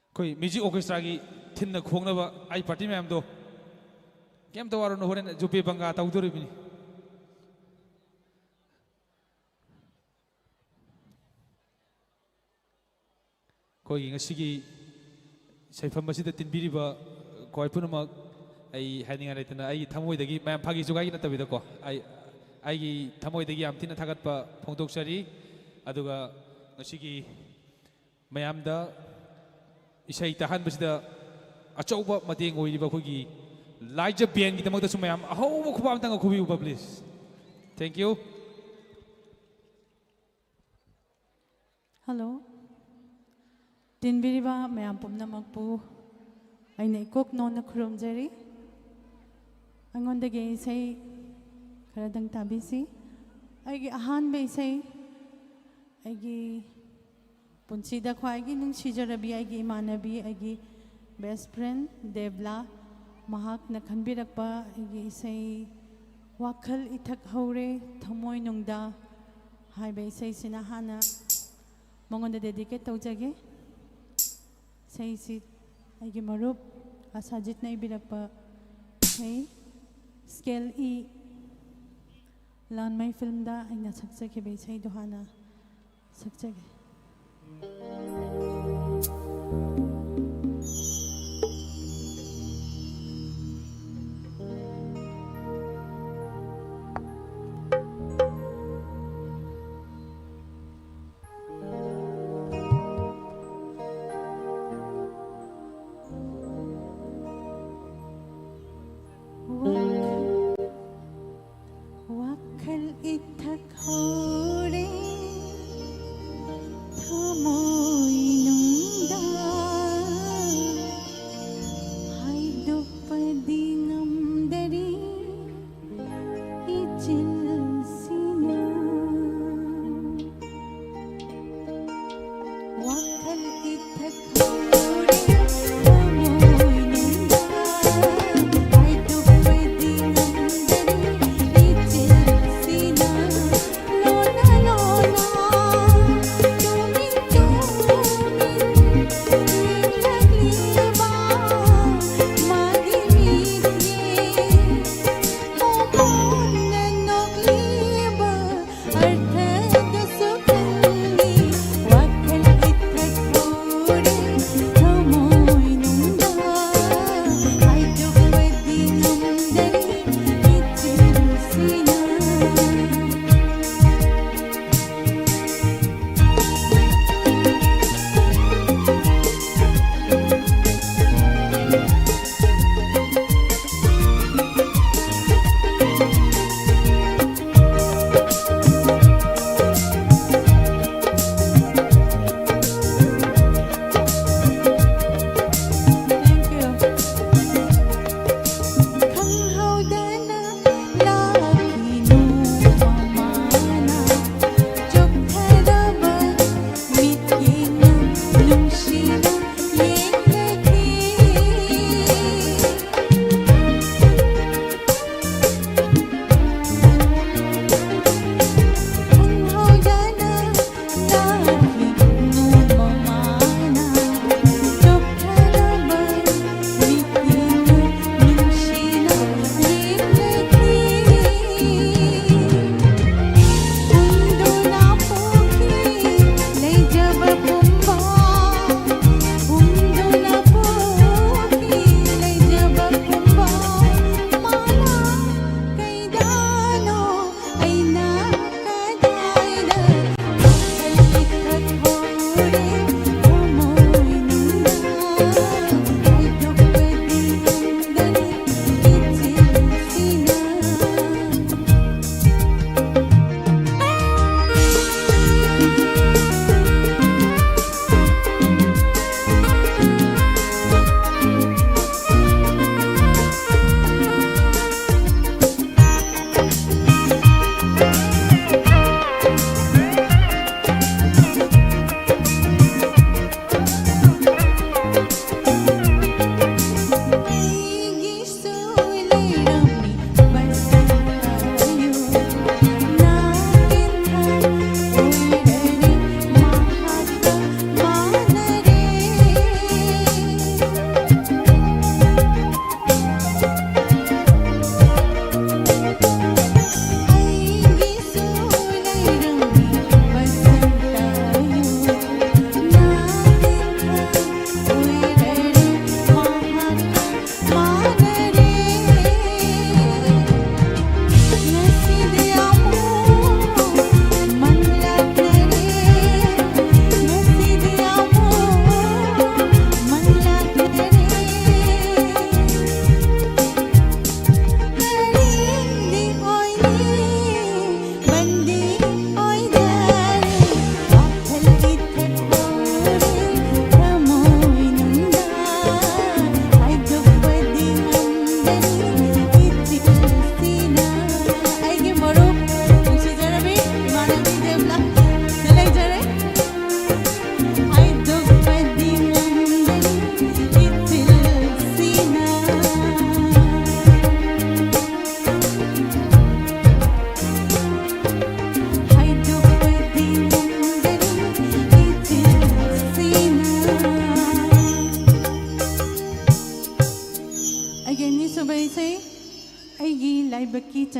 ꯑꯩꯈꯣꯏ ꯃ꯭ꯌꯨꯖꯤꯛ ꯑꯣꯔꯀꯦꯁꯇ꯭ꯔꯥꯒꯤ ꯊꯤꯟꯅ ꯈꯣꯡꯅꯕ ꯑꯩ ꯄꯥꯔꯇꯤ ꯃꯌꯥꯝꯗꯣ ꯀꯩꯝꯇ ꯋꯥꯔꯨꯅꯨ, ꯍꯣꯔꯦꯟ ꯖꯨꯄꯦ ꯕꯪꯒꯥ ꯇꯧꯗꯣꯔꯤꯕꯅꯤ꯫ ꯑꯩꯈꯣꯏꯒꯤ ꯉꯁꯤꯒꯤ ꯁꯩꯐꯝ ꯑꯁꯤꯗ ꯇꯤꯟꯕꯤꯔꯤꯕ ꯈ꯭ꯋꯥꯏ ꯄꯨꯝꯅꯃꯛ ꯑꯩ ꯍꯥꯏꯅꯤꯡꯉꯥꯏ ꯂꯩꯇꯅ ꯑꯩꯒꯤ ꯊꯃꯣꯏꯗꯒꯤ, ꯃꯌꯥꯝ ꯐꯥꯒꯤ ꯖꯨꯒꯥꯏꯒꯤ ꯅꯠꯇꯕꯤꯗꯀꯣ, ꯑꯩ ꯑꯩꯒꯤ ꯊꯃꯣꯏꯗꯒꯤ ꯌꯥꯝ ꯊꯤꯅ ꯊꯥꯒꯠꯄ ꯐꯣꯡꯗꯣꯛꯆꯔꯤ꯫ ꯑꯗꯨꯒ ꯉꯁꯤꯒꯤ ꯃꯌꯥꯝꯗ ꯏꯁꯩ ꯇꯥꯍꯟꯕꯁꯤꯗ ꯑꯆꯧꯕ ꯃꯇꯦꯡ ꯑꯣꯏꯔꯤꯕ ꯑꯩꯈꯣꯏꯒꯤ ꯂꯥꯏꯖ ꯕꯦꯟꯒꯤꯗꯃꯛꯇꯁꯨ ꯃꯌꯥꯝ ꯑꯍꯧꯕ ꯈꯨꯕꯥꯛ ꯑꯝꯇꯪꯒ ꯈꯨꯕꯤꯌꯨꯕ, please꯫ Thank you꯫ ꯍꯜꯂꯣ꯫ ꯇꯤꯟꯕꯤꯔꯤꯕ ꯃꯌꯥꯝ ꯄꯨꯝꯅꯃꯛꯄꯨ ꯑꯩꯅ ꯏꯀꯣꯛ ꯅꯧꯅ ꯈꯨꯔꯨꯝꯖꯔꯤ꯫ ꯑꯩꯉꯣꯟꯗꯒꯤ ꯏꯁꯩ ꯈꯔꯗꯪ ꯇꯥꯕꯤꯁꯤ꯫ ꯑꯩꯒꯤ ꯑꯍꯥꯟꯕ ꯏꯁꯩ, ꯑꯩꯒꯤ ꯄꯨꯟꯁꯤꯗ ꯈ꯭ꯋꯥꯏꯒꯤ ꯅꯨꯡꯁꯤꯖꯔꯕꯤ ꯑꯩꯒꯤ ꯏꯃꯥꯟꯅꯕꯤ, ꯑꯩꯒꯤ best friend ꯗꯦꯕꯂꯥ, ꯃꯍꯥꯛꯅ ꯈꯟꯕꯤꯔꯛꯄ ꯑꯩꯒꯤ ꯏꯁꯩ ꯋꯥꯈꯜ ꯏꯊꯛ ꯍꯧꯔꯦ ꯊꯃꯣꯏꯅꯨꯡꯗ ꯍꯥꯏꯕ ꯏꯁꯩꯁꯤꯅ ꯍꯥꯟꯅ ꯃꯉꯣꯟꯗ dedicate ꯇꯧꯖꯒꯦ꯫ ꯏꯁꯩꯁꯤ ꯑꯩꯒꯤ ꯃꯔꯨꯞ ꯑꯁꯥꯖꯤꯠꯅ ꯏꯕꯤꯔꯛꯄ ꯏꯁꯩ, scale E, ꯂꯥꯟꯃꯩ filmꯗ ꯑꯩꯅ ꯁꯛꯆꯈꯤꯕ ꯏꯁꯩꯗꯣ ꯍꯥꯟꯅ ꯁꯛꯆꯒꯦ꯫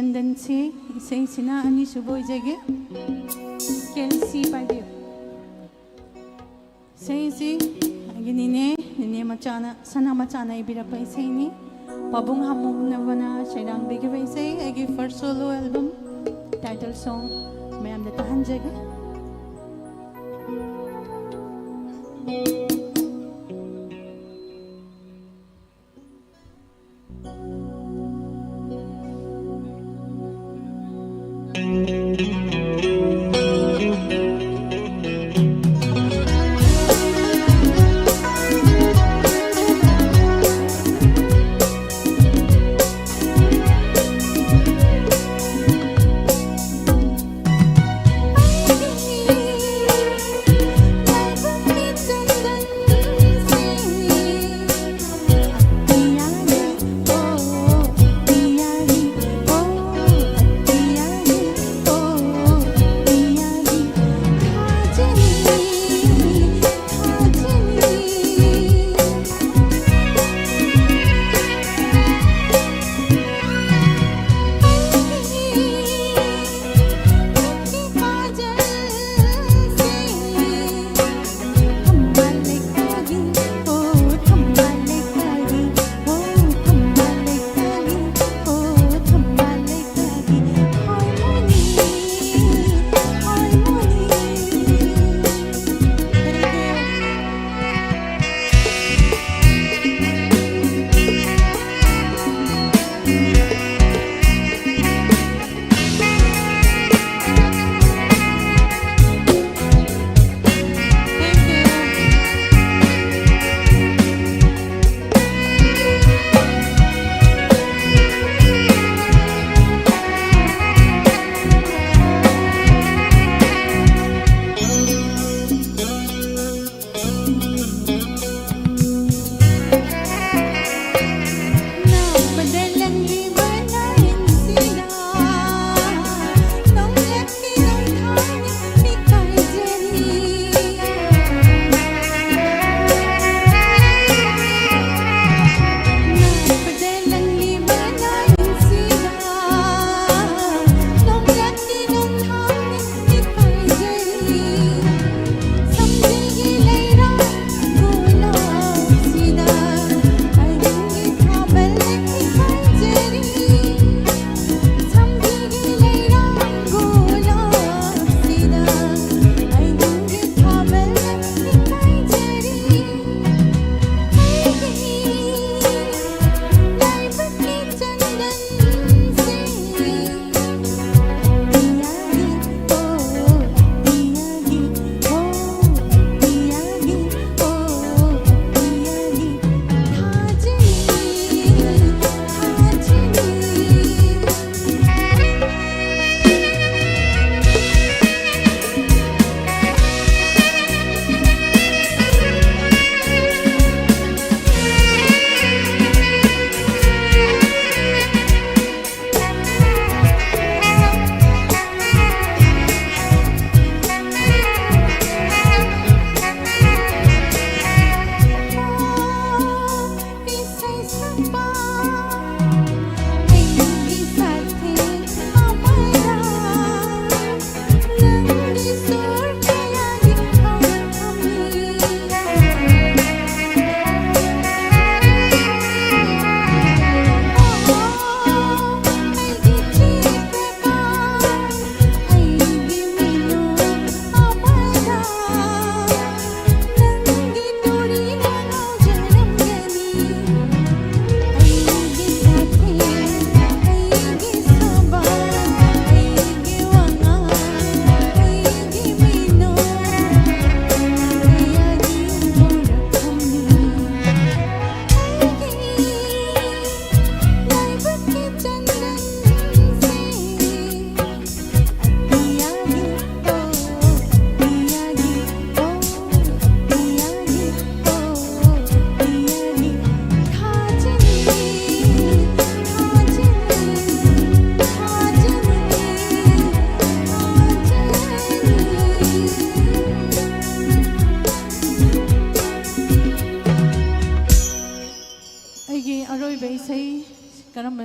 ꯂꯟꯗꯟꯁꯤ ꯏꯁꯩꯁꯤꯅ ꯑꯅꯤꯁꯨꯕ ꯑꯣꯏꯖꯒꯦ꯫ ꯀꯦꯜꯁꯤ ꯄꯥꯏꯕꯤꯌꯨ꯫ ꯏꯁꯩꯁꯤ ꯑꯩꯒꯤ ꯅꯤꯅꯦ, ꯅꯤꯅꯦ ꯃꯆꯥꯅ, ꯁꯅꯥ ꯃꯆꯥꯅ ꯏꯕꯤꯔꯛꯄ ꯏꯁꯩꯅꯤ꯫ ꯄꯥꯕꯨꯡ ꯍꯥꯃꯨꯝꯅꯕꯅ ꯁꯩꯔꯥꯡꯕꯤꯈꯤꯕ ꯏꯁꯩ, ꯑꯩꯒꯤ first solo album title song ꯃꯌꯥꯝꯗ ꯇꯥꯍꯟꯖꯒꯦ꯫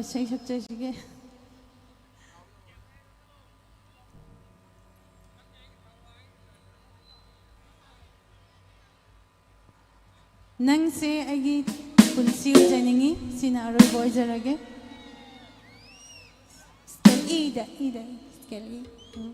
ꯏꯁꯩ ꯁꯛꯆꯁꯤꯒꯦ꯫ ꯅꯪꯁꯦ ꯑꯩꯒꯤ ꯄꯨꯟꯁꯤ ꯑꯣꯏꯖꯅꯤꯡꯉꯤ꯫ ꯁꯤꯅ ꯑꯔꯣꯏꯕ ꯑꯣꯏꯖꯔꯒꯦ꯫ Scale E ꯗ, E ꯗ, scale E꯫ ꯎꯝ꯫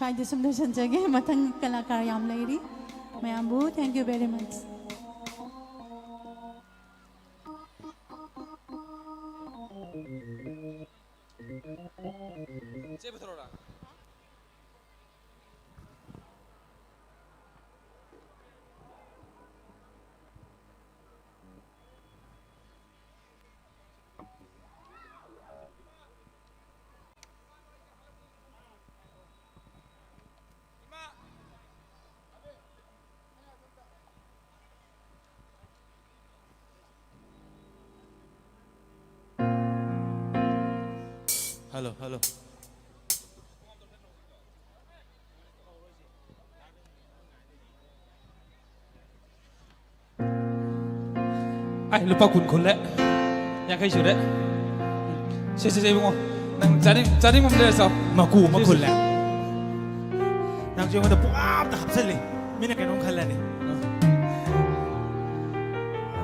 ꯑꯩꯗꯤ ꯁꯨꯝ ꯂꯣꯏꯁꯤꯟꯖꯒꯦ꯫ ꯃꯊꯪ ꯀꯂꯥꯀꯥꯔ ꯌꯥꯝ ꯂꯩꯔꯤ꯫ ꯃꯌꯥꯝꯕꯨ thank you very much꯫ ꯆꯦ ꯄꯨꯊꯣꯔꯛꯑꯣꯔꯥ? Hello, hello. ꯑꯩ ꯂꯨꯄꯥ ꯀꯨꯟ ꯈꯨꯜꯂꯦ꯫ ꯌꯥꯡꯈꯩ ꯁꯨꯔꯦ꯫ ꯁꯦ, ꯁꯦ, ꯁꯦ, ꯏꯕꯨꯡꯉꯣ꯫ ꯅꯪ ꯆꯥꯅꯤꯡ-, ꯆꯥꯅꯤꯡꯕ ꯑꯃ ꯂꯩꯔ ꯆꯥꯎ꯫ ꯃꯀꯨ ꯑꯃ ꯁꯦ, ꯁꯦ꯫ ꯈꯨꯜꯂꯦ꯫ ꯅꯪꯁꯨ ꯑꯩꯉꯣꯟꯗ ꯄꯨꯡꯍꯥꯞꯇ ꯍꯥꯞꯆꯜꯂꯤ꯫ ꯃꯤꯅ ꯀꯩꯅꯣꯝ ꯈꯜꯂꯅꯤ꯫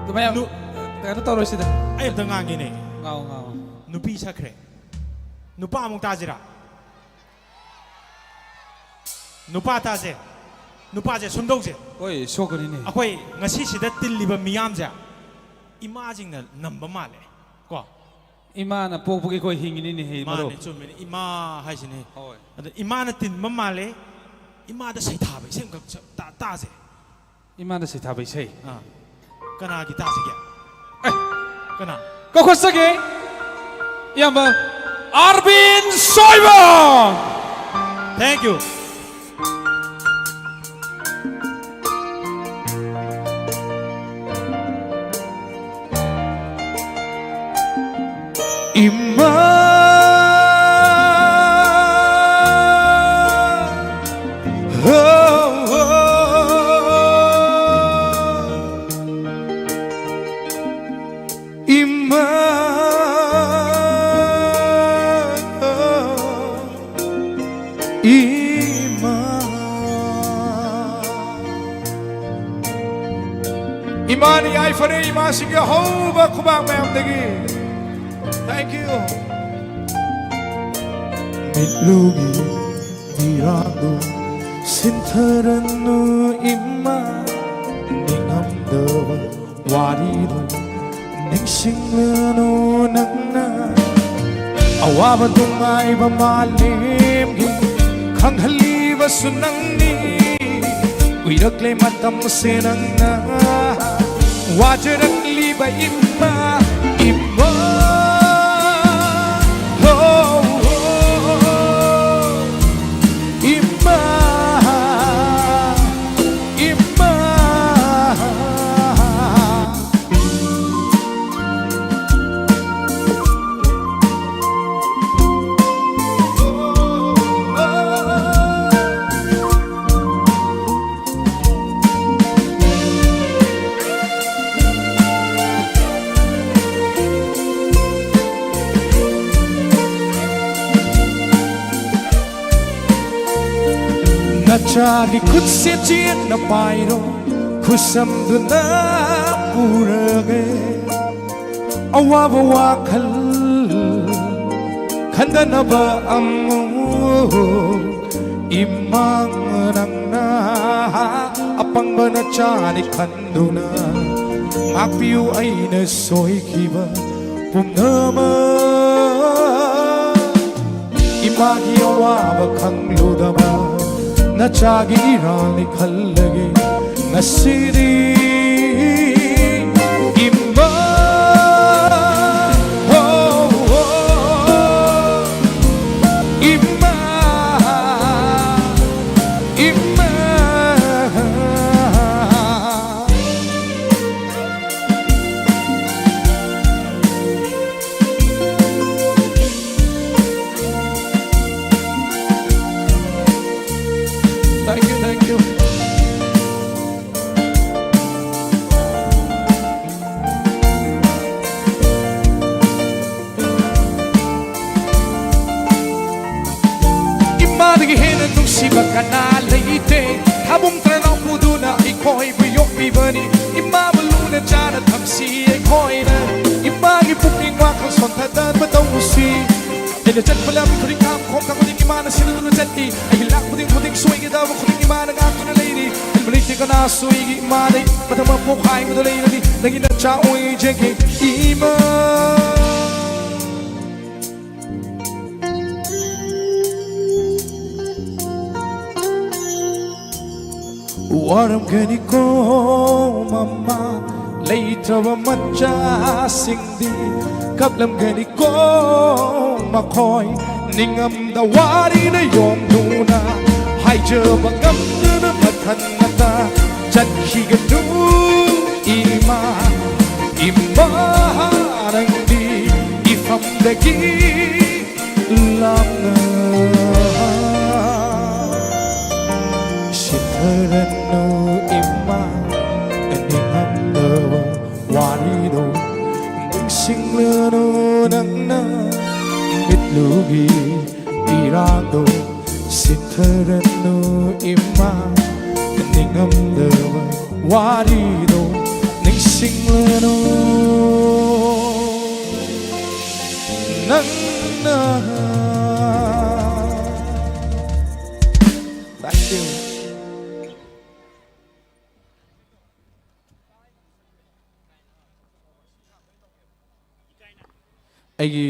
ꯑꯗꯨꯃꯥꯏꯅ ꯅꯨ-, ꯀꯩꯅꯣ ꯇꯧꯔꯣꯏꯁꯤꯗ꯫ ꯑꯩ ꯑꯝꯇ ꯉꯥꯡꯒꯦꯅꯦ꯫ ꯉꯥꯡꯉꯣ, ꯉꯥꯡꯉꯣ꯫ ꯅꯨꯄꯤ ꯁꯛꯈ꯭ꯔꯦ꯫ ꯅꯨꯄꯥ ꯑꯃꯨꯛ ꯇꯥꯁꯤꯔꯥ? ꯅꯨꯄꯥ ꯇꯥꯁꯦ꯫ ꯅꯨꯄꯥꯁꯦ ꯁꯨꯝ ꯇꯧꯁꯦ꯫ ꯍꯣꯏ, ꯁꯣꯛꯀꯅꯤꯅꯦ꯫ ꯑꯩꯈꯣꯏ ꯉꯁꯤꯁꯤꯗ ꯇꯤꯜꯂꯤꯕ ꯃꯤꯌꯥꯝꯁꯦ ꯏꯃꯥꯁꯤꯡꯅ ꯅꯝꯕ ꯃꯥꯜꯂꯦ꯫ ꯀꯣ? ꯏꯃꯥꯅ ꯄꯣꯛꯄꯒꯤ ꯑꯩꯈꯣꯏ ꯍꯤꯡꯉꯤꯅꯤꯅꯦꯍꯦ, ꯃꯥꯅꯦ, ꯃꯔꯨꯞ꯫ ꯆꯨꯝꯃꯤꯅꯦ꯫ ꯏꯃꯥ ꯍꯥꯏꯁꯤꯅꯦ꯫ ꯍꯣꯏ꯫ ꯑꯗ ꯏꯃꯥꯅ ꯇꯤꯟꯕ ꯃꯥꯜꯂꯦ꯫ ꯏꯃꯥꯗ ꯁꯩꯊꯥꯕ ꯏꯁꯩ ꯑꯃꯈꯛ ꯁ-, ꯇꯥ-, ꯇꯥꯁꯦ꯫ ꯏꯃꯥꯅ ꯁꯩꯊꯥꯕ ꯏꯁꯩ꯫ ꯑꯥ꯫ ꯀꯅꯥꯒꯤ ꯇꯥꯁꯤꯒꯦ? ꯑꯦ! ꯀꯅꯥ? ꯀꯧꯈꯠꯆꯒꯦ, ꯏꯌꯥꯝꯕ ꯑꯥꯔꯕꯤꯟ ꯁꯣꯏꯕꯝ꯫ Thank you. ꯏꯃꯥ, ꯍꯣ, ꯍꯣ, ꯏꯃꯥ, ꯏꯃꯥ꯫ ꯏꯃꯥꯅ ꯌꯥꯏꯐꯔꯦ, ꯏꯃꯥꯁꯤꯡꯒꯤ ꯑꯍꯧꯕ ꯈꯨꯕꯥꯛ ꯃꯌꯥꯝꯗꯒꯤ꯫ Thank you. ꯃꯤꯠꯂꯨꯒꯤ ꯏꯔꯥꯡꯗꯨ ꯁꯤꯟꯊꯔꯅꯨ ꯏꯃꯥ, ꯅꯤꯡꯉꯝꯗꯕ ꯋꯥꯔꯤꯗꯨ ꯅꯤꯡꯁꯤꯡꯂꯅꯨ ꯅꯪꯅ꯫ ꯑꯋꯥꯕ ꯅꯨꯡꯉꯥꯏꯕ ꯃꯥꯂꯦꯝꯒꯤ ꯈꯪꯍꯜꯂꯤꯕꯁꯨ ꯅꯪꯅꯤ꯫ ꯀꯨꯏꯔꯛꯂꯦ ꯃꯇꯝꯁꯦ ꯅꯪꯅ ꯋꯥꯖꯔꯛꯂꯤꯕ ꯏꯃꯥ, ꯏꯃꯥ, ꯍꯣ, ꯍꯣ, ꯏꯃꯥ, ꯏꯃꯥ꯫ ꯅꯆꯥꯒꯤ ꯈꯨꯠꯁꯦ ꯆꯦꯠꯅ ꯄꯥꯏꯔꯣ, ꯈꯨꯠꯁꯝꯗꯨꯅ ꯄꯨꯔꯒꯦ꯫ ꯑꯋꯥꯕ ꯋꯥꯈꯜ ꯈꯟꯗꯅꯕ ꯑꯃꯨꯛ ꯏꯃꯥ ꯅꯪꯅ ꯑꯄꯪꯕ ꯅꯆꯥꯅꯤ ꯈꯟꯗꯨꯅ ꯉꯥꯛꯄꯤꯌꯨ ꯑꯩꯅ ꯁꯣꯏꯈꯤꯕ ꯄꯨꯝꯅꯃꯛ꯫ ꯏꯃꯥꯒꯤ ꯑꯋꯥꯕ ꯈꯪꯂꯨꯗꯕ ꯅꯆꯥꯒꯤ ꯏꯔꯥꯜꯅꯤ ꯈꯜꯂꯒꯦ ꯉꯁꯤꯗꯤ꯫ ꯏꯃꯥ, ꯍꯣ, ꯍꯣ, ꯏꯃꯥ, ꯏꯃꯥ꯫ Thank you, thank you. ꯏꯃꯥꯗꯒꯤ ꯍꯦꯟꯅ ꯅꯨꯡꯁꯤꯕ ꯀꯅꯥ ꯂꯩꯇꯦ꯫ ꯊꯥꯕꯨꯡ ꯇꯔꯥ ꯄꯨꯗꯨꯅ ꯑꯩꯈꯣꯏꯕꯨ ꯌꯣꯛꯄꯤꯕꯅꯤ꯫ ꯏꯃꯥꯕꯨ ꯂꯨꯅ ꯆꯥꯅ ꯊꯝꯁꯤ ꯑꯩꯈꯣꯏꯅ꯫ ꯏꯃꯥꯒꯤ ꯄꯨꯛꯅꯤꯡ ꯋꯥꯈꯜ ꯁꯣꯟꯊꯗꯕ ꯇꯧꯁꯤ꯫ ꯑꯩꯅ ꯆꯠꯄ ꯂꯝ ꯈꯨꯗꯤꯡ, ꯈꯥꯝ ꯈꯣꯡꯊꯥꯡ ꯈꯨꯗꯤꯡ ꯏꯃꯥꯅ ꯁꯤꯟꯗꯨꯅ ꯆꯠꯂꯤ꯫ ꯑꯩꯒꯤ ꯂꯥꯛ ꯈꯨꯗꯤꯡ ꯈꯨꯗꯤꯡ ꯁꯣꯏꯒꯗꯕ ꯈꯨꯗꯤꯡ ꯏꯃꯥꯅ ꯉꯥꯛꯇꯨꯅ ꯂꯩꯔꯤ꯫ ꯑꯩꯕꯨ ꯂꯩꯇꯦ ꯀꯅꯥꯁꯨ ꯑꯩꯒꯤ ꯏꯃꯥꯗꯩ ꯃꯊꯪ ꯃꯄꯣꯛ ꯍꯥꯏꯕꯗꯨ ꯂꯩꯔꯅꯤ꯫ ꯅꯪꯒꯤ ꯅꯆꯥ ꯑꯣꯏꯖꯒꯦ ꯏꯃꯥ꯫ ꯋꯥꯔꯝꯒꯅꯤꯀꯣ ꯃꯃꯥ, ꯂꯩꯇ꯭ꯔꯕ ꯃꯆꯥꯁꯤꯡꯗꯤ ꯀꯞꯂꯝꯒꯅꯤꯀꯣ ꯃꯈꯣꯏ꯫ ꯅꯤꯡꯉꯝꯗ ꯋꯥꯔꯤꯅ ꯌꯣꯝꯗꯨꯅ ꯍꯥꯏꯖꯕ ꯉꯝꯗꯅ ꯃꯊꯟ ꯃꯇ ꯆꯠꯈꯤꯒꯅꯨ ꯏꯃꯥ꯫ ꯏꯃꯥ ꯅꯪꯗꯤ ꯏꯐꯝꯗꯒꯤ ꯂꯥꯞꯅ ꯁꯤꯊꯔꯅꯨ ꯏꯃꯥ꯫ ꯅꯤꯡꯉꯝꯗꯕ ꯋꯥꯔꯤꯗꯣ ꯅꯤꯡꯁꯤꯡꯂꯅꯨ ꯅꯪꯅ ꯃꯤꯠꯂꯨꯒꯤ ꯏꯔꯥꯡꯗꯣ ꯁꯤꯊꯔꯅꯨ ꯏꯃꯥ꯫ ꯅꯤꯡꯉꯝꯗꯕ ꯋꯥꯔꯤꯗꯣ ꯅꯤꯡꯁꯤꯡꯂꯅꯨ ꯅꯪꯅ꯫ Thank you. ꯑꯩꯒꯤ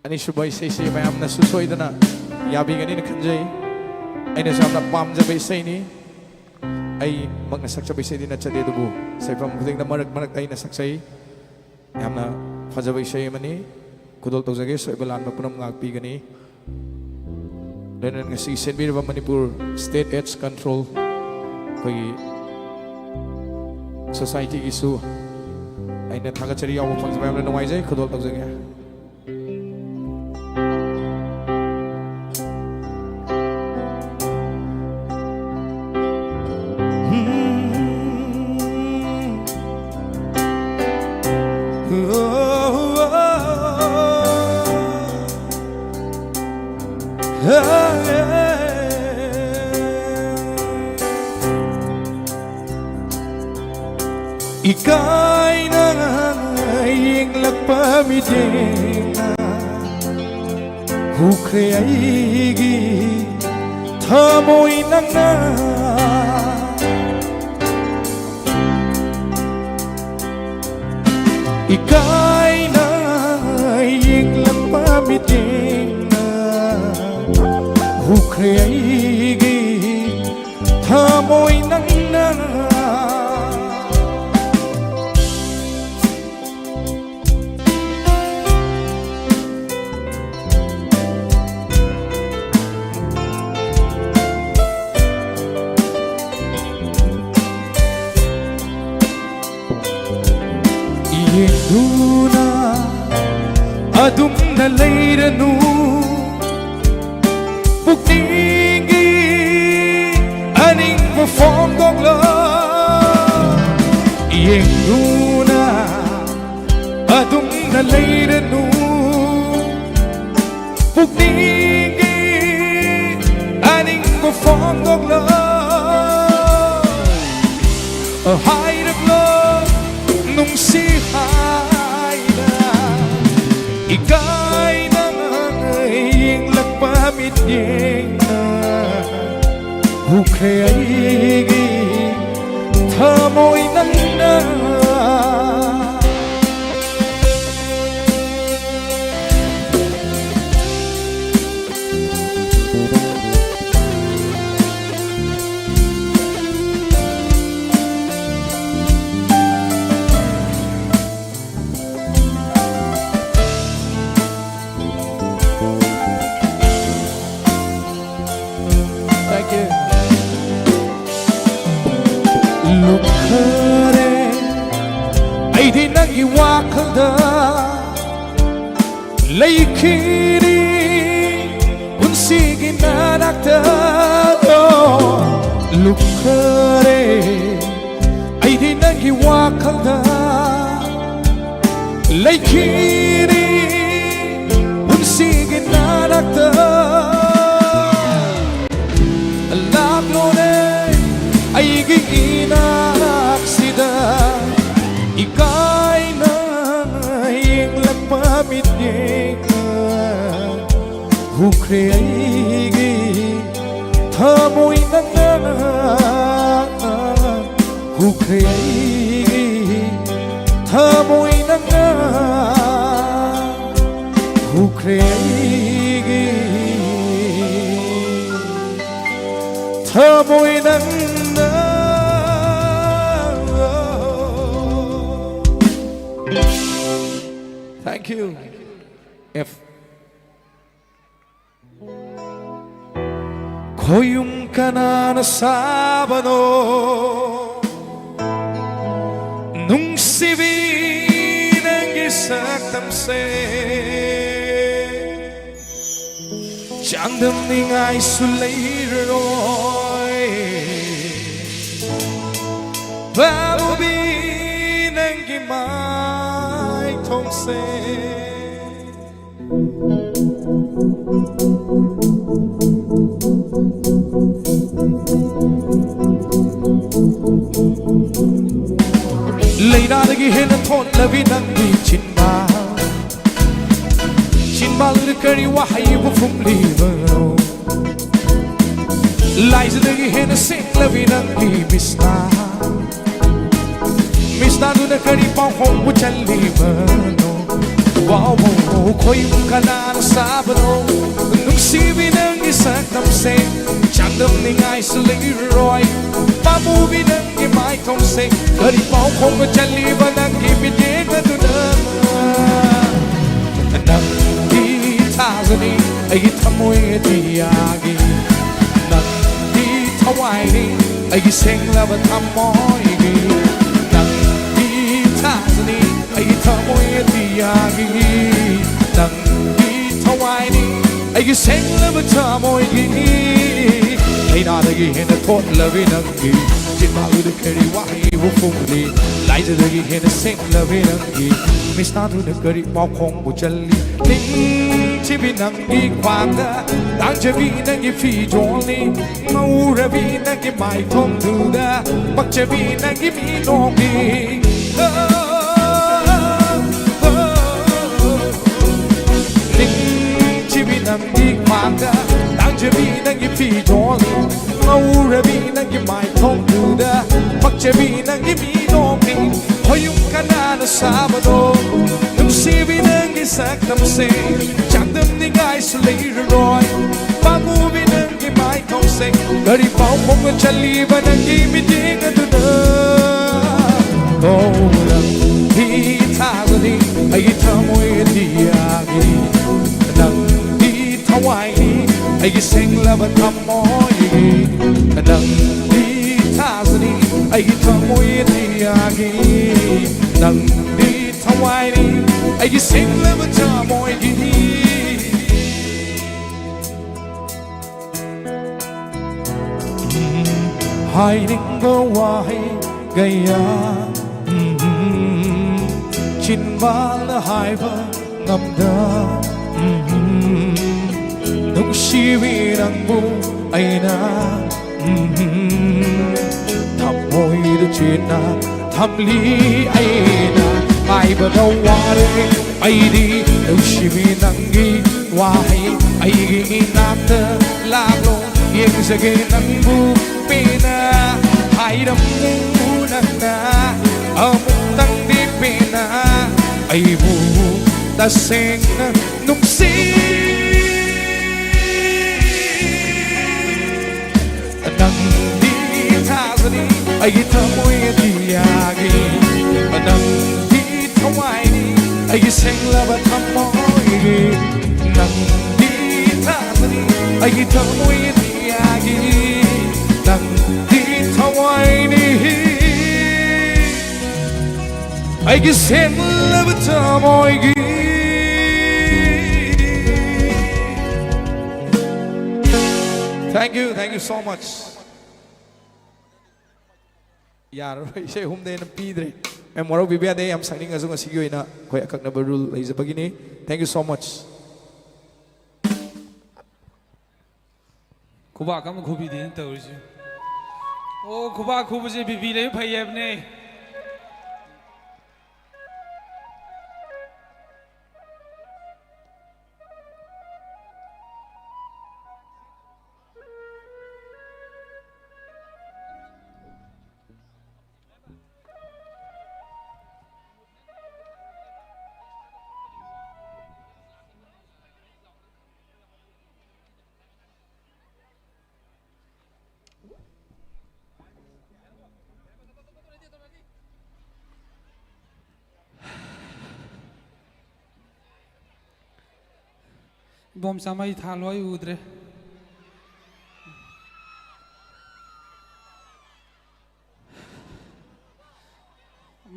ꯑꯅꯤꯁꯨꯕ ꯏꯁꯩꯁꯤ ꯃꯌꯥꯝꯅꯁꯨ ꯁꯣꯏꯗꯅ ꯌꯥꯕꯤꯒꯅꯤꯅ ꯈꯟꯖꯩ꯫ ꯑꯩꯅꯁꯨ ꯌꯥꯝꯅ ꯄꯥꯝꯖꯕ ꯏꯁꯩꯅꯤ꯫ ꯑꯩꯃꯛꯅ ꯁꯛꯆꯕ ꯏꯁꯩꯗꯤ ꯅꯠꯆꯗꯦ, ꯑꯗꯨꯕꯨ ꯁꯩꯐꯝ ꯈꯨꯗꯤꯡꯗ ꯃꯔꯛ ꯃꯔꯛꯇ ꯑꯩꯅ ꯁꯛꯆꯩ꯫ ꯌꯥꯝꯅ ꯐꯖꯕ ꯏꯁꯩ ꯑꯃꯅꯤ꯫ ꯈꯨꯗꯣꯜ ꯇꯧꯖꯒꯦ, ꯁꯣꯏꯕ ꯂꯥꯟꯕ ꯄꯨꯝꯅꯃꯛ ꯉꯥꯛꯄꯤꯒꯅꯤ꯫ ꯂꯣꯏꯅꯅ ꯉꯁꯤ ꯁꯦꯝꯕꯤꯔꯤꯕ ꯃꯅꯤꯄꯨꯔ State AIDS Control ꯑꯩꯈꯣꯏꯒꯤ ꯁꯣꯁꯥꯏꯇꯤꯒꯤꯁꯨ ꯑꯩꯅ ꯊꯥꯒꯠꯆꯔꯤ꯫ ꯌꯥꯎꯕ ꯐꯪꯖꯕ ꯌꯥꯝꯅ ꯅꯨꯡꯉꯥꯏꯖꯩ꯫ ꯈꯨꯗꯣꯜ ꯇꯧꯖꯒꯦ꯫ ꯏꯀꯥꯏꯅ ꯌꯦꯡꯂꯛꯄ ꯃꯤꯠꯌꯦꯡꯅ ꯍꯨꯈ꯭ꯔꯦ ꯑꯩꯒꯤ ꯊꯃꯣꯏ ꯅꯪꯅ꯫ ꯏꯀꯥꯏꯅ ꯌꯦꯡꯂꯛꯄ ꯃꯤꯠꯌꯦꯡꯅ ꯍꯨꯈ꯭ꯔꯦ ꯑꯩꯒꯤ ꯊꯃꯣꯏ ꯅꯪꯅ꯫ ꯌꯦꯡꯗꯨꯅ ꯑꯗꯨꯝꯅ ꯂꯩꯔꯅꯨ꯫ ꯄꯨꯛꯅꯤꯡꯒꯤ ꯑꯅꯤꯡꯕ ꯐꯣꯡꯗꯣꯛꯂꯣ꯫ ꯌꯦꯡꯗꯨꯅ ꯑꯗꯨꯝꯅ ꯂꯩꯔꯅꯨ꯫ ꯄꯨꯛꯅꯤꯡꯒꯤ ꯑꯅꯤꯡꯕ ꯐꯣꯡꯗꯣꯛꯂꯣ꯫ ꯍꯥꯏꯔꯛꯂꯣ ꯅꯨꯡꯁꯤ ꯍꯥꯏꯅ꯫ ꯏꯀꯥꯏꯅ ꯌꯦꯡꯂꯛꯄ ꯃꯤꯠꯌꯦꯡꯅ ꯍꯨꯈ꯭ꯔꯦ ꯑꯩꯒꯤ ꯊꯃꯣꯏ ꯅꯪꯅ꯫ Thank you. ꯂꯨꯞꯈꯔꯦ ꯑꯩꯗꯤ ꯅꯪꯒꯤ ꯋꯥꯈꯜꯗ ꯂꯩꯈꯤꯅꯤ ꯄꯨꯟꯁꯤꯒꯤ ꯅꯥꯔꯛꯇ꯫ ꯂꯨꯞꯈꯔꯦ ꯑꯩꯗꯤ ꯅꯪꯒꯤ ꯋꯥꯈꯜꯗ ꯂꯩꯈꯤꯅꯤ ꯄꯨꯟꯁꯤꯒꯤ ꯅꯥꯔꯛꯇ꯫ ꯂꯥꯛꯂꯣꯅꯦ ꯑꯩꯒꯤ ꯏꯅꯥꯛꯁꯤꯗ ꯏꯀꯥꯏꯅ ꯌꯦꯡꯂꯛꯄ ꯃꯤꯠꯌꯦꯡꯅ ꯍꯨꯈ꯭ꯔꯦ ꯑꯩꯒꯤ ꯊꯃꯣꯏ ꯅꯪꯅ, ꯍꯨꯈ꯭ꯔꯦ ꯑꯩꯒꯤ ꯊꯃꯣꯏ ꯅꯪꯅ, ꯍꯨꯈ꯭ꯔꯦ ꯑꯩꯒꯤ ꯊꯃꯣꯏ ꯅꯪꯅ꯫ Thank you. F. ꯈꯣꯏꯌꯨꯝ ꯀꯅꯥꯅ ꯁꯥꯕꯅꯣ? ꯅꯨꯡꯁꯤꯕꯤ, ꯅꯪꯒꯤ ꯁꯛꯇꯝꯁꯦ ꯆꯥꯡꯗꯝꯅꯤꯡꯉꯥꯏꯁꯨ ꯂꯩꯔꯔꯣꯏ꯫ ꯄꯥꯝꯃꯨꯕꯤ, ꯅꯪꯒꯤ ꯃꯥꯏꯊꯣꯡꯁꯦ ꯂꯩꯅꯥꯗꯒꯤ ꯍꯦꯟꯅ ꯊꯣꯠꯂꯕꯤ ꯅꯪꯒꯤ ꯆꯤꯟꯕꯥꯜ, ꯆꯤꯟꯕꯥꯜꯗ ꯀꯔꯤ ꯋꯥꯍꯩꯕꯨ ꯐꯨꯝꯂꯤꯕꯅꯣ? ꯂꯥꯏꯖꯗꯒꯤ ꯍꯦꯟꯅ ꯁꯦꯡꯂꯕꯤ ꯅꯪꯒꯤ ꯃꯤꯠꯁꯅꯥ, ꯃꯤꯠꯁꯅꯥꯗꯨꯅ ꯀꯔꯤ ꯄꯥꯎꯈꯣꯡꯕꯨ ꯆꯜꯂꯤꯕꯅꯣ? ꯋꯥꯎ, ꯋꯥꯎ, ꯋꯥꯎ, ꯈꯣꯏꯌꯨꯝ ꯀꯅꯥꯅ ꯁꯥꯕꯅꯣ? ꯅꯨꯡꯁꯤꯕꯤ, ꯅꯪꯒꯤ ꯁꯛꯇꯝꯁꯦ ꯆꯥꯡꯗꯝꯅꯤꯡꯉꯥꯏꯁꯨ ꯂꯩꯔꯣꯏ꯫ ꯄꯥꯝꯃꯨꯕꯤ, ꯅꯪꯒꯤ ꯃꯥꯏꯊꯣꯡꯁꯦ ꯀꯔꯤ ꯄꯥꯎꯈꯣꯡꯕꯨ ꯆꯜꯂꯤꯕ ꯅꯪꯒꯤ ꯃꯤꯠꯌꯦꯡ ꯑꯗꯨꯅ? ꯅꯪꯗꯤ ꯊꯥꯖꯅꯤ ꯑꯩꯒꯤ ꯊꯃꯣꯏ ꯑꯇꯤꯌꯥꯒꯤ, ꯅꯪꯗꯤ ꯊꯋꯥꯏꯅꯤ ꯑꯩꯒꯤ ꯁꯦꯡꯂꯕ ꯊꯃꯣꯏꯒꯤ, ꯅꯪꯗꯤ ꯊꯥꯖꯅꯤ ꯑꯩꯒꯤ ꯊꯃꯣꯏ ꯑꯇꯤꯌꯥꯒꯤ, ꯅꯪꯗꯤ ꯊꯋꯥꯏꯅꯤ ꯑꯩꯒꯤ ꯁꯦꯡꯂꯕ ꯊꯃꯣꯏꯒꯤ꯫ ꯂꯩꯅꯥꯗꯒꯤ ꯍꯦꯟꯅ ꯊꯣꯠꯂꯕꯤ ꯅꯪꯒꯤ ꯆꯤꯟꯕꯥꯜꯗꯨꯗ ꯀꯔꯤ ꯋꯥꯍꯩꯕꯨ ꯐꯣꯡꯂꯤ? ꯂꯥꯏꯖꯗꯒꯤ ꯍꯦꯟꯅ ꯁꯦꯡꯂꯕꯤ ꯅꯪꯒꯤ ꯃꯤꯠꯁꯅꯥꯗꯨꯅ ꯀꯔꯤ ꯄꯥꯎꯈꯣꯡꯕꯨ ꯆꯜꯂꯤ? ꯅꯤꯡꯊꯤꯕꯤ, ꯅꯪꯒꯤ ꯈ꯭ꯋꯥꯡꯗ ꯇꯥꯡꯖꯕꯤ ꯅꯪꯒꯤ ꯐꯤꯖꯣꯜꯅꯤ, ꯉꯧꯔꯕꯤ ꯅꯪꯒꯤ ꯃꯥꯏꯊꯣꯡꯗꯨꯗ ꯄꯛꯆꯕꯤ ꯅꯪꯒꯤ ꯃꯤꯅꯣꯛꯅꯤ꯫ ꯅꯤꯡꯊꯤꯕꯤ, ꯅꯪꯒꯤ ꯐꯖꯕꯤ ꯅꯪꯒꯤ ꯐꯤꯖꯣꯜ, ꯉꯧꯔꯕꯤ ꯅꯪꯒꯤ ꯃꯥꯏꯊꯣꯡꯗꯨꯗ, ꯄꯛꯆꯕꯤ ꯅꯪꯒꯤ ꯃꯤꯅꯣꯛꯅꯤ, ꯈꯣꯏꯌꯨꯝ ꯀꯅꯥꯅ ꯁꯥꯕꯅꯣ? ꯅꯨꯡꯁꯤꯕꯤ ꯅꯪꯒꯤ ꯁꯛꯇꯝꯁꯦ, ꯆꯥꯡꯗꯝꯅꯤꯡꯉꯥꯏꯁꯨ ꯂꯩꯔꯔꯣꯏ꯫ ꯄꯥꯝꯃꯨꯕꯤ ꯅꯪꯒꯤ ꯃꯥꯏꯊꯣꯡꯁꯦ, ꯀꯔꯤ ꯄꯥꯎ ꯐꯣꯡꯕ ꯆꯠꯂꯤꯕ ꯅꯪꯒꯤ ꯃꯤꯠꯌꯦꯡ ꯑꯗꯨꯅ? ꯅꯪꯗꯤ ꯊꯥꯖꯅꯤ ꯑꯩꯒꯤ ꯊꯃꯣꯏ ꯑꯇꯤꯌꯥꯒꯤ, ꯅꯪꯗꯤ ꯊꯋꯥꯏꯅꯤ ꯑꯩꯒꯤ ꯁꯦꯡꯂꯕ ꯊꯃꯣꯏꯒꯤ, ꯅꯪꯗꯤ ꯊꯥꯖꯅꯤ ꯑꯩꯒꯤ ꯊꯃꯣꯏ ꯑꯇꯤꯌꯥꯒꯤ, ꯅꯪꯗꯤ ꯊꯋꯥꯏꯅꯤ ꯑꯩꯒꯤ ꯁꯦꯡꯂꯕ ꯊꯃꯣꯏꯒꯤ꯫ ꯍꯥꯏꯅꯤꯡꯕ ꯋꯥꯍꯩ ꯀꯌꯥ, ꯎꯝ, ꯆꯤꯟꯕꯥꯜꯅ ꯍꯥꯏꯕ ꯉꯝꯗ, ꯎꯝ, ꯅꯨꯡꯁꯤꯕꯤ ꯅꯪꯕꯨ ꯑꯩꯅ, ꯎꯝ, ꯊꯃꯣꯏꯗ ꯆꯦꯠꯅ ꯊꯝꯂꯤ ꯑꯩꯅ꯫ ꯍꯥꯏꯕꯗ ꯋꯥꯔꯦ ꯑꯩꯗꯤ, ꯅꯨꯡꯁꯤꯕꯤ ꯅꯪꯒꯤ ꯋꯥꯍꯩ ꯑꯩꯒꯤ ꯏꯅꯥꯛꯇ ꯂꯥꯛꯂꯣ꯫ ꯌꯦꯡꯖꯒꯦ ꯅꯪꯕꯨ ꯄꯦꯟꯅ, ꯍꯥꯏꯔꯝꯃꯨ ꯅꯪꯅ ꯑꯃꯨꯛꯇꯪꯗꯤ ꯄꯦꯟꯅ ꯑꯩꯕꯨ ꯇꯁꯦꯡꯅ ꯅꯨꯡꯁꯤ꯫ ꯅꯪꯗꯤ ꯊꯥꯖꯅꯤ ꯑꯩꯒꯤ ꯊꯃꯣꯏ ꯑꯇꯤꯌꯥꯒꯤ, ꯅꯪꯗꯤ ꯊꯋꯥꯏꯅꯤ ꯑꯩꯒꯤ ꯁꯦꯡꯂꯕ ꯊꯃꯣꯏꯒꯤ, ꯅꯪꯗꯤ ꯊꯥꯖꯅꯤ ꯑꯩꯒꯤ ꯊꯃꯣꯏ ꯑꯇꯤꯌꯥꯒꯤ, ꯅꯪꯗꯤ ꯊꯋꯥꯏꯅꯤ ꯑꯩꯒꯤ ꯁꯦꯡꯂꯕ ꯊꯃꯣꯏꯒꯤ꯫ Thank you, thank you so much. ꯌꯥꯔꯔꯣꯏ, ꯏꯁꯩ ꯑꯍꯨꯝꯗꯩ ꯍꯦꯟꯅ ꯄꯤꯗ꯭ꯔꯦ꯫ ꯃꯦꯝ, ꯋꯥꯔꯧꯕꯤꯕ ꯌꯥꯗꯦ, ꯌꯥꯝ ꯁꯛꯅꯤꯡꯉꯁꯨ ꯉꯁꯤꯒꯤ ꯑꯣꯏꯅ ꯑꯩꯈꯣꯏ ꯑꯀꯛꯅꯕ rule ꯂꯩꯖꯕꯒꯤꯅꯤ꯫ Thank you so much. ꯈꯨꯕꯥꯛ ꯑꯃ ꯈꯨꯕꯤꯗꯦꯅ ꯇꯧꯔꯤꯁꯦ꯫ ꯑꯣ, ꯈꯨꯕꯥꯛ ꯈꯨꯕꯁꯦ ꯕꯤ ꯄꯤ ꯂꯩꯕ ꯐꯩ ꯍꯥꯏꯕꯅꯦ꯫ ꯏꯕꯣꯝꯆꯥ, ꯃꯩ ꯊꯥꯜꯂꯣ, ꯑꯩ ꯎꯗ꯭ꯔꯦ꯫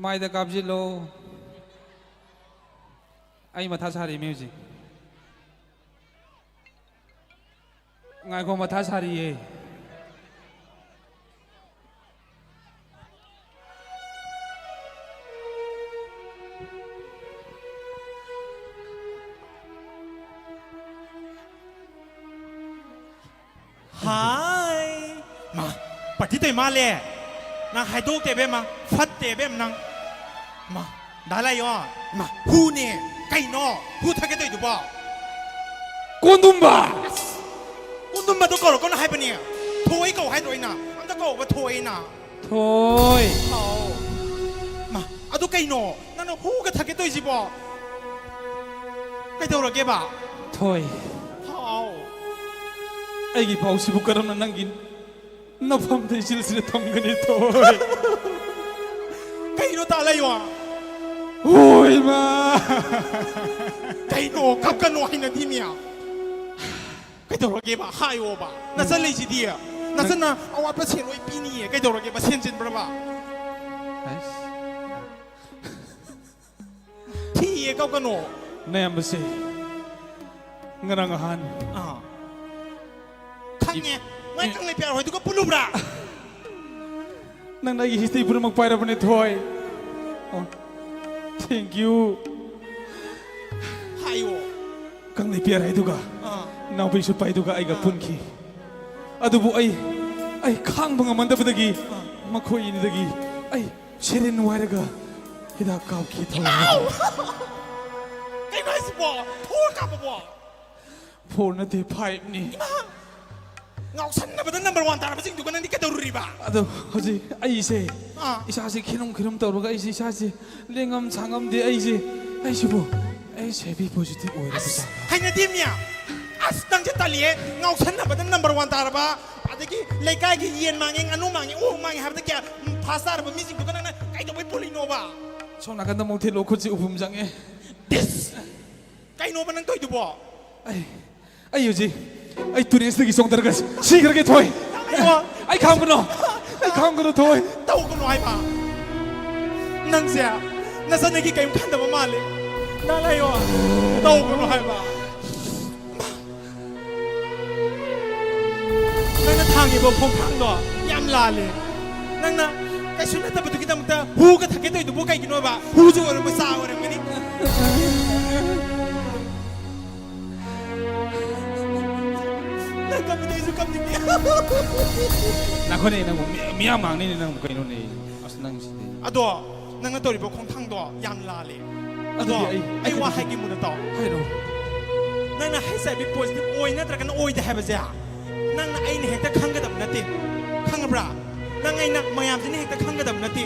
ꯃꯥꯏꯗ ꯀꯥꯞꯁꯤꯜꯂꯣ꯫ ꯑꯩ ꯃꯊꯥ ꯁꯥꯔꯤꯃꯤ ꯍꯧꯖꯤꯛ꯫ ꯉꯥꯏꯈꯣ, ꯃꯊꯥ ꯁꯥꯔꯤꯌꯦ꯫ ꯍꯥꯏ꯫ ꯃꯥ, ꯄꯥꯔꯇꯤ ꯇꯧꯏ ꯃꯥꯜꯂꯦ꯫ ꯅꯪ ꯍꯥꯏꯗꯣꯛꯇꯦ ꯏꯕꯦꯝꯃ, ꯐꯠꯇꯦ ꯏꯕꯦꯝ ꯅꯪ꯫ ꯃꯥ, ꯗꯥ ꯂꯥꯏꯌꯣ꯫ ꯃꯥ, ꯍꯨꯅꯦ꯫ ꯀꯩꯅꯣ? ꯍꯨ ꯊꯛꯀꯦ ꯇꯧꯏꯗꯨꯕꯣ? ꯀꯣꯟꯗꯨꯝꯕ! ꯑꯁ, ꯀꯣꯟꯗꯨꯝꯕꯗꯣ ꯀꯧꯔꯛꯀꯅꯨ ꯍꯥꯏꯕꯅꯦ꯫ ꯊꯣꯏ ꯀꯧ ꯍꯥꯏꯗ꯭ꯔꯣ ꯑꯩꯅ? ꯑꯝꯇ ꯀꯧꯕ ꯊꯣꯏꯅ꯫ ꯊꯣꯏ! ꯑꯥꯎ꯫ ꯃꯥ, ꯑꯗꯨ ꯀꯩꯅꯣ? ꯅꯪꯅ ꯍꯨꯒ ꯊꯛꯀꯦ ꯇꯧꯏꯁꯤꯕꯣ? ꯀꯩꯗꯧꯔꯒꯦꯕ? ꯊꯣꯏ꯫ ꯍꯥꯎ꯫ ꯑꯩꯒꯤ ꯄꯥꯎꯁꯤꯕꯨ ꯀꯔꯝꯅ ꯅꯪꯒꯤ ꯅꯐꯝꯗ ꯏꯆꯤꯜꯁꯤꯗ ꯊꯝꯒꯅꯤ, ꯊꯣꯏ? ꯀꯩꯅꯣ ꯇꯥ ꯂꯩꯌꯣ? ꯍꯣꯏ, ꯃꯥ꯫ ꯀꯩꯅꯣ? ꯀꯞꯀꯅꯣ, ꯍꯩꯅꯗꯤꯃꯤ꯫ ꯀꯩꯗꯧꯔꯒꯦꯕ? ꯍꯥꯏꯌꯣꯕ꯫ ꯅꯆꯜ ꯂꯩꯁꯤꯗꯤ꯫ ꯅꯆꯟꯅ ꯑꯋꯥꯠꯄ ꯁꯦꯟ ꯂꯣꯏ ꯄꯤꯅꯤꯌꯦ꯫ ꯀꯩꯗꯧꯔꯒꯦꯕ? ꯁꯦꯟ ꯆꯤꯟꯕ꯭ꯔꯕ? ꯑꯩꯁ꯫ ꯊꯤꯌꯦ, ꯀꯞꯀꯅꯣ꯫ ꯅꯌꯥꯝꯕꯁꯦ ꯉꯔꯥꯡ ꯉꯍꯥꯟ ꯑꯥ꯫ ꯈꯪꯉꯦ꯫ ꯏ-, ꯅꯣꯏ ꯏ-, ꯀꯪꯂꯩ ꯄꯤꯌꯥꯔ ꯍꯣꯏꯗꯨꯒ ꯄꯨꯜꯂꯨꯕ꯭ꯔꯥ? ꯅꯪꯅ ꯑꯩꯒꯤ history ꯄꯨꯝꯅꯃꯛ ꯄꯥꯏꯔꯕꯅꯦ, ꯊꯣꯏ꯫ ꯑꯣ, thank you꯫ ꯍꯥꯏꯌꯣ꯫ ꯀꯪꯂꯩ ꯄꯤꯌꯥꯔ ꯍꯥꯏꯗꯨꯒ, ꯑꯥ꯫ ꯅꯥꯎꯕꯤ ꯁꯨꯄꯥꯏꯗꯨꯒ ꯑꯩꯒ ꯑꯥ꯫ ꯄꯨꯟꯈꯤ꯫ ꯑꯗꯨꯕꯨ ꯑꯩ, ꯑꯩ ꯈꯥꯡꯕ ꯉꯝꯃꯟꯗꯕꯗꯒꯤ ꯑꯥ꯫ ꯃꯈꯣꯏ ꯑꯅꯤꯗꯒꯤ ꯑꯩ syringe ꯋꯥꯏꯔꯒ ꯍꯤꯗꯥꯛ ꯀꯥꯞꯈꯤ, ꯊꯣꯏ꯫ ꯏꯃꯥꯎ! ꯀꯩꯅꯣ ꯍꯥꯏꯁꯤꯕꯣ? Four ꯀꯥꯞꯄꯕꯣ? Four ꯅꯠꯇꯦ, five ꯅꯤ꯫ ꯏꯃꯥ! ꯉꯥꯎꯁꯟꯅꯕꯗ number one ꯇꯥꯔꯕꯁꯤꯡꯗꯨꯒ ꯅꯪꯗꯤ ꯀꯩꯗꯧꯔꯨꯔꯤꯕ? ꯑꯗꯣ ꯍꯧꯖꯤꯛ ꯑꯩꯁꯦ ꯑꯥ꯫ ꯏꯁꯥꯁꯦ ꯈꯤꯔꯨꯝ ꯈꯤꯔꯨꯝ ꯇꯧꯔꯒ ꯑꯩꯁꯦ ꯏꯁꯥꯁꯦ ꯂꯦꯡꯉꯝ ꯁꯥꯉꯝꯗꯦ ꯑꯩꯁꯦ꯫ ꯑꯩꯁꯤꯕꯨ, ꯑꯩꯁꯦ B positive ꯑꯣꯏꯔꯕ ꯑꯁ, ꯖꯥꯠꯂꯥ? ꯍꯩꯅꯗꯦ ꯃꯤꯌꯥ꯫ ꯑꯁ, ꯅꯪꯁꯦ ꯇꯜꯂꯤꯍꯦ꯫ ꯉꯥꯎꯁꯟꯅꯕꯗ number one ꯇꯥꯔꯕ, ꯑꯗꯒꯤ ꯂꯩꯀꯥꯏꯒꯤ ꯌꯦꯟ ꯃꯥꯡꯉꯦ, ꯉꯥꯅꯨ ꯃꯥꯡꯉꯦ, ꯑꯣꯛ ꯃꯥꯡꯉꯦ ꯍꯥꯏꯕꯗ ꯀꯌꯥ, ꯎꯝ, first ꯇꯥꯔꯕ ꯃꯤꯁꯤꯡꯗꯨꯒ ꯅꯪꯅ ꯀꯩꯗꯧꯕꯩ ꯄꯨꯜꯂꯤꯅꯣꯕ? ꯁꯣꯝ ꯅꯥꯀꯟꯗ ꯑꯃꯨꯛ ꯊꯤꯜꯂꯣ, ꯈꯨꯠꯁꯤ ꯎꯐꯨꯝ ꯆꯪꯉꯦ꯫ ꯗꯤꯁ! ꯀꯩꯅꯣꯕ ꯅꯪ ꯇꯧꯏꯗꯨꯕꯣ? ꯑꯩ ꯑꯩ ꯍꯧꯖꯤꯛ ꯑꯩ ꯇꯨꯔꯦꯟꯁꯤꯗꯒꯤ ꯆꯣꯡꯊꯔꯒ ꯁꯤꯈ꯭ꯔꯒꯦ, ꯊꯣꯏ꯫ ꯑꯩ ꯈꯥꯝꯒꯅꯨ꯫ ꯑꯩ ꯈꯥꯝꯒꯅꯨ, ꯊꯣꯏ꯫ ꯇꯧꯒꯅꯨ ꯍꯥꯏꯕ꯫ ꯅꯪꯁꯦ ꯅꯆꯟꯅꯒꯤ ꯀꯔꯤꯝ ꯈꯟꯗꯕ ꯃꯥꯜꯂꯦ꯫ ꯅꯪ ꯂꯩꯌꯣ꯫ ꯇꯧꯒꯅꯨ ꯍꯥꯏꯕ꯫ ꯅꯪꯅ ꯊꯥꯡꯉꯤꯕ ꯈꯣꯡꯊꯥꯡꯗꯣ ꯌꯥꯝ ꯂꯥꯜꯂꯦ꯫ ꯅꯪꯅ ꯀꯩꯁꯨ ꯅꯠꯇꯕꯗꯨꯒꯤꯗꯃꯛꯇ ꯍꯨꯒ ꯊꯛꯀꯦ ꯇꯧꯔꯤꯗꯨꯕꯨ ꯀꯩꯒꯤꯅꯣꯕ? ꯍꯨꯁꯨ ꯑꯣꯏꯔꯝꯃꯣꯏ, ꯆꯥ ꯑꯣꯏꯔꯝꯒꯅꯤ꯫ ꯅꯪ ꯀꯞꯄꯗꯤ ꯑꯩꯁꯨ ꯀꯞꯅꯤꯡꯉꯦ꯫ ꯅꯈꯣꯏꯅꯦ ꯅꯪꯕꯨ ꯃꯤ- ꯃꯤꯌꯥꯝ ꯃꯥꯡꯅꯤꯅꯦ ꯅꯪꯕꯨ, ꯀꯩꯅꯣꯅꯦ? ꯑꯁ, ꯅꯪꯁꯤꯗꯤ꯫ ꯑꯗꯣ ꯅꯪꯅ ꯇꯧꯔꯤꯕ ꯈꯣꯡꯊꯥꯡꯗꯣ ꯌꯥꯝ ꯂꯥꯜꯂꯦ꯫ ꯑꯗꯣ ꯑꯗꯨꯗꯤ ꯑꯩ- ꯑꯩ ꯋꯥ ꯍꯥꯏꯒꯦ ꯃꯨꯟꯅ ꯇꯥꯎ꯫ ꯍꯥꯏꯔꯣ꯫ ꯅꯪꯅ ꯍꯩꯆ ꯑꯥꯏ ꯚꯤ ꯄꯣꯖꯤꯇꯤꯚ ꯑꯣꯏ ꯅꯠꯇ꯭ꯔꯒꯅ ꯑꯣꯏꯗꯦ ꯍꯥꯏꯕꯁꯦ ꯅꯪꯅ ꯑꯩꯅ ꯍꯦꯛꯇ ꯈꯪꯒꯗꯕ ꯅꯠꯇꯦ꯫ ꯈꯪꯉꯕ꯭ꯔꯥ? ꯅꯪ ꯑꯩꯅ ꯃꯌꯥꯝꯁꯤꯅ ꯍꯦꯛꯇ ꯈꯪꯒꯗꯕ ꯅꯠꯇꯦ꯫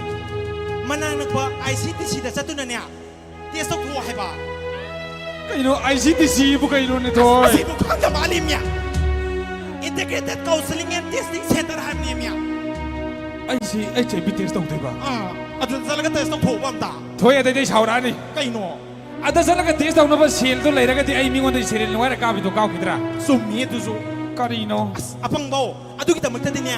ꯃꯅꯥꯛ ꯅꯛꯄ ꯑꯥꯏ ꯁꯤ ꯇꯤ ꯁꯤꯗ ꯆꯠꯇꯨꯅꯅꯦ ꯇꯦꯁ ꯇꯧꯊꯣꯛꯑꯣ ꯍꯥꯏꯕ꯫ ꯀꯩꯅꯣ, ꯑꯥꯏ ꯁꯤ ꯇꯤ ꯁꯤꯕꯨ ꯀꯩꯅꯣꯅꯦ, ꯊꯣꯏ? ꯑꯁꯤꯕꯨ ꯈꯪꯗꯕ ꯃꯥꯜꯂꯤꯃꯤ꯫ Integrated Counseling and Testing Center ꯍꯥꯏꯕꯅꯤꯃꯤ꯫ ꯑꯩꯁꯤ ꯑꯩꯆ ꯑꯥꯏ ꯚꯤ ꯇꯦꯁ ꯇꯧꯗꯣꯏꯕ? ꯑꯥ, ꯑꯗꯨꯗ ꯆꯠꯂꯒ ꯇꯦꯁ ꯇꯧꯊꯣꯛꯑꯣꯕ ꯑꯝꯇ꯫ ꯊꯣꯏ, ꯑꯗꯩꯗꯤ ꯑꯩ ꯁꯥꯎꯔꯛꯑꯅꯤ꯫ ꯀꯩꯅꯣ? ꯑꯗ ꯆꯠꯂꯒ ꯇꯦꯁ ꯇꯧꯅꯕ ꯁꯦꯜꯗꯣ ꯂꯩꯔꯒꯗꯤ ꯑꯩ ꯃꯤꯉꯣꯟꯗ ꯁꯦꯔꯤꯜ ꯅꯨꯡꯉꯥꯏꯔ ꯀꯥꯞꯄꯤꯗꯣ ꯀꯥꯞꯈꯤꯗ꯭ꯔꯥ? ꯆꯨꯝꯃꯤ ꯑꯗꯨꯁꯨ꯫ ꯀꯔꯤꯅꯣ? ꯑꯁ, ꯑꯄꯪꯕꯧ, ꯑꯗꯨꯒꯤꯗꯃꯛꯇꯗꯤꯅꯦ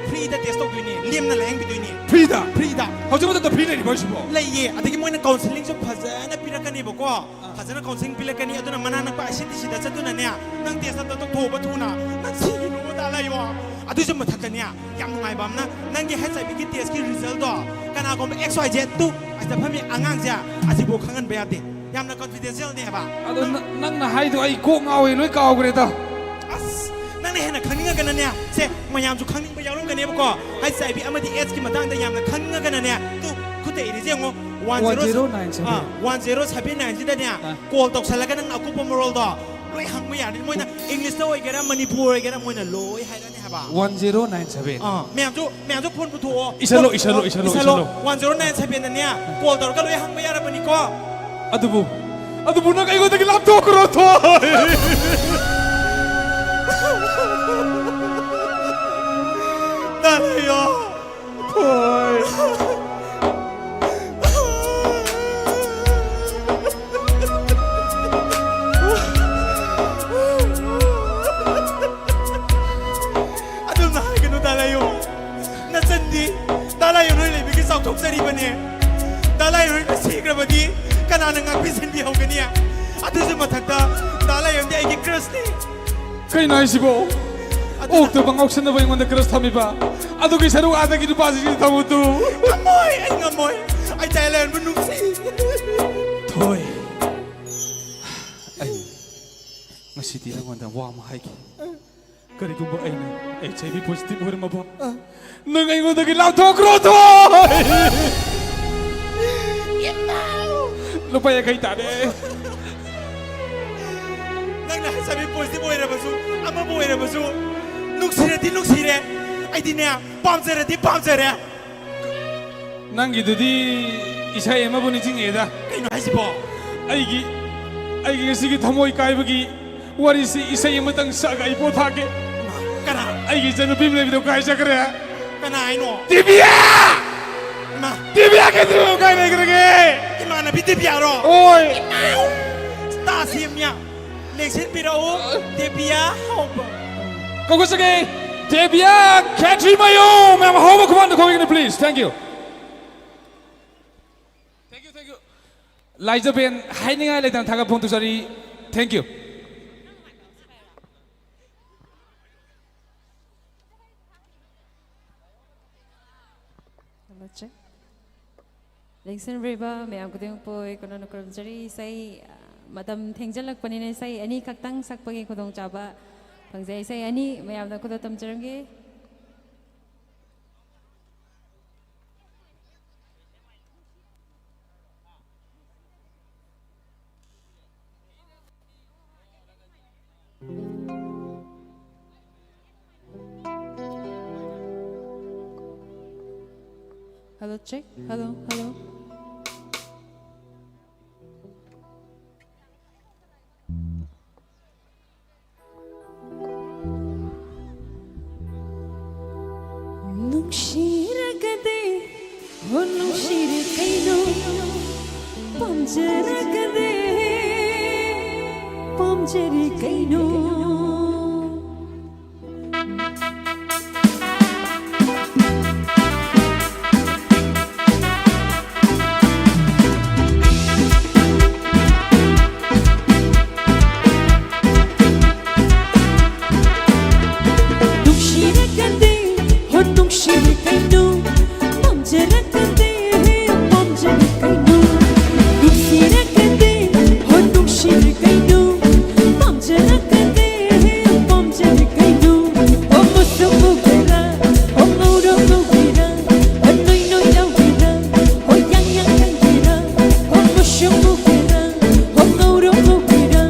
ꯐ꯭ꯔꯤꯗ ꯇꯦꯁ ꯇꯧꯗꯣꯏꯅꯦ, ꯂꯦꯝꯅ ꯂꯥꯌꯦꯡꯕꯤꯗꯣꯏꯅꯦ꯫ ꯐ꯭ꯔꯤꯗ? ꯐ꯭ꯔꯤꯗ꯫ ꯍꯧꯖꯤꯛ ꯃꯇꯝꯗ ꯐ꯭ꯔꯤ ꯂꯩꯔꯤꯕꯣ ꯍꯥꯏꯁꯤꯕꯣ? ꯂꯩꯌꯦ꯫ ꯑꯗꯒꯤ ꯃꯣꯏꯅ ꯀꯥꯎꯟꯁꯤꯂꯤꯡꯁꯨ ꯐꯖꯅ ꯄꯤꯔꯛꯀꯅꯦꯕꯀꯣ꯫ ꯐꯖꯅ ꯀꯥꯎꯟꯁꯤꯂꯤꯡ ꯄꯤꯔꯛꯀꯅꯤ꯫ ꯑꯗꯨꯅ ꯃꯅꯥꯛ ꯅꯛꯄ ꯑꯥꯏ ꯁꯤ ꯇꯤ ꯁꯤꯗ ꯆꯠꯇꯨꯅꯅꯦ ꯅꯪ ꯇꯦꯁ ꯑꯝꯇ ꯇꯧꯊꯣꯛꯑꯣꯕ ꯊꯨꯅ꯫ ꯅꯪ ꯁꯤꯈꯤꯅꯨ, ꯑꯣꯖꯥ ꯂꯩꯌꯣ꯫ ꯑꯗꯨꯁꯨ ꯃꯊꯛꯇꯅꯦ ꯌꯥꯝ ꯅꯨꯡꯉꯥꯏꯕ ꯑꯃꯅ ꯅꯪꯒꯤ ꯍꯩꯆ ꯑꯥꯏ ꯚꯤꯒꯤ ꯇꯦꯁꯀꯤ ꯔꯤꯖꯜꯗꯣ ꯀꯅꯥꯒꯨꯝꯕ ꯑꯦꯛꯁ ꯋꯥꯏ ꯖꯦꯠ ꯇꯨ ꯑꯁꯤꯗ ꯐꯝꯃꯤ ꯑꯉꯥꯡꯁꯦ ꯑꯁꯤꯐꯥꯎ ꯈꯪꯍꯟꯕ ꯌꯥꯗꯦ꯫ ꯌꯥꯝꯅ ꯀꯣꯟꯐꯤꯗꯦꯟꯁꯤꯌꯦꯜꯅꯦ ꯍꯥꯏꯕ꯫ ꯑꯗꯣ ꯅ- ꯅꯪꯅ ꯍꯥꯏꯗꯣ ꯑꯩ ꯀꯣꯛ ꯉꯥꯎꯋꯦ, ꯂꯣꯏ ꯀꯥꯎꯈ꯭ꯔꯦꯗ꯫ ꯑꯁ, ꯅꯪꯅ ꯍꯦꯟꯅ ꯈꯪꯅꯤꯡꯉꯒꯅꯅꯦ, ꯁꯦ, ꯃꯌꯥꯝꯁꯨ ꯈꯪꯅꯤꯡꯕ ꯌꯥꯎꯔꯝꯒꯅꯦꯕꯀꯣ꯫ ꯍꯩꯆ ꯑꯥꯏ ꯚꯤ ꯑꯃꯗꯤ ꯑꯦꯗꯁꯀꯤ ꯃꯇꯥꯡꯗ ꯌꯥꯝꯅ ꯈꯪꯅꯤꯡꯉꯒꯅꯅꯦ, ꯇꯨ, ꯈꯨꯠꯇ ꯏꯔꯤꯁꯦ ꯌꯦꯡꯉꯣ꯫ One zero, one zero nine seven. ꯑꯥ, ꯋꯥꯟ ꯖꯦꯔꯣ ꯁꯚꯦꯟ ꯅꯥꯏꯟꯁꯤꯗꯅꯦ ꯑꯥ꯫ ꯀꯣꯜ ꯇꯧꯁꯜꯂꯒ ꯅꯪ ꯑꯀꯨꯞꯄ ꯃꯔꯣꯜꯗꯣ ꯂꯣꯏ ꯍꯪꯕ ꯌꯥꯔꯅꯤ꯫ ꯃꯣꯏꯅ ꯏꯪꯂꯤꯁꯇ ꯑꯣꯏꯒꯦꯔꯥ, ꯃꯅꯤꯄꯨꯔ ꯑꯣꯏꯒꯦꯔꯥ, ꯃꯣꯏꯅ ꯂꯣꯏ ꯍꯥꯏꯔꯅꯤ ꯍꯥꯏꯕ꯫ One zero nine seven. ꯑꯥ, ꯃꯌꯥꯝꯁꯨ, ꯃꯌꯥꯝꯁꯨ ꯐꯣꯟ ꯄꯨꯊꯣꯛꯑꯣ꯫ ꯏꯁꯜꯂꯣ, ꯐꯣꯟ, ꯏꯁꯜꯂꯣ, ꯐꯣꯟ ꯏꯁꯜꯂꯣ, ꯏꯁꯜꯂꯣ꯫ ꯏꯁꯜꯂꯣ꯫ ꯋꯥꯟ ꯖꯦꯔꯣ ꯅꯥꯏꯟ ꯁꯚꯦꯟꯗꯅꯦ ꯀꯣꯜ ꯇꯧꯔꯒ ꯂꯣꯏ ꯍꯪꯕ ꯌꯥꯔꯕꯅꯤꯀꯣ꯫ ꯑꯗꯨꯕꯨ, ꯑꯗꯨꯕꯨ ꯅꯪ ꯑꯩꯉꯣꯟꯗꯒꯤ ꯂꯥꯞꯊꯣꯛꯈ꯭ꯔꯣ, ꯊꯣꯏ꯫ ꯇꯥꯂꯩꯌꯣ꯫ ꯊꯣꯏ꯫ ꯀꯅꯥꯅ ꯉꯥꯛꯄꯤ ꯁꯦꯟꯕꯤꯍꯧꯒꯅꯤ? ꯑꯗꯨꯁꯨ ꯃꯊꯛꯇ ꯗꯥ ꯂꯥꯏꯔꯦꯝꯗꯤ ꯑꯩꯒꯤ crushꯅꯤ꯫ ꯀꯩꯅꯣ ꯍꯥꯏꯁꯤꯕꯣ? ꯑꯗꯨꯅ ꯑꯣꯛꯇꯕ ꯉꯥꯎꯁꯟꯅꯕ ꯑꯩꯉꯣꯟꯗ crush ꯊꯝꯃꯤꯕ? ꯑꯗꯨꯒꯤ ꯁꯔꯨꯛ ꯑꯥꯗꯒꯤ ꯅꯨꯄꯥꯁꯤꯡꯁꯤꯗ ꯊꯝꯃꯨ ꯇꯨ꯫ ꯉꯝꯃꯣꯏ, ꯑꯩ ꯉꯝꯃꯣꯏ꯫ ꯑꯩ ꯗꯥ ꯂꯥꯏꯔꯦꯝꯕꯨ ꯅꯨꯡꯁꯤ꯫ ꯊꯣꯏ, ꯑꯩ ꯉꯁꯤꯗꯤ ꯅꯉꯣꯟꯗ ꯋꯥ ꯑꯃ ꯍꯥꯏꯒꯦ꯫ ꯀꯔꯤꯒꯨꯝꯕ ꯑꯩꯅ HIV positive ꯑꯣꯏꯔꯝꯃꯕ, ꯑ꯫ ꯅꯪ ꯑꯩꯉꯣꯟꯗꯒꯤ ꯂꯥꯞꯊꯣꯛꯈ꯭ꯔꯣ, ꯊꯣꯏ! ꯏꯃꯥꯎ! ꯂꯨꯄꯥ ꯌꯥꯡꯈꯩ ꯇꯥꯔꯦ꯫ ꯅꯪꯅ HIV positive ꯑꯣꯏꯔꯕꯁꯨ, ꯑꯃꯕꯨ ꯑꯣꯏꯔꯕꯁꯨ, ꯅꯨꯡꯁꯤꯔꯗꯤ ꯅꯨꯡꯁꯤꯔꯦ꯫ ꯑꯩꯗꯤꯅꯦ, ꯄꯥꯝꯖꯔꯗꯤ ꯄꯥꯝꯖꯔꯦ꯫ ꯅꯪꯒꯤꯗꯨꯗꯤ ꯏꯁꯩ ꯑꯃꯕꯨ ꯅꯤꯡꯁꯤꯡꯉꯛꯑꯦꯗ꯫ ꯀꯩꯅꯣ ꯍꯥꯏꯁꯤꯕꯣ? ꯑꯩꯒꯤ, ꯑꯩꯒꯤ ꯉꯁꯤꯒꯤ ꯊꯃꯣꯏ ꯀꯥꯏꯕꯒꯤ ꯋꯥꯔꯤꯁꯤ ꯏꯁꯩ ꯑꯃꯇꯪ ꯁꯛꯑꯒ ꯑꯩ ꯄꯣꯊꯥꯒꯦ꯫ ꯀꯅꯥ? ꯑꯩꯒꯤ ꯏꯆꯟꯅꯨꯄꯤ ꯑꯃ ꯂꯩꯕꯗꯣ ꯀꯥꯏ ꯆꯠꯈ꯭ꯔꯦ? ꯀꯅꯥ ꯍꯥꯏꯅꯣ? ꯗꯤꯕꯤꯌꯥ! ꯏꯃꯥ! ꯗꯤꯕꯤꯌꯥ ꯀꯦꯟꯗ꯭ꯔꯣ ꯀꯥꯏ ꯂꯩꯈ꯭ꯔꯒꯦ? ꯏꯃꯥꯟꯅꯕꯤ ꯗꯤꯕꯤꯌꯥꯔꯣ? ꯍꯣꯏ! ꯏꯃꯥꯎ! ꯁ꯭ꯇꯥꯔ ꯁꯤ ꯑꯦꯝ ꯌꯥ꯫ ꯂꯦꯡꯁꯤꯟꯕꯤꯔꯛꯎ, ꯗꯦꯕꯤꯌꯥ ꯍꯧꯕ꯫ ꯀꯧꯈꯠꯆꯒꯦ, ꯗꯦꯕꯤꯌꯥ ꯈꯦꯇ꯭ꯔꯤꯃꯌꯨꯝ꯫ ꯃꯌꯥꯝ ꯍꯧꯕ ꯈꯨꯃꯟꯗ ꯈꯣꯝꯒꯅꯤ, please. Thank you. Thank you, thank you. ꯂꯥꯏꯖꯕꯦꯟ ꯍꯥꯏꯅꯤꯡꯉꯥꯏ ꯂꯩꯇꯅ ꯊꯥꯒꯠ ꯐꯣꯡꯗꯣꯛꯆꯔꯤ꯫ Thank you. Hello, check. ꯂꯦꯡꯁꯤꯟꯕꯤꯔꯤꯕ ꯃꯌꯥꯝ ꯈꯨꯗꯤꯡꯃꯛꯄꯨ ꯑꯩ ꯀꯣꯟꯅ ꯈꯨꯔꯨꯝꯖꯔꯤ꯫ ꯏꯁꯩ, ꯑ, ꯃꯇꯝ ꯊꯦꯡꯖꯤꯜꯂꯛꯄꯅꯤꯅ ꯏꯁꯩ ꯑꯅꯤꯈꯛꯇꯪ ꯁꯛꯄꯒꯤ ꯈꯨꯗꯣꯡꯆꯥꯕ ꯐꯪꯖꯩ꯫ ꯏꯁꯩ ꯑꯅꯤ ꯃꯌꯥꯝꯗ ꯈꯨꯗꯣꯜ ꯇꯝꯖꯔꯝꯒꯦ꯫ Hello, check. Hello, hello. ꯅꯨꯡꯁꯤꯔꯒꯗꯤ, ꯍꯣ ꯅꯨꯡꯁꯤꯔꯦ ꯀꯩꯅꯣ, ꯄꯥꯝꯖꯔꯒꯗꯤ, ꯄꯥꯝꯖꯔꯦ ꯀꯩꯅꯣ꯫ ꯁꯨꯡ ꯎꯒꯦꯔꯥ, ꯍꯣ ꯉꯧꯔꯣ ꯉꯧꯒꯦꯔꯥ,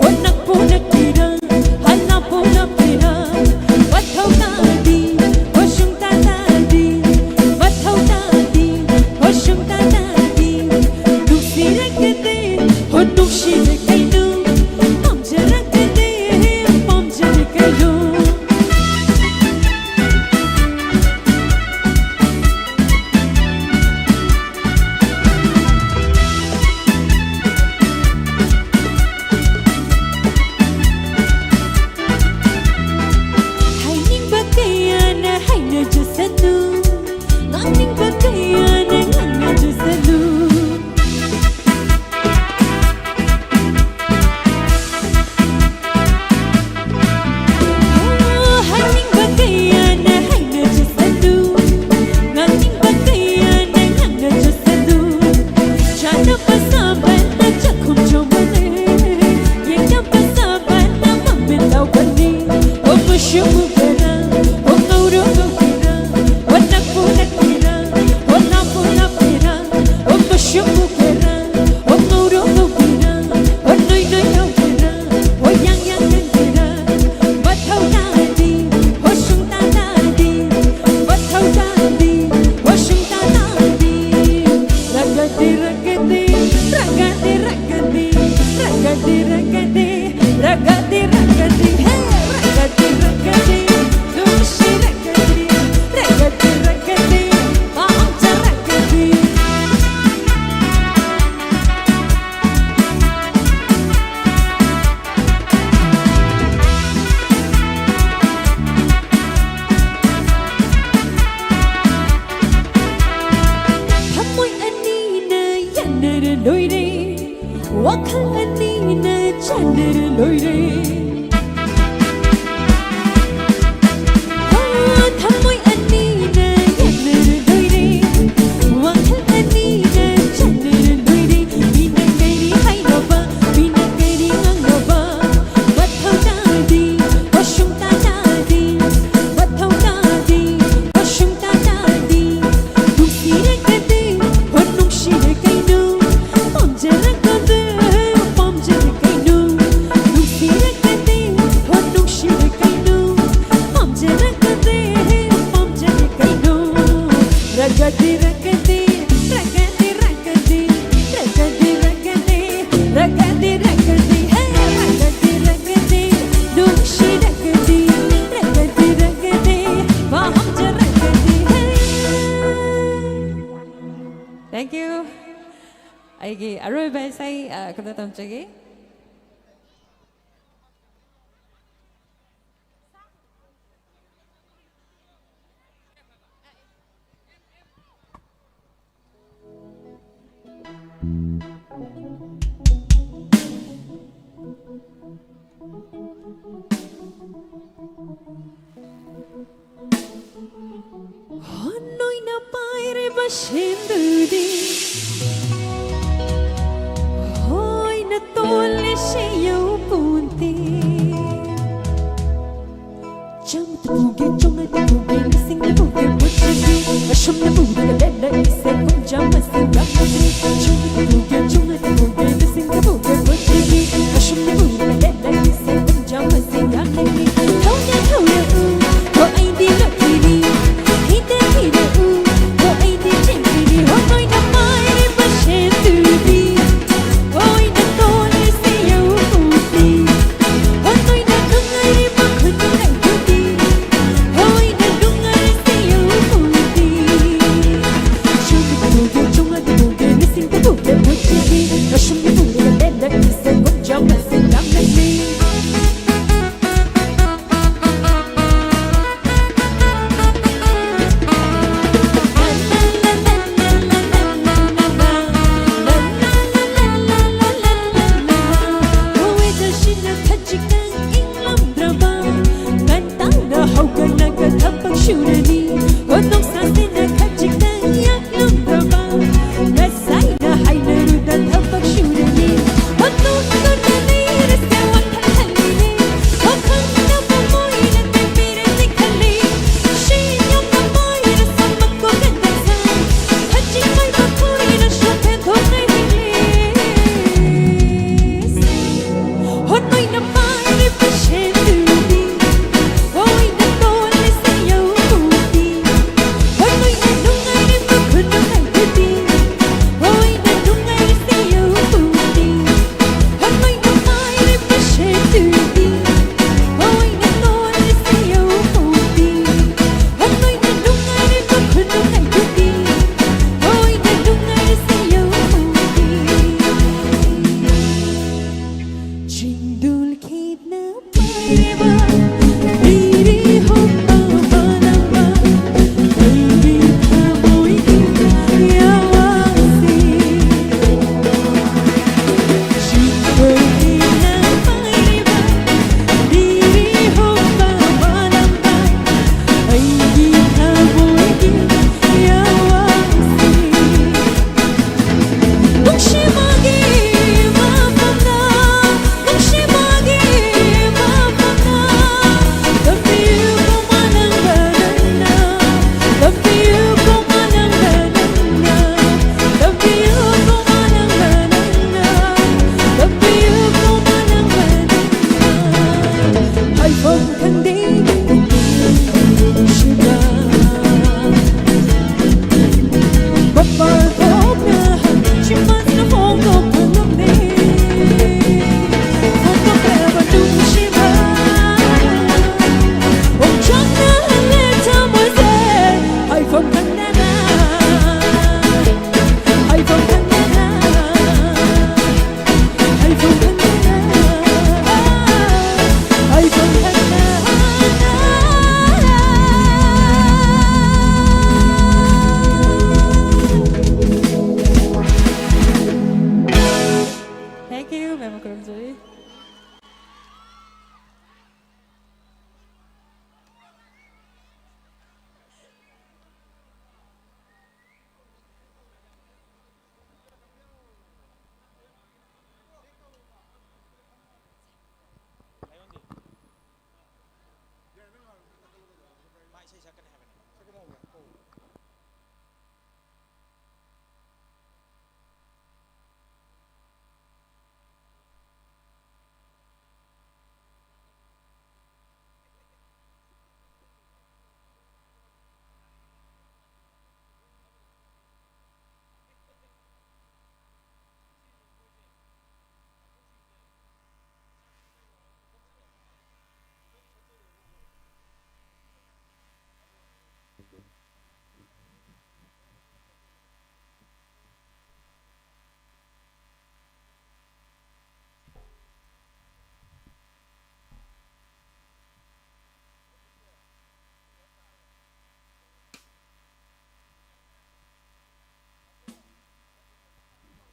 ꯍꯣ ꯅꯛꯄꯨ ꯅꯛꯀꯦꯔꯥ, ꯍꯥ ꯂꯥꯞꯄꯨ ꯂꯥꯞꯀꯦꯔꯥ, ꯃꯊꯧ ꯇꯥꯗꯦ, ꯍꯣ ꯁꯨꯡꯇꯥ ꯇꯥꯗꯦ, ꯃꯊꯧ ꯇꯥꯗꯦ, ꯍꯣ ꯁꯨꯡꯇꯥ ꯇꯥꯗꯦ, ꯅꯨꯡꯁꯤꯔꯛꯀꯗꯦ, ꯍꯣ ꯅꯨꯡꯁꯤꯔꯦ ꯀꯩꯅꯣ, ꯄꯥꯝꯖꯔꯛꯀꯗꯦ, ꯄꯥꯝꯖꯔꯦ ꯀꯩꯅꯣ꯫ ꯍꯥꯏꯅꯤꯡꯕ ꯀꯌꯥꯅ ꯍꯥꯏꯅꯖꯁꯅꯨ, ꯉꯥꯡꯅꯤꯡꯕ ꯀꯌꯥꯅ ꯉꯥꯡꯅꯖꯁꯅꯨ꯫ ꯍꯥꯏꯅꯤꯡꯕ ꯀꯌꯥꯅ ꯍꯥꯏꯅꯖꯁꯅꯨ, ꯉꯥꯡꯅꯤꯡꯕ ꯀꯌꯥꯅ ꯉꯥꯡꯅꯖꯁꯅꯨ꯫ ꯆꯥꯅꯕ ꯆꯥꯕꯅ ꯆꯥꯛꯈꯨꯝ ꯆꯥꯎꯕꯅꯦ, ꯌꯦꯡꯅꯕ ꯆꯥꯕꯅ ꯃꯃꯤꯠ ꯂꯥꯎꯕꯅꯤ꯫ ꯑꯣ ꯃꯨꯁꯨꯛ ꯃꯨꯒꯦꯔꯥ, ꯑꯣ ꯉꯧꯔꯣ ꯉꯧꯒꯦꯔꯥ, ꯑꯣ ꯅꯛꯄꯨ ꯅꯛꯀꯦꯔꯥ, ꯑꯣ ꯂꯥꯞꯄꯨ ꯂꯥꯞꯀꯦꯔꯥ, ꯑꯣ ꯃꯨꯁꯨꯛ ꯃꯨꯒꯦꯔꯥ, ꯑꯣ ꯉꯧꯔꯣ ꯉꯧꯒꯦꯔꯥ, ꯑꯣ ꯅꯣꯏ ꯅꯣꯏ ꯂꯥꯎꯒꯦꯔꯥ, ꯑꯣ ꯌꯥꯡ ꯌꯥꯡ ꯌꯥꯡꯒꯦꯔꯥ, ꯃꯊꯧ ꯇꯥꯗꯦ, ꯑꯣ ꯁꯨꯡꯇꯥ ꯇꯥꯗꯦ, ꯃꯊꯧ ꯇꯥꯗꯦ, ꯑꯣ ꯁꯨꯡꯇꯥ ꯇꯥꯗꯦ꯫ ꯔꯒꯗꯤ ꯔꯒꯗꯤ, ꯔꯒꯗꯤ ꯔꯒꯗꯤ, ꯔꯒꯗꯤ ꯔꯒꯗꯤ, ꯔꯒꯗꯤ ꯔꯒꯗꯤ, ꯍꯦ! ꯔꯒꯗꯤ ꯔꯒꯗꯤ, ꯅꯨꯡꯁꯤ ꯔꯒꯗꯤ, ꯔꯒꯗꯤ ꯔꯒꯗꯤ, ꯄꯥꯝꯖꯔꯒꯗꯤ꯫ ꯊꯃꯣꯏ ꯑꯅꯤꯅ ꯌꯥꯅꯔ ꯂꯣꯏꯔꯦ, ꯋꯥꯈꯜ ꯑꯅꯤꯅ ꯆꯥꯟꯅꯔ ꯂꯣꯏꯔꯦ꯫ ꯍꯣ, ꯊꯃꯣꯏ ꯑꯅꯤꯅ ꯌꯥꯅꯔ ꯂꯣꯏꯔꯦ, ꯋꯥꯈꯜ ꯑꯅꯤꯅ ꯆꯥꯟꯅꯔ ꯂꯣꯏꯔꯦ꯫ ꯃꯤꯅ ꯀꯔꯤ ꯍꯥꯏꯅꯕ, ꯃꯤꯅ ꯀꯔꯤ ꯉꯥꯡꯅꯕ, ꯃꯊꯧ ꯇꯥꯗꯦ, ꯋꯥꯁꯨꯝ ꯇꯥ ꯇꯥꯗꯦ, ꯃꯊꯧ ꯇꯥꯗꯦ, ꯋꯥꯁꯨꯝ ꯇꯥ ꯇꯥꯗꯦ꯫ ꯅꯨꯡꯁꯤꯔꯒꯗꯤ, ꯍꯣ ꯅꯨꯡꯁꯤꯔꯦ ꯀꯩꯅꯣ, ꯄꯥꯝ ꯑꯔꯣꯏꯕ ꯏꯁꯩ, ꯑ, ꯀꯩꯅꯣ ꯇꯝꯖꯒꯦ꯫ ꯍꯣꯟ ꯑꯣꯏꯅ ꯄꯥꯏꯔꯤꯕ ꯁꯦꯟꯗꯨꯗꯤ ꯍꯣꯏꯅ ꯇꯣꯜꯂꯤꯁꯦ ꯌꯧꯄꯣꯟꯇꯦ꯫ ꯆꯥꯝꯃ ꯄꯨꯒꯦ, ꯆꯥꯝꯃꯉꯥ ꯄꯨꯒꯦ, ꯂꯤꯁꯤꯡ ꯄꯨꯒꯦ, ꯄꯨꯊꯣꯛꯀꯦ꯫ ꯑꯁꯨꯝꯅ ꯄꯨꯔꯒ ꯂꯩꯔꯛꯏꯁꯦ ꯀꯨꯝꯖꯥ ꯃꯁꯤꯡ ꯌꯥꯝꯂꯛꯂꯦ꯫ ꯆꯥꯝꯃ ꯄꯨꯒꯦ, ꯆꯥꯝꯃꯉꯥ ꯄꯨꯒꯦ, ꯂꯤꯁꯤꯡ ꯄꯨꯒꯦ, ꯄꯨꯊꯣꯛꯀꯦ꯫ ꯑꯁꯨꯝꯅ ꯄꯨꯔꯒ ꯂꯩꯔꯛꯏꯁꯦ ꯀꯨꯝꯖꯥ ꯃꯁꯤꯡ ꯌꯥꯝꯂꯛꯂꯦ꯫ ꯊꯧꯅ ꯊꯧꯔꯛꯎ, ꯍꯣ ꯑꯩꯗꯤ ꯂꯛꯀꯤꯅꯤ꯫ ꯍꯤꯗ ꯍꯤꯔꯛꯎ, ꯍꯣ ꯑꯩꯗꯤ ꯆꯤꯡꯈꯤꯅꯤ꯫ ꯍꯣ ꯅꯣꯏꯅ ꯄꯥꯏꯔꯤꯕ ꯁꯦꯟꯗꯨꯗꯤ ꯍꯣꯏꯅ ꯇꯣꯜꯂꯤꯁꯦ ꯌꯧꯄꯣꯟꯇꯦ꯫ ꯍꯣ ꯅꯣꯏꯅ ꯅꯨꯡꯉꯥꯏꯔꯤꯕ ꯈꯨꯅꯨꯡꯉꯥꯏꯗꯨꯗꯤ ꯍꯣꯏꯅ ꯅꯨꯡꯉꯥꯏꯔꯤꯁꯦ ꯌꯧꯄꯣꯟꯇꯦ꯫ ꯆꯥꯝꯃ ꯄꯨꯒꯦ, ꯆꯥꯝꯃꯉꯥ ꯄꯨꯒꯦ, ꯂꯤꯁꯤꯡ ꯄꯨꯒꯦ, ꯄꯨꯊꯣꯛꯀꯦ꯫ ꯑꯁꯨꯝꯅ ꯄꯨꯔꯒ ꯂꯩꯔꯛꯏꯁꯦ ꯀꯨꯝꯖꯥ ꯃꯁꯤꯡ ꯌꯥꯝꯂꯛꯂꯦ꯫ ꯋꯦꯗꯔꯁꯤꯅ ꯈꯖꯤꯛꯇꯪ ꯏꯪꯂꯝꯗ꯭ꯔꯕ, ꯉꯟꯇꯥꯅ ꯍꯧꯒꯠꯂꯒ ꯊꯕꯛ ꯁꯨꯔꯅꯤ꯫ ꯍꯣ ꯅꯨꯡꯁꯥꯁꯤꯅ ꯈꯖꯤꯛꯇꯪ ꯌꯥꯛꯂꯝꯗ꯭ꯔꯕ, ꯉꯁꯥꯏꯅ ꯍꯥꯏꯅꯔꯨꯗ ꯊꯕꯛ ꯁꯨꯔꯅꯤ꯫ Thank you, ꯃꯌꯥꯝ ꯈꯨꯔꯨꯝꯖꯔꯤ꯫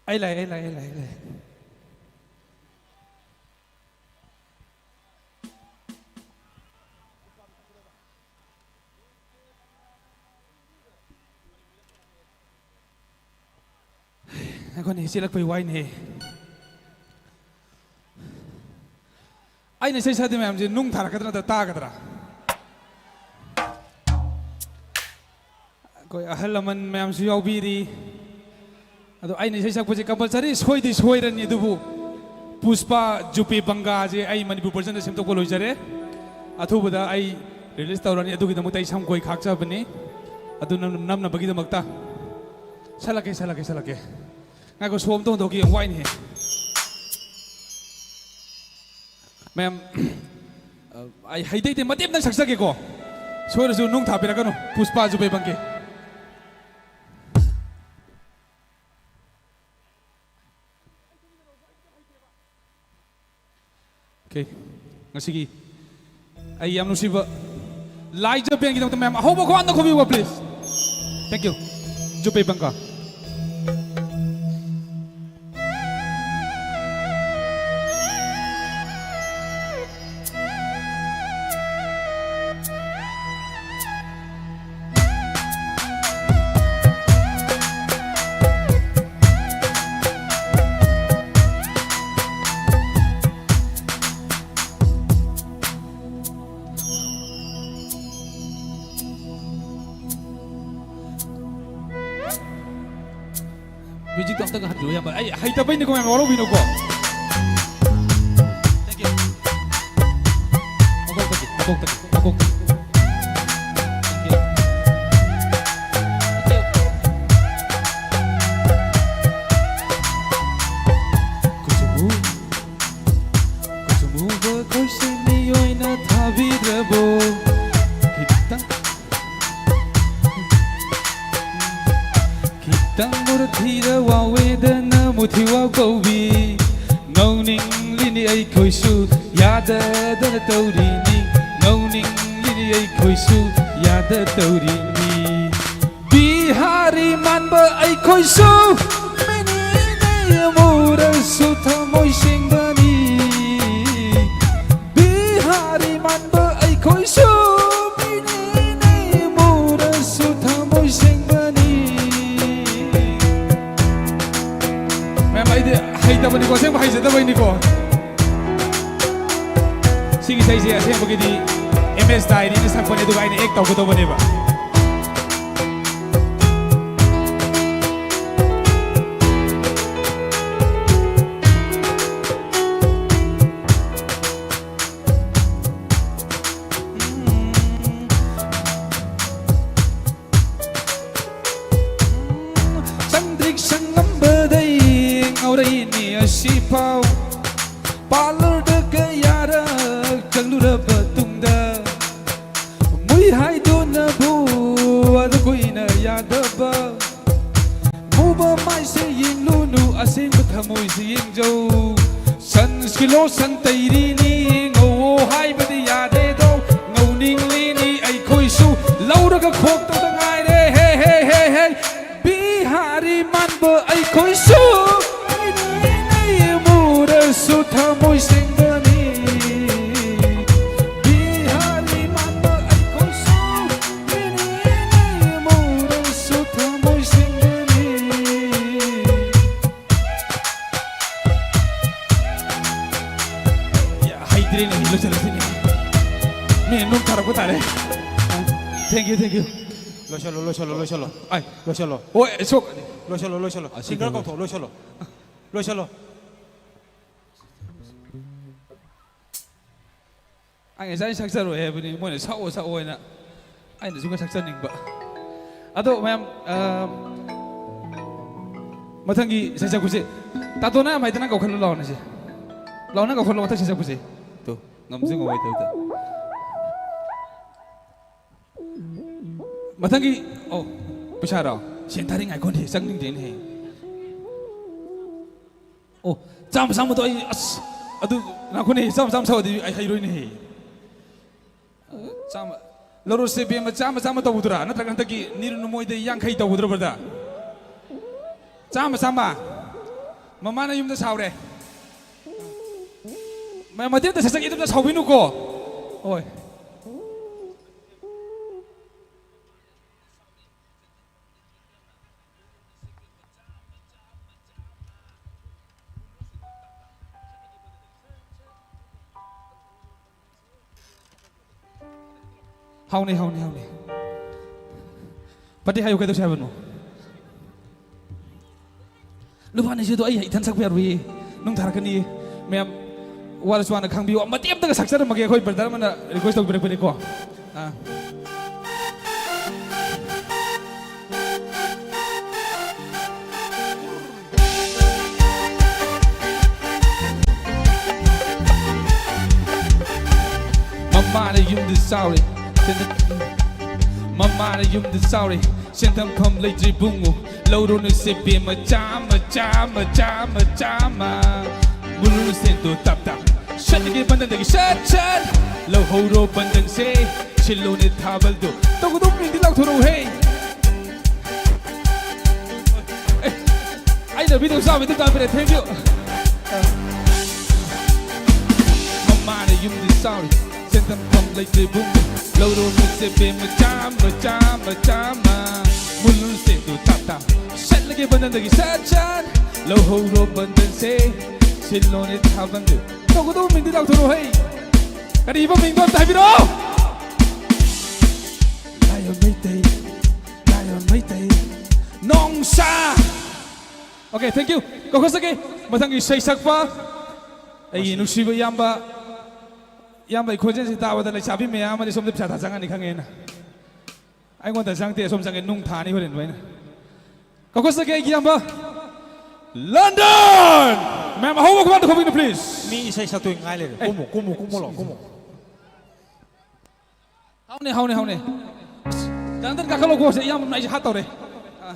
ꯑꯩ ꯂꯥꯛꯑꯦ, ꯑꯩ ꯂꯥꯛꯑꯦ, ꯑꯩ ꯂꯥꯛꯑꯦ, ꯑꯩ ꯂꯥꯛꯑꯦ꯫ ꯑꯩꯈꯣꯏꯅ ꯆꯦꯜꯂꯛꯄꯩ ꯋꯥꯏꯅꯦꯍꯦ꯫ ꯑꯩꯅ ꯏꯁꯩ ꯁꯛꯑꯗꯤ ꯃꯌꯥꯝꯁꯦ ꯅꯨꯡ ꯊꯥꯔꯛꯀꯗ꯭ꯔꯥ ꯅꯠꯇ꯭ꯔ ꯇꯥꯒꯗ꯭ꯔꯥ? ꯑꯩꯈꯣꯏ ꯑꯍꯜ ꯂꯃꯟ ꯃꯌꯥꯝꯁꯨ ꯌꯥꯎꯕꯤꯔꯤ꯫ ꯑꯗꯣ ꯑꯩꯅ ꯏꯁꯩ ꯁꯛꯄꯁꯦ compulsory ꯁꯣꯏꯗꯤ ꯁꯣꯏꯔꯅꯤ, ꯑꯗꯨꯕꯨ ꯄꯨꯁꯄꯥ ꯖꯨꯄꯦ ꯕꯪꯒꯥꯁꯦ ꯑꯩ ꯃꯅꯤꯄꯨꯔ version ꯗ ꯁꯦꯝꯗꯣꯛꯄ ꯂꯣꯏꯖꯔꯦ꯫ ꯑꯊꯨꯕꯗ ꯑꯩ release ꯇꯧꯔꯅꯤ, ꯑꯗꯨꯒꯤꯗꯃꯛꯇ ꯑꯩ ꯁꯝ ꯀꯣꯏ ꯈꯥꯛꯆꯕꯅꯤ꯫ ꯑꯗꯨ ꯅꯝ-, ꯅꯝꯅꯕꯒꯤꯗꯃꯛꯇ ꯁꯠꯂꯛꯀꯦ, ꯁꯠꯂꯛꯀꯦ, ꯁꯠꯂꯛꯀꯦ꯫ ꯉꯥꯏꯈꯣ, ꯁꯣ ꯑꯝꯇ ꯍꯣꯟꯗꯣꯛꯈꯤ, ꯌꯥꯝ ꯋꯥꯏꯅꯦꯍꯦ꯫ ꯃꯌꯥꯝ, ꯑ, ꯑꯩ ꯍꯩꯇꯩꯇꯩ ꯃꯇꯦꯛ ꯑꯝꯇꯪ ꯁꯛꯆꯒꯦꯀꯣ꯫ ꯁꯣꯏꯔꯁꯨ ꯅꯨꯡ ꯊꯥꯕꯤꯔꯛꯀꯅꯨ, ꯄꯨꯁꯄꯥꯁꯨ ꯄꯩꯕꯪꯒꯦ꯫ Okay, ꯉꯁꯤꯒꯤ ꯑꯩ ꯌꯥꯝ ꯅꯨꯡꯁꯤꯕ ꯂꯥꯏꯖ ꯕꯦꯟꯒꯤꯗꯃꯛꯇ ꯃꯌꯥꯝ ꯑꯍꯧꯕ ꯈꯣꯟꯗ ꯈꯨꯕꯤꯌꯨꯕ, please. Thank you. ꯖꯨꯄꯦ ꯕꯪꯒꯥ꯫ ꯏꯌꯥꯝꯕ, ꯑꯩ ꯍꯩꯇꯕꯩꯅꯤꯀꯣ, ꯃꯌꯥꯝ ꯋꯥꯔꯧꯕꯤꯅꯨꯀꯣ꯫ Thank you. ꯃꯀꯣꯛꯇꯒꯤ, ꯃꯀꯣꯛꯇꯒꯤ, ꯃꯀꯣꯛꯇꯒꯤ꯫ Thank you. ꯀꯨꯆꯨ ꯃꯨ-, ꯀꯨꯆꯨ ꯃꯨꯕ ꯑꯩꯈꯣꯏꯁꯦ ꯃꯤꯑꯣꯏꯅ ꯊꯥꯕꯤꯗ꯭ꯔꯕꯣ? ꯈꯤꯇꯪ ꯈꯤꯇꯪ ꯃꯨꯔ ꯊꯤꯔ ꯋꯥꯋꯦꯗꯅ ꯃꯨꯊꯤ ꯋꯥ ꯀꯧꯕꯤ꯫ ꯉꯧꯅꯤꯡꯂꯤꯅꯤ ꯑꯩꯈꯣꯏꯁꯨ ꯌꯥꯗꯗꯅ ꯇꯧꯔꯤꯅꯤ꯫ ꯉꯧꯅꯤꯡꯂꯤꯅꯤ ꯑꯩꯈꯣꯏꯁꯨ ꯌꯥꯗ ꯇꯧꯔꯤꯅꯤ꯫ ꯕꯤꯍꯥꯔꯤ ꯃꯥꯟꯕ ꯑꯩꯈꯣꯏꯁꯨ ꯃꯤꯅꯤꯅꯦ, ꯃꯨꯔꯁꯨ ꯊꯃꯣꯏ ꯁꯦꯡꯕꯅꯤ꯫ ꯕꯤꯍꯥꯔꯤ ꯃꯥꯟꯕ ꯑꯩꯈꯣꯏꯁꯨ ꯃꯤꯅꯤꯅꯦ, ꯃꯨꯔꯁꯨ ꯊꯃꯣꯏ ꯁꯦꯡꯕꯅꯤ꯫ ꯃꯌꯥꯝ, ꯑꯩꯗꯤ ꯍꯩꯇꯕꯅꯤꯀꯣ, ꯑꯁꯦꯡꯕ ꯍꯩꯖꯗꯕꯩꯅꯤꯀꯣ꯫ ꯁꯤꯒꯤ ꯏꯁꯩꯁꯦ ꯑꯁꯦꯡꯕꯒꯤꯗꯤ ꯑꯦꯝ ꯑꯦꯁ ꯗꯥꯏꯔꯤꯅ ꯁꯛꯄꯅꯦ, ꯑꯗꯨꯒ ꯑꯩꯅ ꯑꯦꯛ ꯇꯧꯒꯗꯧꯕꯅꯦꯕ꯫ ꯆꯪꯗ꯭ꯔꯤꯛ ꯁꯪꯉꯝꯕꯗꯩ ꯉꯥꯎꯔꯛꯏꯅꯤ ꯑꯁꯤꯐꯥꯎ꯫ ꯄꯥꯔꯂꯔꯗ ꯀꯌꯥꯔꯛ ꯆꯪꯂꯨꯔꯕ ꯇꯨꯡꯗ, ꯃꯨꯏ ꯍꯥꯏꯗꯨꯅꯕꯨ ꯑꯗꯨ ꯀꯨꯏꯅ ꯌꯥꯗꯕ꯫ ꯃꯨꯕ ꯃꯥꯏꯁꯦ ꯌꯦꯡꯂꯨꯅꯨ, ꯑꯁꯦꯡꯕ ꯊꯃꯣꯏꯁꯦ ꯌꯦꯡꯖꯧ꯫ ꯁꯟꯁꯀꯤ ꯂꯣꯁꯟ ꯇꯩꯔꯤꯅꯤ, ꯉꯧꯋꯣ ꯍꯥꯏꯕꯗꯤ ꯌꯥꯗꯦꯗꯣ꯫ ꯉꯧꯅꯤꯡꯂꯤꯅꯤ ꯑꯩꯈꯣꯏꯁꯨ, ꯂꯧꯔꯒ ꯈꯣꯛꯇꯧꯗ ꯉꯥꯏꯔꯦ꯫ ꯍꯦ, ꯍꯦ, ꯍꯦ, ꯍꯦ꯫ ꯕꯤꯍꯥꯔꯤ ꯃꯥꯟꯕ ꯑꯩꯈꯣꯏꯁꯨ, ꯃꯨꯔꯁꯨ ꯊꯃꯣꯏ ꯁꯦꯡꯕꯅꯤ꯫ ꯕꯤꯍꯥꯔꯤ ꯃꯥꯟꯕ ꯑꯩꯈꯣꯏꯁꯨ, ꯃꯨꯔꯁꯨ ꯊꯃꯣꯏ ꯁꯦꯡꯕꯅꯤ꯫ ꯍꯩꯇ꯭ꯔꯦꯅꯦ, ꯂꯣꯏꯁꯤꯜꯂꯁꯤꯅꯦ꯫ ꯃꯤꯅ ꯅꯣꯡ ꯊꯥꯔꯛꯄ ꯇꯥꯔꯦ꯫ Thank you, thank you. ꯂꯣꯏꯁꯜꯂꯣ, ꯂꯣꯏꯁꯜꯂꯣ, ꯂꯣꯏꯁꯜꯂꯣ꯫ ꯑꯥꯏ꯫ ꯂꯣꯏꯁꯜꯂꯣ꯫ ꯍꯣꯏ, ꯁꯣꯛ-, ꯂꯣꯏꯁꯜꯂꯣ, ꯂꯣꯏꯁꯜꯂꯣ꯫ ꯑꯁꯤ ꯁꯤꯡꯒꯔ ꯀꯩꯅꯣ꯫ ꯀꯧꯊꯣꯛꯑꯣ, ꯂꯣꯏꯁꯜꯂꯣ꯫ ꯂꯣꯏꯁꯜꯂꯣ꯫ ꯑꯩ ꯉꯁꯥꯏ ꯁꯛꯆꯔꯣꯏ ꯍꯥꯏꯕꯅꯤ, ꯃꯣꯏꯅ ꯁꯛꯑꯣ, ꯁꯛꯑꯣ ꯍꯥꯏꯅ꯫ ꯑꯩꯅꯁꯨ ꯈꯔ ꯁꯛꯆꯅꯤꯡꯕ꯫ ꯑꯗꯣ ꯃꯌꯥꯝ, ꯑ, ꯃꯊꯪꯒꯤ ꯁꯩꯁꯛꯄꯁꯦ, ꯇꯥꯇꯣꯅ ꯌꯥꯝ ꯍꯩꯇꯅ ꯀꯧꯈꯠꯂꯨ ꯂꯥꯛꯑꯣꯅꯦ ꯁꯦ꯫ ꯂꯥꯛꯑꯣ, ꯅꯪ ꯀꯧꯈꯠꯂꯣ ꯃꯊꯪ ꯁꯩꯁꯛꯄꯁꯦ꯫ ꯇꯣ, ꯉꯝꯁꯨ ꯉꯝꯃꯣꯏꯗꯕꯗ꯫ ꯃꯊꯪꯒꯤ, ꯑꯣ, ꯄꯩꯁꯥꯔꯣ? ꯁꯦꯟ ꯊꯥꯔꯤ ꯉꯥꯏꯈꯣꯅꯦ, ꯆꯪꯅꯤꯡꯗꯦꯅꯦ꯫ ꯑꯣ, ꯆꯥꯝꯃ ꯆꯥꯝꯃꯗꯣ ꯑꯩ, ꯑꯁ, ꯑꯗꯨ ꯉꯥꯏꯈꯣꯅꯦ, ꯆꯥꯝꯃ ꯆꯥꯝꯃ ꯁꯥꯎꯔꯗꯤ ꯑꯩ ꯍꯩꯔꯣꯏꯅꯦ꯫ ꯆꯥꯝꯃ, ꯂꯧꯔꯣꯁꯦ ꯕꯦꯝꯃ, ꯆꯥꯝꯃ ꯆꯥꯝꯃ ꯇꯧꯕꯗꯨꯔꯥ? ꯅꯠꯇ꯭ꯔꯒ ꯍꯟꯗꯛꯀꯤ ꯅꯤꯔꯨ ꯅꯃꯣꯏꯗ ꯌꯥꯡꯈꯩ ꯇꯧꯕꯗꯨꯔꯥ, ꯕ꯭ꯔꯗꯔ? ꯆꯥꯝꯃ ꯆꯥꯝꯃ? ꯃꯃꯥꯅ ꯌꯨꯝꯗ ꯁꯥꯎꯔꯦ꯫ ꯃ-, ꯃꯇꯦꯛ ꯑꯝꯇ ꯁꯠꯆꯒꯦ, ꯑꯗꯨꯝꯇ ꯁꯥꯎꯕꯤꯅꯨꯀꯣ꯫ ꯍꯣꯏ꯫ ꯍꯥꯎꯅꯦ, ꯍꯥꯎꯅꯦ, ꯍꯥꯎꯅꯦ꯫ ꯄꯥꯔꯇꯤ ꯍꯥꯏꯌꯨ, ꯀꯩꯗꯧꯁꯦ ꯍꯥꯏꯕꯅꯣ? ꯂꯨꯄꯥ ꯅꯤꯁꯤꯗꯣ ꯑꯩ ꯏꯊꯟ ꯁꯛꯄ ꯌꯥꯔꯣꯏꯌꯦ꯫ ꯅꯨꯡ ꯊꯥꯔꯛꯀꯅꯤꯌꯦ꯫ ꯃꯌꯥꯝ ꯋꯥꯔꯁꯨ ꯋꯥꯅ ꯈꯥꯡꯕꯤꯌꯨ꯫ ꯃꯇꯦꯛ ꯑꯝꯇꯒ ꯁꯛꯆꯔꯝꯃꯒꯦ, ꯑꯩꯈꯣꯏ ꯕ꯭ꯔꯗꯔ ꯑꯃꯅ ꯔꯤꯀ꯭ꯋꯦꯁ ꯇꯧꯕꯤꯔꯛꯄꯅꯤꯀꯣ꯫ ꯑꯥ꯫ ꯃꯃꯥꯅ ꯌꯨꯝꯗ ꯆꯥꯎꯔꯦ, ꯁꯦꯟꯗ-, ꯃꯃꯥꯅ ꯌꯨꯝꯗ ꯆꯥꯎꯔꯦ, ꯁꯦꯟꯊꯝꯐꯝ ꯂꯩꯇ꯭ꯔꯦ ꯏꯕꯨꯡꯉꯣ, ꯂꯧꯔꯣꯅꯨ ꯁꯦ ꯕꯦꯝꯃ, ꯆꯥꯝꯃ, ꯆꯥꯝꯃ, ꯆꯥꯝꯃ, ꯆꯥꯝꯃ꯫ ꯃꯨꯜꯂꯨꯅꯨ ꯁꯦꯟꯗꯣ ꯇꯞ ꯇꯞ, ꯁꯠꯂꯒꯦ ꯕꯟꯗꯟꯗꯒꯤ ꯁꯠ ꯁꯠ, ꯂꯧꯍꯧꯔꯣ ꯕꯟꯗꯟꯁꯦ, ꯁꯤꯜꯂꯣꯅꯦ ꯊꯥꯕꯜꯗꯣ, ꯇꯧꯒꯗꯧ ꯃꯤꯡꯗꯤ ꯂꯥꯎꯊꯣꯔꯛꯎꯍꯦ꯫ ꯑꯦ, ꯑꯩꯅ ꯚꯤꯗꯤꯑꯣ ꯁꯥꯕꯩꯗꯨ ꯇꯥꯟꯕꯤꯔꯦ, thank you꯫ ꯃꯃꯥꯅ ꯌꯨꯝꯗꯤ ꯆꯥꯎꯔꯤ, ꯁꯦꯟꯊꯝꯐꯝ ꯂꯩꯇ꯭ꯔꯦ ꯕꯨꯡ, ꯂꯧꯔꯣ ꯃꯤꯠꯁꯦ ꯕꯦꯝꯃ, ꯆꯥꯝꯃ, ꯆꯥꯝꯃ, ꯆꯥꯝꯃ꯫ ꯃꯨꯜꯂꯨ ꯁꯦꯟꯗꯣ ꯇꯥꯞ ꯇꯥꯞ, ꯁꯠꯂꯒꯦ ꯕꯟꯗꯟꯗꯒꯤ ꯁꯠ ꯁꯠ, ꯂꯧꯍꯧꯔꯣ ꯕꯟꯗꯟꯁꯦ, ꯁꯤꯜꯂꯣꯅꯦ ꯊꯥꯕꯜꯗꯨ꯫ ꯇꯧꯒꯗꯧꯕ ꯃꯤꯡꯗꯤ ꯂꯥꯎꯊꯣꯔꯛꯑꯣ ꯍꯩ꯫ ꯀꯔꯤꯕ ꯃꯤꯡꯗꯣ ꯑꯝꯇ ꯍꯥꯏꯕꯤꯔꯛꯑꯣ꯫ ꯂꯥꯏ ꯃꯩꯇꯩ, ꯂꯥꯏꯌꯣꯟ ꯃꯩꯇꯩ, ꯅꯣꯡꯁꯥ꯫ Okay, thank you. ꯀꯧꯈꯠꯆꯒꯦ ꯃꯊꯪꯒꯤ ꯏꯁꯩ ꯁꯛꯄ ꯑꯩꯒꯤ ꯅꯨꯡꯁꯤꯕ ꯏꯌꯥꯝꯕ, ꯏꯌꯥꯝꯕꯒꯤ ꯈꯣꯟꯖꯦꯜꯁꯤ ꯇꯥꯕꯗ ꯂꯩꯁꯥꯕꯤ ꯃꯌꯥꯝ ꯑꯃꯗꯤ ꯁꯣꯝꯗ ꯄꯩꯁꯥ ꯊꯥ ꯆꯪꯉꯅꯤ ꯈꯪꯉꯦꯅ꯫ ꯑꯩꯉꯣꯟꯗ ꯆꯪꯗꯦ, ꯑꯁꯣꯝ ꯆꯪꯉꯦ, ꯅꯨꯡ ꯊꯥꯅꯤ ꯍꯣꯔꯦꯟ ꯂꯣꯏꯅ꯫ ꯀꯧꯈꯠꯆꯒꯦ ꯑꯩꯒꯤ ꯏꯌꯥꯝꯕ ꯂꯟꯗꯟ꯫ ꯃꯌꯥꯝ ꯑꯍꯧꯕ ꯈꯨꯕꯥꯛꯇ ꯈꯨꯕꯤꯅ please꯫ ꯃꯤ ꯏꯁꯩ ꯁꯛꯇꯣꯏ ꯉꯥꯏ ꯂꯩꯔꯦ꯫ ꯀꯨꯝꯃꯣ, ꯀꯨꯝꯃꯣ, ꯀꯨꯝꯃꯣ ꯂꯥꯎ, ꯀꯨꯝꯃꯣ꯫ ꯍꯥꯎꯅꯦ, ꯍꯥꯎꯅꯦ, ꯍꯥꯎꯅꯦ꯫ ꯂꯟꯗꯟ ꯀꯥꯈꯠꯂꯛꯑꯣꯀꯣ, ꯁꯦ ꯏꯌꯥꯝꯕ ꯑꯩꯁꯦ ꯍꯥꯠ ꯇꯧꯔꯦ꯫ ꯑꯥ꯫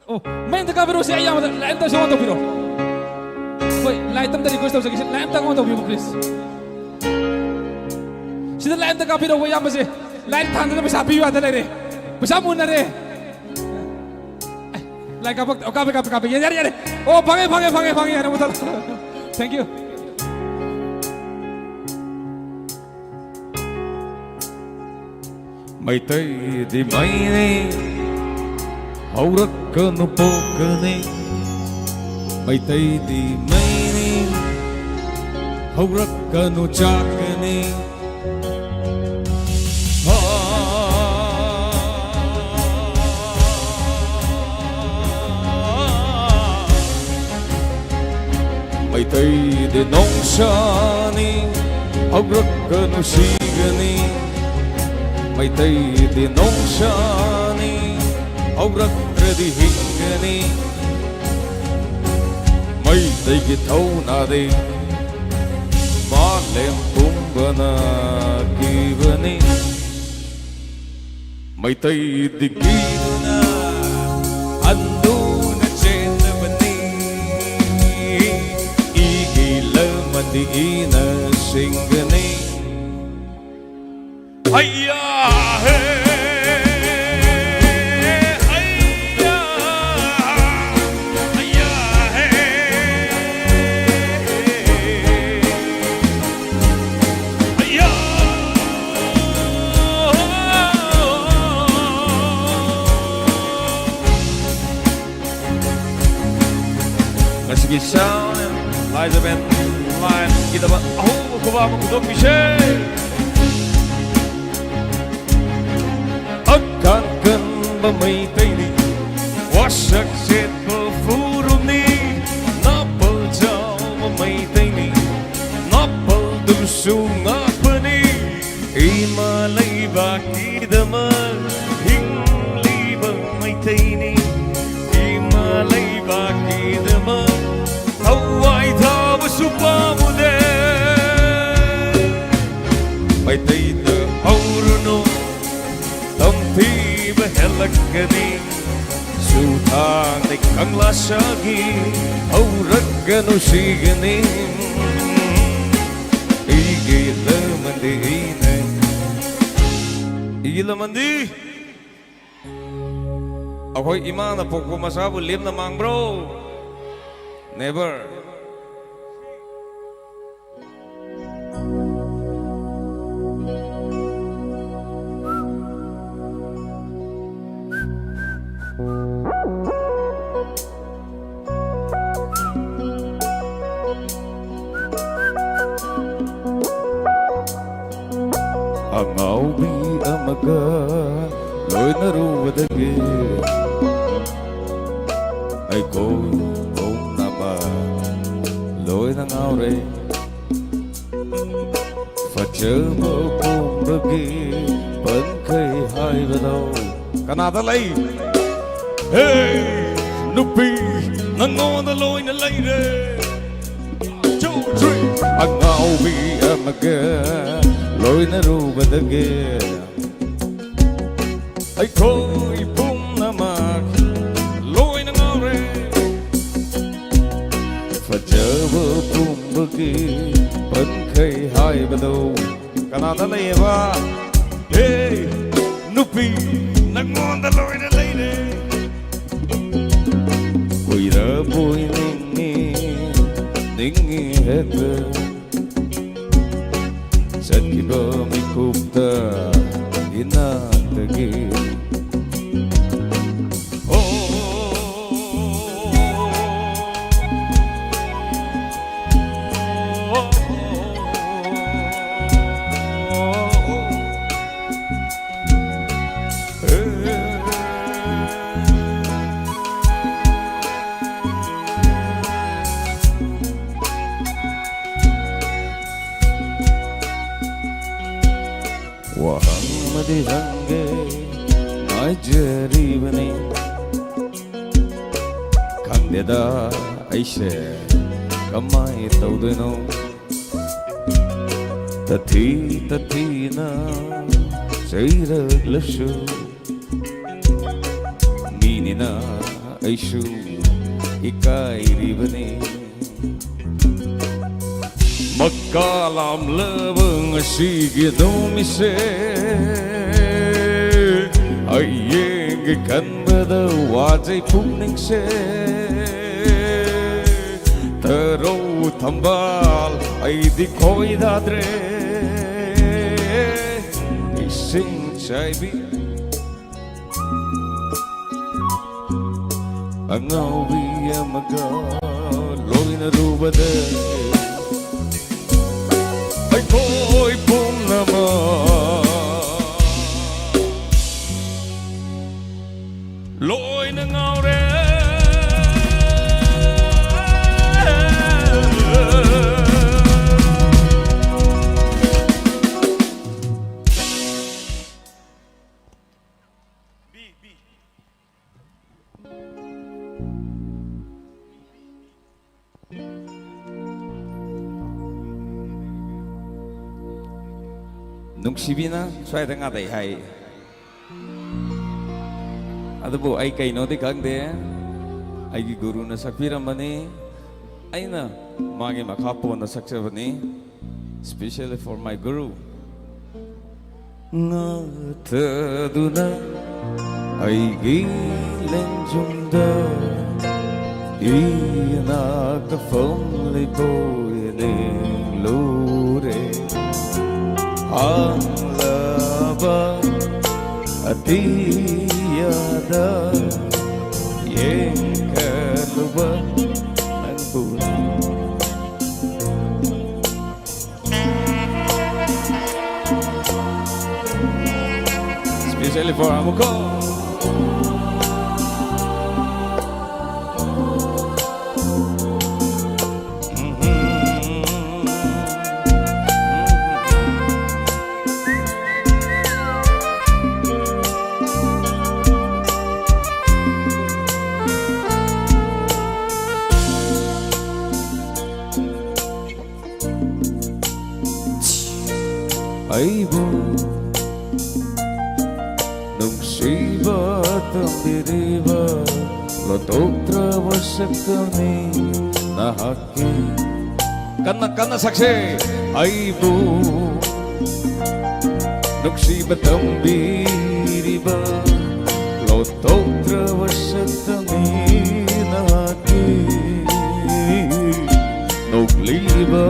ꯑꯣ, ꯃꯩ ꯑꯝꯇ ꯀꯥꯞꯄꯤꯔꯣꯁꯦ, ꯑꯩ ꯌꯥꯝꯕꯗ ꯂꯥꯏ ꯑꯝꯇ ꯁꯣ ꯇꯧꯕꯤꯔꯣ꯫ ꯍꯣꯏ, ꯂꯥꯏ ꯑꯝꯇ request ꯇꯧꯖꯒꯦ, ꯂꯥꯏ ꯑꯝꯇ on ꯇꯧꯕꯤꯌꯨ please꯫ ꯁꯤꯗ ꯂꯥꯏ ꯑꯝꯇ ꯀꯥꯞꯄꯤꯔꯛꯑꯣ ꯏꯌꯥꯝꯕꯁꯦ꯫ ꯂꯥꯏ ꯊꯥꯟꯗꯅ ꯄꯩꯁꯥ ꯄꯤꯌꯨ ꯌꯥꯗ ꯂꯩꯔꯦ꯫ ꯄꯩꯁꯥ ꯃꯨꯟꯅꯔꯦ꯫ ꯑꯦ, ꯂꯥꯏ ꯀꯥꯞꯄꯛ-, ꯑꯣ, ꯀꯥꯞꯄꯦ, ꯀꯥꯞꯄꯦ, ꯀꯥꯞꯄꯦ꯫ ꯌꯥꯔꯦ, ꯌꯥꯔꯦ, ꯌꯥꯔꯦ꯫ ꯑꯣ, ꯐꯪꯉꯦ, ꯐꯪꯉꯦ, ꯐꯪꯉꯦ, ꯐꯪꯉꯦ꯫ ꯌꯥꯔꯦ, ꯃꯨꯊꯠꯂꯣ꯫ Thank you꯫ ꯃꯩꯇꯩꯗꯤ ꯃꯩꯅꯤ, ꯍꯧꯔꯛꯀꯅꯨ ꯄꯣꯛꯀꯅꯤ꯫ ꯃꯩꯇꯩꯗꯤ ꯃꯩꯅꯤ, ꯍꯧꯔꯛꯀꯅꯨ ꯆꯥꯛꯀꯅꯤ꯫ ꯃꯩꯇꯩꯗꯤ ꯅꯣꯡꯁꯥꯅꯤ, ꯍꯧꯔꯛꯀꯅꯨ ꯁꯤꯒꯅꯤ꯫ ꯃꯩꯇꯩꯗꯤ ꯅꯣꯡꯁꯥꯅꯤ, ꯍꯧꯔꯛꯇ꯭ꯔꯗꯤ ꯍꯤꯡꯒꯅꯤ꯫ ꯃꯩꯇꯩꯒꯤ ꯊꯧꯅꯥꯗꯤ ꯃꯥꯂꯦꯝ ꯄꯨꯝꯕꯅ ꯀꯤꯕꯅꯤ꯫ ꯃꯩꯇꯩꯗꯤ ꯀꯤꯗꯨꯅ ꯍꯟꯗꯨꯅ ꯆꯦꯟꯅꯕꯅꯤ꯫ ꯏꯒꯤ ꯂꯃꯟꯗꯤ ꯏꯅ ꯁꯤꯡꯒꯅꯤ꯫ ꯑꯩꯌꯥ ꯍꯦ, ꯑꯩꯌꯥ, ꯑꯩꯌꯥ ꯍꯦ, ꯑꯩꯌꯥ꯫ ꯉꯁꯤꯒꯤ sound and light event line ꯒꯤꯗꯃꯛ ꯑꯍꯧꯕ ꯈꯨꯕꯥꯛ ꯑꯃ ꯈꯨꯗꯣꯛꯄꯤꯁꯦ꯫ ꯃꯩꯇꯩꯅꯤ, ꯋꯥꯁꯛ ꯁꯦꯠꯄ ꯐꯨꯔꯨꯞꯅꯤ, ꯅꯥꯄꯜ ꯆꯥꯎꯕ ꯃꯩꯇꯩꯅꯤ, ꯅꯥꯄꯜꯗꯨꯁꯨ ꯉꯥꯛꯄꯅꯤ꯫ ꯏꯃꯥ ꯂꯩꯕꯥꯛꯀꯤꯗꯃꯛ ꯍꯤꯡꯂꯤꯕ ꯃꯩꯇꯩꯅꯤ, ꯏꯃꯥ ꯂꯩꯕꯥꯛꯀꯤꯗꯃꯛ ꯊꯋꯥꯏ ꯊꯥꯕꯁꯨ ꯄꯥꯝꯃꯨꯗꯦ꯫ ꯃꯩꯇꯩꯗ ꯍꯧꯔꯨꯅꯨ, ꯇꯝꯊꯤꯕ ꯍꯦꯜꯂꯛꯀꯅꯤ꯫ ꯁꯨꯊꯥꯡꯅꯤ ꯀꯪꯂꯥ ꯁꯥꯒꯤ ꯍꯧꯔꯛꯀꯅꯨ ꯁꯤꯒꯅꯤ꯫ ꯑꯩꯒꯤ ꯂꯃꯟꯗꯤ ꯑꯩꯅ꯫ ꯑꯩꯒꯤ ꯂꯃꯟꯗꯤ ꯑꯩꯈꯣꯏ ꯏꯃꯥꯅ ꯄꯣꯛꯄ ꯃꯆꯥꯕꯨ ꯂꯦꯝꯅ ꯃꯥꯡꯕ꯭ꯔꯣ? Never. ꯑꯉꯥꯎꯕꯤ ꯑꯃꯒ ꯂꯣꯏꯅꯔꯨꯕꯗꯒꯤ ꯑꯩꯈꯣꯏ ꯄꯨꯝꯅꯃꯛ ꯂꯣꯏꯅ ꯉꯥꯎꯔꯦ꯫ ꯐꯖꯕ ꯄꯨꯝꯕꯒꯤ ꯄꯟꯈꯩ ꯍꯥꯏꯕꯗꯣ ꯀꯅꯥꯗ ꯂꯩ? ꯍꯦ, ꯅꯨꯄꯤ, ꯅꯪꯉꯣꯟꯗ ꯂꯣꯏꯅ ꯂꯩꯔꯦ꯫ Two, three. ꯑꯉꯥꯎꯕꯤ ꯑꯃꯒ ꯂꯣꯏꯅꯔꯨꯕꯗꯒꯤ ꯑꯩꯈꯣꯏ ꯄꯨꯝꯅꯃꯛ ꯂꯣꯏꯅ ꯉꯥꯎꯔꯦ꯫ ꯐꯖꯕ ꯄꯨꯝꯕꯒꯤ ꯄꯟꯈꯩ ꯍꯥꯏꯕꯗꯣ ꯀꯅꯥꯗ ꯂꯩꯌꯦꯕ? ꯍꯦ, ꯅꯨꯄꯤ, ꯅꯪꯉꯣꯟꯗ ꯂꯣꯏꯅ ꯂꯩꯔꯦ꯫ ꯀꯨꯏꯔꯕꯣꯏ ꯅꯤꯡꯉꯤ, ꯅꯤꯡꯉꯤ ꯍꯦꯛꯇ꯫ ꯆꯠꯈꯤꯕ ꯃꯤꯀꯨꯞꯇ ꯏꯅꯥꯛꯇꯒꯤ꯫ ꯍꯣ꯫ ꯑꯩꯁꯦ ꯀꯃꯥꯏ ꯇꯧꯗꯣꯏꯅꯣ? ꯇꯊꯤ ꯇꯊꯤꯅ ꯆꯩꯔꯛꯂꯁꯨ, ꯃꯤꯅꯤꯅ ꯑꯩꯁꯨ ꯏꯀꯥꯏꯔꯤꯕꯅꯤ꯫ ꯃꯀꯥ ꯂꯥꯝꯂꯕ ꯉꯁꯤꯒꯤ ꯅꯨꯃꯤꯠꯁꯦ, ꯍꯌꯦꯡꯒꯤ ꯈꯟꯕꯗ ꯋꯥꯖꯩ ꯄꯨꯛꯅꯤꯡꯁꯦ꯫ ꯊꯔꯧ ꯊꯝꯕꯥꯜ ꯑꯩꯗꯤ ꯈꯣꯏꯗꯥꯗ꯭ꯔꯦ꯫ ꯏꯁꯤꯡ ꯆꯥꯏꯕꯤ ꯑꯉꯥꯎꯕꯤ ꯑꯃꯒ ꯂꯣꯏꯅꯔꯨꯕꯗ ꯑꯩꯈꯣꯏ ꯄꯨꯝꯅꯃꯛ ꯂꯣꯏꯅ ꯉꯥꯎꯔꯦ꯫ ꯅꯨꯡꯁꯤꯕꯤꯅ ꯁ꯭ꯋꯥꯏꯗ ꯉꯥꯗꯩ ꯍꯥꯏ꯫ ꯑꯗꯨꯕꯨ ꯑꯩ ꯀꯩꯅꯣꯗꯤ ꯈꯪꯗꯦ꯫ ꯑꯩꯒꯤ ꯒꯨꯔꯨꯅ ꯁꯛꯄꯤꯔꯝꯕꯅꯤ꯫ ꯑꯩꯅ ꯃꯥꯒꯤ ꯃꯈꯥ ꯄꯣꯟꯅ ꯁꯛꯆꯕꯅꯤ꯫ Specially for my guru. ꯉꯥꯊꯗꯨꯅ ꯑꯩꯒꯤ ꯂꯦꯡꯖꯨꯝꯗ ꯏꯅꯥꯛꯇ ꯐꯝꯂꯤꯕꯣꯏ ꯅꯤꯡꯂꯨꯔꯦ꯫ ꯍꯥꯡꯂꯕ ꯑꯇꯤꯌꯥꯗ ꯌꯦꯡꯈꯠꯂꯨꯕ ꯅꯪꯕꯨ꯫ Specially for Amuko. ꯑꯩꯕꯨ ꯅꯨꯡꯁꯤꯕ ꯇꯝꯕꯤꯔꯤꯕ ꯂꯣꯟꯊꯣꯛꯇ꯭ꯔꯕ ꯁꯛꯇꯝꯅꯤ ꯅꯍꯥꯛꯀꯤ꯫ ꯀꯟꯅ ꯀꯟꯅ ꯁꯛꯁꯦ꯫ ꯑꯩꯕꯨ ꯅꯨꯡꯁꯤꯕ ꯇꯝꯕꯤꯔꯤꯕ ꯂꯣꯟꯊꯣꯛꯇ꯭ꯔꯕ ꯁꯛꯇꯝꯅꯤ ꯅꯍꯥꯛꯀꯤ꯫ ꯅꯣꯛꯂꯤꯕ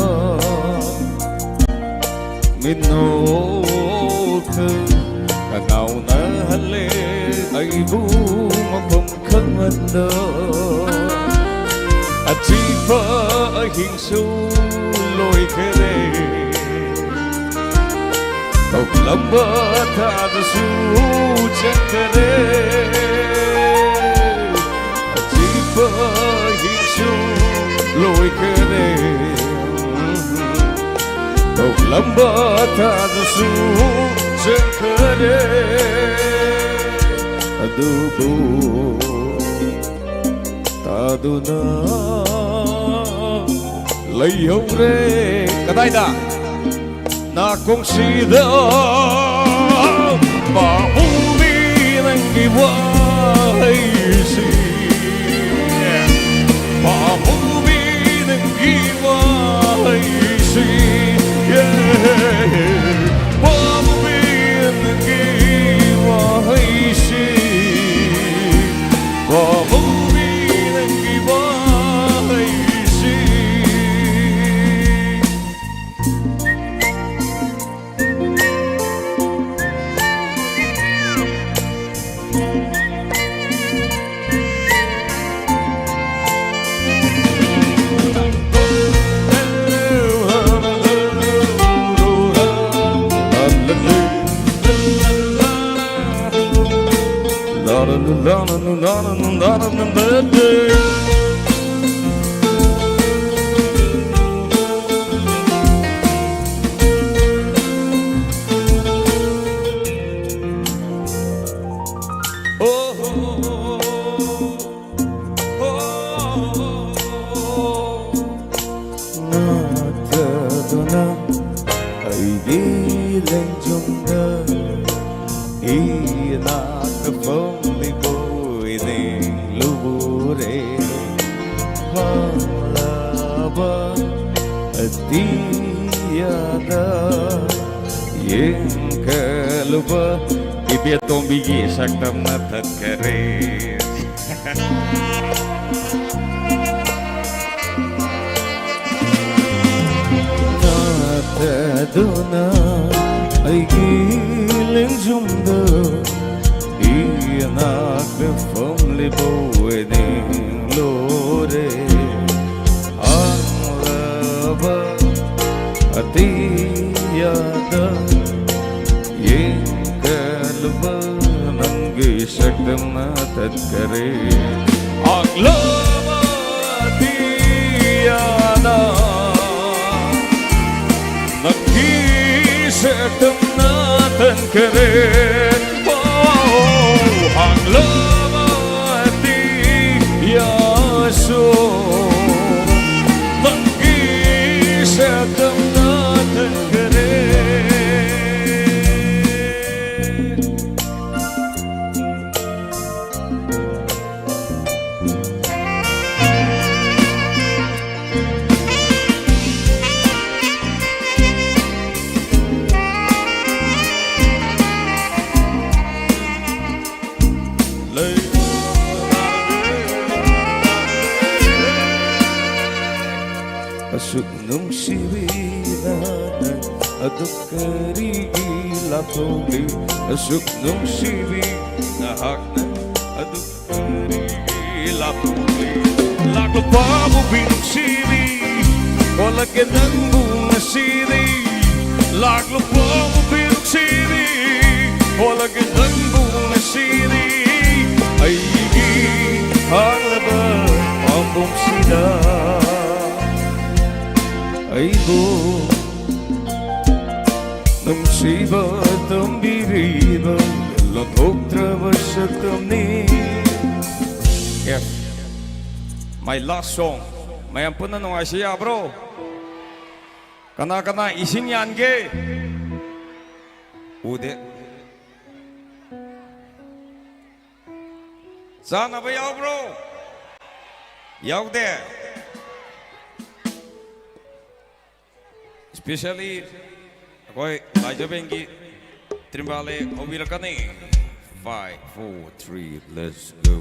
ꯃꯤꯠꯅꯣꯛꯇ ꯀꯉꯥꯎꯅꯍꯜꯂꯦ ꯑꯩꯕꯨ ꯃꯐꯝ ꯈꯪꯍꯟꯗ꯫ ꯑꯊꯤꯕ ꯑꯍꯤꯡꯁꯨ ꯂꯣꯏꯈꯔꯦ, ꯊꯣꯛꯂꯝꯕ ꯊꯥꯗꯨꯁꯨ ꯆꯠꯈꯔꯦ꯫ ꯑꯊꯤꯕ ꯑꯍꯤꯡꯁꯨ ꯂꯣꯏꯈꯔꯦ, ꯊꯣꯛꯂꯝꯕ ꯊꯥꯗꯨꯁꯨ ꯆꯠꯈꯔꯦ꯫ ꯑꯗꯨꯕꯨ ꯊꯥꯗꯨꯅ ꯂꯩꯍꯧꯔꯦ꯫ ꯀꯗꯥꯏꯗ? ꯅꯥꯀꯣꯡꯁꯤꯗ ꯄꯥꯝꯃꯨꯕꯤ ꯅꯪꯒꯤ ꯋꯥꯍꯩꯁꯤ, ꯄꯥꯝꯃꯨꯕꯤ ꯅꯪꯒꯤ ꯋꯥꯍꯩꯁꯤ, yeah. ꯄꯥꯝꯃꯨꯕꯤ ꯅꯪꯒꯤ ꯋꯥꯍꯩꯁꯤ, ꯄꯥꯝꯃꯨꯕꯤ ꯅꯪꯒꯤ ꯋꯥꯍꯩꯁꯤ꯫ ꯉꯥꯛꯇꯗꯨꯅ ꯑꯩꯒꯤ ꯑꯇꯤꯌꯥꯗ ꯌꯦꯡꯈꯠꯂꯨꯕ꯫ ꯏꯕꯦꯇꯣꯝꯕꯤꯒꯤ ꯁꯛꯇꯝꯅ ꯊꯠꯈꯔꯦ꯫ ꯅꯥꯊꯗꯨꯅ ꯑꯩꯒꯤ ꯂꯦꯡꯖꯨꯝꯗ ꯏꯅꯥꯛꯇ ꯐꯝꯂꯤꯕ ꯋꯦꯅꯤꯡꯂꯣꯔꯦ꯫ ꯍꯥꯡꯂꯕ ꯑꯇꯤꯌꯥꯗ ꯌꯦꯡꯈꯠꯂꯨꯕ ꯅꯪꯒꯤ ꯁꯛꯇꯝꯅ ꯊꯠꯈꯔꯦ꯫ ꯍꯥꯡꯂꯕ ꯑꯇꯤꯌꯥꯗ ꯅꯪꯒꯤ ꯁꯛꯇꯝꯅ ꯊꯠꯈꯔꯦ꯫ ꯍꯥꯡꯂꯕ ꯑꯇꯤꯌꯥꯁꯨ ꯅꯪꯒꯤ ꯁꯛꯇꯝꯅ ꯊꯠꯈꯔꯦ꯫ ꯑꯁꯨꯛ ꯅꯨꯡꯁꯤꯕꯤ ꯅꯍꯥꯛꯅ ꯑꯗꯨꯛ ꯀꯔꯤꯒꯤ ꯂꯥꯞꯊꯣꯛꯂꯤ? ꯑꯁꯨꯛ ꯅꯨꯡꯁꯤꯕꯤ ꯅꯍꯥꯛꯅ ꯑꯗꯨꯛ ꯀꯔꯤꯒꯤ ꯂꯥꯞꯊꯣꯛꯂꯤ? ꯂꯥꯛꯂꯕ ꯄꯨꯛꯅꯤꯡ ꯅꯨꯡꯁꯤꯕꯤ, ꯍꯣꯜꯂꯒꯦ ꯅꯪꯕꯨ ꯉꯁꯤꯗꯤ꯫ ꯂꯥꯛꯂꯕ ꯄꯨꯛꯅꯤꯡ ꯅꯨꯡꯁꯤꯕꯤ, ꯍꯣꯜꯂꯒꯦ ꯅꯪꯕꯨ ꯉꯁꯤꯗꯤ꯫ ꯑꯩꯒꯤ ꯍꯥꯡꯂꯕ ꯄꯥꯝꯕꯣꯝꯁꯤꯗ ꯑꯩꯕꯨ ꯅꯨꯡꯁꯤꯕ ꯇꯝꯕꯤꯔꯤꯕ ꯂꯣꯟꯊꯣꯛꯇ꯭ꯔꯕ ꯁꯛꯇꯝꯅꯤ꯫ Yes, my last song. ꯃꯌꯥꯝ ꯄꯨꯟꯅ ꯅꯨꯡꯉꯥꯏꯁꯤ ꯌꯥꯕ꯭ꯔꯣ? ꯀꯅꯥ ꯀꯅꯥ ꯏꯁꯤꯡ ꯌꯥꯟꯒꯦ? ꯎꯗꯦ꯫ ꯆꯥꯅꯕ ꯌꯥꯎꯕ꯭ꯔꯣ? ꯌꯥꯎꯗꯦ꯫ Specially ꯑꯩꯈꯣꯏ ꯂꯥꯏꯖꯕꯦꯟꯒꯤ ꯇ꯭ꯔꯤꯝꯕꯥꯂꯦ ꯍꯧꯕꯤꯔꯛꯀꯅꯤ. Five, four, three, let's go.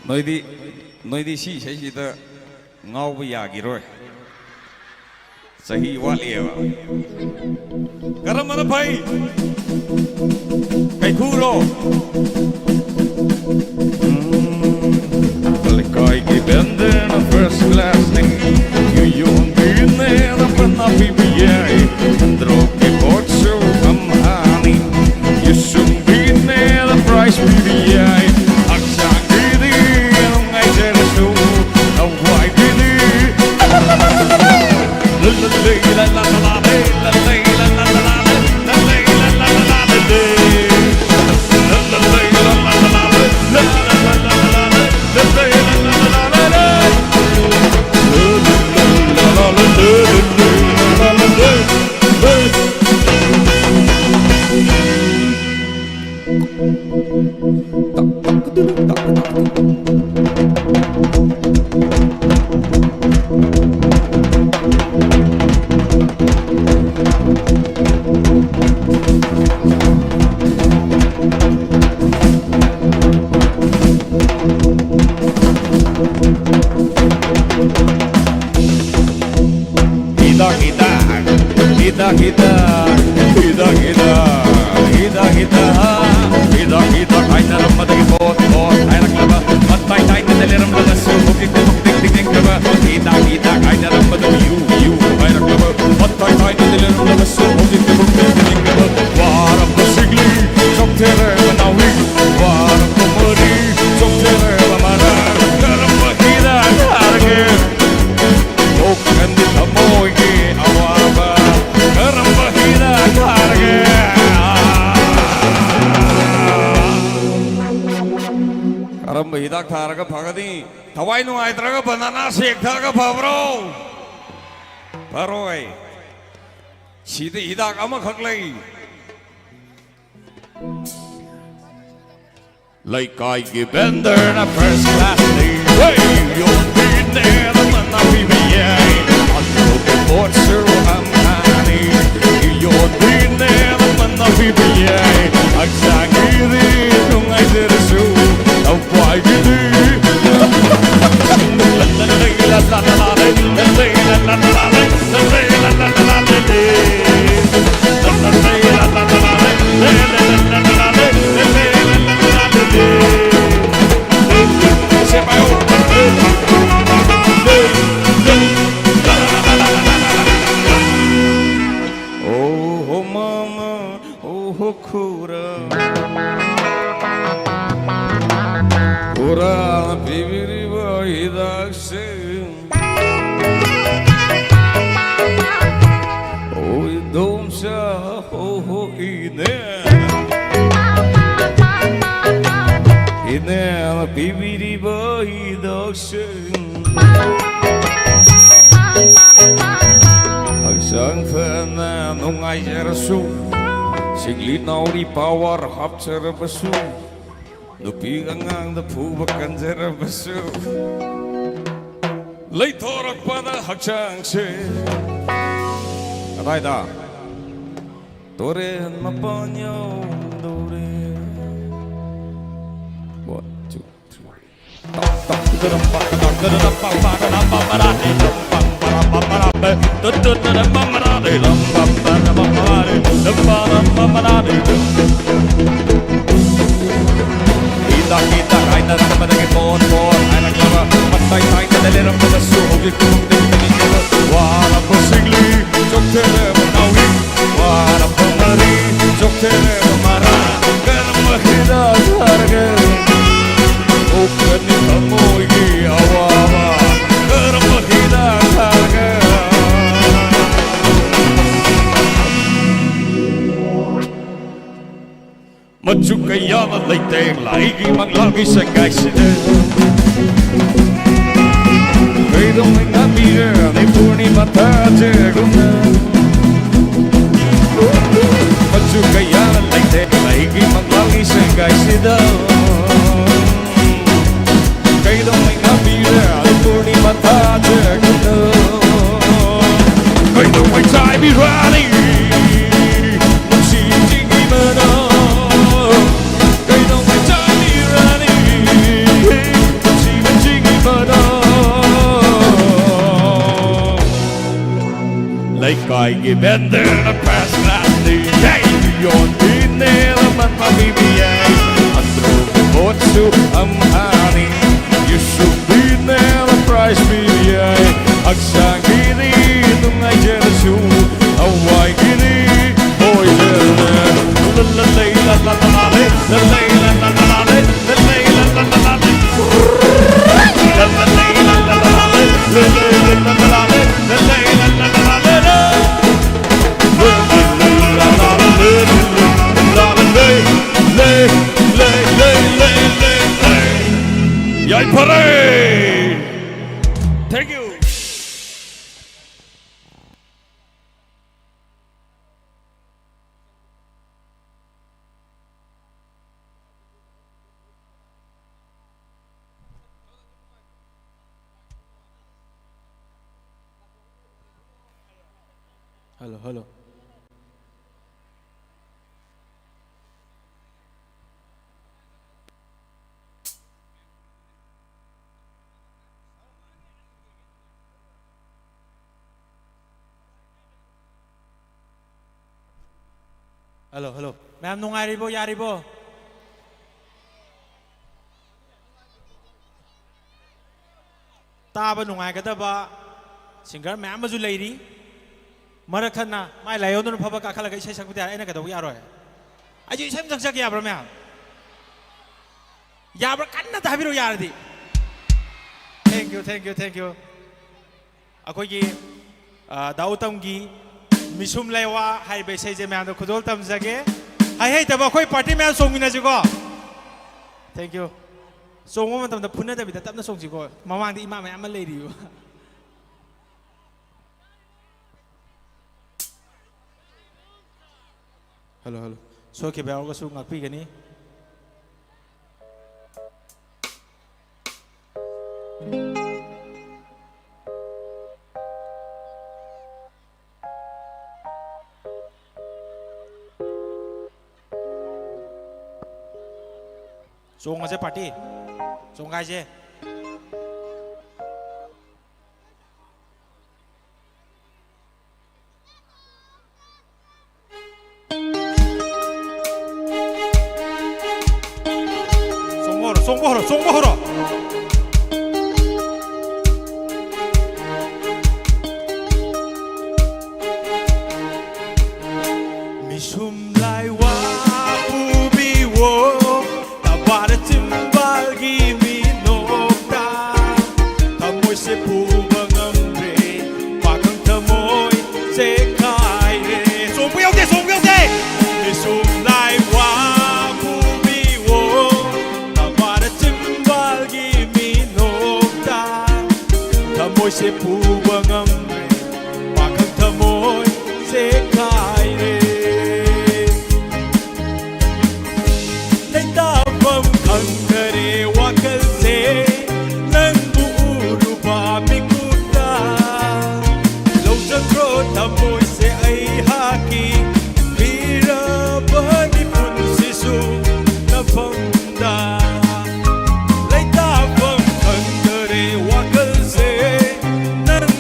ꯅꯣꯏꯗꯤ, ꯅꯣꯏꯗꯤ ꯁꯤ ꯏꯁꯩꯁꯤꯗ ꯉꯥꯎꯕ ꯌꯥꯈꯤꯔꯣꯏ꯫ ꯆꯍꯤ ꯋꯥꯠꯂꯤꯑꯕ꯫ ꯀꯔꯝꯕꯅ ꯐꯩ? ꯀꯩꯈꯨꯔꯣ? ꯂꯩꯀꯥꯏꯒꯤ ꯕꯦꯟꯗꯦꯅ ꯐꯥꯔꯁ ꯀ꯭ꯂꯥꯁꯅꯤ, ꯌꯨ ꯌꯣꯟꯕꯤꯅꯦꯅ ꯄꯟꯅ ꯄꯤꯕ ꯌꯥꯏ, ꯗ꯭ꯔꯣꯞꯀꯤ ꯕꯣꯠꯁꯨ ꯑꯝꯍꯥꯅꯤ, ꯌꯨꯁꯨꯡꯕꯤꯅꯦꯅ ꯄ꯭ꯔꯥꯏꯖ ꯄꯤꯕ ꯌꯥꯏ, ꯍꯛꯆꯥꯡꯒꯤꯗꯤ ꯅꯨꯡꯉꯥꯏꯖꯔꯁꯨ ꯊꯋꯥꯏꯒꯤꯗꯤ꯫ ꯍꯤꯗꯥꯛ, ꯍꯤꯗꯥꯛ, ꯍꯤꯗꯥꯛ, ꯍꯤꯗꯥꯛ, ꯍꯤꯗꯥꯛ, ꯍꯤꯗꯥꯛ, ꯍꯤꯗꯥꯛ, ꯍꯤꯗꯥꯛ, ꯍꯤꯗꯥꯛ ꯍꯥꯏꯅꯔꯝꯕꯗꯒꯤ ꯄꯣꯠ, ꯄꯣꯠ ꯍꯥꯏꯔꯛꯂꯕ, ꯃꯇꯥꯏ ꯇꯥꯏꯅꯗ ꯂꯩꯔꯝꯂꯒꯁꯨ ꯍꯧꯖꯤꯛꯇꯤ ꯃꯨꯛꯇꯤꯡ ꯇꯤꯡꯅꯤꯡꯗ꯭ꯔꯕ, ꯍꯤꯗꯥꯛ, ꯍꯤꯗꯥꯛ ꯍꯥꯏꯅꯔꯝꯕꯗꯒꯤ ꯌꯨ, ꯌꯨ ꯍꯥꯏꯔꯛꯂꯕ, ꯃꯇꯥꯏ ꯇꯥꯏꯅꯗ ꯂꯩꯔꯝꯂꯒꯁꯨ ꯍꯧꯖꯤꯛꯇꯤ ꯃꯨꯛꯇꯤꯡ ꯇꯤꯡꯅꯤꯡꯗ꯭ꯔꯕ, ꯋꯥꯔꯕ ꯁꯤꯒꯂꯤ ꯆꯣꯛꯊꯔꯕ ꯅꯥꯎꯔꯤ, ꯋꯥꯔꯕ ꯃꯔꯤ ꯆꯣꯛ ꯀꯔꯝꯕ ꯍꯤꯗꯥꯛ ꯊꯥꯔꯒ ꯐꯒꯅꯤ? ꯊꯋꯥꯏ ꯅꯨꯡꯉꯥꯏꯇ꯭ꯔꯒ ꯕꯅꯥꯅꯥ ꯁꯦꯛ ꯊꯛꯑꯒ ꯐꯕ꯭ꯔꯣ? ꯐꯔꯣꯏ꯫ ꯁꯤꯗ ꯍꯤꯗꯥꯛ ꯑꯃꯈꯛ ꯂꯩ꯫ ꯂꯩꯀꯥꯏꯒꯤ ꯕꯦꯟꯗꯔꯅ ꯐꯥꯔꯁ ꯀ꯭ꯂꯥꯁꯅꯤ꯫ ꯍꯣꯏ! ꯌꯣꯟꯕꯤꯅꯦ ꯑꯃꯅ ꯄꯤꯕ ꯌꯥꯏ꯫ ꯑꯗꯨꯒꯤ ꯄꯣꯠꯁꯨ ꯑꯝꯍꯥꯅꯤ꯫ ꯌꯣꯟꯕꯤꯅꯦ ꯑꯃꯅ ꯄꯤꯕ ꯌꯥꯏ꯫ ꯍꯛꯆꯥꯡꯒꯤꯗꯤ ꯅꯨꯡꯉꯥꯏꯖꯔꯁꯨ ꯊꯋꯥꯏꯒꯤꯗꯤ꯫ Oh, mama, oh, khura. Khura, bibiri, boy, daxin. Oh, domsa, oh, oh, ine. Ine, bibiri, boy, daxin. ꯍꯛꯆꯥꯡ ꯐꯅ ꯅꯨꯡꯉꯥꯏꯖꯔꯁꯨ, ꯁꯤꯡꯂꯤ ꯅꯥꯎꯔꯤ ꯄꯥꯋꯔ ꯍꯥꯞꯆꯔꯕꯁꯨ, ꯅꯨꯄꯤ ꯑꯉꯥꯡꯗ ꯐꯨꯕ ꯀꯟꯖꯔꯕꯁꯨ, ꯂꯩꯊꯣꯔꯛꯄꯗ ꯍꯛꯆꯥꯡꯁꯦ ꯀꯗꯥꯏꯗ? ꯇꯨꯔꯦꯟ ꯃꯄꯥꯟ ꯌꯧꯗꯧꯔꯦ꯫ One, two, three. ꯍꯤꯗꯥꯛ ꯍꯤꯗꯥꯛ ꯍꯥꯏꯅꯔꯛꯄꯗꯒꯤ ꯄꯣꯠ ꯄꯣꯠ ꯍꯥꯏꯔꯛꯂꯕ ꯃꯇꯥꯏ ꯊꯥꯏꯅꯗ ꯂꯩꯔꯝꯕꯗꯁꯨ ꯍꯧꯖꯤꯛ ꯈꯨꯗꯤꯡꯃꯛ ꯋꯥꯔꯕ ꯁꯤꯡꯂꯤ ꯆꯣꯛꯊꯔꯕ ꯅꯥꯎꯔꯤ ꯋꯥꯔꯕ ꯃꯔꯤ ꯆꯣꯛꯊꯔꯕ ꯃꯔꯥ ꯀꯔꯝꯕ ꯍꯤꯗꯥꯛ ꯊꯥꯔꯒ ꯀꯣꯛꯀꯅꯤ ꯊꯃꯣꯏꯒꯤ ꯑꯋꯥꯕ ꯀꯔꯝꯕ ꯍꯤꯗꯥꯛ ꯊꯥꯔꯒ ꯃꯆꯨ ꯀꯌꯥꯅ ꯂꯩꯇꯦꯡꯂ ꯑꯩꯒꯤ ꯃꯪꯂꯥꯟꯒꯤ ꯁꯪꯒꯥꯏꯁꯤꯗ꯫ ꯀꯩꯗꯧꯉꯩ ꯉꯥꯟꯕꯤꯔꯅꯤ ꯄꯨꯔꯅꯤꯃꯥ ꯊꯥꯖꯒꯨꯝꯅ꯫ ꯃꯆꯨ ꯀꯌꯥꯅ ꯂꯩꯇꯦꯡꯂ ꯑꯩꯒꯤ ꯃꯪꯂꯥꯟꯒꯤ ꯁꯪꯒꯥꯏꯁꯤꯗ꯫ ꯀꯩꯗꯧꯉꯩ ꯉꯥꯟꯕꯤꯔꯅꯤ ꯄꯨꯔꯅꯤꯃꯥ ꯊꯥꯖꯒꯨꯝꯅ꯫ ꯀꯩꯗꯧꯉꯩ ꯆꯥꯏꯕꯤꯔꯅꯤ ꯅꯨꯡꯁꯤꯕ ꯆꯤꯡꯒꯤ ꯃꯅꯥ꯫ ꯀꯩꯗꯧꯉꯩ ꯆꯥꯏꯕꯤꯔꯅꯤ ꯅꯨꯡꯁꯤꯕ ꯆꯤꯡꯒꯤ ꯃꯅꯥ꯫ ꯂꯩꯀꯥꯏꯒꯤ ꯕꯦꯟꯗꯔꯅ ꯐꯥꯔꯁ ꯀ꯭ꯂꯥꯁꯅꯤ꯫ ꯌꯣꯟꯕꯤꯅꯦ ꯂꯃꯟ ꯃꯕꯤꯕꯤ ꯌꯥꯏ꯫ ꯑꯗꯨꯕꯨ ꯚꯣꯠꯁꯨ ꯑꯝꯍꯥꯅꯤ꯫ ꯌꯨꯁꯨꯕꯤꯅꯦ ꯄ꯭ꯔꯥꯏꯖ ꯄꯤꯕ ꯌꯥꯏ꯫ ꯍꯛꯆꯥꯡꯒꯤꯗꯤ ꯅꯨꯡꯉꯥꯏꯖꯔꯁꯨ ꯊꯋꯥꯏꯒꯤꯗꯤ ꯑꯣꯏꯖꯔꯦ꯫ ꯂ ꯂ ꯂꯩ ꯂ ꯂ ꯂ ꯂ ꯂꯩ꯫ ꯂ ꯂꯩ ꯂ ꯂ ꯂ ꯂ ꯂ ꯂꯩ꯫ ꯂ ꯂ ꯂ ꯂ ꯂ ꯂ ꯂ ꯂꯩ꯫ ꯂ ꯂ ꯂ ꯂ ꯂ ꯂ ꯂ ꯂꯩ꯫ ꯂ ꯂ ꯂ ꯂ ꯂ ꯂ ꯂ ꯂꯩ꯫ ꯂ ꯂ ꯂ ꯂ ꯂ ꯂ ꯂ ꯂꯩ꯫ ꯌꯥꯏꯐꯔꯦ! Thank you. Hello, hello. Hello, hello. ꯃꯌꯥꯝ ꯅꯨꯡꯉꯥꯏꯔꯤꯕꯣ? ꯌꯥꯔꯤꯕꯣ? ꯇꯥꯕ ꯅꯨꯡꯉꯥꯏꯒꯗꯕ singer ꯃꯌꯥꯝ ꯑꯃꯁꯨ ꯂꯩꯔꯤ꯫ ꯃꯔꯛ ꯈꯟꯅ ꯃꯥꯏ ꯂꯥꯏꯑꯣꯟꯗꯨꯅ ꯐꯕ ꯀꯥꯈꯠꯂꯒ ꯏꯁꯩ ꯁꯛꯄꯗꯤ ꯌꯥꯔꯦ, ꯑꯩꯅ ꯀꯩꯗꯧꯕ ꯌꯥꯔꯣꯏ? ꯑꯩꯁꯨ ꯏꯁꯩ ꯑꯃ ꯁꯛꯆꯒꯦ ꯌꯥꯕ꯭ꯔꯥ ꯃꯌꯥꯝ? ꯌꯥꯕ꯭ꯔꯥ? ꯀꯟꯅ ꯑꯝꯇ ꯍꯥꯏꯕꯤꯔꯛꯑꯣ ꯌꯥꯔꯗꯤ꯫ Thank you, thank you, thank you. ꯑꯩꯈꯣꯏꯒꯤ, ꯑ, ꯗꯥ ꯎꯇꯝꯒꯤ ꯃꯤꯁꯨꯝ ꯂꯩꯋꯥ ꯍꯥꯏꯔꯤꯕ ꯏꯁꯩꯁꯦ ꯃꯌꯥꯝꯗ ꯈꯨꯗꯣꯜ ꯇꯝꯖꯒꯦ꯫ ꯍꯩ ꯍꯩꯇꯕ ꯑꯩꯈꯣꯏ ꯄꯥꯔꯇꯤ ꯃꯌꯥꯝ ꯆꯣꯡꯃꯤꯟꯅꯁꯤꯀꯣ꯫ Thank you. ꯆꯣꯡꯕ ꯃꯇꯝꯗ ꯐꯨꯅꯗꯕꯤꯗ ꯇꯞꯅ ꯆꯣꯡꯁꯤꯀꯣ, ꯃꯃꯥꯡꯗ ꯏꯃꯥ ꯃꯌꯥꯝ ꯑꯃ ꯂꯩꯔꯤꯕ꯫ Hello, hello. ꯁꯣꯏꯈꯤꯕ ꯌꯥꯎꯔꯒꯁꯨ ꯉꯥꯛꯄꯤꯒꯅꯤ꯫ ꯆꯣꯡꯉꯁꯦ ꯄꯥꯔꯇꯤ꯫ ꯆꯣꯡꯒꯥꯏꯁꯦ꯫ ꯆꯣꯡꯕ ꯍꯧꯔꯣ, ꯆꯣꯡꯕ ꯍꯧꯔꯣ, ꯆꯣꯡꯕ ꯍꯧꯔꯣ꯫ ꯃꯤꯁꯨꯝ ꯂꯥꯏꯋꯥ ꯄꯨꯕꯤꯋꯣ, ꯇꯕꯥꯔ ꯆꯤꯝꯕꯥꯜꯒꯤ ꯃꯤꯅꯣꯛꯇ ꯊꯃꯣꯏꯁꯦ ꯄꯨꯕ ꯉꯝꯗ꯭ꯔꯦ, ꯄꯥꯈꯪ ꯊꯃꯣꯏ ꯆꯦꯈꯥꯏꯔꯦ꯫ ꯆꯣꯡꯕ ꯌꯧꯗꯦ, ꯆꯣꯡꯕ ꯌꯧꯗꯦ꯫ ꯃꯤꯁꯨꯝ ꯂꯥꯏꯋꯥ ꯄꯨꯕꯤꯋꯣ, ꯇꯕꯥꯔ ꯆꯤꯝꯕꯥꯜꯒꯤ ꯃꯤꯅꯣꯛꯇ ꯊꯃꯣꯏꯁꯦ ꯄꯨꯕ ꯉꯝꯗ꯭ꯔꯦ, ꯄꯥꯈꯪ ꯊꯃꯣꯏ ꯆꯦꯈꯥꯏꯔꯦ꯫ ꯂꯩꯇꯥꯐꯝ ꯈꯪꯗꯔꯦ ꯋꯥꯈꯜꯁꯦ, ꯅꯪꯕꯨ ꯎꯔꯨꯕ ꯃꯤꯀꯨꯞꯇ꯫ ꯂꯧꯖꯈ꯭ꯔꯣ ꯊꯃꯣꯏꯁꯦ ꯑꯩꯍꯥꯛꯀꯤ, ꯄꯤꯔꯕꯅꯤ ꯄꯨꯟꯁꯤꯁꯨ ꯅꯐꯝꯗ꯫ ꯂꯩꯇꯥꯐꯝ ꯈꯪꯗꯔꯦ ꯋꯥꯈꯜꯁꯦ, ꯅꯪ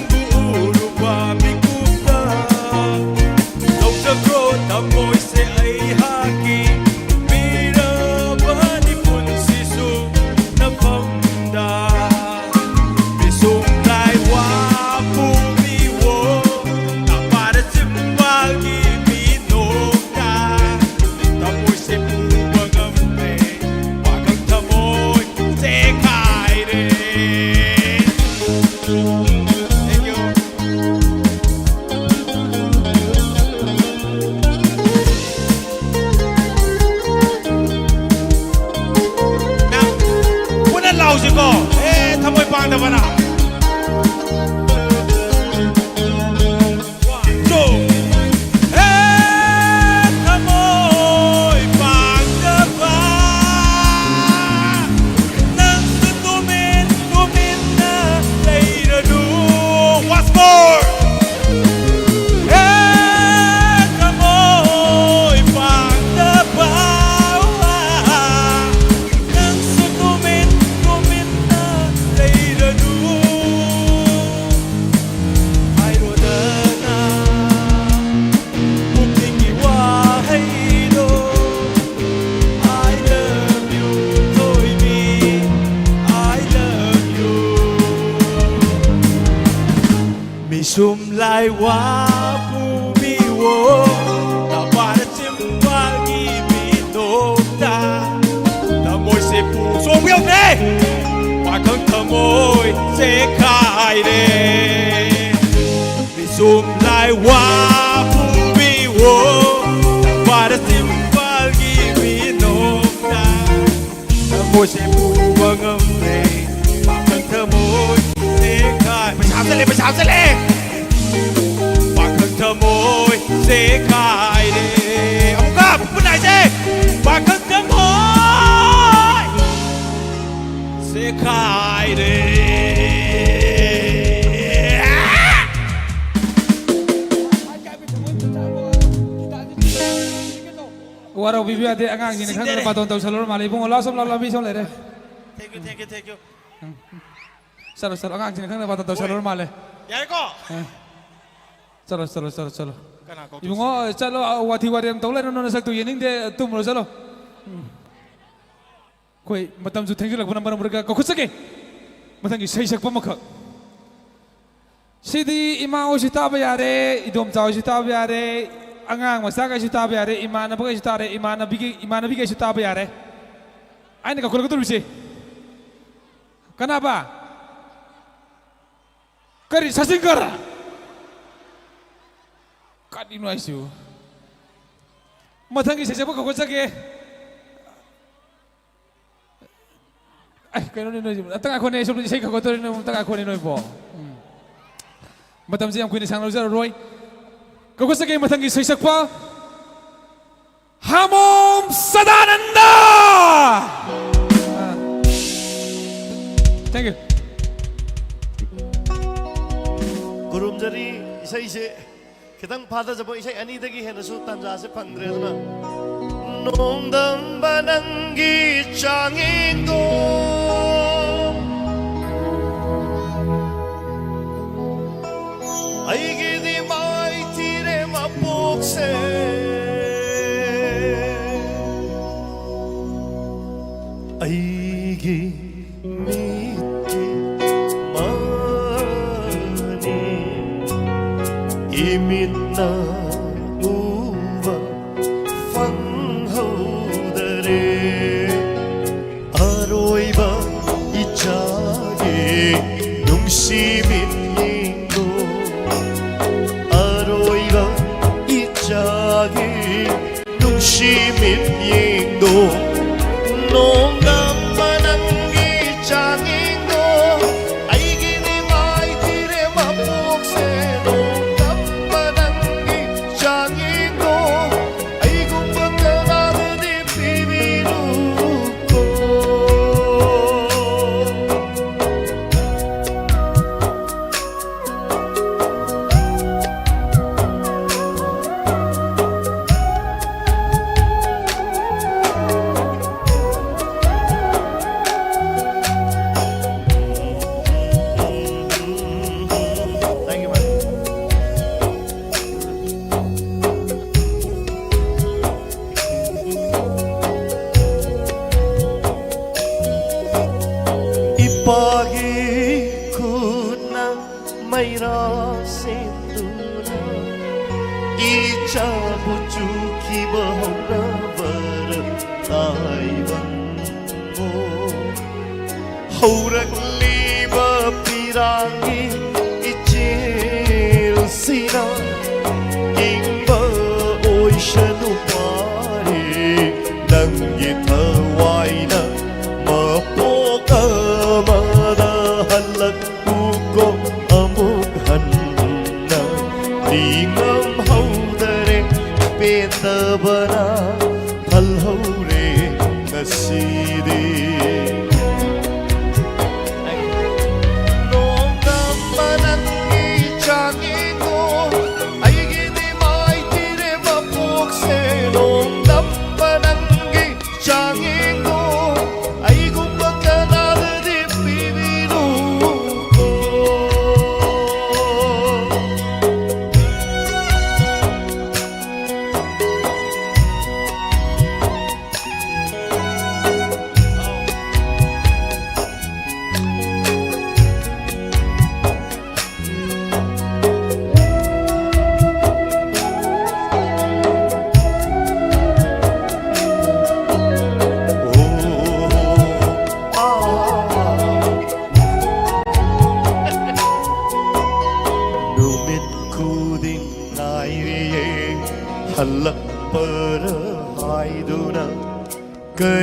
ꯇꯧꯁꯤꯀꯣ꯫ ꯑꯦ, ꯊꯃꯣꯏ ꯄꯥꯡꯗꯕꯅ꯫ One, two. ꯑꯦ, ꯊꯃꯣꯏ ꯄꯥꯡꯗꯕ, ꯅꯪꯁꯨ ꯇꯨꯃꯤꯟ ꯇꯨꯃꯤꯟꯅ ꯂꯩꯔꯅꯨ꯫ Once more. ꯑꯦ, ꯊꯃꯣꯏ ꯄꯥꯡꯗꯕ, ꯅꯪꯁꯨ ꯇꯨꯃꯤꯟ ꯇꯨꯃꯤꯟꯅ ꯂꯩꯔꯅꯨ꯫ ꯍꯥꯏꯔꯣꯗꯅ ꯄꯨꯛꯅꯤꯡꯒꯤ ꯋꯥꯍꯩꯗꯣ꯫ I love you, ꯊꯣꯏꯕꯤ, I love you. ꯃꯤꯁꯨꯝ ꯂꯥꯏ ꯋꯥ ꯄꯨꯕꯤꯋꯣ, ꯅꯄꯥꯅ ꯆꯤꯝꯕꯥꯜꯒꯤ ꯃꯤꯅꯣꯛꯇ ꯊꯃꯣꯏꯁꯦ ꯄꯨ-, ꯆꯣꯡꯕ ꯌꯧꯈ꯭ꯔꯦ꯫ ꯄꯥꯈꯪ ꯊꯃꯣꯏ ꯆꯦꯈꯥꯏꯔꯦ꯫ ꯃꯤꯁꯨꯝ ꯂꯥꯏ ꯋꯥ ꯄꯨꯕꯤꯋꯣ, ꯅꯄꯥꯅ ꯆꯤꯝꯕꯥꯜꯒꯤ ꯃꯤꯅꯣꯛꯇ ꯊꯃꯣꯏꯁꯦ ꯄꯨꯕ ꯉꯝꯗ꯭ꯔꯦ, ꯄꯥꯈꯪ ꯊꯃꯣꯏ ꯆꯦꯈꯥꯏ-, ꯄꯩꯁꯥ ꯍꯥꯞꯆꯜꯂꯦ, ꯄꯩꯁꯥ ꯍꯥꯞꯆꯜꯂꯦ꯫ ꯄꯥꯈꯪ ꯊꯃꯣꯏ ꯆꯦꯈꯥꯏꯔꯦ꯫ ꯑꯃꯨꯛꯀ ꯄꯨꯟꯅ ꯍꯥꯏꯁꯦ, ꯄꯥꯈꯪ ꯊꯃꯣꯏ ꯆꯦꯈꯥꯏꯔꯦ꯫ ꯋꯥꯔꯧꯕꯤꯕ ꯌꯥꯗꯦ, ꯑꯉꯥꯡꯁꯤꯡꯅ ꯈꯪꯗꯅ ꯁꯤꯗꯅꯦ꯫ ꯕꯥꯇꯣꯟ ꯇꯧꯁꯜꯂꯨꯔ ꯃꯥꯜꯂꯦ꯫ ꯏꯕꯨꯡꯉꯣ, ꯂꯥꯛꯑꯣ, ꯁꯣꯝ ꯂꯥꯛꯑꯣ, ꯂꯝꯕꯤ ꯁꯣꯝ ꯂꯩꯔꯦ꯫ Thank you, thank you, thank you. ꯆꯠꯂꯣ, ꯆꯠꯂꯣ, ꯑꯉꯥꯡꯁꯤꯡꯅ ꯈꯪꯗꯅ ꯕꯥꯇꯣꯟ ꯇꯧꯁꯜꯂꯨꯔ ꯃꯥꯜꯂꯦ꯫ ꯌꯥꯔꯦꯀꯣ? ꯑ꯫ ꯆꯠꯂꯣ, ꯆꯠꯂꯣ, ꯆꯠꯂꯣ, ꯆꯠꯂꯣ꯫ ꯀꯅꯥ ꯀꯧꯗꯣꯏꯁꯤ? ꯏꯕꯨꯡꯉꯣ, ꯆꯠꯂꯣ, ꯋꯥꯊꯤ ꯋꯥꯔꯦꯝ ꯇꯧ ꯂꯩꯔꯅꯨ, ꯅꯁꯛꯇꯨ ꯌꯦꯡꯅꯤꯡꯗꯦ, ꯇꯨꯝꯃꯨꯔꯣ, ꯆꯠꯂꯣ꯫ ꯎꯝ꯫ ꯑꯩꯈꯣꯏ ꯃꯇꯝꯁꯨ ꯊꯦꯡꯖꯤꯜꯂꯛꯄꯅ ꯃꯔꯝ ꯑꯣꯏꯔꯒ ꯀꯧꯈꯠꯆꯒꯦ꯫ ꯃꯊꯪꯒꯤ ꯏꯁꯩ ꯁꯛꯄ ꯑꯃꯈꯛ꯫ ꯁꯤꯗꯤ ꯏꯃꯥ ꯍꯣꯏꯁꯨ ꯇꯥꯕ ꯌꯥꯔꯦ, ꯏꯗꯣꯝꯆꯥ ꯍꯣꯏꯁꯨ ꯇꯥꯕ ꯌꯥꯔꯦ, ꯑꯉꯥꯡ ꯃꯆꯥꯈꯩꯁꯨ ꯇꯥꯕ ꯌꯥꯔꯦ, ꯏꯃꯥꯟꯅꯕꯈꯩꯁꯨ ꯇꯥꯔꯦ, ꯏꯃꯥꯟꯅꯕꯤꯒꯤ, ꯏꯃꯥꯟꯅꯕꯤꯈꯩꯁꯨ ꯇꯥꯕ ꯌꯥꯔꯦ꯫ ꯑꯩꯅ ꯀꯧꯈꯠꯂꯛꯀꯗꯧꯔꯤꯁꯦ ꯀꯅꯥꯕ? ꯀꯔꯤ, ꯁꯆꯤꯟꯀꯔ? ꯀꯔꯤꯅꯣ ꯍꯥꯏꯁꯤꯕꯨ? ꯃꯊꯪꯒꯤ ꯏꯁꯩ ꯁꯛꯄ ꯀꯧꯈꯠꯆꯒꯦ꯫ ꯑꯩ, ꯀꯩꯅꯣꯅꯦ ꯅꯣꯏꯁꯤꯕꯨ? ꯑꯝꯇ ꯉꯥꯏꯈꯣꯅꯦ, ꯑꯩ ꯁꯣꯝꯗ ꯏꯁꯩ ꯈꯔ ꯈꯣꯠꯇꯣꯔꯤꯅꯦ, ꯑꯝꯇ ꯉꯥꯏꯈꯣꯅꯦ ꯅꯣꯏꯕꯣ꯫ ꯎꯝ꯫ ꯃꯇꯝꯁꯦ ꯌꯥꯝ ꯀꯨꯏꯅ ꯁꯥꯡꯅ ꯂꯧꯖꯔꯔꯣꯏ꯫ ꯀꯧꯈꯠꯆꯒꯦ ꯃꯊꯪꯒꯤ ꯏꯁꯩ ꯁꯛꯄ ꯍꯥꯃꯣꯝ ꯁꯗꯥꯅꯟꯗ! ꯑꯥ꯫ Thank you꯫ ꯈꯨꯔꯨꯝꯖꯔꯤ꯫ ꯏꯁꯩꯁꯦ ꯈꯤꯇꯪ ꯐꯥꯊꯖꯕ ꯏꯁꯩ ꯑꯅꯤꯗꯒꯤ ꯍꯦꯟꯅꯁꯨ ꯇꯥꯟꯖꯥꯁꯦ ꯐꯪꯗ꯭ꯔꯦ, ꯑꯗꯨꯅ ꯅꯣꯡꯗꯝꯕ ꯅꯪꯒꯤ ꯆꯥꯡꯌꯦꯡꯗꯣ ꯑꯩꯒꯤꯗꯤ ꯃꯥꯏꯊꯤꯔꯦ ꯃꯄꯣꯛꯁꯦ꯫ ꯑꯩꯒꯤ ꯃꯤꯠꯀꯤ ꯃꯥꯅꯤ ꯏꯃꯤꯠꯅ ꯎꯕ ꯐꯪꯍꯧꯗꯔꯦ꯫ ꯑꯔꯣꯏꯕ ꯏꯆꯥꯒꯤ ꯅꯨꯡꯁꯤ ꯃꯤꯠꯌꯦꯡꯗꯣ, ꯑꯔꯣꯏꯕ ꯏꯆꯥꯒꯤ ꯅꯨꯡꯁꯤ ꯃꯤꯠꯌꯦꯡꯗꯣ, ꯅꯣꯡꯗꯝꯕ ꯅꯪꯒꯤ ꯆꯥꯡꯌꯦꯡꯗꯣ, ꯑꯩꯒꯤꯗꯤ ꯃꯥꯏꯊꯤꯔꯦ ꯃꯄꯣꯛꯁꯦ꯫ ꯅꯣꯡꯗꯝꯕ ꯅꯪꯒꯤ ꯆꯥꯡꯌꯦꯡꯗꯣ ꯑꯩꯒꯨꯝꯕ ꯀꯅꯥꯗꯗꯤ ꯄꯤꯕꯤꯔꯨꯀꯣ꯫ Thank you, man. ꯏꯄꯥꯒꯤ ꯈꯨꯠꯅ ꯃꯩꯔꯥ ꯁꯦꯝꯗꯨꯅ ꯏꯆꯥꯕꯨ ꯆꯨꯈꯤꯕ ꯍꯧꯅꯕꯔ ꯇꯥꯏꯕꯪ ꯍꯧꯔꯛꯂꯤꯕ ꯄꯤꯔꯥꯡꯒꯤ ꯏꯆꯦꯜꯁꯤꯅ ꯏꯪꯕ ꯑꯣꯏꯁꯅꯨ ꯄꯥꯔꯤ ꯅꯪꯒꯤ ꯊꯋꯥꯏꯅ ꯃꯄꯣꯛ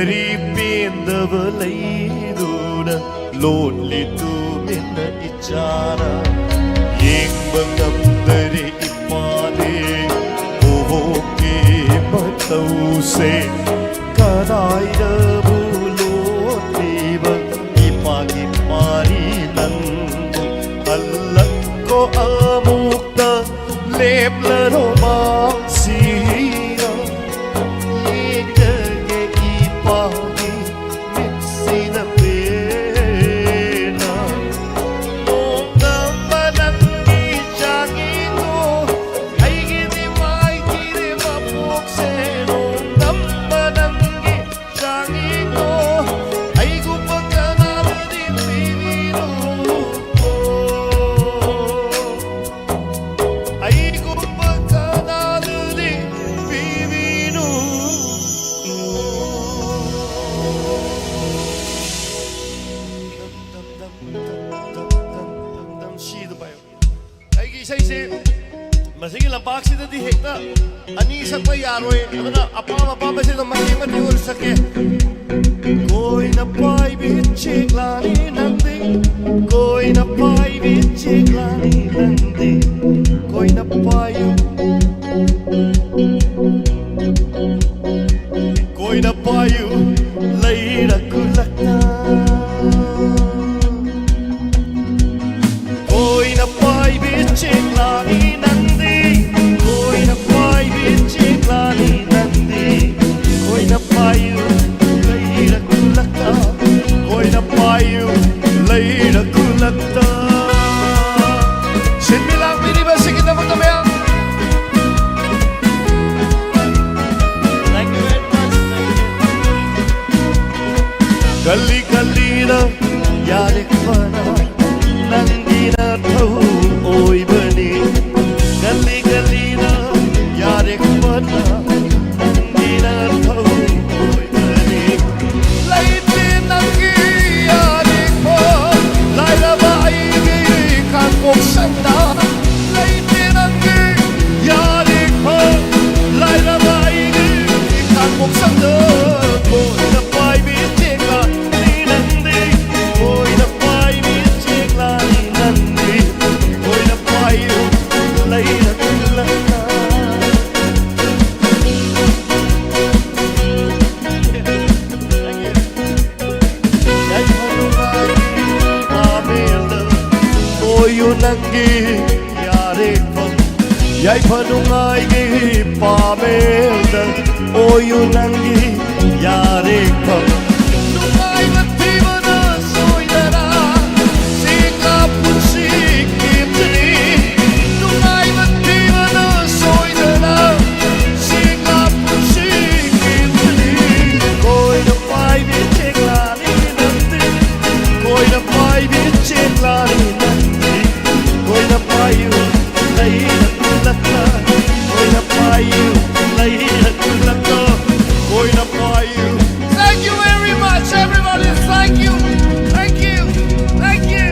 ꯀꯔꯤ ꯄꯦꯟꯗꯕ ꯂꯩꯗꯨꯅ ꯂꯣꯠꯂꯤ ꯇꯨꯃꯤꯟꯅ ꯏꯆꯥꯅ? ꯌꯦꯡꯕ ꯉꯝꯗꯔꯦ ꯏꯄꯥꯅꯦ ꯕꯣꯕꯣꯛꯀꯤ ꯃꯇꯧꯁꯦ꯫ ꯀꯗꯥꯏꯗꯕꯨ ꯂꯣꯠꯂꯤꯕ ꯏꯄꯥꯒꯤ ꯃꯥꯔꯤ ꯅꯪꯕꯨ? ꯍꯜꯂꯛꯀꯣ ꯑꯃꯨꯛꯇ, ꯂꯦꯞꯂꯔꯣ ꯃꯥꯡꯁꯤꯔ? ꯌꯦꯡꯖꯒꯦ ꯏꯄꯥꯒꯤ ꯃꯤꯠꯁꯤꯅ ꯄꯦꯟꯅ꯫ ꯅꯣꯡꯗꯝꯕ ꯅꯪꯒꯤ ꯆꯥꯛ ꯏꯗꯣ ꯑꯩꯒꯤꯗꯤ ꯃꯥꯏꯊꯤꯔꯦ ꯃꯄꯣꯛꯁꯦ꯫ ꯅꯣꯡꯗꯝꯕ ꯅꯪꯒꯤ ꯆꯥꯛ ꯏꯗꯣ ꯑꯩꯒꯨꯝꯕ ꯀꯅꯥꯗꯗꯤ ꯄꯤꯕꯤꯅꯣ? ꯑꯩꯒꯨꯝꯕ ꯀꯅꯥꯗꯗꯤ ꯄꯤꯕꯤꯅꯣ? ꯁꯤꯗ ꯄꯥꯏꯌꯨ꯫ ꯑꯩꯒꯤ ꯏꯁꯩꯁꯦ ꯃꯁꯤꯒꯤ ꯂꯝꯄꯥꯛꯁꯤꯗꯗꯤ ꯍꯦꯛꯇ ꯑꯅꯤ ꯁꯛꯄ ꯌꯥꯔꯣꯏ꯫ ꯑꯗꯨꯅ ꯑꯄꯥꯝ ꯑꯄꯥꯝꯕꯁꯤꯗ ꯃꯇꯦꯛ ꯃꯇꯦꯛ ꯑꯣꯏꯔꯁꯨ ꯁꯛꯀꯦ꯫ ꯀꯣꯏꯅ ꯄꯥꯏꯕꯤ ꯆꯦꯛꯂꯥꯅꯤ ꯅꯪꯗꯤ, ꯀꯣꯏꯅ ꯄꯥꯏꯕꯤ ꯆꯦꯛꯂꯥꯅꯤ ꯅꯪꯗꯤ꯫ ꯀꯣꯏꯅ ꯄꯥꯏꯌꯨ, ꯀꯣꯏꯅ ꯄꯥꯏꯌꯨ ꯂꯩꯔꯛ ꯈꯨꯜꯂꯛꯇ꯫ ꯀꯣꯏꯅ ꯄꯥꯏꯕꯤ ꯆꯦꯛꯂꯥꯅꯤ ꯅꯪꯗꯤ, ꯀꯣꯏꯅ ꯄꯥꯏꯕꯤ ꯆꯦꯛꯂꯥꯅꯤ ꯅꯪꯗꯤ꯫ ꯀꯣꯏꯅ ꯄꯥꯏꯌꯨ ꯂꯩꯔꯛ ꯈꯨꯜꯂꯛꯇ, ꯀꯣꯏꯅ ꯄꯥꯏꯌꯨ ꯂꯩꯔꯛ ꯈꯨꯜꯂꯛꯇ꯫ ꯁꯤꯟꯃꯤ ꯂꯥꯡꯃꯤꯔꯤꯕꯁꯤꯡꯒꯤꯗꯃꯛꯇ ꯃꯌꯥꯝ꯫ Thank you very much. Thank you. ꯒꯂꯤ ꯒꯂꯤꯗ ꯌꯥꯔꯦ ꯐꯅ ꯅꯪꯒꯤ ꯅꯊꯧ ꯑꯣꯏꯕꯅꯤ꯫ ꯒꯂꯤ ꯒꯂꯤꯗ ꯌꯥꯔꯦ ꯐꯅ ꯅꯪꯒꯤ ꯅꯊꯧ ꯑꯣꯏꯕꯅꯤ꯫ ꯂꯩꯇꯦ ꯅꯪꯒꯤ ꯌꯥꯔꯦ ꯐ ꯂꯥꯏꯔꯕ ꯑꯩꯒꯤ ꯈꯥꯡꯄꯣꯛꯁꯪꯗ꯫ ꯂꯩꯇꯦ ꯅꯪꯒꯤ ꯌꯥꯔꯦ ꯐ ꯂꯥꯏꯔꯕ ꯑꯩꯒꯤ ꯈꯥꯡꯄꯣꯛꯁꯪꯗ꯫ ꯀꯣꯏꯅ ꯌꯥꯏꯐ ꯅꯨꯡꯉꯥꯏꯒꯤ ꯄꯥꯃꯦꯜꯗ ꯑꯣꯏꯌꯨ ꯅꯪꯒꯤ ꯌꯥꯔꯦꯐꯝ꯫ ꯅꯨꯡꯉꯥꯏꯕ ꯊꯤꯕꯅ ꯁꯣꯏꯗꯅ ꯁꯤꯡꯒꯥ ꯄꯨꯟꯁꯤ ꯀꯦꯝꯇꯅꯤ꯫ ꯅꯨꯡꯉꯥꯏꯕ ꯊꯤꯕꯅ ꯁꯣꯏꯗꯅ ꯁꯤꯡꯒꯥ ꯄꯨꯟꯁꯤ ꯀꯦꯝꯇꯅꯤ꯫ ꯀꯣꯏꯅ ꯄꯥꯏꯕꯤ ꯆꯦꯛꯂꯥꯅꯤ ꯅꯪꯗꯤ꯫ ꯀꯣꯏꯅ ꯄꯥꯏꯕꯤ ꯆꯦꯛꯂꯥꯅꯤ ꯅꯪꯗꯤ꯫ ꯀꯣꯏꯅ ꯄꯥꯏꯌꯨ ꯂꯩꯔꯛ ꯈꯨꯜꯂꯛꯇ꯫ ꯀꯣꯏꯅ ꯄꯥꯏꯌꯨ ꯂꯩꯔꯛ ꯈꯨꯜꯂꯛꯇ꯫ ꯀꯣꯏꯅ ꯄꯥꯏꯌꯨ꯫ Thank you very much, everybody. Thank you. Thank you. Thank you.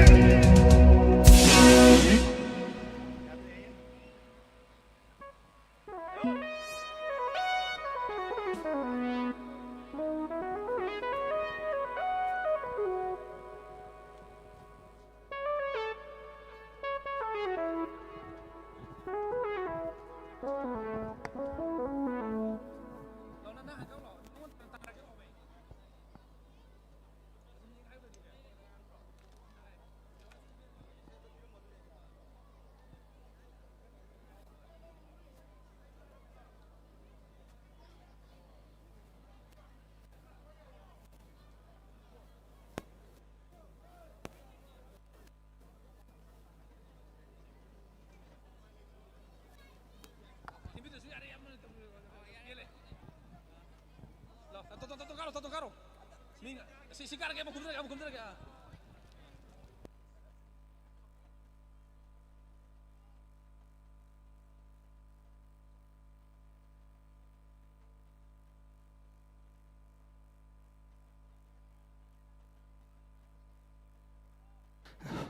ꯁꯤ, ꯁꯤ ꯀꯥꯔꯒꯦ, ꯑꯃꯨꯛ ꯀꯨꯝꯊꯔꯒꯦ, ꯑꯃꯨꯛ ꯀꯨꯝꯊꯔꯒꯦ, ꯑꯥ꯫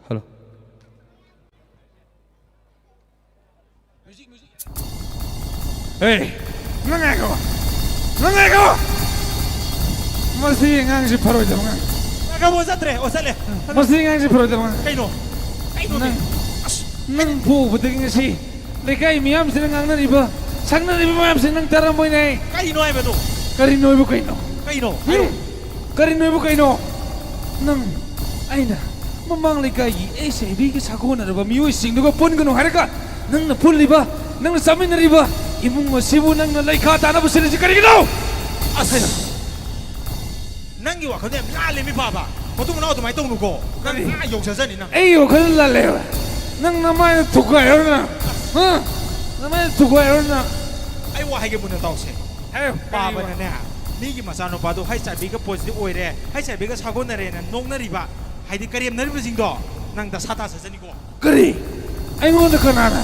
ꯍꯜꯂꯣ꯫ ꯍꯦ, ꯅꯪ ꯉꯥꯏꯈꯣ꯫ ꯅꯪ ꯉꯥꯏꯈꯣ꯫ ꯃꯁꯤ ꯑꯉꯥꯡꯁꯤ ꯐꯔꯣꯏꯗꯕ ꯑꯉꯥꯡ꯫ ꯉꯥꯏꯈꯣ, ꯆꯠꯇ꯭ꯔꯦ꯫ ꯑꯣ, ꯆꯠꯂꯦ꯫ ꯃꯁꯤ ꯑꯉꯥꯡꯁꯤ ꯐꯔꯣꯏꯗꯕ ꯑꯉꯥꯡ꯫ ꯀꯩꯅꯣ? ꯀꯩꯅꯣꯅꯦ? ꯅꯪ, ꯑꯁ, ꯅꯪ ꯄꯣꯛꯎꯕꯗꯒꯤ ꯉꯁꯤ ꯂꯩꯀꯥꯏ ꯃꯤꯌꯥꯝꯁꯤꯅ ꯉꯥꯡꯅꯔꯤꯕ, ꯁꯛꯅꯔꯤꯕ ꯃꯌꯥꯝꯁꯤ ꯅꯪ ꯇꯥꯔꯝꯃꯣꯏꯅꯦ꯫ ꯀꯔꯤꯅꯣ ꯍꯥꯏꯕꯗꯣ? ꯀꯔꯤꯅꯣ ꯍꯥꯏꯕꯨ ꯀꯩꯅꯣ? ꯀꯩꯅꯣ? ꯍꯥꯏꯔꯣ꯫ ꯀꯔꯤꯅꯣ ꯍꯥꯏꯕꯨ ꯀꯩꯅꯣ? ꯅꯪ, ꯑꯩꯅ ꯃꯃꯥꯡ ꯂꯩꯀꯥꯏꯒꯤ ꯑꯩꯆ ꯑꯥꯏ ꯚꯤꯒ ꯁꯥꯒꯣꯟꯅꯔꯕ ꯃꯤꯑꯣꯏꯁꯤꯡꯗꯨꯒ ꯄꯨꯟꯒꯅꯨ ꯍꯥꯏꯔꯒ, ꯅꯪꯅ ꯄꯨꯜꯂꯤꯕ ꯅꯪꯅ ꯆꯥꯃꯤꯟꯅꯔꯤꯕ ꯏꯃꯨꯡ ꯑꯁꯤꯕꯨ ꯅꯪꯅ ꯂꯩꯈꯥ ꯇꯥꯅꯕ ꯁꯤꯜꯂꯤꯁꯤ ꯀꯔꯤꯒꯤꯅꯣ? ꯑꯁ! ꯅꯪꯒꯤ ꯋꯥꯈꯜꯗꯣ ꯌꯥꯝ ꯂꯥꯜꯂꯦ, ꯃꯤ ꯐꯥꯕ꯫ ꯃꯇꯨꯡ ꯃꯅꯥꯎ ꯑꯗꯨꯃꯥꯏꯅ ꯇꯧꯅꯨꯀꯣ꯫ ꯅꯪ ꯀꯔꯤ? ꯑꯥ ꯌꯧꯖꯖꯅꯤ ꯅꯪ꯫ ꯑꯩ ꯋꯥꯈꯜ ꯂꯥꯜꯂꯦꯕ꯫ ꯅꯪ ꯅꯃꯥꯏꯅ ꯊꯨꯒꯥꯏꯔꯣ ꯅꯪ꯫ ꯍꯥ? ꯅꯃꯥꯏꯅ ꯊꯨꯒꯥꯏꯔꯣ ꯅꯪ꯫ ꯑꯩ ꯋꯥ ꯍꯥꯏꯒꯦ ꯃꯨꯟꯅ ꯇꯥꯎꯁꯦ꯫ ꯍꯥꯏꯌꯣ, ꯀꯔꯤ ꯋꯥ? ꯄꯥꯕꯅꯅꯦ, ꯃꯤꯒꯤ ꯃꯆꯥꯅꯨꯄꯥꯗꯣ ꯍꯩꯆ ꯑꯥꯏ ꯚꯤꯒ ꯄꯣꯖꯤꯇꯤꯚ ꯑꯣꯏꯔꯦ, ꯍꯩꯆ ꯑꯥꯏ ꯚꯤꯒ ꯁꯥꯒꯣꯟꯅꯔꯦꯅ ꯅꯣꯛꯅꯔꯤꯕ, ꯍꯥꯏꯗꯤ ꯀꯔꯦꯝꯅꯔꯤꯕꯁꯤꯡꯗꯣ ꯅꯪ ꯗꯁꯥ ꯇꯥꯖꯖꯅꯤꯀꯣ꯫ ꯀꯔꯤ? ꯑꯩꯉꯣꯟꯗ ꯀꯅꯥꯅ?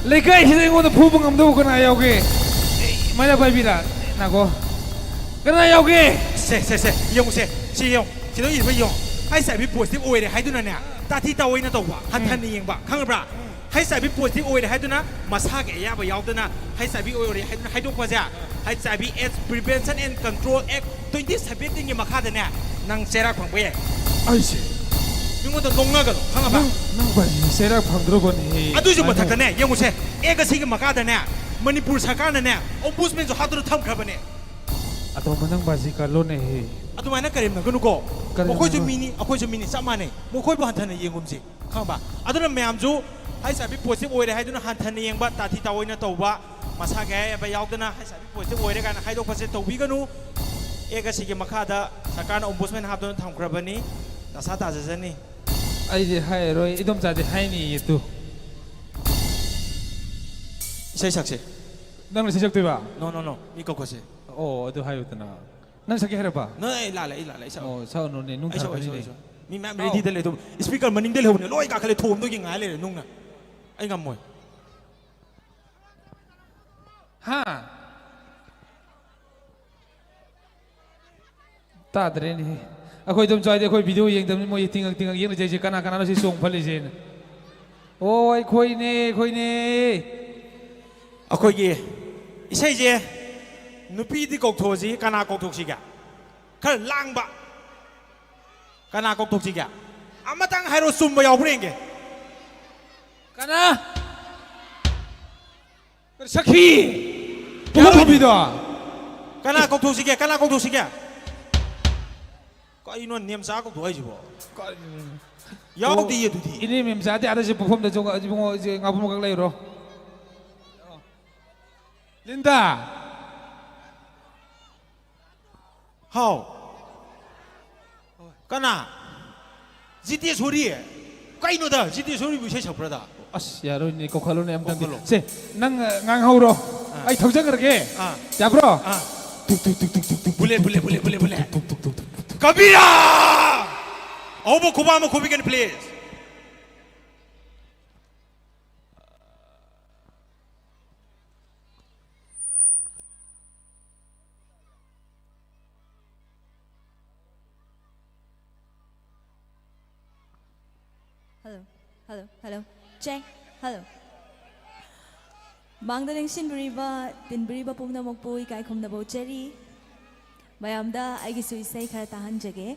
ꯂꯩꯀꯥꯏꯁꯤꯗ ꯑꯩꯉꯣꯟꯗ ꯐꯨꯕ ꯉꯝꯗꯧꯕ ꯀꯅꯥ ꯌꯥꯎꯒꯦ? ꯃꯥꯏꯅ ꯄꯥꯏꯕꯤꯔ ꯅꯥꯀꯣ꯫ ꯀꯅꯥ ꯌꯥꯎꯒꯦ? ꯁꯦ ꯁꯦ ꯁꯦ, ꯌꯦꯡꯉꯨꯁꯦ꯫ ꯁꯤ ꯌꯦꯡꯉꯨ꯫ ꯁꯤꯗ ꯏꯕ ꯌꯦꯡꯉꯨ꯫ ꯍꯩꯆ ꯑꯥꯏ ꯚꯤ ꯄꯣꯖꯤꯇꯤꯚ ꯑꯣꯏꯔꯦ ꯍꯥꯏꯗꯨꯅꯅꯦ, ꯇꯥꯊꯤ ꯇꯥꯑꯣꯏꯅ ꯇꯧꯕ, ꯍꯟꯊꯅ ꯌꯦꯡꯕ, ꯈꯪꯉꯕ꯭ꯔꯥ? ꯍꯩꯆ ꯑꯥꯏ ꯚꯤ ꯄꯣꯖꯤꯇꯤꯚ ꯑꯣꯏꯔꯦ ꯍꯥꯏꯗꯨꯅ ꯃꯁꯥꯒꯤ ꯑꯌꯥꯕ ꯌꯥꯎꯗꯅ ꯍꯩꯆ ꯑꯥꯏ ꯚꯤ ꯑꯣꯏꯔꯦ ꯍꯥꯏꯗꯨꯅ ꯍꯥꯏꯗꯣꯛꯄꯁꯦ, H I V AIDS prevention and control act twenty ꯁꯚꯦꯟꯇꯤꯟꯒꯤ ꯃꯈꯥꯗꯅꯦ, ꯅꯪ ꯆꯩꯔꯥꯛ ꯐꯪꯕ ꯌꯥꯏ꯫ ꯑꯩꯁꯦ ꯃꯤꯉꯣꯟꯗ ꯅꯣꯡꯅꯒꯅꯨ, ꯈꯪꯉꯕ? ꯅꯪ ꯅꯪ ꯄꯥꯏꯁꯦ ꯆꯩꯔꯥꯛ ꯐꯪꯗ꯭ꯔꯕꯅꯦ꯫ ꯑꯗꯨꯏꯁꯨ ꯃꯊꯛꯇꯅꯦ, ꯌꯦꯡꯉꯨꯁꯦ, ꯑꯦꯛ ꯑꯁꯤꯒꯤ ꯃꯈꯥꯗꯅꯦ, ꯃꯅꯤꯄꯨꯔ ꯁꯔꯀꯥꯔꯅꯅꯦ, ꯑꯣꯝꯕꯨꯁꯃꯦꯟꯁꯨ ꯍꯥꯞꯇꯨꯅ ꯊꯝꯈ꯭ꯔꯕꯅꯦ꯫ ꯑꯇꯣꯝꯕ, ꯅꯪ ꯄꯥꯏꯁꯤ ꯀꯜꯂꯣꯅꯦꯍꯦ꯫ ꯑꯗꯨꯃꯥꯏꯅ ꯀꯔꯦꯝꯅꯒꯅꯨꯀꯣ꯫ ꯀꯔꯦꯝꯅꯒꯅꯨ꯫ ꯃꯈꯣꯏꯁꯨ ꯃꯤꯅꯤ, ꯑꯩꯈꯣꯏꯁꯨ ꯃꯤꯅꯤ, ꯆꯞ ꯃꯥꯟꯅꯩ꯫ ꯃꯈꯣꯏꯕꯨ ꯍꯟꯊꯅ ꯌꯦꯡꯒꯨꯝꯁꯤ, ꯈꯪꯉꯕ? ꯑꯗꯨꯅ ꯃꯌꯥꯝꯁꯨ ꯍꯩꯆ ꯑꯥꯏ ꯚꯤ ꯄꯣꯖꯤꯇꯤꯚ ꯑꯣꯏꯔꯦ ꯍꯥꯏꯗꯨꯅ ꯍꯟꯊꯅ ꯌꯦꯡꯕ, ꯇꯥꯊꯤ ꯇꯥꯑꯣꯏꯅ ꯇꯧꯕ, ꯃꯁꯥꯒꯤ ꯑꯌꯥꯕ ꯌꯥꯎꯗꯅ ꯍꯩꯆ ꯑꯥꯏ ꯚꯤ ꯄꯣꯖꯤꯇꯤꯚ ꯑꯣꯏꯔꯦ ꯀꯥꯏꯅ ꯍꯥꯏꯗꯣꯛꯄꯁꯦ ꯇꯧꯕꯤꯒꯅꯨ꯫ ꯑꯦꯛ ꯑꯁꯤꯒꯤ ꯃꯈꯥꯗ ꯁꯔꯀꯥꯔꯅ ꯑꯣꯝꯕꯨꯁꯃꯦꯟ ꯍꯥꯞꯇꯨꯅ ꯊꯝꯈ꯭ꯔꯕꯅꯤ꯫ ꯗꯁꯥ ꯇꯥꯖꯖꯅꯤ꯫ ꯑꯩꯗꯤ ꯍꯥꯏꯔꯣꯏ, ꯏꯗꯣꯝꯆꯥꯗꯤ ꯍꯥꯏꯅꯤꯌꯦ ꯇꯨ꯫ ꯏꯁꯩ ꯁꯛꯁꯦ꯫ ꯅꯪꯅ ꯏꯁꯩ ꯁꯛꯇꯣꯏꯕ? No, no, no, ꯃꯤ ꯀꯧꯈꯠꯁꯦ꯫ ꯑꯣ, ꯑꯗꯨ ꯍꯥꯏꯌꯨꯗꯅ꯫ ꯅꯪ ꯁꯛꯀꯦ ꯍꯥꯏꯔꯕ? No, ꯑꯩ ꯂꯥꯜꯂꯦ, ꯑꯩ ꯂꯥꯜꯂꯦ, ꯑꯩ ꯁꯛꯑꯣꯏ꯫ ꯑꯣ, ꯁꯛꯑꯅꯨꯅꯦ, ꯅꯨꯡ ꯑꯩ ꯁꯛꯑꯣꯏ, ꯊꯥꯔꯛꯀꯅꯤꯅꯦ꯫ ꯁꯛꯑꯣꯏ, ꯁꯛꯑꯣꯏ꯫ ꯃꯤ ꯃꯌꯥꯝ ꯑꯧ꯫ ꯔꯦꯗꯤꯗ ꯂꯩ ꯑꯗꯨꯝ꯫ ꯏꯁꯄꯤꯀꯔ ꯃꯅꯤꯡꯗ ꯂꯩꯍꯧꯕꯅꯦ, ꯂꯣꯏ ꯀꯥꯈꯠꯂꯦ, ꯊꯣꯝꯗꯣꯏꯒꯤ ꯉꯥꯏ ꯂꯩꯔꯦ ꯅꯨꯡꯅ꯫ ꯑꯩ ꯉꯝꯃꯣꯏ꯫ ꯍꯥ? ꯇꯥꯗ꯭ꯔꯦꯅꯦ꯫ ꯑꯩꯈꯣꯏ ꯑꯗꯨꯝ ꯆꯥꯏꯗꯤ ꯑꯩꯈꯣꯏ ꯚꯤꯗꯤꯑꯣ ꯌꯦꯡꯗꯕꯅꯤ, ꯃꯣꯏ ꯇꯤꯡꯉꯛ ꯇꯤꯡꯉꯛ ꯌꯦꯡꯅ ꯆꯩꯁꯦ, ꯀꯅꯥ ꯀꯅꯥꯅꯣ ꯁꯤ ꯆꯣꯡ ꯐꯜꯂꯤꯁꯦꯅ꯫ ꯑꯣ, ꯑꯩꯈꯣꯏꯅꯦ, ꯑꯩꯈꯣꯏꯅꯦ꯫ ꯑꯩꯈꯣꯏꯒꯤ ꯏꯁꯩꯁꯦ ꯅꯨꯄꯤꯗꯤ ꯀꯧꯊꯣꯛꯑꯁꯤ, ꯀꯅꯥ ꯀꯧꯊꯣꯛꯁꯤꯒꯦ? ꯈꯔ ꯂꯥꯡꯕ꯫ ꯀꯅꯥ ꯀꯧꯊꯣꯛꯁꯤꯒꯦ? ꯑꯃꯇꯪ ꯍꯥꯏꯔꯣ, ꯆꯨꯝꯕ ꯌꯥꯎꯕ꯭ꯔꯥ ꯌꯦꯡꯒꯦ꯫ ꯀꯅꯥ? ꯁꯈꯤ! ꯌꯥꯔꯣꯏ꯫ ꯄꯨꯈꯝ ꯐꯝꯕꯤꯗꯣ! ꯀꯅꯥ ꯀꯧꯊꯣꯛꯁꯤꯒꯦ? ꯀꯅꯥ ꯀꯧꯊꯣꯛꯁꯤꯒꯦ? ꯀꯩꯅꯣ ꯅꯦꯝꯆꯥ ꯀꯧꯊꯣꯛ ꯍꯥꯏꯁꯤꯕꯣ? ꯌꯥꯎꯗꯤꯌꯦ ꯑꯗꯨꯗꯤ꯫ ꯏꯅꯦ ꯃꯦꯝꯆꯥꯗꯤ ꯑꯥꯗ ꯁꯤ ꯄꯨꯈꯝꯗ ꯆꯣꯡꯉ-, ꯏꯕꯨꯡꯉꯣ, ꯁꯤ ꯉꯥꯄ꯭ꯔꯨꯝ ꯈꯛ ꯂꯩꯔꯣ꯫ ꯂꯤꯟꯗꯥ! ꯍꯥꯎ꯫ ꯀꯅꯥ? ꯖꯤꯇꯦꯁꯣꯔꯤ? ꯀꯩꯅꯣꯗ, ꯖꯤꯇꯦꯁꯣꯔꯤꯕꯨ ꯏꯁꯩ ꯁꯛꯄ꯭ꯔꯗ? ꯑꯁ, ꯌꯥꯔꯣꯏꯅꯦ, ꯀꯧꯈꯠꯂꯨꯅꯦ ꯑꯝꯇꯪꯗꯤ꯫ ꯀꯧꯈꯠꯂꯣ꯫ ꯁꯦ, ꯅꯪ, ꯑ, ꯉꯥꯡꯍꯧꯔꯣ꯫ ꯑꯥ꯫ ꯑꯩ ꯊꯧꯖꯈ꯭ꯔꯒꯦ꯫ ꯑꯥ꯫ ꯌꯥꯕ꯭ꯔꯣ? ꯑꯥ꯫ Bullet, bullet, bullet, bullet, bullet. ꯀꯕꯤꯔꯥ! ꯑꯍꯧꯕ ꯈꯨꯕꯥꯛ ꯑꯃ ꯈꯨꯕꯤꯒꯅꯤ, please꯫ Hello, hello, hello. Check, hello. ꯃꯥꯡꯗ ꯂꯦꯡꯁꯤꯟꯕꯤꯔꯤꯕ, ꯇꯤꯟꯕꯤꯔꯤꯕ ꯄꯨꯝꯅꯃꯛꯄꯨ ꯏꯀꯥꯏ ꯈꯨꯝꯅꯕ ꯎꯠꯆꯔꯤ꯫ ꯃꯌꯥꯝꯗ ꯑꯩꯒꯤꯁꯨ ꯏꯁꯩ ꯈꯔ ꯇꯥꯍꯟꯖꯒꯦ꯫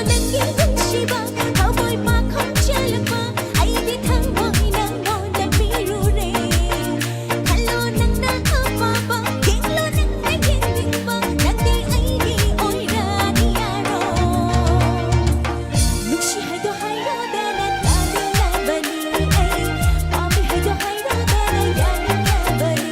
ꯅꯪꯒꯤ ꯅꯨꯡꯁꯤꯕ ꯊꯃꯣꯏ ꯄꯥꯈꯣꯡ ꯆꯦꯜꯂꯛꯄ, ꯑꯩꯒꯤ ꯊꯃꯣꯏ ꯅꯪꯉꯣꯟꯗ ꯄꯤꯔꯨꯔꯦ꯫ ꯈꯜꯂꯣ ꯅꯪꯅ ꯑꯄꯥꯝꯕ, ꯌꯦꯡꯂꯣ ꯅꯪꯅ ꯌꯦꯡꯅꯤꯡꯕ, ꯅꯪꯗꯤ ꯑꯩꯒꯤ ꯑꯣꯏꯔꯅꯤ ꯌꯥꯔꯣ꯫ ꯅꯨꯡꯁꯤ ꯍꯥꯏꯗꯣ ꯍꯥꯏꯔꯗꯅ ꯇꯥꯅꯤꯡꯂꯕꯅꯤ ꯑꯩ, ꯄꯥꯝꯃꯤ ꯍꯥꯏꯗꯣ ꯍꯥꯏꯔꯗꯅ ꯌꯥꯅꯤꯡꯂꯕꯅꯤ꯫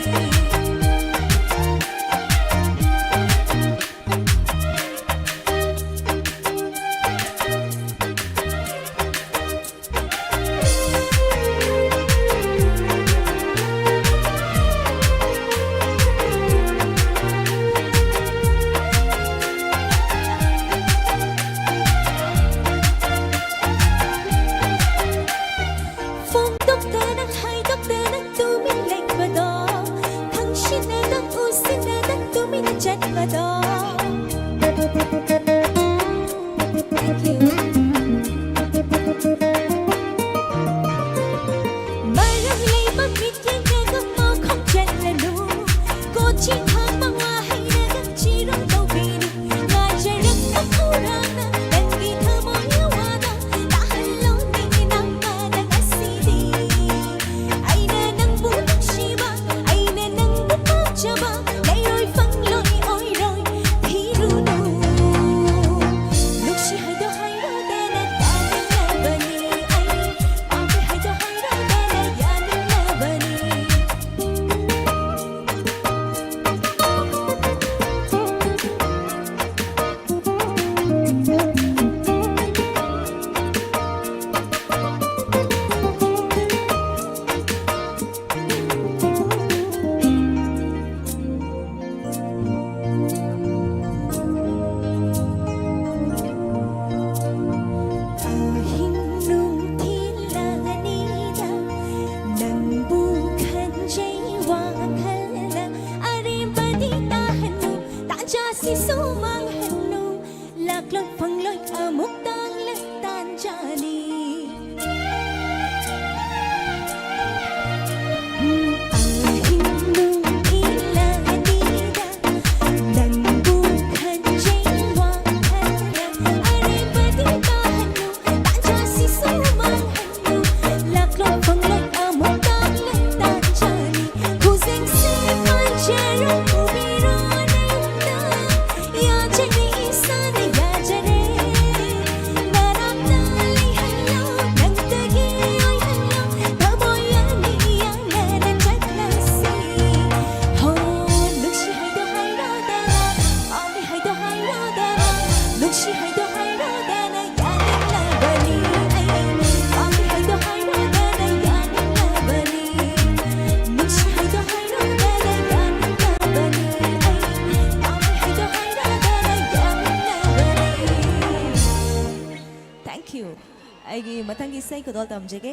ꯐꯣꯡꯗꯣꯛꯇꯅ ꯍꯥꯏꯗꯣꯛꯇꯅ ꯇꯨꯃꯤꯟ ꯂꯩꯕꯗꯣ, ꯈꯪꯁꯤꯟꯅꯗ ꯎꯁꯤꯟꯅꯗ ꯇꯨꯃꯤꯟꯅ ꯆꯠꯄꯗꯣ꯫ Thank you. ꯃꯔꯝ ꯂꯩꯕ ꯃꯤꯠ ꯌꯦꯡꯂꯒ ꯃꯈꯣꯡ ꯆꯠꯂꯅꯨ, ꯀꯣꯆꯤꯡ ꯍꯥꯡꯕ ꯋꯥꯍꯩꯅꯒ ꯆꯤꯔꯣ ꯇꯧꯕꯤꯅꯨ꯫ ꯉꯥꯏꯖꯔꯛꯄ ꯈꯧꯔꯥꯡꯅ ꯅꯪꯒꯤ ꯊꯃꯣꯏ ꯑꯋꯥꯗ ꯇꯥꯍꯜꯂꯣꯅꯦ ꯅꯪꯃꯅ ꯉꯁꯤꯗꯤ꯫ ꯑꯩꯅ ꯅꯪꯕꯨ ꯅꯨꯡꯁꯤꯕ, ꯑꯩꯅ ꯅꯪꯕꯨ ꯄꯥꯝꯖꯕ, ꯂꯩꯔꯣꯏ ꯐꯪꯂꯣꯏ ꯑꯣꯏꯔꯣꯏ ꯊꯤꯔꯨꯅꯨ꯫ ꯅꯨꯡꯁꯤ ꯍꯥꯏꯗꯣ ꯍꯥꯏꯔꯗꯅ Thank you. ꯑꯩꯒꯤ ꯃꯊꯪꯒꯤ ꯏꯁꯩ ꯈꯨꯗꯣꯜ ꯇꯝꯖꯒꯦ꯫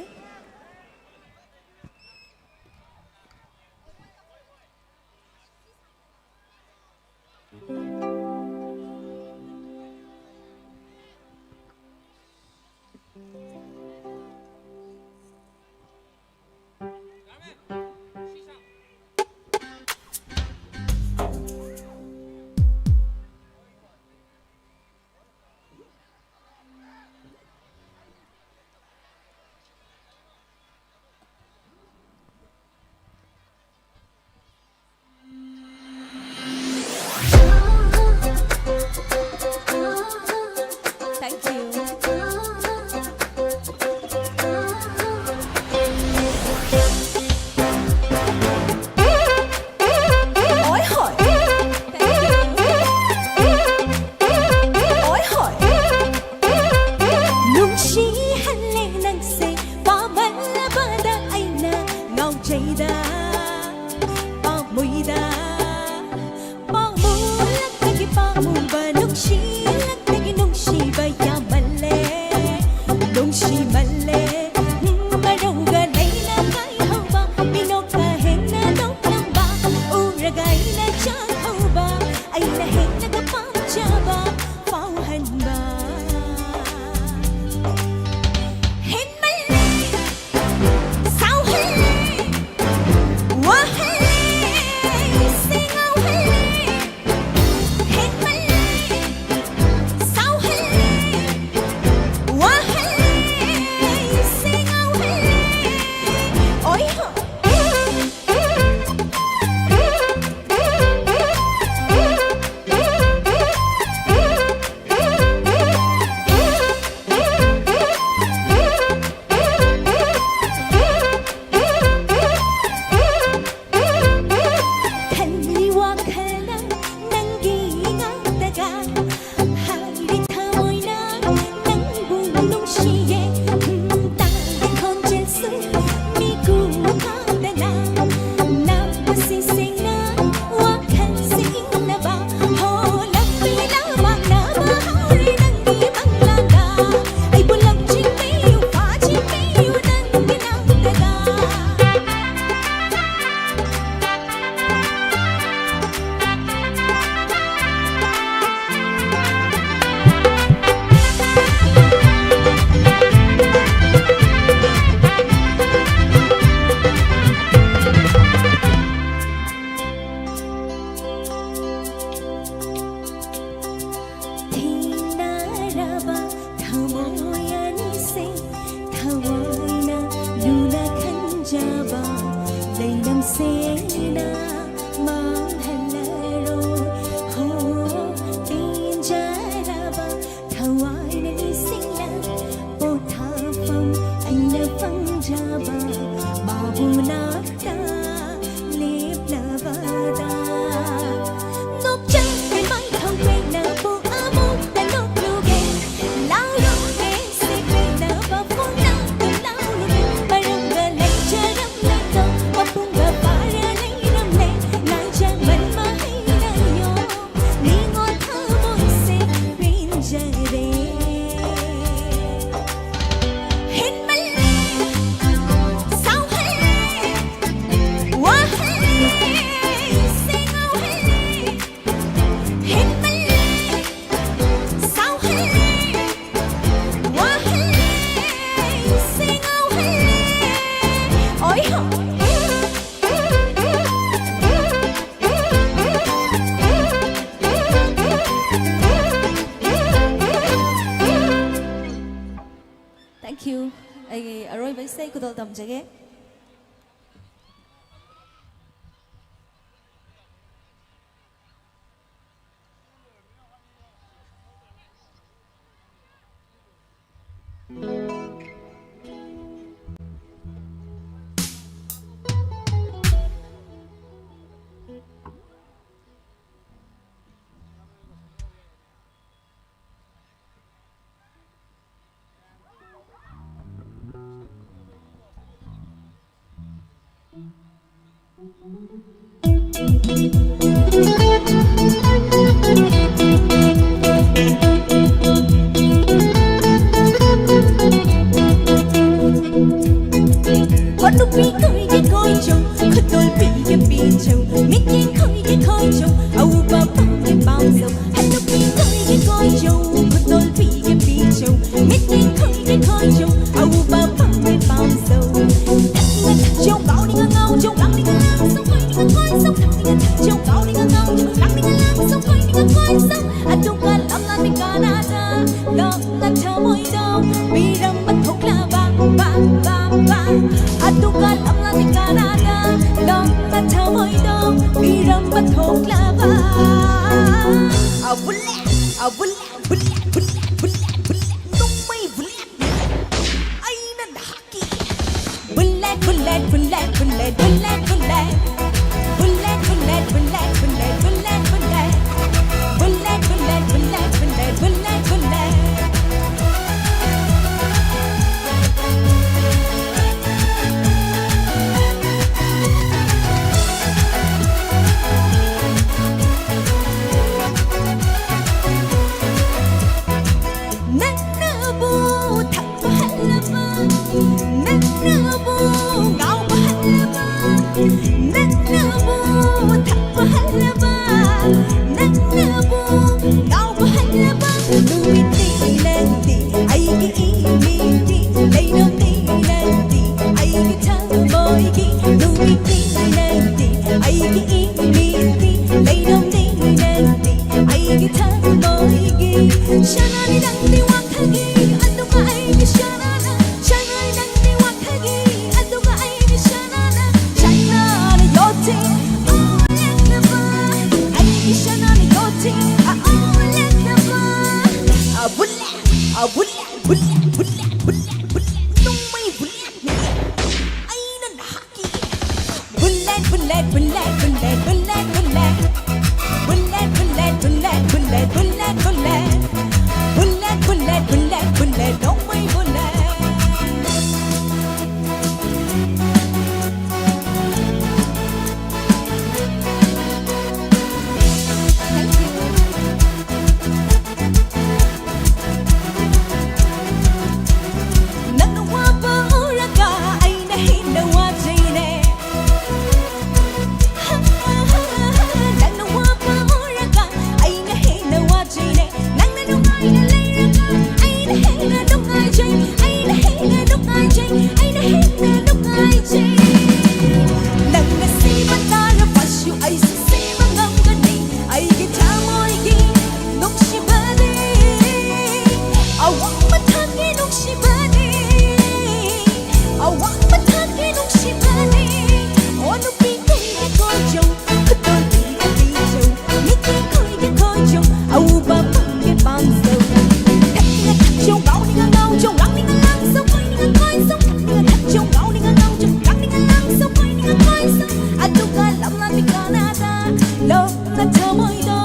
Thank you. ꯍꯣꯏ, ꯍꯣꯏ꯫ Thank you. ꯍꯣꯏ, ꯍꯣꯏ꯫ ꯅꯨꯡꯁꯤꯍꯜꯂꯦ ꯅꯪꯁꯦ, ꯄꯥꯝꯃꯜꯂꯕꯗ ꯑꯩꯅ ꯉꯥꯎꯖꯩꯗ, ꯄꯥꯝꯃꯨꯏꯗ꯫ ꯄꯥꯝꯃꯨꯂꯛꯇꯒꯤ ꯄꯥꯝꯃꯨꯕ, ꯅꯨꯡꯁꯤꯂꯛꯇꯒꯤ ꯅꯨꯡꯁꯤꯕ ꯌꯥꯝꯃꯜꯂꯦ, ꯅꯨꯡꯁꯤꯃꯜꯂꯦ꯫ ꯎꯝ, ꯃꯔꯧꯒ ꯂꯩꯅ ꯀꯥꯏꯍꯧꯕ, ꯃꯤꯅꯣꯛꯀ ꯍꯦꯟꯅ ꯅꯣꯛꯂꯝꯕ, ꯎꯔꯒ ꯑꯩꯅ ꯆꯥꯛꯍꯧꯕ, ꯑꯩꯅ ꯍꯦꯟꯅꯒ ꯄꯥꯝꯖꯕ ꯐꯥꯎꯍꯟꯕ꯫ Thank you. ꯑꯩꯒꯤ ꯑꯔꯣꯏꯕ ꯏꯁꯩ ꯈꯨꯗꯣꯜ ꯇꯝꯖꯒꯦ꯫ ꯍꯣ ꯅꯨꯄꯤ ꯀꯣꯏꯒꯦ ꯀꯣꯏꯖꯧ, ꯈꯨꯗꯣꯜ ꯄꯤꯒꯦ ꯄꯤꯖꯧ, ꯃꯤꯠꯌꯦꯡ ꯈꯣꯏꯒꯦ ꯈꯣꯏꯖꯧ, ꯑꯎꯕ ꯄꯥꯝꯒꯦ ꯄꯥꯝꯖꯧ꯫ ꯍꯣ ꯅꯨꯄꯤ ꯀꯣꯏꯒꯦ ꯀꯣꯏꯖꯧ, ꯈꯨꯗꯣꯜ ꯄꯤꯒꯦ ꯄꯤꯖꯧ, ꯃꯤꯠꯌꯦꯡ ꯈꯣꯏꯒꯦ ꯈꯣꯏꯖꯧ, ꯑꯎꯕ ꯄꯥꯝꯒꯦ ꯄꯥꯝꯖꯧ꯫ ꯊꯛꯅꯤꯡꯉ ꯊꯛꯆꯧ, ꯉꯥꯎꯅꯤꯡꯉ ꯉꯥꯎꯖꯧ, ꯂꯥꯡꯅꯤꯡꯉ ꯂꯥꯡꯖꯧ, ꯀꯣꯏꯅꯤꯡꯉ ꯀꯣꯏꯖꯧ꯫ ꯊꯛꯅꯤꯡꯉ ꯊꯛꯆꯧ, ꯉꯥꯎꯅꯤꯡꯉ ꯉꯥꯎꯖꯧ, ꯂꯥꯡꯅꯤꯡꯉ ꯂꯥꯡꯖꯧ, ꯀꯣꯏꯅꯤꯡꯉ ꯀꯣꯏꯖꯧ꯫ ꯑꯗꯨꯒ ꯂꯝꯂꯥꯟꯗꯤ ꯀꯅꯥꯗ ꯂꯣꯠꯅ ꯊꯃꯣꯏꯗꯣ ꯄꯤꯔꯝꯕ ꯊꯣꯛꯂꯕ, ꯕꯥ, ꯕꯥ, ꯕꯥ꯫ ꯑꯗꯨꯒ ꯂꯝꯂꯥꯟꯗꯤ ꯀꯅꯥꯗ ꯂꯣꯠꯅ ꯊꯃꯣꯏꯗꯣ ꯄꯤꯔꯝꯕ ꯊꯣꯛꯂꯕ꯫ ꯑ, ꯕꯨꯂꯦꯠ, ꯑ, bullet, bullet, bullet, bullet, bullet, ꯅꯣꯡꯃꯩ ꯕꯨꯂꯦꯠ, ꯕꯨꯂꯦꯠ꯫ ꯑꯩꯅ ꯅꯍꯥꯛ Bullet, bullet, bullet, bullet, bullet, bullet. Bullet, bullet, bullet, bullet, bullet, bullet. Bullet, bullet, bullet, bullet, bullet, bullet. Bullet, bullet, bullet, bullet, ꯅꯣꯡꯃꯩ bulletꯅꯤ ꯑꯩꯅ ꯅꯍꯥꯛꯀꯤ꯫ Bullet, bullet, bullet, bullet, bullet, bullet. Bullet, bullet, bullet, bullet, bullet, bullet. Bullet, bullet, bullet, bullet, ꯅꯣꯡꯃꯩ bullet. ꯅꯪꯅ ꯋꯥꯕ ꯎꯔꯒ ꯑꯩꯅ ꯍꯦꯟꯅ ꯋꯥꯖꯩꯅꯦ꯫ ꯅꯪꯅ ꯋꯥꯕ ꯎꯔꯒ ꯑꯩꯅ ꯍꯦꯟꯅ ꯋꯥꯖꯩꯅꯦ꯫ ꯅꯪꯅ ꯅꯨꯡꯉꯥꯏꯅ ꯂꯩꯔꯒ ꯑꯩꯅ ꯍꯦꯟꯅ ꯅꯨꯡꯉꯥꯏꯖꯩ꯫ ꯑꯩꯅ ꯍꯦꯟꯅ ꯅꯨꯡꯉꯥꯏꯖꯩ꯫ ꯑꯩꯅ ꯍꯦꯟꯅ ꯅꯨꯡꯉꯥꯏꯖꯩ꯫ ꯅꯪꯅ ꯁꯤꯕ ꯇꯥꯔꯕꯁꯨ ꯑꯩꯁꯨ ꯁꯤꯕ ꯉꯝꯒꯅꯤ꯫ ꯑꯩꯒꯤ ꯊꯃꯣꯏꯒꯤ ꯅꯨꯡꯁꯤꯕꯅꯤ꯫ ꯑꯋꯥꯡꯕ ꯊꯥꯛꯀꯤ ꯅꯨꯡꯁꯤꯕꯅꯤ꯫ ꯑꯋꯥꯡꯕ ꯊꯥꯛꯀꯤ ꯅꯨꯡꯁꯤꯕꯅꯤ꯫ ꯑꯣ ꯅꯨꯄꯤ ꯀꯨꯏꯅ ꯀꯣꯏꯖꯧ꯫ ꯈꯨꯗꯣꯜ ꯄꯤꯔ ꯄꯤꯖꯧ꯫ ꯃꯤꯠꯀꯤ ꯈꯨꯏꯒ ꯈꯣꯏꯖꯧ꯫ ꯑꯎꯕ ꯄꯥꯝꯒꯦ ꯄꯥꯝꯖꯧ꯫ ꯊꯛꯅꯤꯡꯉ ꯊꯛꯆꯧ꯫ ꯉꯥꯎꯅꯤꯡꯉ ꯉꯥꯎꯖꯧ꯫ ꯂꯥꯡꯅꯤꯡꯉ ꯂꯥꯡꯖꯧ꯫ ꯀꯣꯏꯅꯤꯡꯉ ꯀꯣꯏꯖꯧ꯫ ꯊꯛꯅꯤꯡꯉ ꯊꯛꯆꯧ꯫ ꯉꯥꯎꯅꯤꯡꯉ ꯉꯥꯎꯖꯧ꯫ ꯂꯥꯡꯅꯤꯡꯉ ꯂꯥꯡꯖꯧ꯫ ꯀꯣꯏꯅꯤꯡꯉ ꯀꯣꯏꯖꯧ꯫ ꯑꯗꯨꯒ ꯂꯝꯂꯥꯟꯕꯤ ꯀꯅꯥꯗ ꯂꯣꯛꯅ ꯊꯃꯣꯏꯗꯣ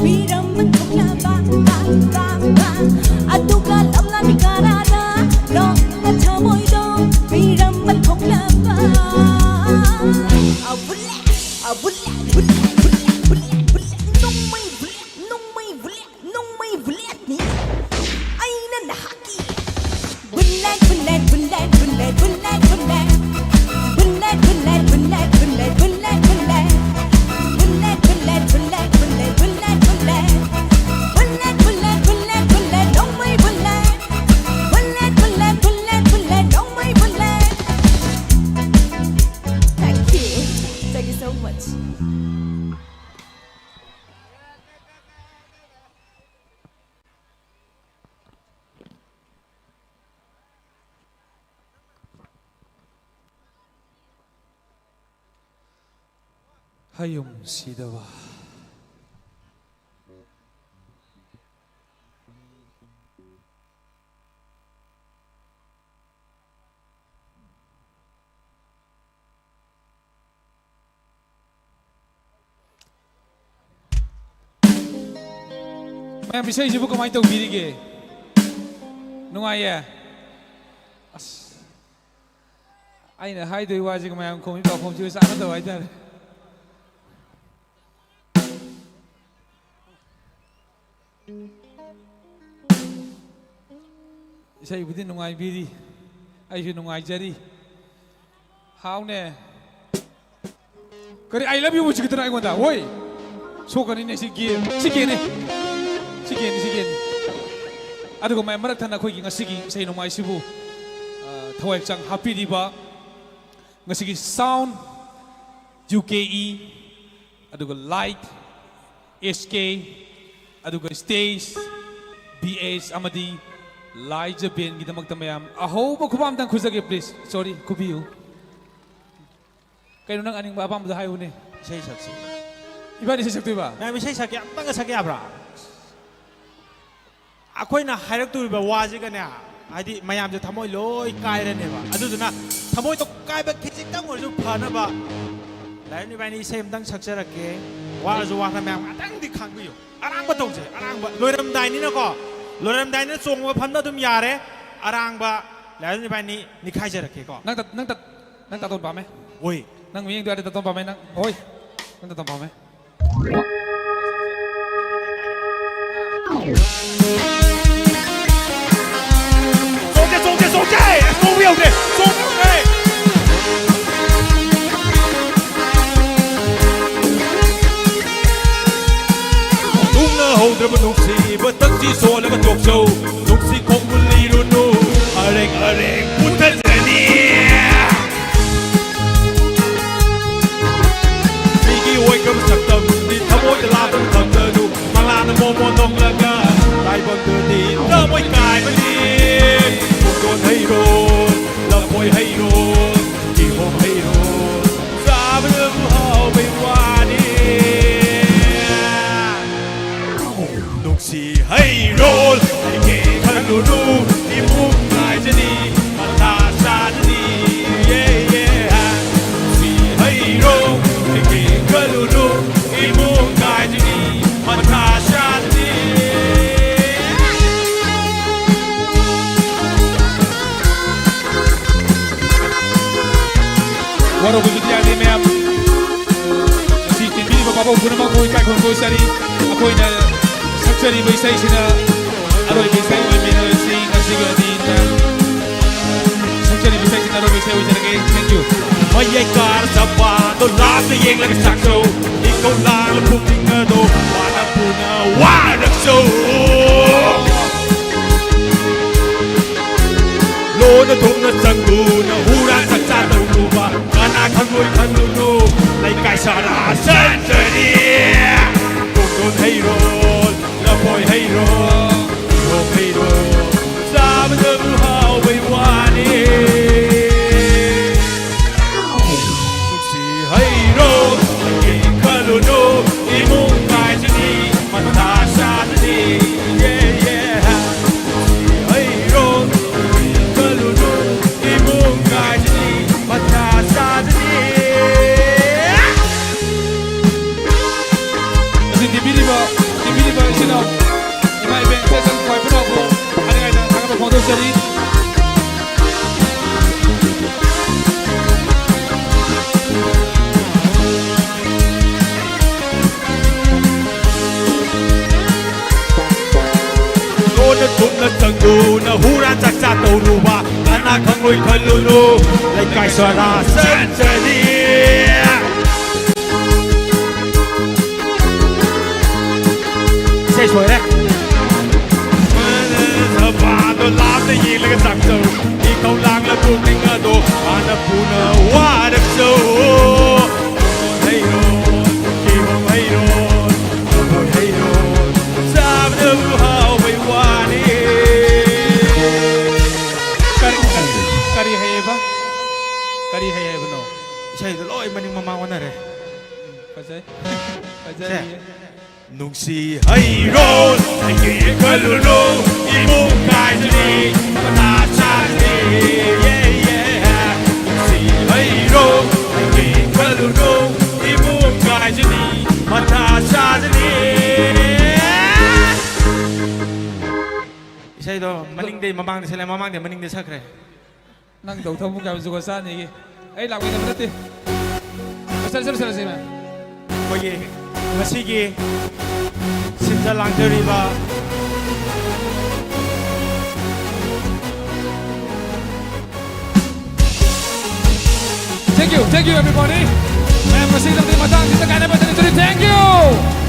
ꯄꯤꯔꯝꯕ ꯊꯣꯛꯂꯕ, ꯕ, ꯕ, ꯕ꯫ ꯑꯗꯨꯒ ꯂꯝꯂꯥꯟꯕꯤ ꯀꯅꯥꯗ ꯂꯣꯛꯅ ꯊꯃꯣꯏꯗꯣ ꯄꯤꯔꯝꯕ ꯊꯣꯛꯂꯕ꯫ ꯑꯕꯨꯜꯂꯦ, ꯑꯕꯨꯜꯂꯦ, ꯕꯨꯜꯂꯦ, ꯕꯨꯜꯂꯦ, ꯕꯨꯜꯂꯦ, ꯕꯨꯜꯂꯦ꯫ ꯅꯣꯡꯃꯩ ꯕꯨꯜꯂꯦ, ꯅꯣꯡꯃꯩ ꯕꯨꯜꯂꯦ, ꯅꯣꯡꯃꯩ ꯕꯨꯜꯂꯦꯠꯅꯤ ꯑꯩꯅ ꯅꯍꯥꯛꯀꯤ꯫ Bullet, bullet, bullet, bullet, bullet, bullet. Bullet, bullet, bullet, bullet, bullet, bullet. Bullet, bullet, bullet, bullet, bullet, bullet. Bullet, bullet, bullet, bullet, don't worry, bullet. Bullet, bullet, bullet, bullet, don't worry, bullet. Thank you. Thank you so much. ꯍꯌꯨꯝ ꯁꯤꯗꯕ꯫ ꯃꯌꯥꯝ, ꯏꯁꯩꯁꯤꯕꯨ ꯀꯃꯥꯏꯅ ꯇꯧꯕꯤꯔꯤꯒꯦ? ꯅꯨꯡꯉꯥꯏꯌꯦ? ꯑꯁ, ꯑꯩꯅ ꯍꯥꯏꯗꯣꯏ ꯋꯥꯁꯤꯒ ꯃꯌꯥꯝ ꯈꯣꯡꯕꯤ ꯄꯥꯎꯈꯣꯡꯁꯤꯒ ꯆꯥꯟꯅꯗꯕ ꯍꯥꯏꯇꯥꯔꯦ꯫ ꯏꯁꯩꯕꯨꯗꯤ ꯅꯨꯡꯉꯥꯏꯕꯤꯔꯤ, ꯑꯩꯁꯨ ꯅꯨꯡꯉꯥꯏꯖꯔꯤ꯫ ꯍꯥꯎꯅꯦ꯫ ꯀꯔꯤ "I love you" ꯍꯧꯖꯤꯛꯀꯤꯗꯨꯅ ꯑꯩꯉꯣꯟꯗ? ꯍꯣꯏ, ꯁꯣꯛꯀꯅꯤꯅꯦ ꯁꯤ ꯒꯦꯝ, ꯁꯤ ꯒꯦꯝꯅꯤ, ꯁꯤ ꯒꯦꯝꯅꯤ, ꯁꯤ ꯒꯦꯝꯅꯤ꯫ ꯑꯗꯨꯒ ꯃꯌꯥꯝ ꯃꯔꯛ ꯊꯠꯅ ꯑꯩꯈꯣꯏꯒꯤ ꯉꯁꯤꯒꯤ ꯏꯁꯩ ꯅꯣꯡꯃꯥꯏꯁꯤꯕꯨ, ꯑ, ꯊꯋꯥꯏ ꯍꯛꯆꯥꯡ ꯍꯥꯞꯄꯤꯔꯤꯕ ꯉꯁꯤꯒꯤ ꯁꯥꯎꯟ, ꯌꯨ ꯀꯦ ꯏ, ꯑꯗꯨꯒ ꯂꯥꯏꯠ, ꯑꯦꯁ ꯀꯦ, ꯑꯗꯨꯒ ꯁ꯭ꯇꯦꯖ, ꯕꯤ ꯑꯦꯁ, ꯑꯃꯗꯤ ꯂꯥꯏꯖ ꯕꯦꯟꯒꯤꯗꯃꯛꯇ ꯃꯌꯥꯝ ꯑꯍꯧꯕ ꯈꯨꯕꯥꯝꯇꯪ ꯈꯨꯖꯒꯦ, ꯄ꯭ꯂꯤꯖ꯫ ꯁꯣꯔꯤ, ꯈꯨꯕꯤꯌꯨ꯫ ꯀꯩꯅꯣ, ꯅꯪ ꯑꯅꯤꯡꯕ ꯑꯄꯥꯝꯕꯗꯣ ꯍꯥꯏꯌꯨꯅꯦ꯫ ꯏꯁꯩ ꯁꯛꯁꯤ꯫ ꯏꯕꯥꯅꯤ ꯏꯁꯩ ꯁꯛꯇꯣꯏꯕ? ꯃꯌꯥꯝ ꯏꯁꯩ ꯁꯛꯀꯦ, ꯑꯝꯇꯪꯒ ꯁꯛꯀꯦ ꯌꯥꯕ꯭ꯔꯥ? ꯑꯩꯈꯣꯏꯅ ꯍꯥꯏꯔꯛꯇꯣꯔꯤꯕ ꯋꯥꯁꯤꯒꯅꯦ, ꯍꯥꯏꯗꯤ ꯃꯌꯥꯝꯁꯦ ꯊꯃꯣꯏ ꯂꯣꯏ ꯀꯥꯏꯔꯅꯦꯕ꯫ ꯑꯗꯨꯗꯨꯅ ꯊꯃꯣꯏꯗꯣ ꯀꯥꯏꯕ ꯈꯤꯖꯤꯛꯇꯪ ꯑꯣꯏꯔꯁꯨ ꯐꯅꯕ, ꯂꯥꯏꯔꯦꯟ ꯏꯕꯥꯅꯤ ꯏꯁꯩ ꯑꯝꯇꯪ ꯁꯛꯆꯔꯛꯀꯦ꯫ ꯋꯥꯔꯁꯨ ꯋꯥꯅ ꯃꯌꯥꯝ ꯉꯥꯛꯇꯪꯗꯤ ꯈꯥꯡꯕꯤꯌꯨ꯫ ꯑꯔꯥꯡꯕ ꯇꯧꯁꯦ, ꯑꯔꯥꯡꯕ꯫ ꯂꯣꯏꯔꯝꯗꯥꯏꯅꯤꯅꯀꯣ, ꯂꯣꯏꯔꯝꯗꯥꯏꯅꯤꯅ ꯆꯣꯡꯕ ꯐꯝꯗ ꯑꯗꯨꯝ ꯌꯥꯔꯦ꯫ ꯑꯔꯥꯡꯕ, ꯂꯥꯏꯔꯦꯟ ꯏꯕꯥꯅꯤ ꯅꯤꯈꯥꯏꯖꯔꯛꯀꯦꯀꯣ꯫ ꯅꯪ ꯇ-, ꯅꯪ ꯇ-, ꯅꯪ ꯇꯥꯇꯣꯟ ꯄꯥꯝꯃꯦ? ꯍꯣꯏ꯫ ꯅꯪ ꯃꯤꯠꯌꯦꯡꯗꯣ ꯌꯥꯔꯦ, ꯇꯥꯇꯣꯟ ꯄꯥꯝꯃꯦ ꯅꯪ꯫ ꯍꯣꯏ꯫ ꯅꯪ ꯇꯥꯇꯣꯟ ꯄꯥꯝꯃꯦ꯫ ꯆꯣꯡꯁꯦ, ꯆꯣꯡꯁꯦ, ꯆꯣꯡꯁꯦ! ꯆꯣꯡꯕ ꯌꯧꯗ꯭ꯔꯦ! ꯆꯣꯡꯕ ꯌꯧꯗ꯭ꯔꯦ! ꯇꯨꯡꯅ ꯍꯧꯗ꯭ꯔꯕ ꯅꯨꯡꯁꯤꯕ ꯇꯛꯁꯤ ꯁꯣꯜꯂꯒ ꯆꯣꯛꯆꯧ꯫ ꯅꯨꯡꯁꯤ ꯈꯣꯡꯒꯨꯜ ꯂꯤꯔꯨꯅꯨ, ꯑꯔꯦꯡ ꯑꯔꯦꯡ ꯄꯨꯊꯖꯅꯤ꯫ ꯃꯤꯒꯤ ꯑꯣꯏꯈ꯭ꯔꯕ ꯁꯛꯇꯝꯗꯤ ꯊꯃꯣꯏꯗ ꯂꯥꯞꯅ ꯊꯝꯒꯅꯨ꯫ ꯃꯉꯥꯅ ꯃꯣꯃꯣꯟ ꯅꯣꯛꯂꯒ ꯇꯥꯏꯕꯪꯗꯗꯤ ꯊꯃꯣꯏ ꯀꯥꯏꯕꯅꯤ꯫ ꯄꯨꯡꯗꯣꯟ ꯍꯩꯔꯣ, ꯂꯐꯣꯏ ꯍꯩꯔꯣ, ꯀꯤꯍꯣꯝ ꯍꯩꯔꯣ, ꯆꯥꯕꯗꯕꯨ ꯍꯥꯎꯕꯩ ꯋꯥꯅꯤ꯫ ꯅꯨꯡꯁꯤ ꯍꯩꯔꯣ, ꯂꯩꯀꯦ ꯋꯥꯔꯧꯕꯤꯕꯗꯤ ꯌꯥꯗꯦ ꯃꯌꯥꯝ꯫ ꯉꯁꯤ ꯇꯤꯟꯕꯤꯔꯤꯕ ꯚꯥꯕꯣꯛ ꯄꯨꯝꯅꯃꯛꯄꯨ ꯏꯀꯥꯏ ꯈꯨꯝꯅꯕ ꯎꯠꯆꯔꯤ꯫ ꯑꯩꯈꯣꯏꯅ ꯁꯛꯆꯔꯤꯕ ꯏꯁꯩꯁꯤꯅ ꯑꯔꯣꯏꯕ ꯏꯁꯩ ꯑꯣꯏꯃꯤꯟꯅꯔꯁꯤ꯫ ꯉꯁꯤꯒꯤ ꯑꯣꯏꯅꯗꯤ ꯃꯌꯥꯝ ꯁꯛꯆꯔꯤꯕ ꯏꯁꯩꯁꯤꯅ ꯑꯔꯣꯏꯕ ꯏꯁꯩ ꯑꯣꯏꯖꯔꯒꯦ꯫ Thank you꯫ ꯃꯌꯥꯏ ꯀꯥꯔ ꯆꯞꯄꯗꯣ ꯂꯥꯞꯅ ꯌꯦꯡꯂꯒ ꯆꯥꯛꯆꯧ꯫ ꯏꯀꯧ ꯂꯥꯡꯂ ꯄꯨꯛꯅꯤꯡ ꯑꯗꯣ ꯄꯥꯅ ꯄꯨꯅ ꯋꯥꯔꯛꯆꯧ꯫ ꯂꯣꯟꯅ ꯊꯨꯝꯅ ꯆꯪꯗꯨꯅ ꯍꯨꯔꯥꯟ ꯆꯥꯛꯆꯥ ꯇꯧꯔꯨꯕ ꯀꯅꯥ ꯈꯪꯂꯣꯏ ꯈꯜꯂꯨꯅꯨ꯫ ꯂꯩꯀꯥꯏ ꯁꯥꯔꯥ ꯆꯠꯆꯔꯤ꯫ ꯄꯨꯡꯗꯣꯟ ꯍꯩꯔꯣ, ꯂꯐꯣꯏ ꯍꯩꯔꯣ, ꯀꯤꯍꯣꯝ ꯍꯩꯔꯣ, ꯆꯥꯕꯗꯕꯨ ꯍꯥꯎꯕꯩ ꯋꯥꯅꯤ꯫ ꯅꯨꯡꯁꯤ ꯍꯩꯔꯣ, ꯍꯌꯦꯡ ꯈꯜꯂꯨꯅꯨ, ꯏꯃꯨꯡ ꯀꯥꯏꯖꯅꯤ, ꯃꯊꯥ ꯁꯥꯖꯅꯤ, yeah, yeah. ꯅꯨꯡꯁꯤ ꯍꯩꯔꯣ, ꯍꯌꯦꯡ ꯈꯜꯂꯨꯅꯨ, ꯏꯃꯨꯡ ꯀꯥꯏꯖꯅꯤ, ꯃꯊꯥ ꯁꯥꯖꯅꯤ꯫ ꯉꯁꯤ ꯇꯤꯟꯕꯤꯔꯤꯕ, ꯇꯤꯟꯕꯤꯔꯤꯕ ꯏꯆꯤꯟ ꯏꯅꯥꯎ, ꯏꯃꯥ ꯏꯕꯦꯟ ꯏꯆꯜ ꯏꯆꯜ ꯈ꯭ꯋꯥꯏ ꯄꯨꯝꯅꯃꯛꯄꯨ ꯍꯥꯏꯅꯤꯡꯉꯥꯏꯗ ꯊꯥꯒꯠꯄ ꯐꯣꯡꯗꯣꯛꯆꯔꯤ꯫ ꯂꯣꯟꯅ ꯊꯨꯝꯅ ꯆꯪꯗꯨꯅ ꯍꯨꯔꯥꯟ ꯆꯥꯛꯆꯥ ꯇꯧꯔꯨꯕ ꯀꯅꯥ ꯈꯪꯂꯣꯏ ꯈꯜꯂꯨꯅꯨ꯫ ꯂꯩꯀꯥꯏ ꯁꯔꯥ ꯆꯠꯆꯔꯤ꯫ ꯏꯁꯩ ꯁꯣꯏꯔꯦ꯫ ꯊꯕꯥꯗꯣ ꯂꯥꯞꯅ ꯌꯦꯡꯂꯒ ꯆꯥꯛꯆꯧ꯫ ꯏꯈꯧ ꯂꯥꯡꯂ ꯄꯨꯛꯅꯤꯡ ꯑꯗꯣ ꯍꯥꯟꯅ ꯄꯨꯅ ꯋꯥꯔꯛꯆꯧ꯫ ꯍꯩꯔꯣ, ꯀꯤꯍꯣꯝ ꯍꯩꯔꯣ, ꯂꯐꯣꯏ ꯍꯩꯔꯣ, ꯆꯥꯕꯗꯕꯨ ꯍꯥꯎꯕꯩ ꯋꯥꯅꯤ꯫ ꯀꯔꯤ, ꯀꯔꯤ, ꯀꯔꯤ ꯍꯩꯌꯦꯕ? ꯀꯔꯤ ꯍꯩ ꯍꯥꯏꯕꯅꯣ? ꯏꯁꯩꯗꯣ ꯂꯣꯏ ꯃꯅꯤꯡ ꯃꯃꯥꯡ ꯑꯣꯟꯅꯔꯦ꯫ ꯐꯖꯩ꯫ ꯐꯖꯩ꯫ ꯁꯦ꯫ ꯅꯨꯡꯁꯤ ꯍꯩꯔꯣ, ꯑꯩꯒꯤ ꯈꯜꯂꯨꯅꯨ, ꯏꯃꯨꯡ ꯀꯥꯏꯖꯅꯤ, ꯃꯊꯥ ꯁꯥꯖꯅꯤ, yeah, yeah. ꯅꯨꯡꯁꯤ ꯍꯩꯔꯣ, ꯑꯩꯒꯤ ꯈꯜꯂꯨꯅꯨ, ꯏꯃꯨꯡ ꯀꯥꯏꯖꯅꯤ, ꯃꯊꯥ ꯁꯥꯖꯅꯤ꯫ ꯏꯁꯩꯗꯣ ꯃꯅꯤꯡꯗꯩ ꯃꯃꯥꯡꯗ ꯁꯤꯜꯂꯦ, ꯃꯃꯥꯡꯗꯩ ꯃꯅꯤꯡꯗ ꯁꯛꯈ꯭ꯔꯦ꯫ ꯅꯪ ꯇꯧ ꯊꯕꯛ ꯀꯌꯥ ꯖꯨꯒꯣꯠ ꯆꯥꯅꯤꯒꯦ? ꯑꯩ ꯂꯥꯛꯃꯤꯟꯅꯕ ꯅꯠꯇꯦ꯫ ꯆꯠꯂꯁꯤ, ꯆꯠꯂꯁꯤ, ꯆꯠꯂꯁꯤ, ꯃꯌꯥꯝ꯫ ꯑꯩꯈꯣꯏꯒꯤ ꯉꯁꯤꯒꯤ ꯁꯤꯟꯖ ꯂꯥꯡꯖꯔꯤꯕ Thank you, thank you everybody. ꯃꯌꯥꯝ ꯉꯁꯤꯒꯤꯗꯃꯛꯇꯤ ꯃꯇꯥꯡꯁꯤꯗ ꯀꯥꯏꯅꯕ ꯆꯠꯂꯤꯗꯨꯅꯤ꯫ Thank you.